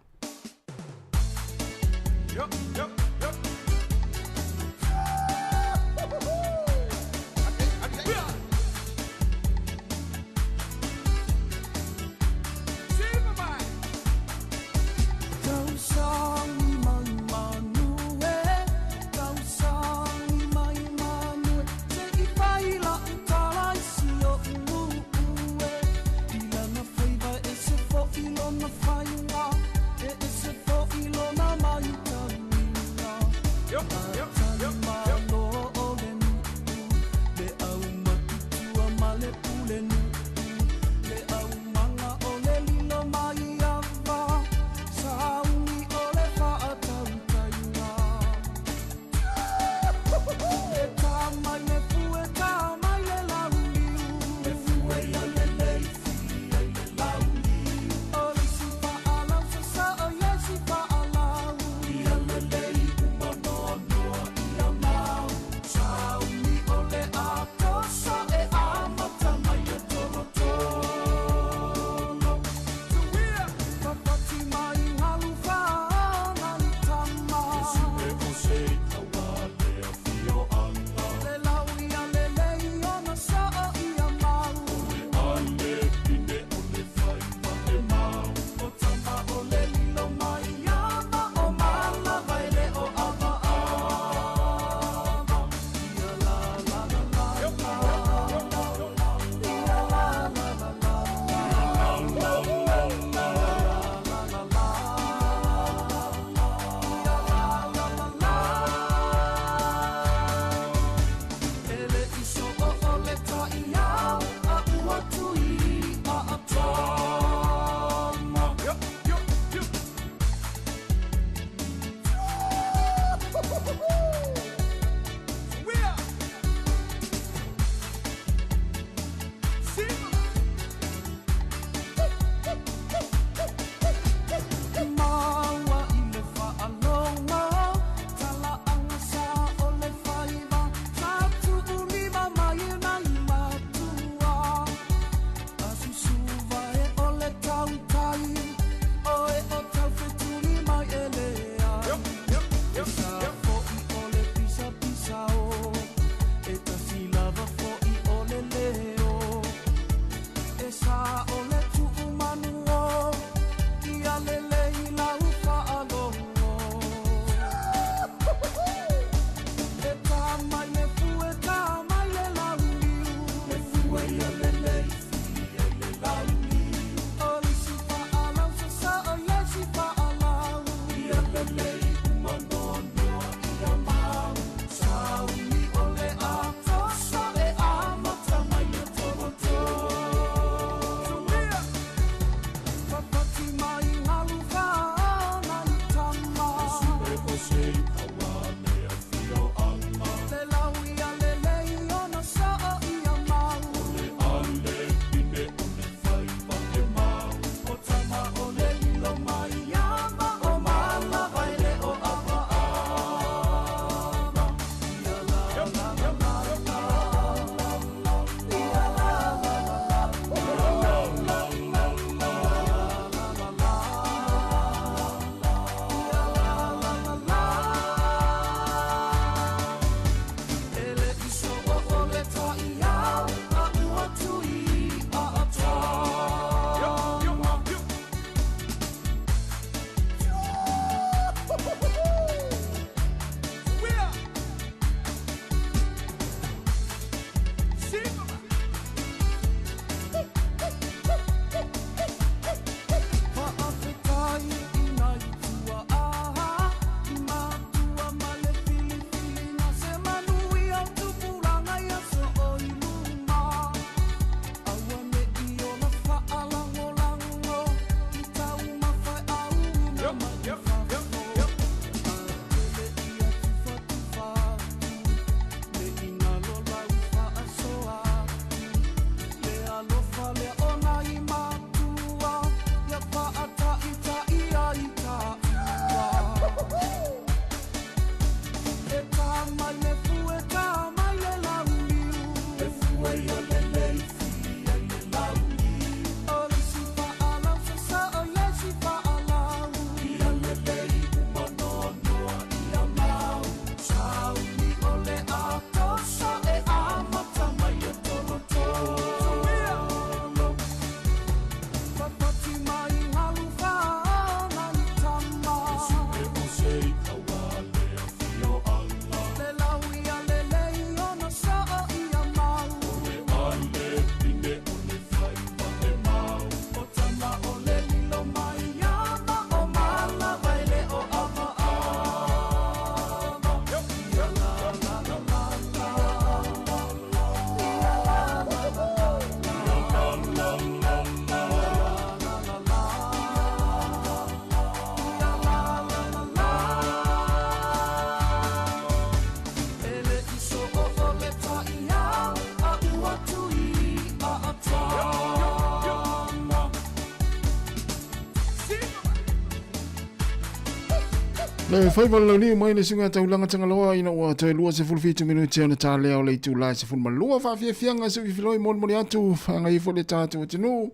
Le faiva o le launiu mai le suiga taulaga Tagaloa ina ua toe 27 minute ona talea o le itula e 12. Faafiafiaga se ufiloi molimoli atu whangai fo le tātou atunuu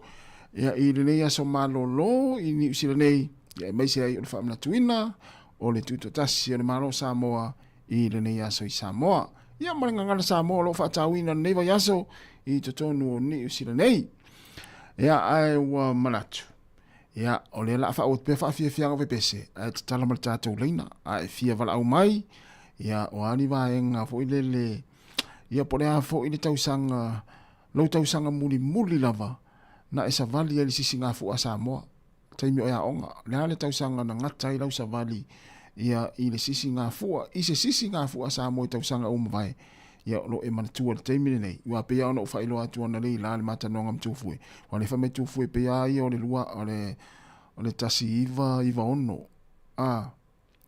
ia i lenei aso malolo i Niu Sila nei ia aemaise ai o le faamanatuina o le tutoatasi o le Malo o Samoa i lenei aso i Samoa. Ia ma le gagana Samoa o lo o faatauina lenei vaiaso i totonu o Niu Sila nei. Ia ae ua manatu Ia, o lea la a faaauau atu pea faafiafiaga o pepese, ae tatala ma le tatou laina. A e fia valaau mai, ia, o a ni vaega foi lele, ia, po o le a foi le tausaga, lou tausaga mulimuli lava, na e savali ai i le sisigafua a Samoa, taimi o e aoga. O le a le tausaga na gata ai lau savali, ia, i le sisigafua, i se sisigafua a Samoa i tausaga ua mavae, Ia, o lo o e manatua i le taimi lenei, aua pei lava ona ou faailoa atu analeila i la le ma talanoaga ma Tufue, aua o lea fai mai Tufue pei lava ia o le lua, o le, o le 1996, a,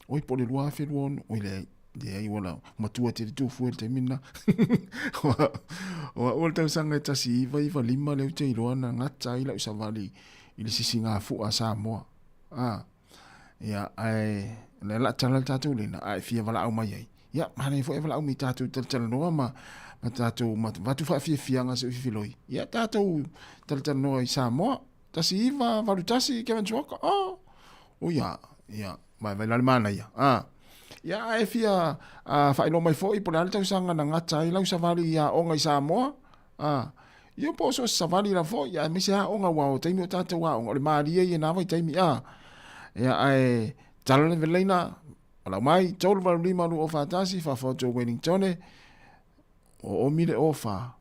oi po o le 2026, oi leai, leai ua la, matua tele Tufue i le taimi lena. O au o le tausaga e 1995 lea ou te iloa na gata ai lau savali i le sisigafua a Samoa. A, ia, ae, o lea o le a tala le tatou lena, a e fia valaau mai ai, Ia, manaia foi e valaau mai tatou talatalanoa ma ma tatou ma avatu faafiafiaga se filifiloi. Ia, tatou talatalanoa i Samoa. 1981 Kevin Walker. Oh, oh ia, ia, vai vai la le manaia. Ah. Ia, a e fia faailoa mai foi po o le a le tausaga na gata ai lau savali i aoga i Samoa. Ah. Ia po o so o se savali lava foi, aemaise aoga aua o taimi o tatou aoga, o le malie ia i na vaitaimi. Ah. Ia, ae tala le velaina, Palau mai, 385 241, Faafoto Wellingtone, o omi le ofa,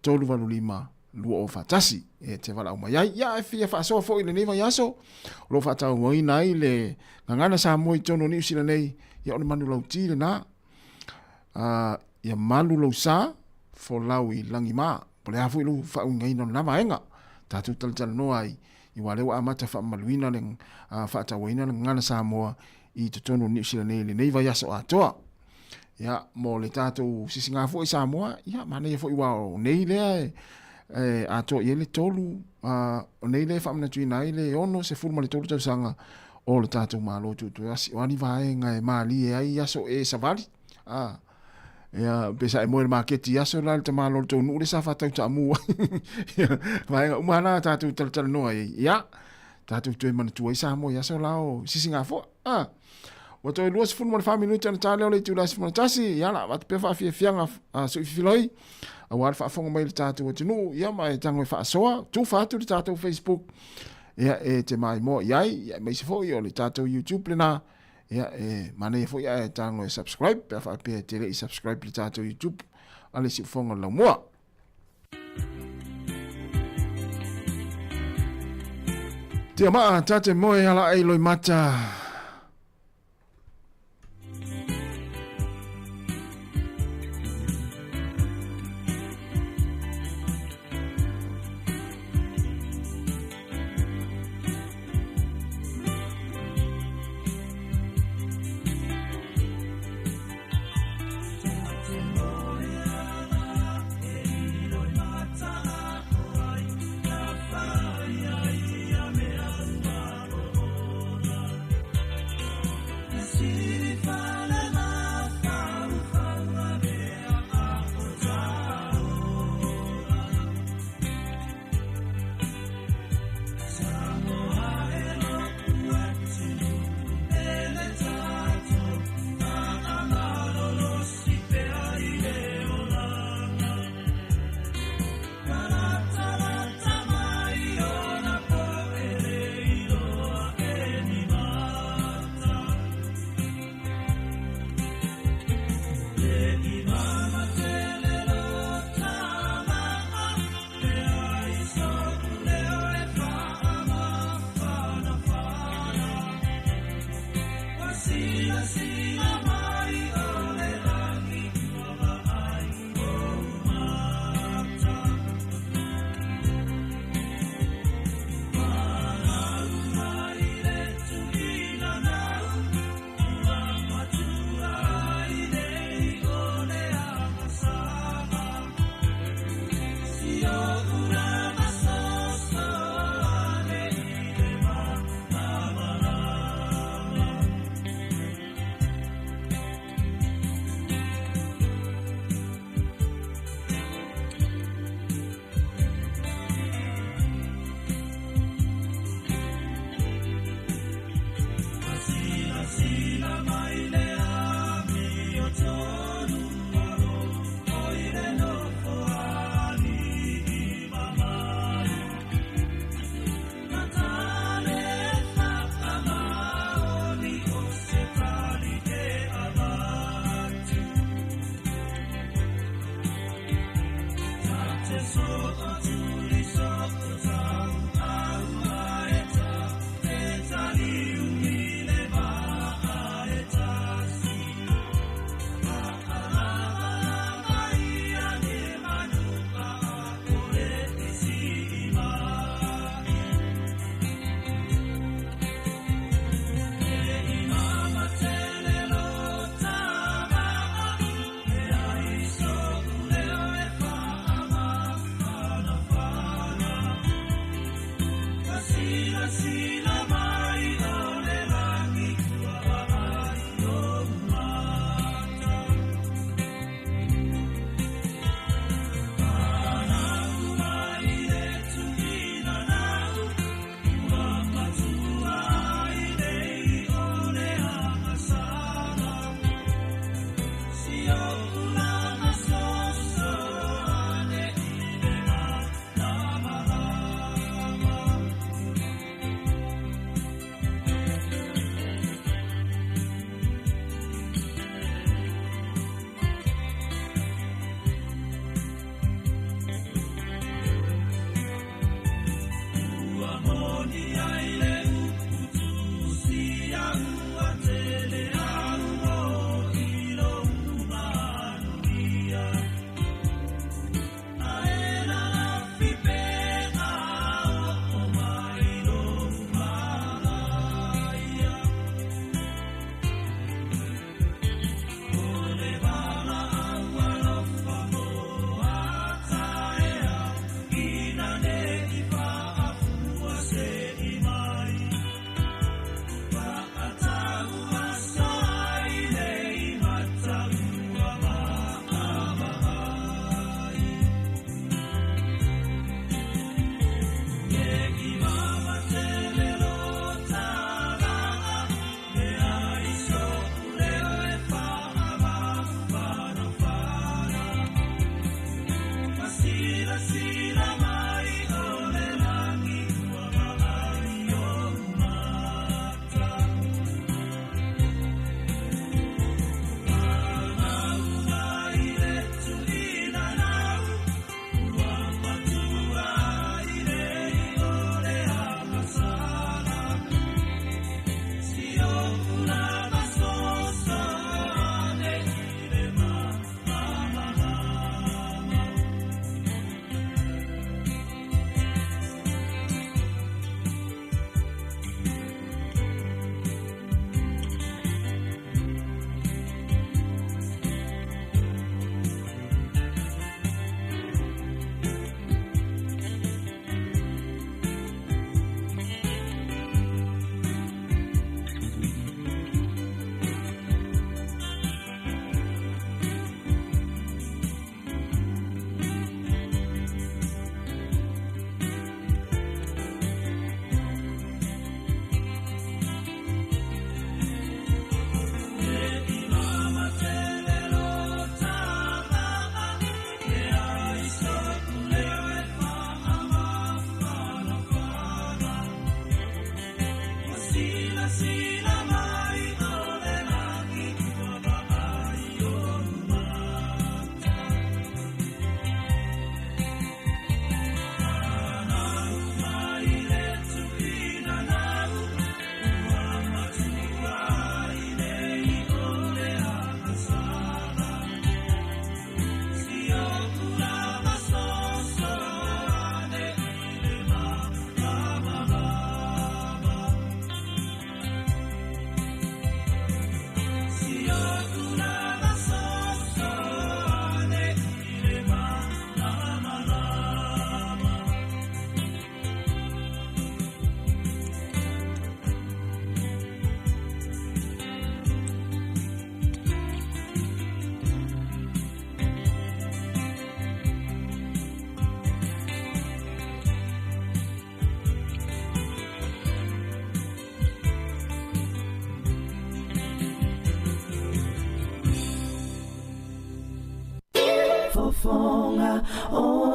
385 241. E te valaau mai ai. Ia, e fia faasoa foi i lenei vaiaso, o lo o faatauaina ai le gagana Samoa i totonu o Niu Sila nei, ia o le manulauti lena. Ia malu lou sa, folau i lagima. Po o le a foi lou faauigaina o lena vaega. Tatou talatalanoa ai, aua o lea ua amata faamamaluina le faatauaina le gagana Samoa i totonu o Niu Sila nei i lenei vaiaso atoa. Ia, mo le tatou sisigā foi i Samoa, ia, manaia foi aua o nei lea e, e atoa i ai le tolu, o nei lea e faamanatuina ai le 63 tausaga o le tatou Malo Tutoatasi. O a ni vaega e malie ai aso e savali, a, ia, pe sa e moe i le maketi i aso la le tamaloa o le tou nuu lea sa faatau taamu ai. Ia, vaega uma lava na tatou talatalanoa ai. Ia, tatou toe manatua ai Samoa i aso la o Sisigafoa. A, ua toe 24 minute ona ta lea o le itula e 11, ia la avatu pea faafiafiaga a sui fifiloi, aua le faafofoga mai i le tatou atunuu, ia ma e tago e faasoa, tufa atu le tatou Facebook, ia e te maimoa i ai, ia aemaise foi o le tatou YouTube lena, ia e manaia foi ae tago e subscribe, pe a faapea e te le i subscribe i le tatou YouTube a le Siufofoga o le Laumua. Tia maa, tate moe ala ai loi mata.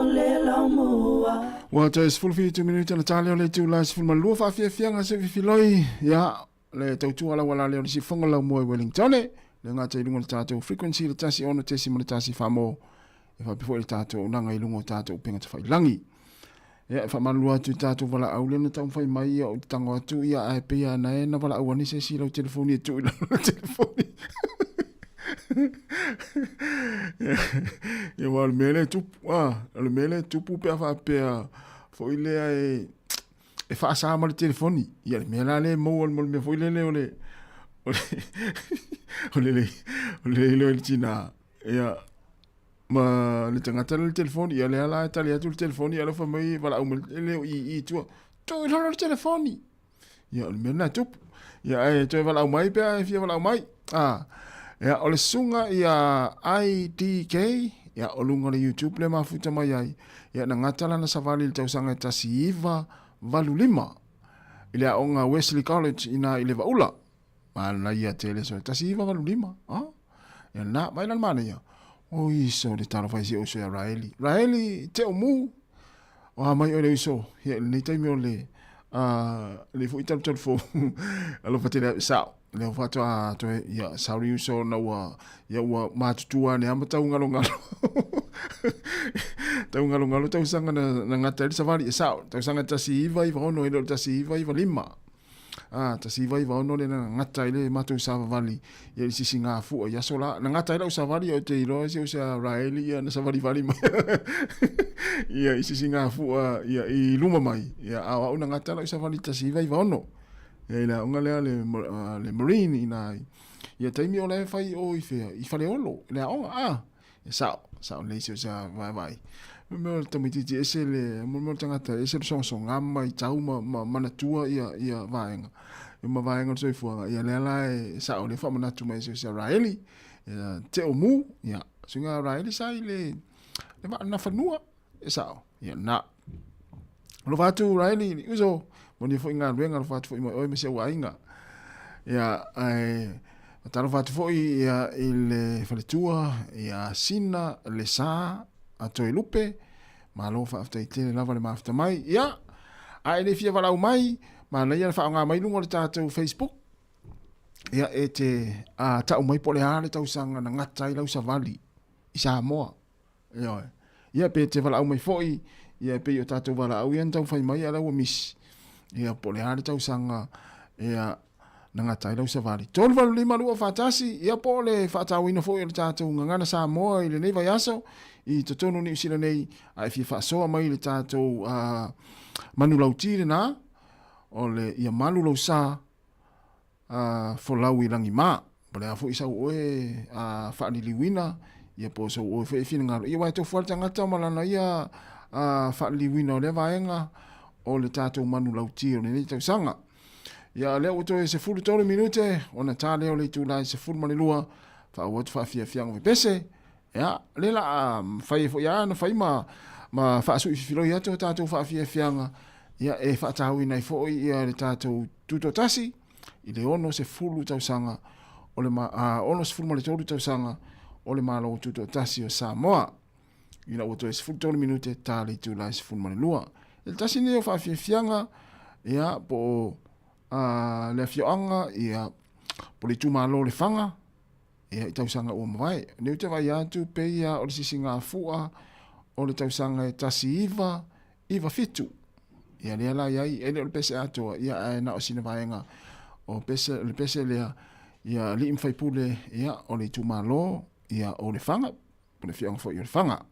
le laumua. Ua toe 17 minute ona ta lea o le itula e 12 faafiafiaga se fifiloi ia le tautua lauala lea o le siufofoga laumua i Wellingtone le gata i luga o le tatou frequency le 106.1 famo e faapea foi le tatou auaunaga i luga o tatou upega tafailagi. Ia, e faamalulu atu i tatou valaau lea na taumafai mai ia ou te tago atu ia ae pei lava na e na valaau ane se isi i lau telefoni e tuu i lalo o le telefoni. Ia aua o le mea lea e tupu, ah, o le mea lea e tupu pe a faapea foi lea e e faasa ma le telefoni. Ia le mea la lea e maua mo le mea foi lele o le o le o le o le iloa i le tina. Ia ma le tagata lea i le telefoni, ia lea la e tali atu le telefoni, ia alofa mai valaau mai e le o i i tua, tuu i lalo le telefoni. Ia o le mea lena e tupu. Ia ae toe valaau mai pe a e fia valaau mai. Ah, ia o le susuga ia IDK, ia o luga o le YouTube lea mafuta mai ai, ia na gata lana savali i le tausaga e 1985 i le aoga Wesley College ina i Levaula. Manaia tele so 1985. Ah, ia na, mai la le manaia. O iso le talofa i si ou uso ia Raeli. Raeli, te o mu. O a mai oe le uso. Ia, i lenei taimi o le, le foi talutalu fou. Alofa tele au sao. Lea ua faatoa toe, ia, sorry uso na ua, ia ua matutua ane ama tau ngalongalo. Tau ngalongalo tausaga na, na gata ai le savali e sao. Tausaga 1996 e le o le 1995. Ā, 1996 lea na gata ai le matou savavali ia i le sisigafua i aso la. Na gata ai lau savali ou te iloa si uso ia Raeli ia na savalivali mai ia i sisigafua ia i luma mai. Ia, a o au na gata lau savali i 1996. Ia i le aoga lea le, le Marine ina ia taimi o la e fai o i whea, i Faleolo, le aoga, a. E sao, sao lelei si uso ia vaivai. Mo mea o le tamaitiiti ese le, mo mea o le tagata ese le sogasoga ma matau ma, ma manatua ia, ia vaega. Ia ma vaega o le soifuaga, ia lea la e sao lea faamanatu mai e si uso ia Raeli, ia te o mu, ia, suiga Raeli sa i le, le vaa nafanua, e sao, ia na. Alofa atu Raeli, uso, manuia foi galuega, alofa atu foi mai oe ma si ou aiga. Ia, ae, talofa atu foi ia, i le faletua, ia Sina, le Sa, a Toelupe, malo faafetai tele lava le mafuta mai. Ia, a e le fia valaau mai, manaia le faaaoga mai luga o le tatou Facebook, ia e te a, tau mai po o le a le tausaga na gata ai lau savali i Samoa. Ioe. Ia pe te valaau mai foi, ia e pei o tatou valaau ia na taumafai mai a o la ua misi. Ia po o le a le tausaga ia na gata ai lau savali. 385 241, ia po o le faatauaina foi o le tatou gagana Samoa i lenei vaiaso i totonu o Niu Sila nei, a e fia faasoa mai i le tatou manulauti lena, o le ia malu lou sa, a folau i lagi ma. Po le a foi sau oe a faaliliuina, ia po o sou oe foi e finagalo. Ia aua e tofu lava le tagata ma lana ia a faaliliuina o lea vaega o le tatou manulauti o lenei tausaga. Ia lea ua toe 13 minute ona ta lea o le itula e 12 faaauau atu faafiafiaga pepese. Ia, lea la a fai foi a na fai ma ma faasui fifiloi atu o tatou faafiafiaga ia e faatauina ai foi ia le tatou tutoatasi i le 60 tausaga o le a 63 tausaga o le Malo Tutoatasi o Samoa. Ina ua toe 13 minute ta le itula e 12. I le tasi lenei o faafiafiaga ia po o a, le afioaga ia po le itumalo o Lefaga ia i tausaga ua mavae. O lea ou te vaai atu pei lava o le sisigafua o le tausaga e 1997. Ia lea la i ai, e le o le pese atoa, ia ae na o sina vaega o pese, o le pese lea, ia alii ma faipule, ia o le itumalo, ia o Lefaga, po o le afioaga foi o Lefaga.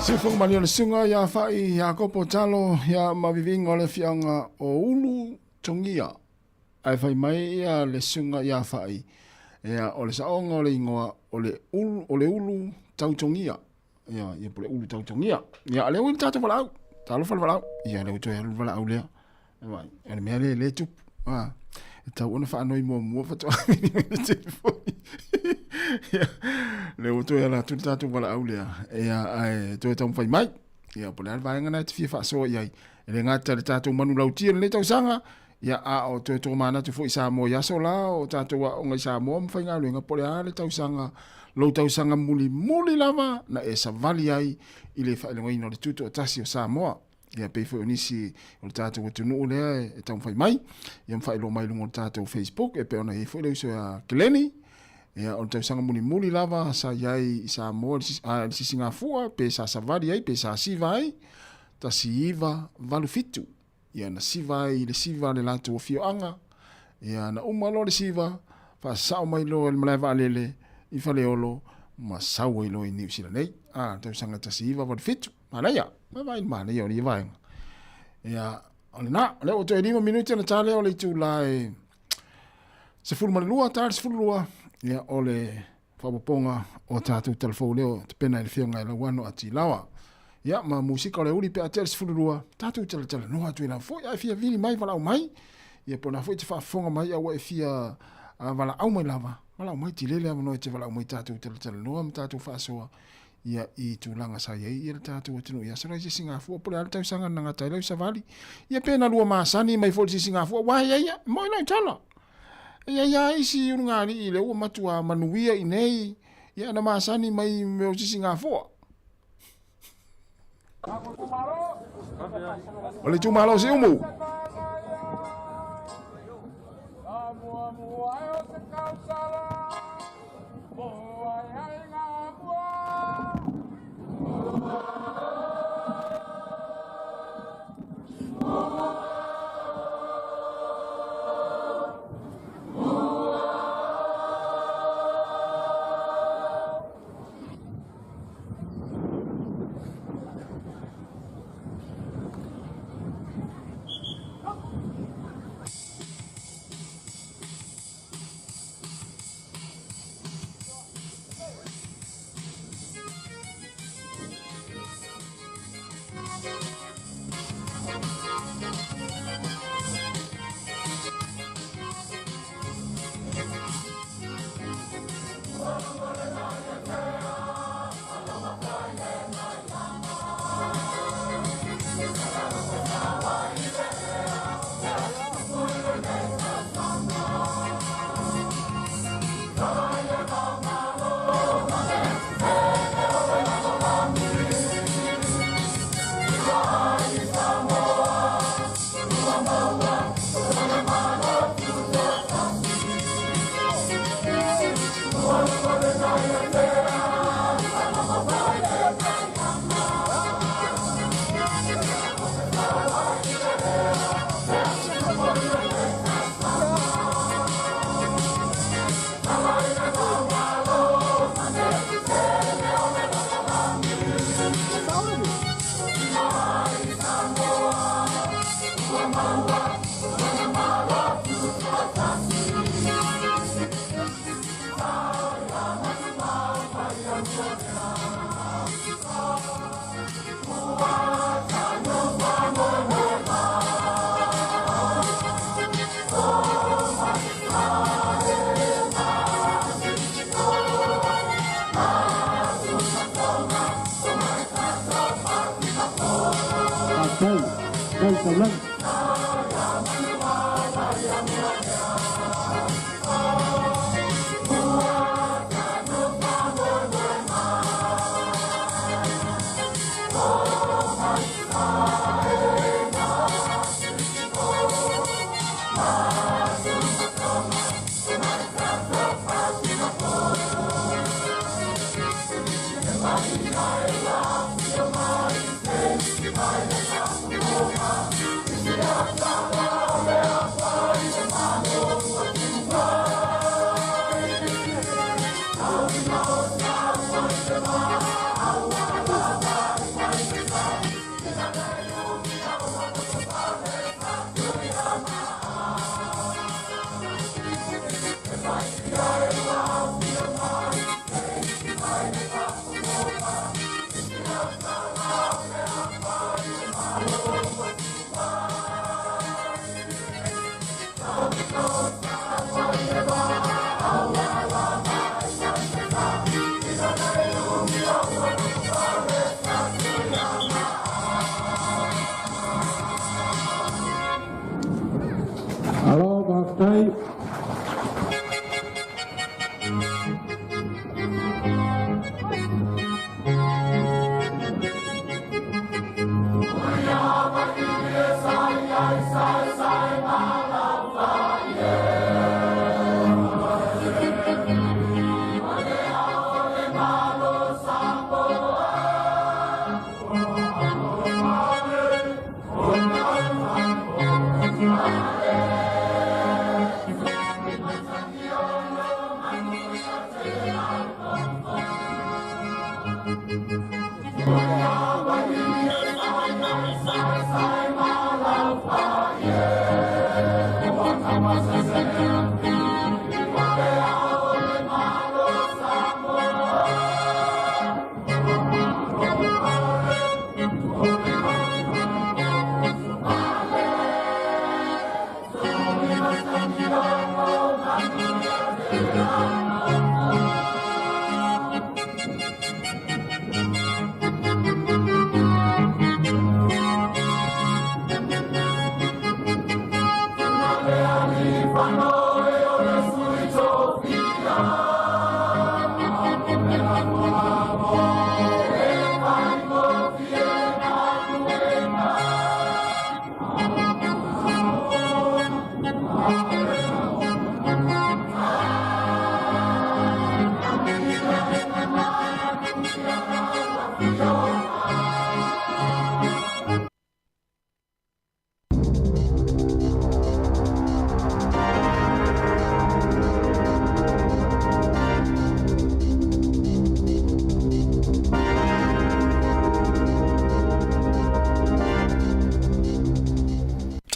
Siufoga malie o le susuga ia Fa'i Iakopo Talo ia ma viviiga o le afioaga o Ulu Togia. Ae fai mai ia le susuga ia Fa'i, ia o le saoga o le igoa o le ulu, o le ulu tautogia. Ia, ia po le ulu tautogia. Ia, a lea ua i le tatou valaau. Talofa le valaau. Ia, lea ua toe alu le valaau lea. Vai, o le mea lea e le tupu. Ah, e tau ona faanoi muamua faatoa le telefoni. Ia, lea ua toe ala atu le tatou valaau lea. Ia, ae toe taumafai mai. Ia, po o le a le vaega lena e te fia faasoa i ai. E le gata i le tatou manulauti o lenei tausaga, ia, a o toe tomanatu foi i Samoa i aso la o tatou aoga i Samoa ma faigaluega, po o le a le tausaga, lou tausaga mulimuli lava na e savali ai i le faailogaina o le Tutoatasi o Samoa. Ia pei foi o nisi o le tatou atunuu lea e taumafai mai, ia ma faailoa mai i luga o le tatou Facebook, e pei ona i ai foi le uso ia Keleni, ia o le tausaga mulimuli lava sa i ai i Samoa i le sisigafua, pe sa savali ai, pe sa siva ai, 1987. Ia na siva ai i le siva a le latou afioaga, ia na uma loa le siva, faasao mai loa i le malae vaalele i Faleolo ma sau ai loa i Niu Sila nei. A, le tausaga 1987. Manaia, mai vaai i le manaia o ia vaega. Ia, o lena, o lea ua toe 5 minute ona ta lea o le itula e 12, ta le 12, ia, o le faaopoopoga o tatou talafou lea o tapena i le Afioga ia Lauano Atilawa. Ia, ma musika o le aoauli pe a tea le 12, tatou talatalanoa atu ai lava foi, a e fia vili mai, valaau mai, ia po o le a foi e te faafofoga mai a ua e fia valaau mai lava, valaau mai, tele le avanoa e te valaau mai tatou talatalanoa ma tatou faasoa ia i tulaga sa i ai ia le tatou atunuu i aso la i Sisigafua po o le a le tausaga na gata ai lau savali. Ia pe na lua masani mai foi i le Sisigafua, aua e i ai a, e moni lau tala. E i ai lava isi ulugalii lea ua matua manuia i nei, ia na masani mai i mea o Sisigafua. O le itumalo o Siumu.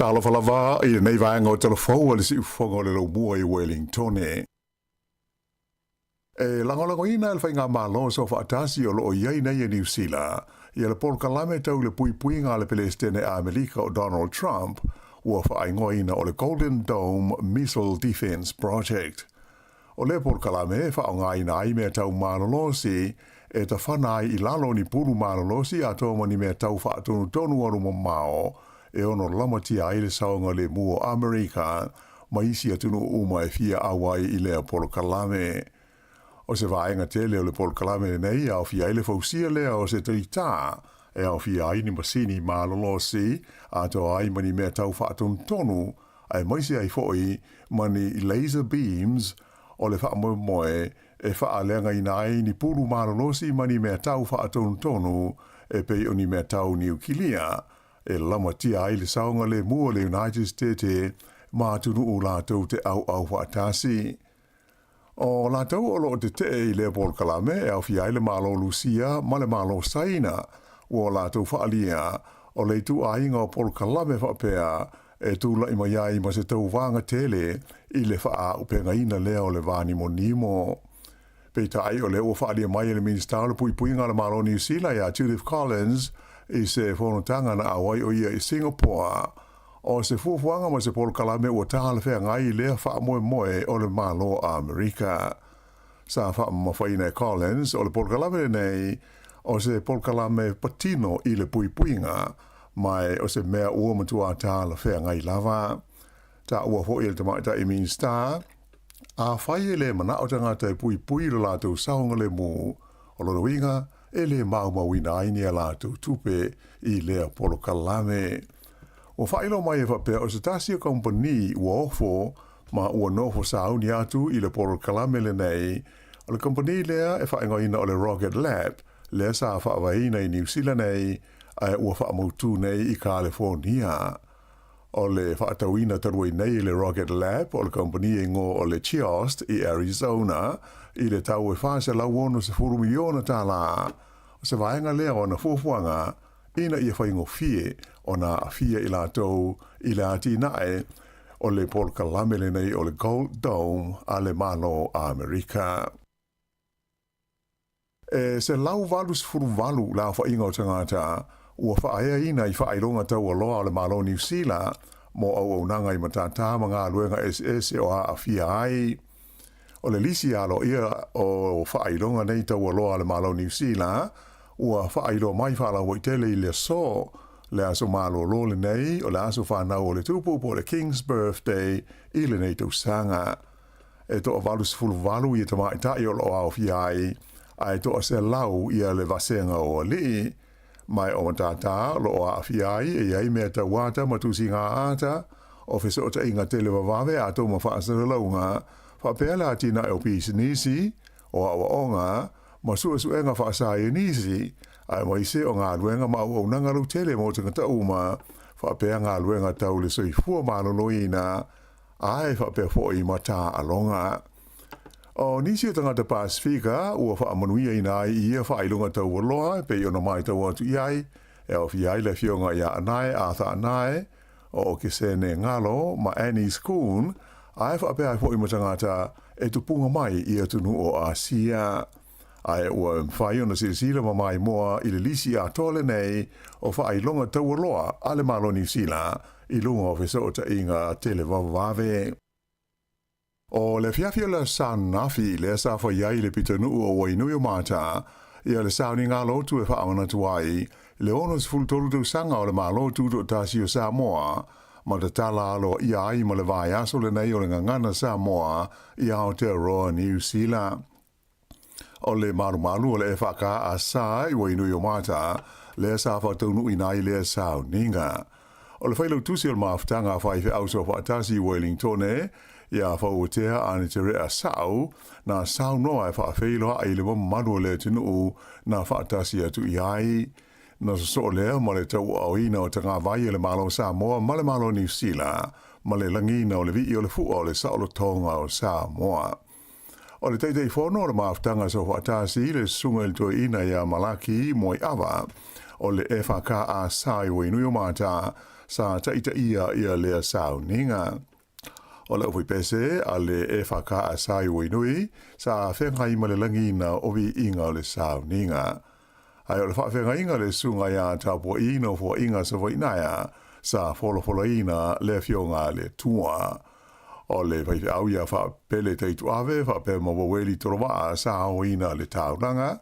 Talofa lava i lenei vaega o Talafou a le Siufofoga o le Laumua i Wellingtone. E lagolagoina e le Faigamalo Soofaatasi o lo o i ai nei e Niu Sila ia le polokalame tau le puipuiga a le Pelesitene Amerika o Donald Trump ua faaigoaina o le Golden Dome Missile Defense Project. O lea polokalame e faaaogaina ai mea tau malolosi e tafana ai i lalo ni pulu malolosi atoa ma ni mea tau faatonutonu alu mamao e ono lamatia ai le saogalemu o Amerika ma isi atunuu uma e fia auai i lea polokalame. O se vaega tele o le polokalame lenei e aofia ai le fausia lea o se talitā e aofia ai ni masini malolosi atoa ai ma ni mea tau faatonutonu aemaise ai foi ma ni laser beams o le faamoemoe e faaleagaina ai ni pulu malolosi ma ni mea tau faatonutonu e pei o ni mea tau niukilia e lamatia ai le saogalemu o le United State ma atunuu latou te auau faatasi. O latou o lo o tetee i lea polokalame e aofia ai le Malo Lusia ma le Malo Saina, ua latou faaalia o le ituaiga o polokalame faapea e tulai mai ai ma se tauvaga tele i le faaaupegaina lea o le vānimonimo. Peitai, o lea ua faaalia mai e le Minisita o le Puipuiga a le Malo o Niu Sila ia Judith Collins i se fonotaga na auai o ia i Singapore, o se fuafuaga ma se polokalame ua talafeagai i lea faamoemoe o le Malo o Amerika. Sa faamamafaina e Collins o le polokalame lenei o se polokalame patino i le puipuiga, ma o se mea ua matua talafeagai lava. Taua foi e le Tamaitai Minisita, Afai e le manao tagata e puipui i lo latou saogalemu, o lona uiga e le maumauina ai ni a latou tupe i lea polokalame. Ua faailoa mai e faapea o se tasi o kamupani ua ofo ma ua nofo sauni atu i le polokalame lenei, o le kamupani lea e faaigoaina o le Rocket Lab, lea sa faavaeina i Niu Sila nei ae ua faamautū nei i Kalefonia. O le faatauina talu ai nei e le Rocket Lab o le kamupani e igoa o le Geost i Arizona i le tau e $460 miliona tala. O se vaega lea o ana fuafuaga ina ia faigofie ona aafia i latou i le atinae o le polokalame lenei o le Gold Dome a le Malo Amerika. E 188 le aofaiga o tagata ua faaeaina i faailoga taualoa o le Malo o Niu Sila mo auaunaga i matata ma galuega eseese o aafia ai. O le lisi aloaia o faailoga nei taualoa a le Malo o Niu Sila ua faailoa mai faalauaitele i le aso, le aso malolo lenei o le aso fanau o le Tupu po o le King's Birthday i lenei tausaga. E toa-88 ia tamaitai o lo o aofia ai, a e toa-100 ia le vasega o alii. Ma e o matātā o lo o aafia ai e i ai mea tau ata ma tusiga ata, o fesootaiga televavave atoa ma faasalalauga, faapea le atinae o pisinisi, o aoaoga, ma suesuega faasaienisi, aemaise o galuega ma auaunaga lautele mo tagata uma, faapea galuega tau le soifua maloloina, Ae faapea foi ma taaloga. O nisi o tagata Pasifika ua faamanuiaina ai i ia faailoga taualoa e pei ona matau atu i ai, e aofia ai le Afioga ia Anae Arthur Anae, o Okesene Galo ma Annie Schoon, ae faapea ai foi ma tagata e tupuga mai i atunuu o Asia. Ae ua mafai ona silasila ma maimoa i le lisi atoa lenei o faailoga taualoa a le Malo Niu Sila i luga o fesootaiga televavave. O le afiafi o le Aso Anafi lea sa fai ai i le pitonuu o Wainuiomata ia le sauniga lotu e faamanatu ai le 63 tausaga o le Malo Tutoatasi o Samoa ma tatala aloaia ai ma le vaiaso lenei o le Gagana Samoa i Aotearoa Niu Sila. O le malumalu o le EFKS i Wainuiomata lea sa faataunuuina ai lea sauniga. O le failautusi o le mafutaga a faifeau soofaatasi i Wellingtone, ia Fauatea Aniterea Sa'u, na saunoa e faafeiloai i le mamalu o le atunuu na faatasi atu i ai. Na sosoo lea ma le tauaaoina o tagavai e le Malo o Samoa ma le Malo o Niu Sila ma le lagiina o le vii o le fua o le saolotoga o Samoa. O le Taitaifono o le Mafutaga Soofaatasi, le Susuga i le Toeaina ia Malaki Moeava, o le FKA i Wainuiomata, sa taitaia ia lea sauniga. O le aufaipese a le FKA i Wainui, sa feagai ma le lagiina o viiga o le sauniga. Ae o le faafeagaiga a le Susuga ia Tapua'i Nofoaiga Savainaea, sa folafolaina le Afioga a le Atua. O le faifeau ia Faapele Taituave faapea ma Waweli Tolovaa sa aoina le taulaga,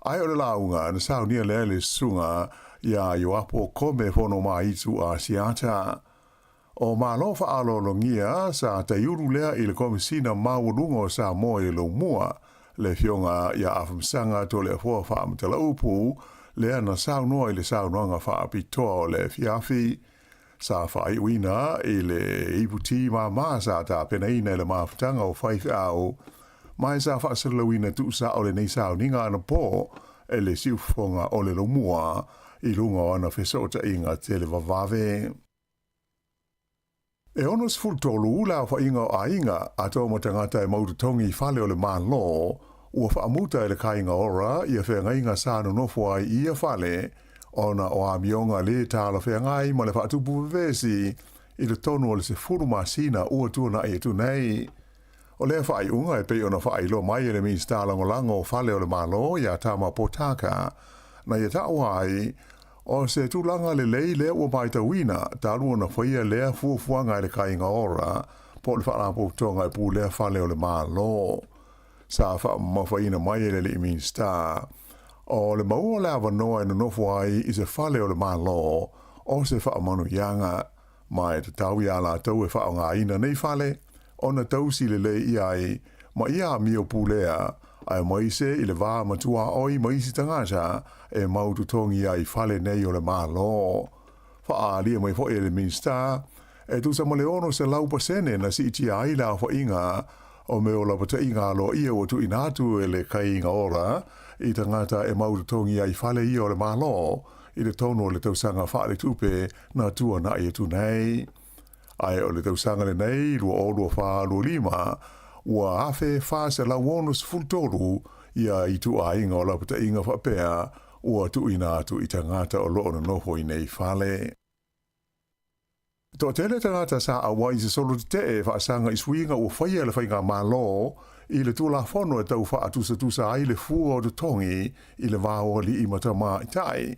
ae o le lauga na saunia lea e le Susuga ia Ioapo Kome Fonomaitu Asiata. O Malo faaaloalogia sa taiulu lea i le Komesina Maualuga o Samoa i Laumua, le Afioga ia Afamasaga Toleafoa Faamatalaaupu, lea na saunoa i le saunoaga faapitoa o le afiafi. Sa faaiuina i le iputi māmā sa tapenaina e le mafutaga o faifeau, ma e sa faasalalauina tuusao lenei sauniga anapo e le siufofoga o le Laumua i luga o ana fesootaiga televavave. E 63 le aofaiga o aiga atoa ma tagata e mau totogi i fale o le Malo ua faamuta e le Kāinga Ora ia feagaiga sa nonofo ai i ia fale ona o amioga lē talafeagai ma le faatupu vevesi i totonu o le 10 masina ua tuanai atu nei. O lea faaiuga e pei ona faailoa mai e le Minisita Lagolago o Fale o le Malo iā Tama Potaka na ia taua ai O se tulaga lelei lea ua matauina, talu ona faia lea fuafuaga e le Kāinga Ora po o le Faalapotopotoga e Pulea Fale o le Malo. Sa faamamafaina mai e le Alii Minisita, o le maua o le avanoa e nonofo ai i se fale o le Malo o se faamanuiaga, ma e tatau iā latou e faaaogaina nei fale ona tausi lelei i ai ma ia amio pulea, aemaise i le va ma tuaoi ma isi tagata e mau totogi ai i fale nei o le Malo. Faaalia mai foi e le Minisita, e tusa ma le 600% na siitia ai le aofaiga o mea o lapataiga aloaia ua tuuina atu e le Kaiga Ora i tagata e mau totogi ai i fale ia o le Malo i totonu o le tausaga faaletupe na tuanai atu nei. Ae o le tausaga lenei 2024/25, ua 1,463 ia ituaiga o lapataiga faapea ua tuuina atu i tagata o lo o nonofo i nei fale. Toatele tagata sa auai i se solo tetee e faasaga i suiga ua faia e le Faigamalo i le Tulafono e tau faatusatusa ai le fua o totogi i le va o alii ma tamaitai.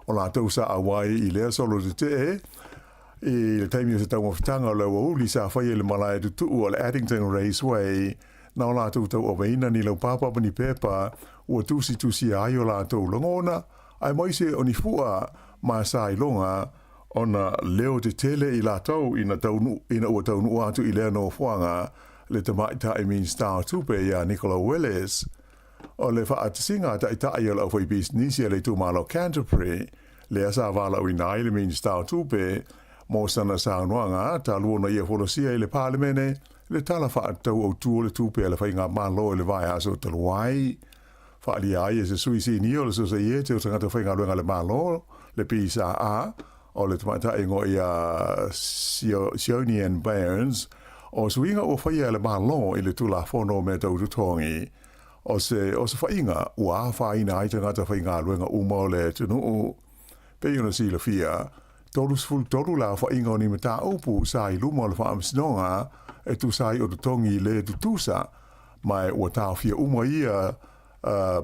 O latou sa auai i lea solo tetee i le taimi o se taumafataga o le aoauli sa faia i le malae tutuu o le Addington Raceway, na o latou tauaveina ni laupapa ma ni pepa ua tusitusia ai o latou lagona, aemaise o ni fua ma sa iloga ona leo tetele i latou ina taunuu ina ua taunuu atu i lea nofoaga le Tamaitai Minisita o Tupe ia Nicola Willis. O le faatasiga a taitai o le aufaipisinisi a le itumalo Canterbury, lea sa valaauina ai le Minisita o Tupe mo sana saunoaga talu ona ia folasia i le Palemene le Tala Faatatau Autu o le Tupe a le Faigamalo i le vaiaso talu ai. Faaalia ai e se sui sinia o le Sosaiete o Tagata Faigaluega a le Malo, le PSA, o le tamaitai igoa ia Sionian Burns, O suiga ua faia e le Malo i le Tulafono o Mea Tau Totogi, o se osofaiga ua afaina ai tagata faigaluega uma o le atunuu. Pei ona silafia, 33 le aofaiga o ni mataupu sa i luma o le Faamasinoga e tusa ai o totogi le tutusa, ma ua taofia uma ia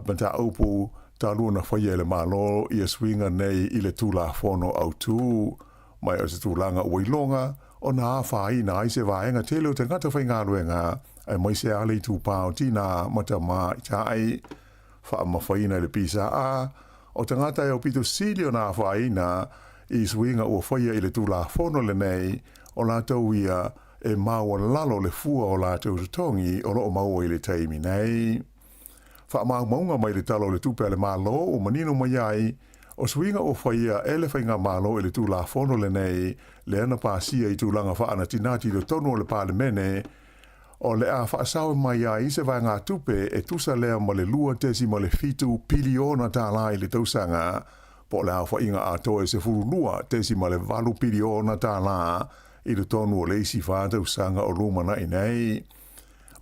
mataupu talu ona faia e le Malo ia suiga nei i le Tulafono Autu. Ma o se tulaga ua iloga ona afaina ai se vaega tele o tagata faigaluega, aemaise lava le itupa o tinā ma tamaitai. Faamamafaina e le PSA, o tagata e aupito sili ona afaina i suiga ua faia i le Tulafono lenei, o latou ia e maualalo le fua o latou totogi o lo o maua i le taimi nei. Faamaumauga mai le Tala o le Tupe a le Malo ua manino mai ai, o suiga ua faia e le Faigamalo i le Tulafono lenei lea na pasia i tulaga faanatinati i totonu o le Palemene, o le a faasaoe mai ai se vaegatupe e tusa lea ma le $2.7 piliona i le tausaga, po o le aofaiga atoa e $12.8 piliona i totonu o le isi fa tausaga o lumanai nei.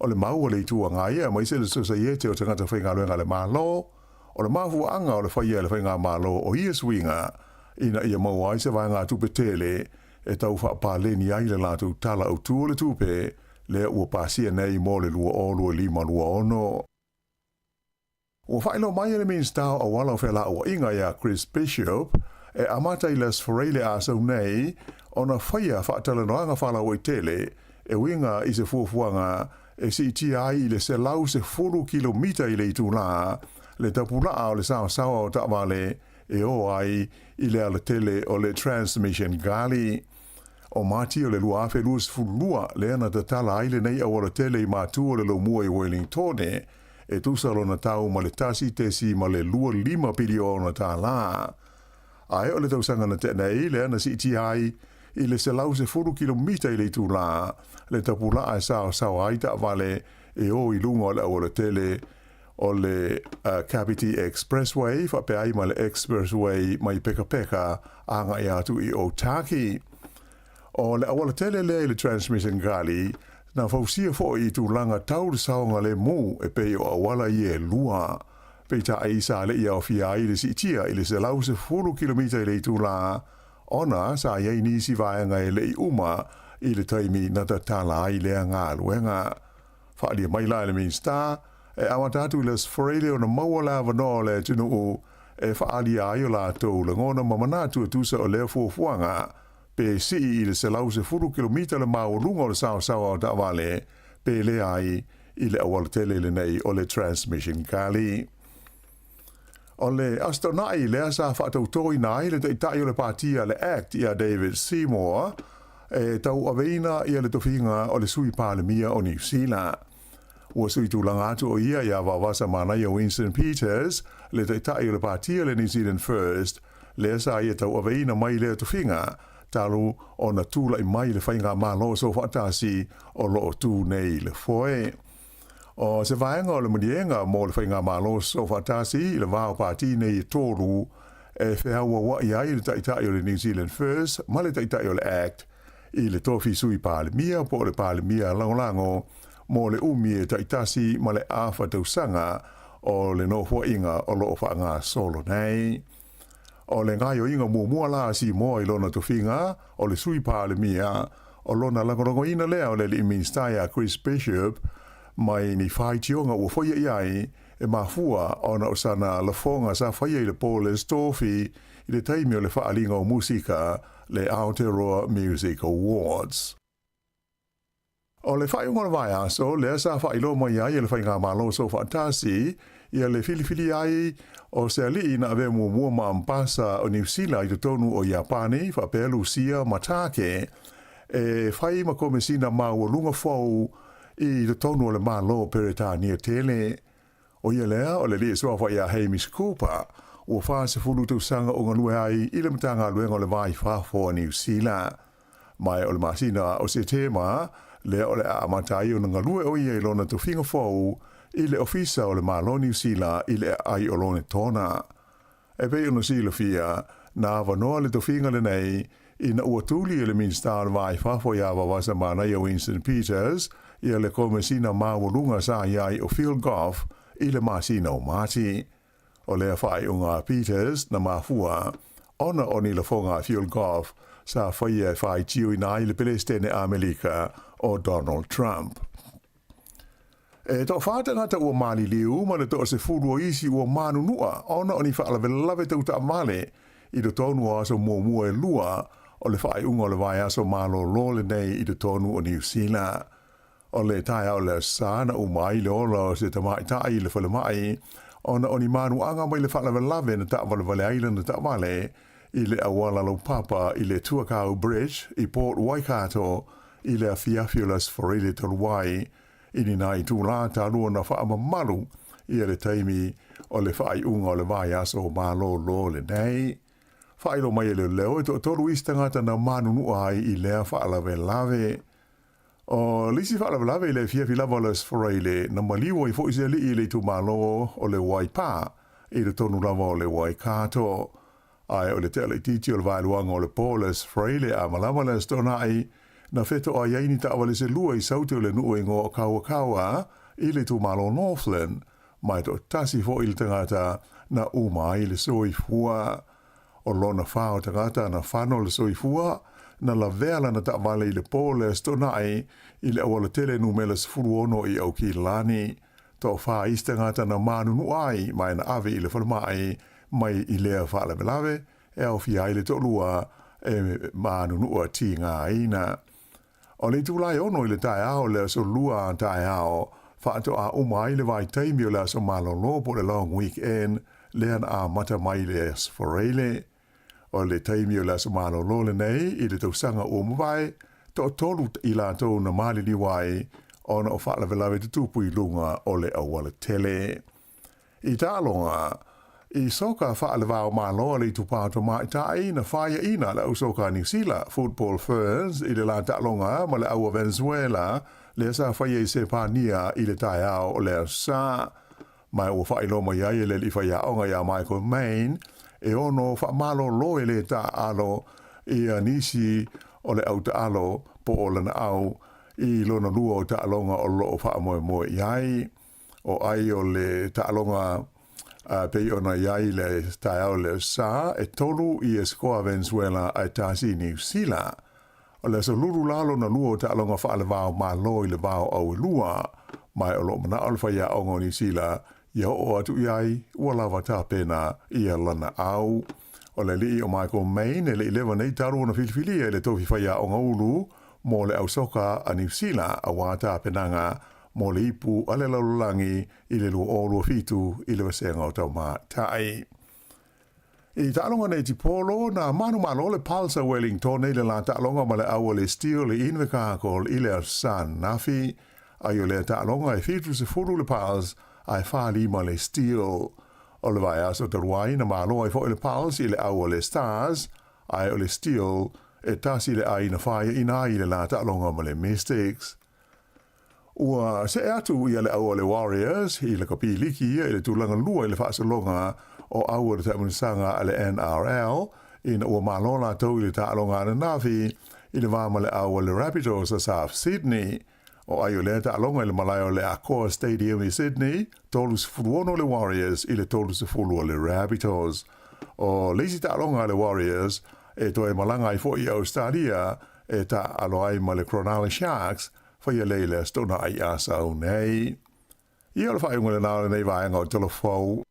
O le mau a le Itu Agai aemaise le Sosaiete o Tagata Faigaluega a le Malo, o le mafuaaga o le faia e le Faigamalo o ia suiga ina ia maua ai se vaegatupe tele e tau faapaleni ai le latou Tala Autu o le Tupe lea ua pasia nei mo le 2025/26. Ua faailoa mai e le Minisita o Auala o Felauaiga ia Chris Bishop e amata i le Aso Faraile a sau nei ona faia faatalanoaga faalauaitele e uiga i se fuafuaga e siitia ai i le 110 kilomita i le itulā le tapulaa o le saosaoa o taavale e o ai i le alatele o le Transmission Gully. O Mati o le 2022 lea na tatala ai lenei aualatele i Matu o le Lomua i Wellingtone e tusa lona tau ma le $1.25 piliona. Ae o le tausaga na tea nei lea na siitia ai i le 110 kilomita i le itulā le tapulaa e saosaoa ai taavale e o i luga o le aualatele o le Kapiti Expressway faapea ai ma le Expressway mai Pekapeka agai atu i Otaki. O le aualatele lea i le Transmission Gully, na fausia foi i tulaga tau le saogalemu e pei o auala ia e lua. Peitai sa le i aofia ai le siitia i le 110 kilomita i le itulā, ona sa i ai nisi vaega e le i uma i le taimi na tatala ai lea galuega. Faaalia mai la e le Minisita, e amata atu i le Aso Faraile ona maua le avanoa o le atunuu e faaalia ai o latou lagona ma manatu e tusa o lea fuafuaga, pe sii i le 110 kilomita le maualuga o le saosaoa o taavale, pe leai i le aualatele lenei o le Transmission Gully. O le Aso Toonai lea sa faatautoina ai le taitai o le Pāti a le act ia David Seymour e tauaveina ia le tofiga o le Sui Palemia o Niu Sila. Ua sui tulaga atu o ia iā Vaovasa Manaia Winston Peters, le taitai o le Pāti a le New Zealand First, lea sa ia tauaveina mai lea tofiga talu ona tulai mai le faigamalo soofaatasi o lo o tu nei i le foe. O se vaega o le maliega mo le Faigamalo Soofaatasi i le va o pāti nei e tolu e feauaua'i ai le Taitai o le New Zealand First ma le Taitai o le act i le tofi Sui Palemia po o le Palemia Lagolago mo le umi e taitasi ma le afa tausaga o le nofoaiga o lo o faagasolo nei. O le gaoioiga muamua la a Simoa i lona tofiga o le Sui Palemia, o lona lagolagoina lea o le Alii Minisita ia Chris Bishop mai ni faitioga ua faia i ai e mafua ona o sana lafoga sa faia i le Paulus Tofi i le taimi o le faaaliga o musika le Aotearoa Music Awards. O le faaiuga o le vaiaso lea sa faailoa mai ai e le Faigamalo Soofaatasi ia le filifilia ai o se alii na avea muamua ma Ambasa o Niu Sila i totonu o Iapani faapea Lusia ma Tāke e fai ma komesina maualuga fou i totonu o le Malo o Peretania tele. O ia lea o le alii suafa ia Hamish Cooper ua 40 tausaga o galue ai i le Matagaluega o le Va i Fafo a Niu Sila. Ma o le masina o Setema lea o le a amata ai ona galue o ia i lona tofiga fou i le Ofisa o le Malo Niu Sila i le aai o Lonetona. E pei ona silafia, na avanoa le tofiga lenei ina ua tuli e le Minisita o le Va i Fafo ia Vavasa Manaia Winston Peters ia le Komesina Maualuga sa i ai o Phil Goff i le masina o Mati. O lea faaiuga a Peters na mafua ona o ni lafoga a Phil Goff sa faia e faitioina ai le Pelesitene Amelika o Donald Trump. E toafā tagata ua maliliu ma le toasefulu o isi ua manunua ona o ni faalavelave tau taavale i totonu o aso muamua e lua o le faaiuga o le vaiaso malolo lenei i totonu o Niu Sila. O le taeao o le Aso Sa na uma ai le ola o se tamaitai i le falemai ona o ni manuaga mai le faalavelave na taavalevale ai lana taavale i le auala laupapa i le Tuakau Bridge i Port Waikato i le afiafi o le Aso Faraile talu ai i ni nai itulā talua na faamamalu ia le taimi o le faaiuga o le vaiaso malolo lenei. Faailoa mai e leoleo e toatolu isi tagata na manunua ai i lea faalavelave. O le isi faalavelave i le afiafi lava o le Aso Faraile, na maliu ai foi se alii i le itumalo o le Waipā i totonu lava o le Waikato. Ae o le tea laitiiti o le vaeluaga o le po o le Aso Faraile a malama le Aso Toonai, na fetoai ai ni taavale se lua i Saute o le nuu e igoa o Kawakawa i le itumalo o Northland, ma e toatasi foi le tagata na uma ai le soifua. O lona fa o tagata na fano le soifua, na lavea lana taavale i le po o le Aso Toonai i le auala tele numera 16 i Aukilani. Toafa isi tagata na manunua ai ma e na ave i le falemai mai i lea faalavelave e aofia ai le toalua e manunua tigaina. O le itula e ono i le taeao o le aso lua a taeao, faatoa uma ai le vaitaimi o le aso malolo po o le long weekend lea na amata mai i le Aso Faraile. O le taimi o le aso malolo lenei i le tausaga ua mavae, toatolu i latou na maliliu ai ona o faalavelave tutupu i luga o le auala tele. I taaloga, i soka faalevao malo a le itupa tamaitai na faiaina le au soka a Niu Sila, Football Ferns, i le la taaloga ma le au a Venezuela lea sa faia i Sepania i le taeao o le Aso Sa. Ma ua faailoa mai ai e le alii faiaoga iā Michael Main e ono faamalolo e lē taaalo ia nisi o le au taalo po o lana au i lona lua o taaloga o loo faamoemoe i ai. O ai o le taaloga pei ona i ai le taeao le Aso Sa, e tolu i Escoa Venezuela ae tasi i Niu Sila. O le aso lulu la lona lua o taaloga faalevao malo i le vao au e lua, ma o loo manao le faiaoga o Niu Sila ia oo atu i ai ua lava tapena ia lana au. O le alii o Michael Main e le i leva nei talu ona filifilia i le tofi faiaoga ulu mo le au soka a Niu Sila auā tapenaga mo le ipu a le lalolagi i le 2027 i le vasega o Taumatai. I taaloga nei tipolo, na manumalo le Pulse a Wellington i le la taaloga ma le au a le Steel i Invercargill i le Aso Sa ananafi. Ai o lea taaloga e 70 le Pulse ae 45 le Steel. O le vaiaso talu ai na malo ai foi le Pulse i le au a le Stars, ae o le Steel e tasi le ai na faiaina ai i le la taaloga ma le Mystics. Ua see atu ia le au a le Warriors i le kapiliki ia i le tulaga lua i le faasologa o au o le taamilosaga a le NRL ina ua malo latou i le taaloga ananafi i le va ma le au a le Rabbitohs a South Sydney. O ai o lea taaloga i le malae o le Accor Stadium i Sydney, 36 le Warriors i le 30 o le Rabbitohs. O le isi taaloga a le Warriors e toe malaga ai foi i Ausetalia e taaalo ai ma le Cronulla Sharks, faia lea i le Aso Toonai a sau nei. Ia o le faaiuga lena o lenei vaega o Tala Fou.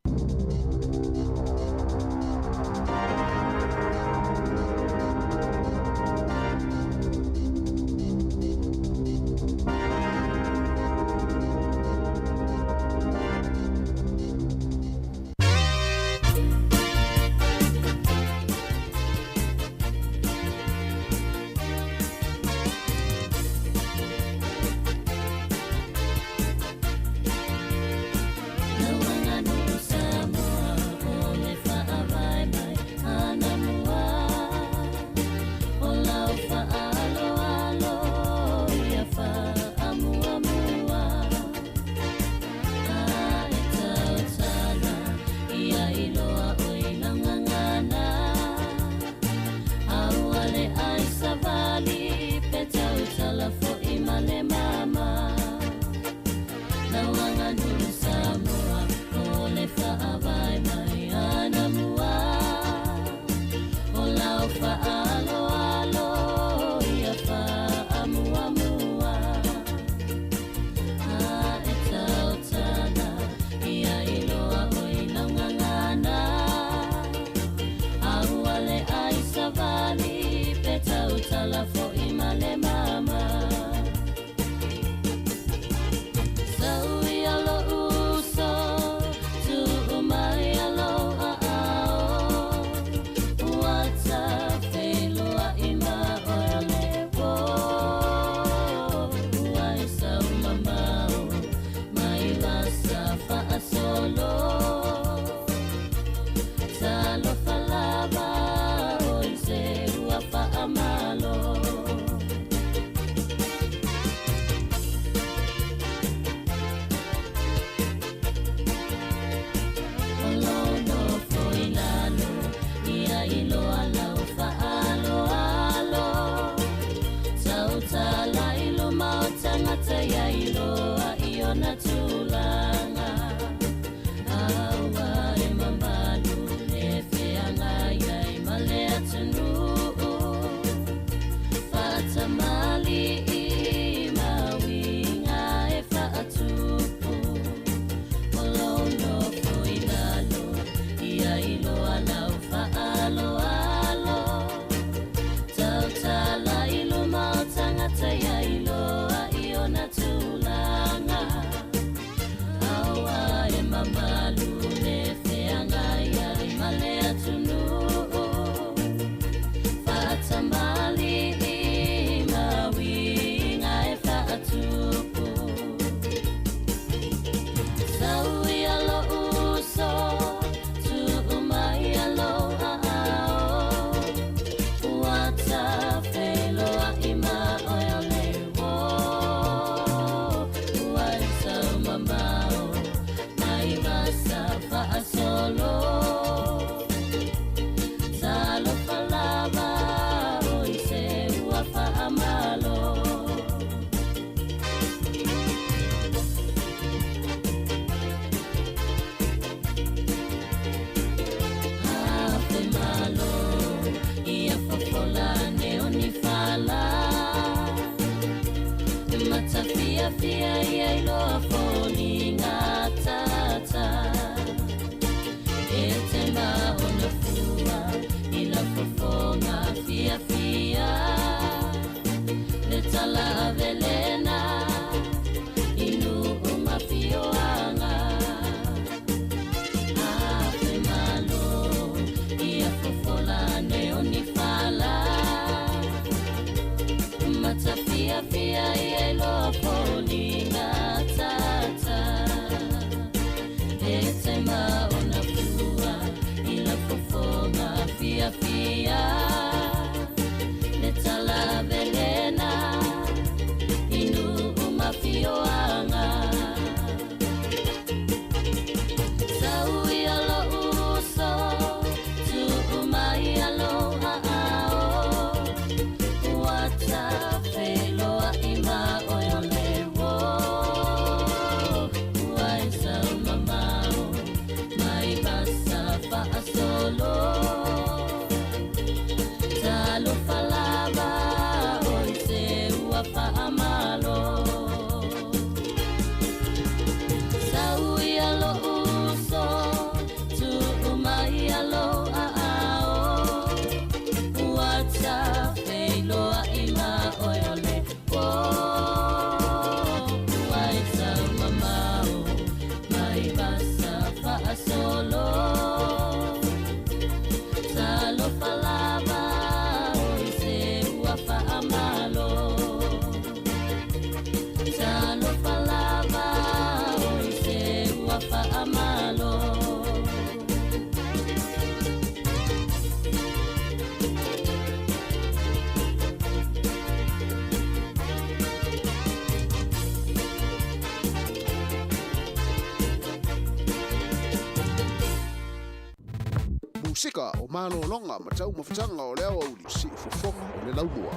Musika o malologa ma taumafataga o le aoauli siufofoga o le laumua.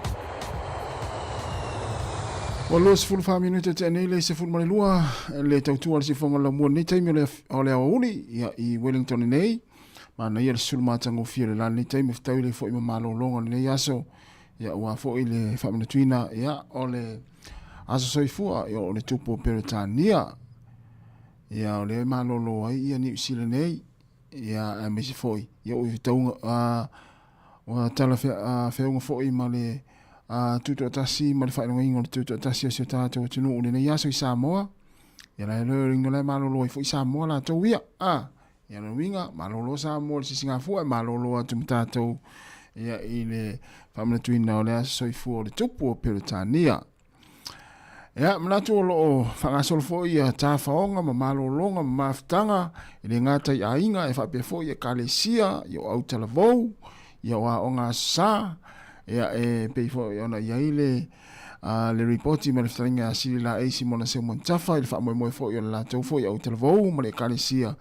Ua 24 minute tea nei le 12 le tautua le siufofoga o le laumua lenei taimi o le aoauli ia, i Wellington nei. Manaia le sulu matagofie o le la lenei taimi fetaui le foi ma malologa o lenei aso. Ia, ua foi le faamanatuina ia, o le aso soifua ia, o le tupu o Peretania. Ia, o lea e malolo ai ia Niu Sila nei. Ia, aemaise foi, ia ua tauga, ua tala feauga foi ma le tutoatasi ma le faailogaina o le tutoatasi o si o tatou atunuu i lenei aso i Samoa. Ia la e loiga la e malolo ai foi Samoa latou ia. Ia lona uiga, malolo Samoa i le sisigafua e malolo atu ma tatou ia i le faamanatuina o le aso soifua o le tupu o Peretania. Ia, manatu o lo o faagasolo foi ia tafaoga ma malologa ma mafutaga e le gata i aiga e faapea foi i ekalesia, i o autalavou, ia o aoga aso sa, ia e pei foi ona i ai le le ripoti ma le fetalaiga a Sili Laei Simona Seumanu Tafa i le faamoemoe foi o le latou foi autalavou ma le ekalesia,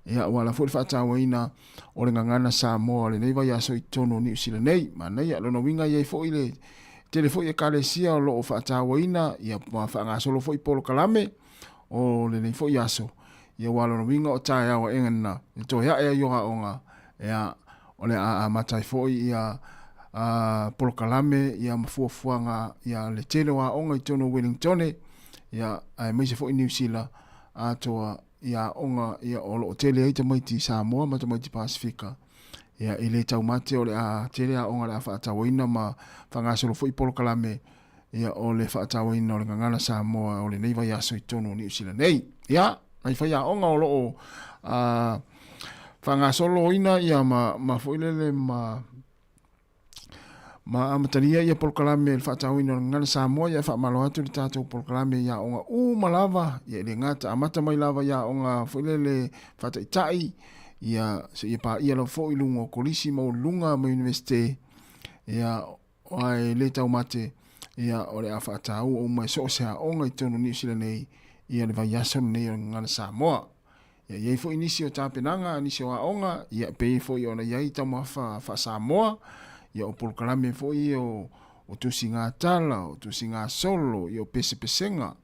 ia ua ala foi le faatauaina o le gagana Samoa o lenei vaiaso i totonu o Niu Sila nei. Manaia, lona uiga e i ai foi le tele foi ekalesia o lo o faatauaina ia faagasolo foi polokalame o lenei foi aso, ia ua lona uiga o taeao aʻega lena e toe aʻe ai o aoga, ia o le a amata ai foi ia polokalame ia ma fuafuaga ia le tele o aoga i totonu o Wellingtone ia aemaise foi Niu Sila atoa ia aoga ia o lo o tele ai tamaiti Samoa ma tamaiti Pasifika. Ia, e le taumate o le a tele aoga o le a faatauaina ma faagasolo foi polokalame ia o le faatauaina o le gagana Samoa o lenei vaiaso i totonu o Niu Sila nei. Ia, nai faiaoga o lo o faagasoloina ia ma, ma foi lele ma ma amatalia ia polokalame le faatauina o le gagana Samoa ia faamalo atu le tatou polokalame i aoga uma lava ia e le gata amata mai lava i aoga foi lele faataitai ia seia paia lava foi i luga o kolisi maualuluga ma Iunivesite ia ae le taumate ia o le a faataua uma e so o se aoga i totonu o Niu Sila nei ia le vaiaso lenei o le Gagana Samoa. Ia, i ai foi nisi o tapenaga, nisi o aoga, ia, e pei foi ona i ai taumafa faa-Samoa, ia, o polokalame foi ia o, o tusiga tala, o tusiga solo, ia, o pesepesega.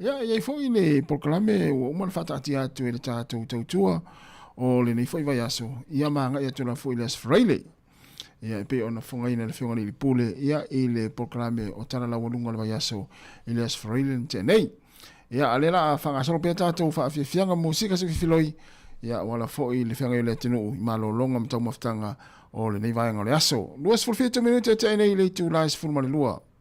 Ia, e i ai foi le polokalame ua uma ona faataatia atu e le tatou tautua o lenei foi vaiaso, ia ma agai atu lava foi i le Aso Faraile. Ia, e pei ona fofogaina e le Afioga i le Alii Pule, ia, i le polokalame o Tala Laualuga o le vaiaso i le Aso Faraile na tea nei. Ia, a o lea la a faagasolo pea tatou faafiafiaga musika se fifiloi, ia, ua ala foi le feagai o le atunuu i malologa ma taumafataga o lenei vaega o le aso. 27 minute e tea nei i le itula e 12.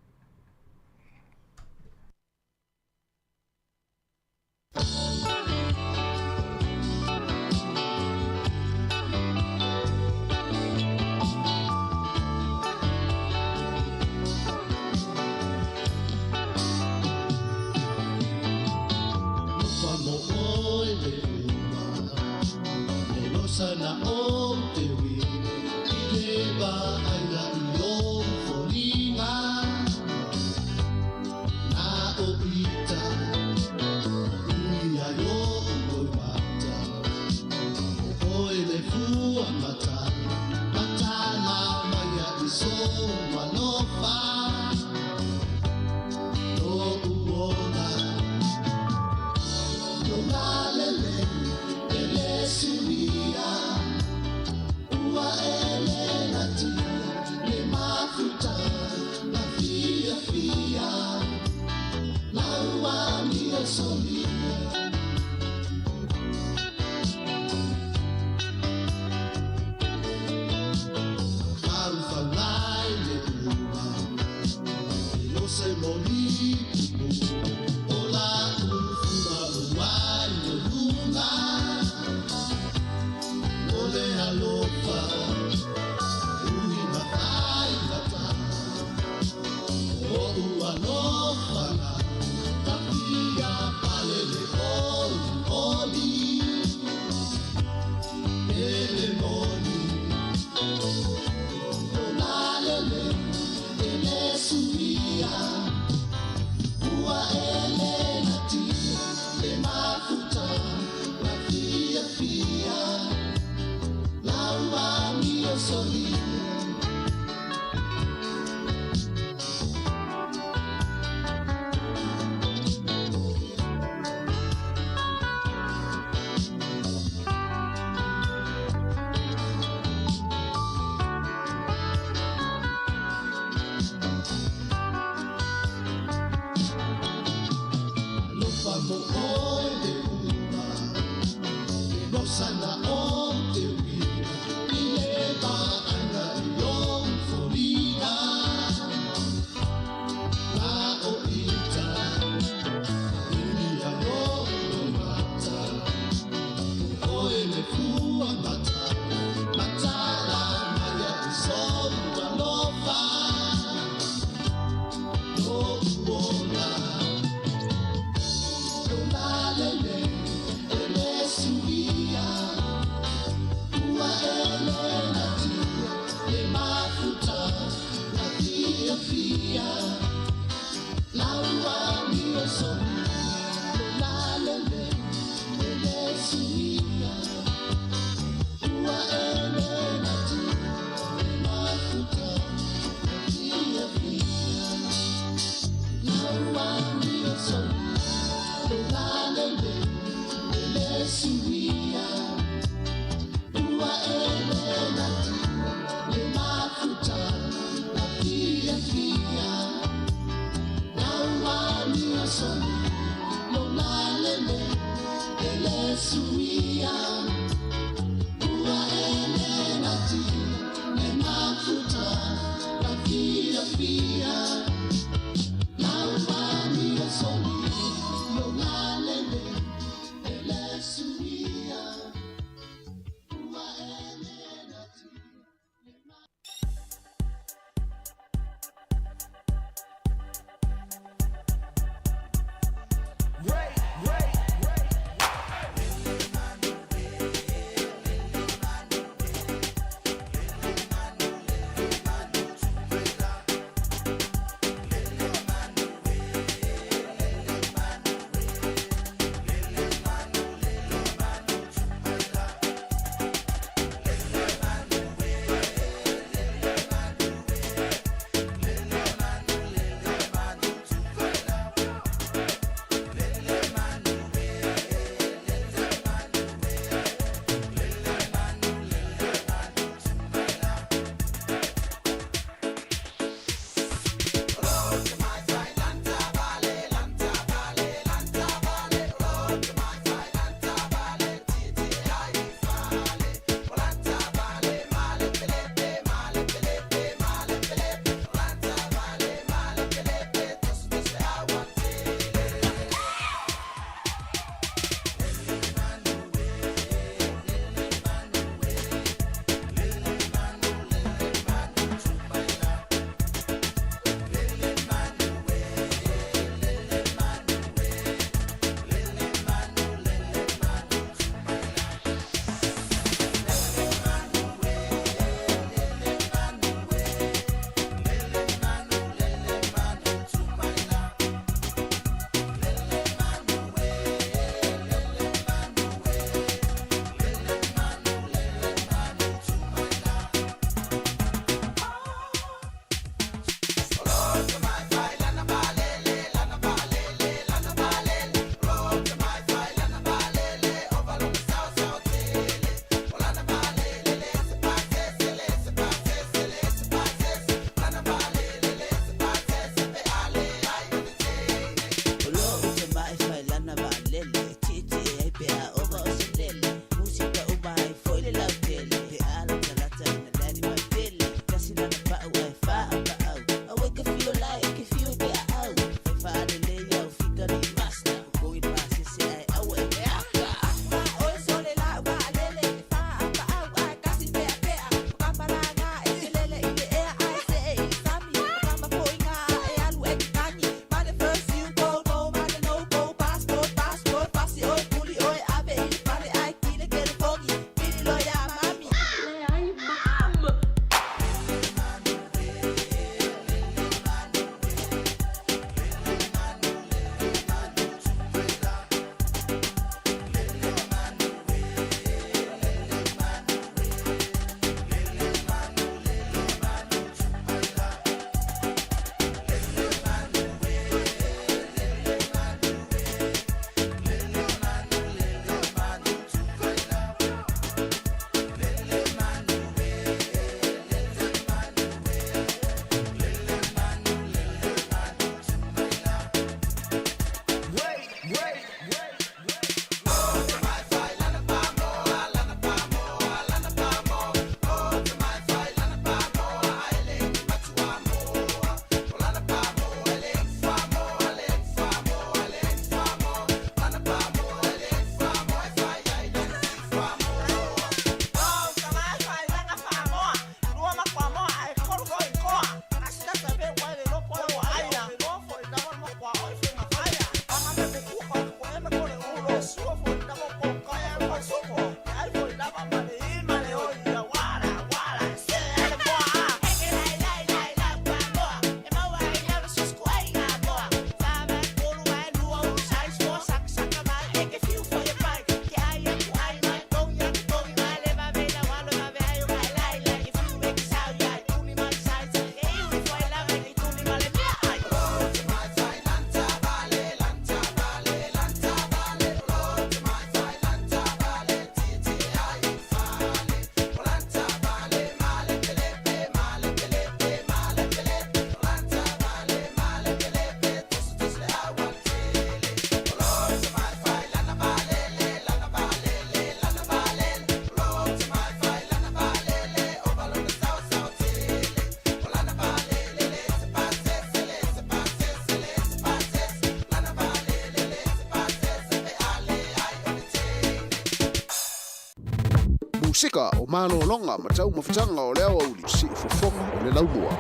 Musika o malologa ma taumafataga o le aoauli siufofoga o le laumua.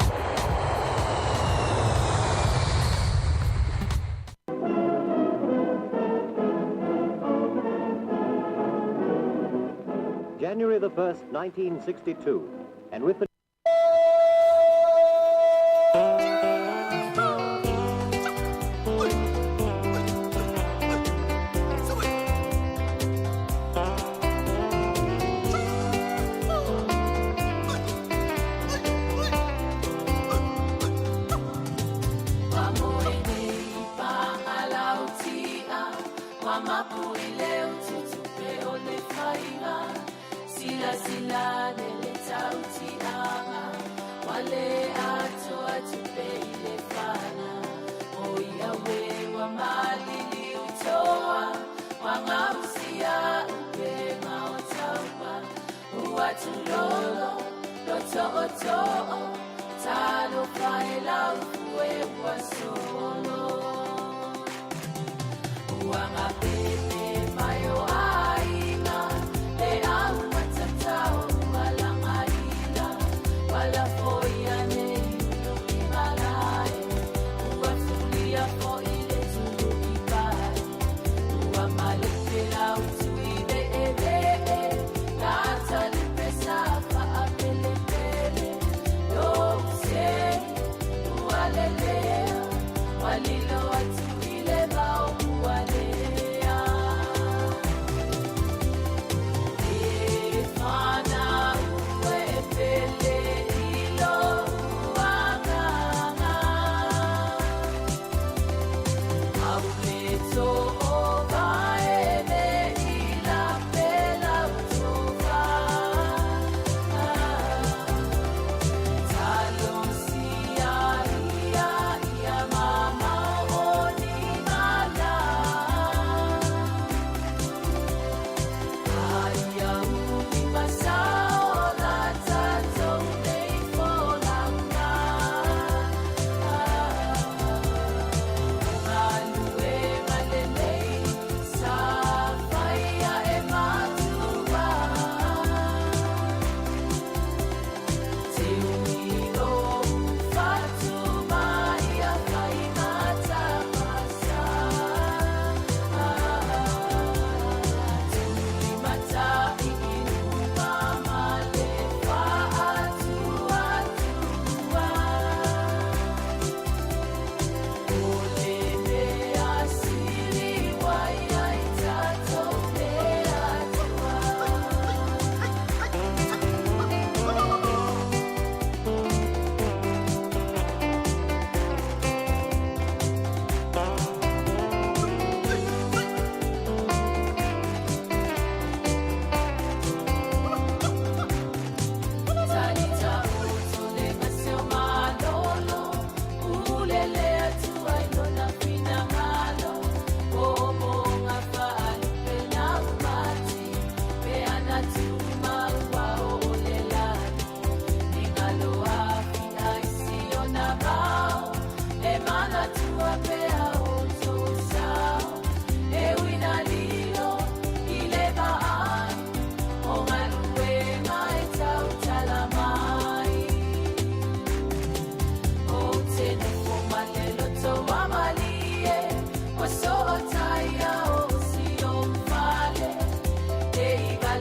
January the 1st, 1962, and with the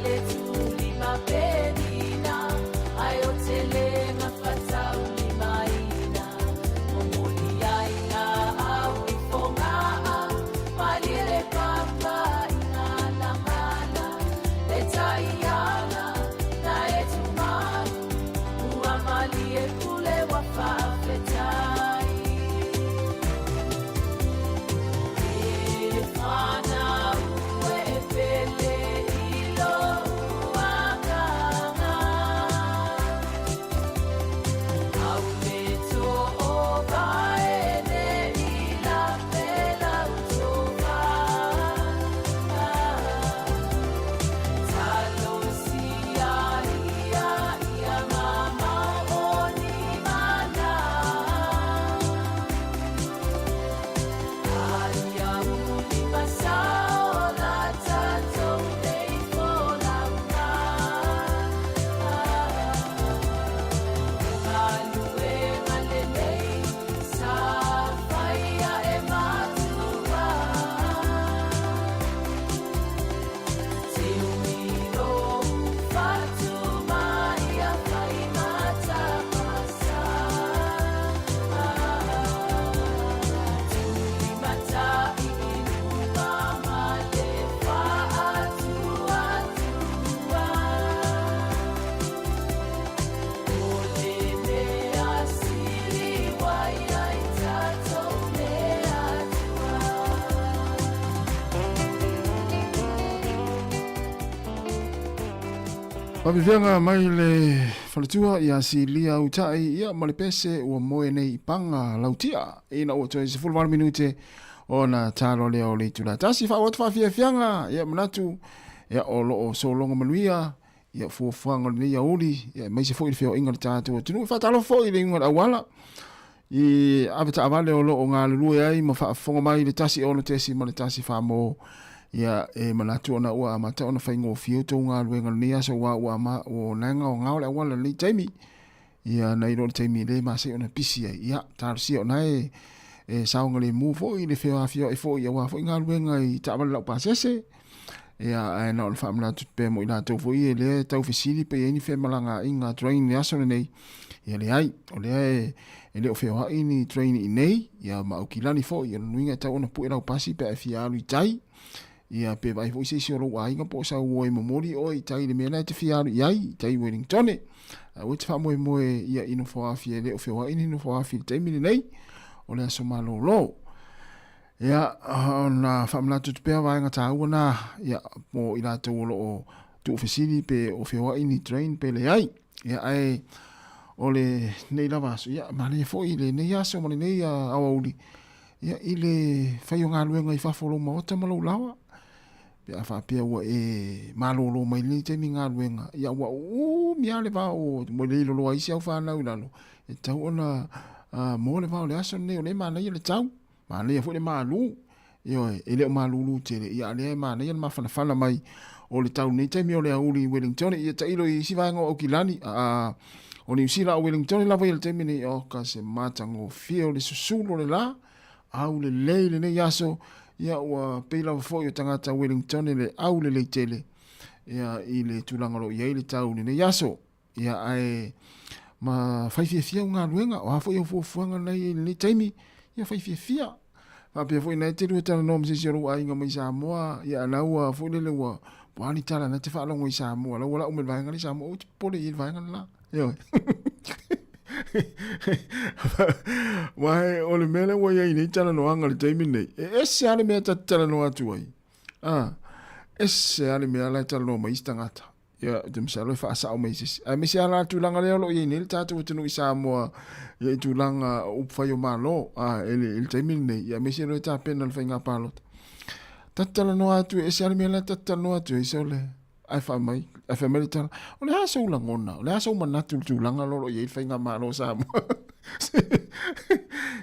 le tulima penina Ai o te le gafataulimaina Momoli ai la au i Fogaa Malie le papa i Galagala Le taiala na e tumalu Ua malie pule ua faafetai E whanau e pele i lou agaga Au le to o vae nei la pe lau tofa Talosia ia ia mamao o ni mana Aia uli masao la tatou nei folauga O galuega lelei sa faia e matua Te umilo fatu mai a fai matapasa Tuli matai i luma ma le faatuatua O le mea sili ua i ai tatou le Atua. Faafefeaga mai le faletua ia Silia Utai ia ma le pese ua moe nei i paga lautia ina ua toe 18 minute ona talo lea o le itula tasi faaauau atu faafiafiaga ia manatu ia o lo o sologa manuia ia fuafuaga o lenei aoauli ia aemaise foi le feoaiga o le tatou atunuu. E faatalofa foi i le iuga o le auala i ave taavale o lo o galulue ai ma faafofoga mai i le 1 6.1 mo ia e manatu ona ua amata ona faigofie outou galuega i lenei aso aua ua ama ua na e gaogao le auala i lenei taimi ia nai lo le taimi le masai ona pisi ai ia talosia ona e e saogalemu foi le feoafioai foi aua foi galuega i taavale laupasese ia ae na o le faamanatu pea mo i latou foi e lea e tau fesili pe i ai ni femalagaaiga a train i le aso lenei ia leai o lea e e le o feoai ni train i nei ia ma Aukilani foi o le nuiga e tau ona pue lau pasi pe a e fia alu i tai ia pe vaai foi se isi o lou aiga po o sau uo e momoli oe i tai i le mea la e te fia alu i ai i tai i Wellingtone ae ua te faamoemoe ia i Nofoaafi e le o feoai ni Nofoaafi i le taimi lenei o le aso malolo. Ia, ona faamanatu atu pea vaega taua na, ia, mo i latou o lo o tuufesili pe o feoai ni train pe leai. Ia, ae o lenei lava aso, ia, manaia foi lenei aso ma lenei aoauli, ia, i le fai o galuega i fafo o lou maota ma lou laoa. Pe a faapea ua e malolo mai lenei taimi i galuega, ia, ua uumi lava le vao ua le loloa ai isi au fanau i lalo, e tatau ona moa le vao i le aso lenei o lea e manaia le tau. Manaia foi le malu, ioe, e le o malulu tele, ia a lea e manaia le mafanafana mai o le tau nei taimi o le aoauli i Wellington, ia tailo i isi vaega o Aukilani, a, o Niu Sila o Wellington lava ia le taimi nei, oka se matagofie o le susulu o le la, aulelei lenei aso, ia ua pei lava foi o tagata Wellington le aulelei tele, ia i le tulaga o lo o i ai le tau i lenei aso. Ia, ae ma fai fiafia au galuega, o a foi au fuafuaga na i ai i lenei taimi, ia fai fiafia. Faapea foi na e te lua talanoa ma se isi o lou aiga mai Samoa, ia a la ua foi lele ua, po o a ni tala na te faalogo i Samoa, la ua lau mai le vaega lea i Samoa, aua e te popole i ai i le vaega le la. Ioe. Aua o le mea lea ua i ai nei talanoaga i le taimi lenei, e ese lava le mea ta te talanoa atu ai, a, ese lava le mea la e talanoa mai isi tagata. Ia, ou te masalo e faasao mai se isi. Aemaise lava la tulaga lea o lo o i ai nei le tatou atunuu i Samoa, ia i tulaga o upufai o Malo, a, i le, i le taimi lenei, ia aemaise loa e tapena le faiga palota. Ta te talanoa atu, e ese lava le mea la ta te talanoa atu ai, sole, ae fai mai, ae fai mai le tala, o le a sou lagona, o le a sou manatu i le tulaga la o lo o i ai le faigamalo o Samoa.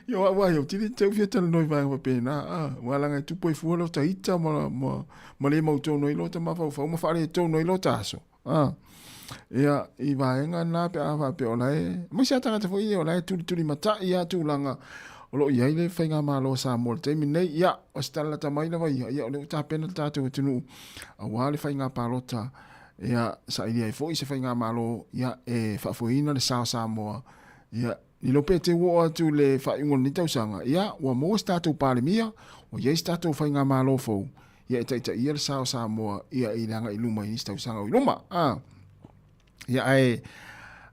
Ia o au lava ia, ou te le tau fia talanoa i vaega faapena, a, aua leaga e tupu ai fua lota ita ma, ma, ma le mautonu ai lota mafaufau ma faaletonu ai lota aso. A, ia, i vaega na pe a faapea o la e, aemaise lava tagata foi ia o la e tulitulimatai lava tulaga o lo o i ai le faigamalo a Samoa i le taimi lenei. Ia, o se tala lata mai lava ia, ia o lea ua tapena le tatou atunuu aua le faiga palota. Ia, sailia ai foi se faigamalo, ia, e faafoeina le sa o Samoa, ia, lilo pe te ua oo atu i le faaiuga o lenei tausaga, ia, ua maua se tatou Palemia, ua i ai se tatou faigamalo fou, ia, e taitaia le sa o Samoa, ia, i le agai i luma i nisi tausaga o i luma. A. Ia, ae,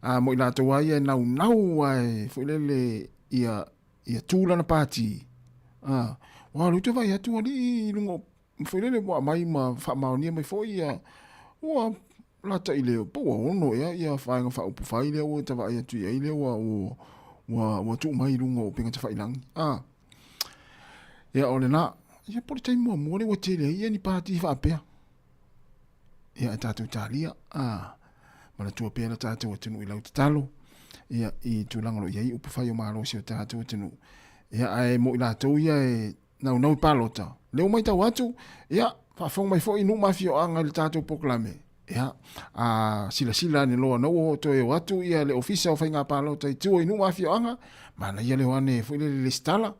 a, mo i latou lava ia e naunau lava e, foi lele, ia, ia tu lana pati, a, aua o lea ou te vaai atu alii i luga o Foi lele ua aumai ma faamaonia mai foi ia ua lata i le po ua ono ea ia vaega faaupufai lea ua ta vaai atu i ai lea ua ua ua tuu mai i luga o upega tafailagi. A ia o lena ia po o le taimi muamua lea ua tele ai ia ni pati faapea. Ia e tatou talia a manatua pea le tatou atunuu i lau tatalo ia i tulaga o lo o i ai upufai o Malo o si o tatou atunuu. Ia ae mo i latou ia e naunau i palota, lea ua matau atu, ia, faafofoga mai foi nuu ma afioaga i le tatou polokalame, ia, a silasila ane loa na ua toe o atu ia le Ofisa o Faiga Palota i tua i nuu ma afioaga, manaia le o ane foi lele lesitala,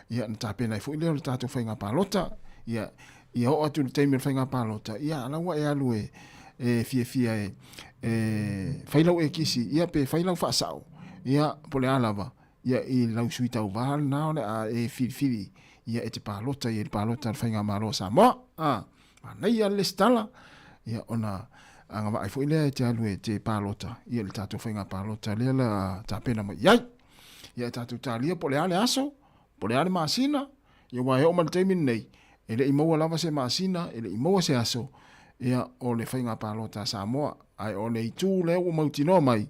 ia, na tapena ai foi lea o le tatou faiga palota, ia, ia oo atu i le taimi o le faiga palota, ia, a la ua e alu e, e fiafia e, e fai lau ekisi, ia, pe fai lau faasao, ia, po o le a lava, Ia i lau sui tauva lena o le a e filifili ia e te palota ia i le palota a le Faigamalo a Samoa. A, manaia le lesitala, ia ona agavaa ai foi lea e te alu e te palota ia i le tatou faiga palota lea la tapena mai i ai. Ia e tatou talia po o le a le aso, po o le a le masina, ia aua e oo mai i le taimi lenei, e le i maua lava se masina, e le i maua se aso, ia o le faiga palota a Samoa. Ae o le itu lea ua mautinoa mai,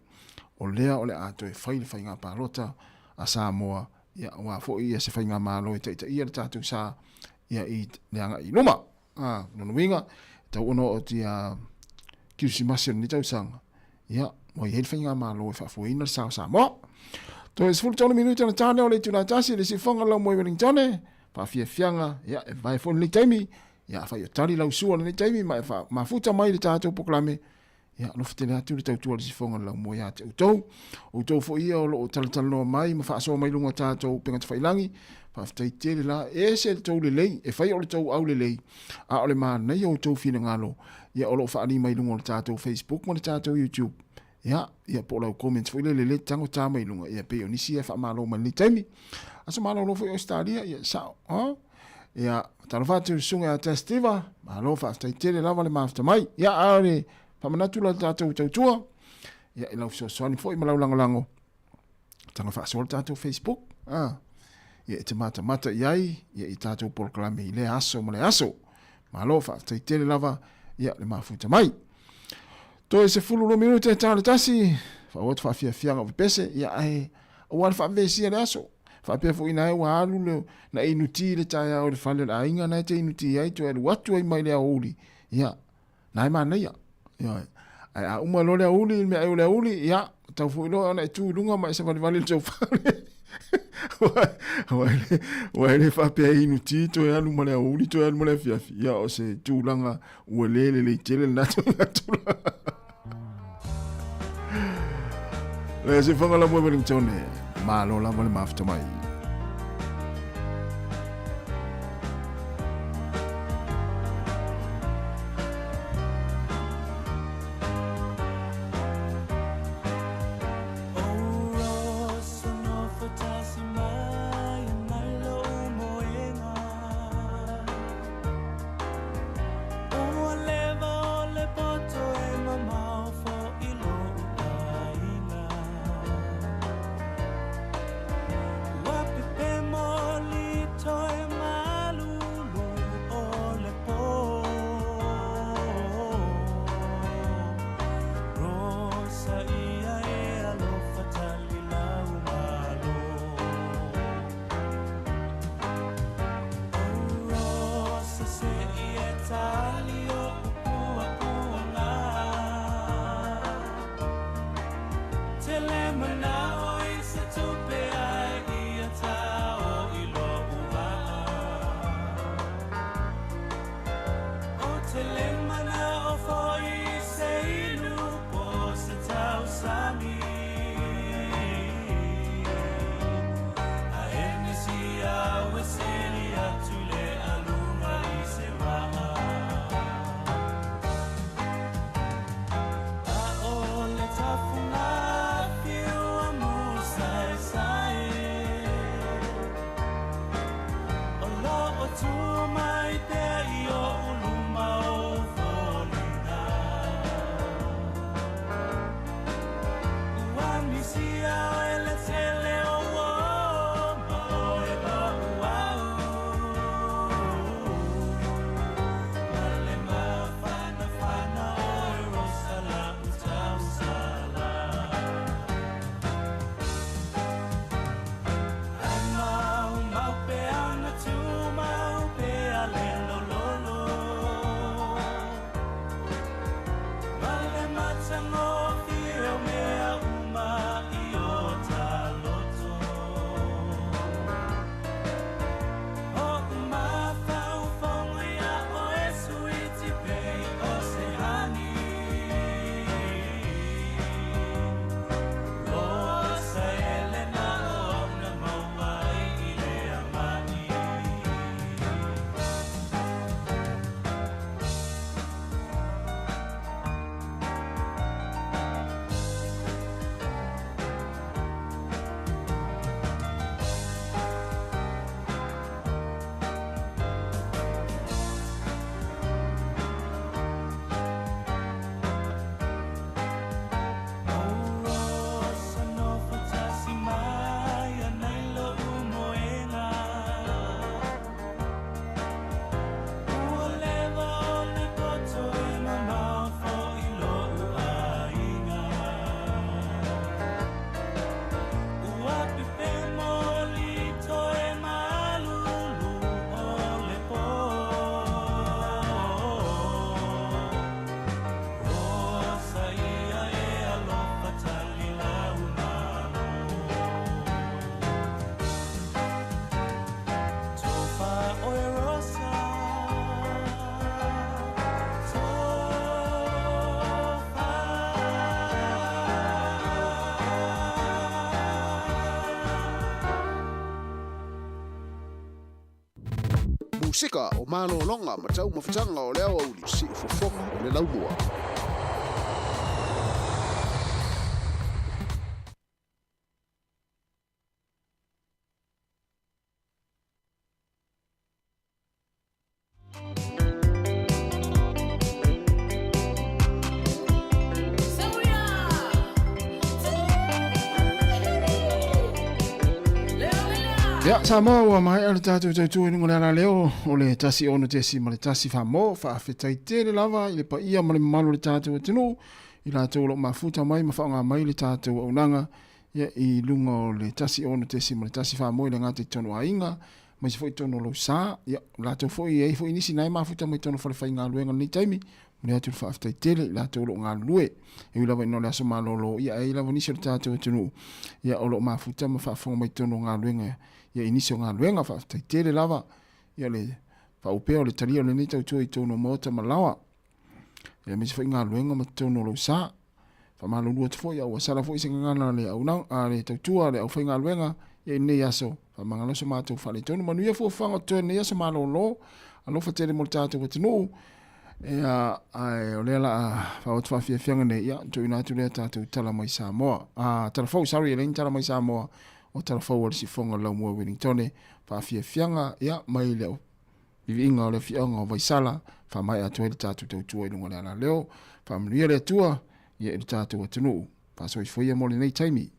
o lea o le a toe fai le faiga palota a Samoa, ia aua foi ia se faigamalo e taitaia le tatou sa ia i le agai i luma. A, lona uiga, e tatau ona oo atu ia Kerisimasi o lenei tausaga, ia, ua i ai le faigamalo e faafoeina le sa o Samoa. Toe 13 minute ona ta lea o le itula e tasi, le siufofoga lau moe Wellingtone, faafiafiaga, ia, e vae foi lenei taimi, ia, afai o tali lau sua lenei taimi ma e mafuta mai le tatou polokalame, Ia, alofa tele atu le tautua a le sifoga o le laumua ia te outou. Outou foi ia o lo o talatalanoa mai ma faasoa mai luga o tatou upega tafailagi, faafetai tele la, e ese le tou lelei, e fai o le tou aulelei, a o le manaia o outou finagalo, ia o lo o faaali mai luga o le tatou Facebook ma le tatou YouTube. Ia, ia po o lau comments foi lele le tago ta mai luga, ia pei o nisi ia e faamalo mai lenei taimi. Aso malolo foi Australia, ia sao, ha? Ia, talofa atu i le susuga ia Testiva, malo faafetai tele lava le mafuta mai. Ia, a o le faamanatu la le tatou tautua, ia, i lau fesoasoani foi ma lau lagolago, taga faasoa le tatou Facebook, ah, ia, e te matamata i ai, ia, i tatou polokalame i lea aso ma le aso. Malo faafetai tele lava, ia, le mafuta mai. Toe 12 minute e ta le tasi, faaauau atu faafiafiaga o pepese, ia, ae, aua le faavevesia le aso. Faapea foi ina ua alu le, na e inuti i le taeao i le fale o le aiga na e te inuti ai, toe alu atu ai mai le aoauli, ia, na e manaia. Ioe. Ae a uma loa le aoauli, le meaai o le aoauli, ia, tau foi loa ona e tu i luga ma e savalivali i le tou fale. Aua e le faapea e inuti toe alu ma le aoauli, toe alu ma le afiafi. Ia, o se tulaga ua le lelei tele lena tulaga. Le se whanga la moe Wellington e. Malo lava le mafuta mai. matagofie o mea uma i o ta loto. Oʻu mafaufauga iā oe suiti pei o se hani. Rosa Elena o au na maua ai i lea maʻi. O Rosa nofo tasi mai ana i loʻu moena. Ua leva o le poto e mamao foʻi loʻu ʻaiga. Ua pepemo lito e malulu o le pō. Rosa ia e alofa tali lau malo. Tofa ʻoe Rosa, tofa. Musika o malologa ma taumafataga o le aoauli siufofoga o le laumua. Ia, Samoa ua maea le tatou tautua i luga o le alaleo o le 16.1 faa-mo, faafetai tele lava i le paia ma le mamalu o le tatou atunuu i latou o lo o mafuta mai ma faaaoga mai le tatou auaunaga ia, i luga o le 16.1 faa-mo i le gata i totonu o aiga, aemaise foi totonu o lou sa. Ia, o latou foi, e i ai foi nisi na e mafuta mai totonu o falefaigaluega i lenei taimi, momoli atu le faafetai tele i latou o lo o galulue. E ui lava ina o le aso malolo, ia, ae i ai lava nisi o le tatou atunuu, ia, o lo o mafuta ma faafofoga mai totonu o galuega, ia, i nisi o galuega. Faafetai tele lava, ia, le faaupea o le talia o lenei tautua i totonu o maota ma laoa, ia, aemaise foi galuega ma totonu o lou sa. Faamalulu atu foi, a ua sala foi se gagana a le auaunaga, a le tautua a le aufaigaluega ia i lenei aso. Faamagalo so matou faaletonu. Manuia fuafuaga o totoe i lenei aso malolo. Alofa tele mo le tatou atunuu. Ia, ae o lea la a faaoo atu faafiafiaga nei, ia, tuuina atu lea tatou tala mai Samoa. Ah, tala fou, sorry, e leai ni tala mai Samoa, o tala fou a le sifoga o le laumua Wellingtone. Faafiafiaga, ia, mai le viviiga o le afioaga o Vaisala, faamaea atu ai le tatou tautua i luga o le alaleo. Faamanuia le Atua, ia i le tatou atunuu. Faasoifoia mo lenei taimi.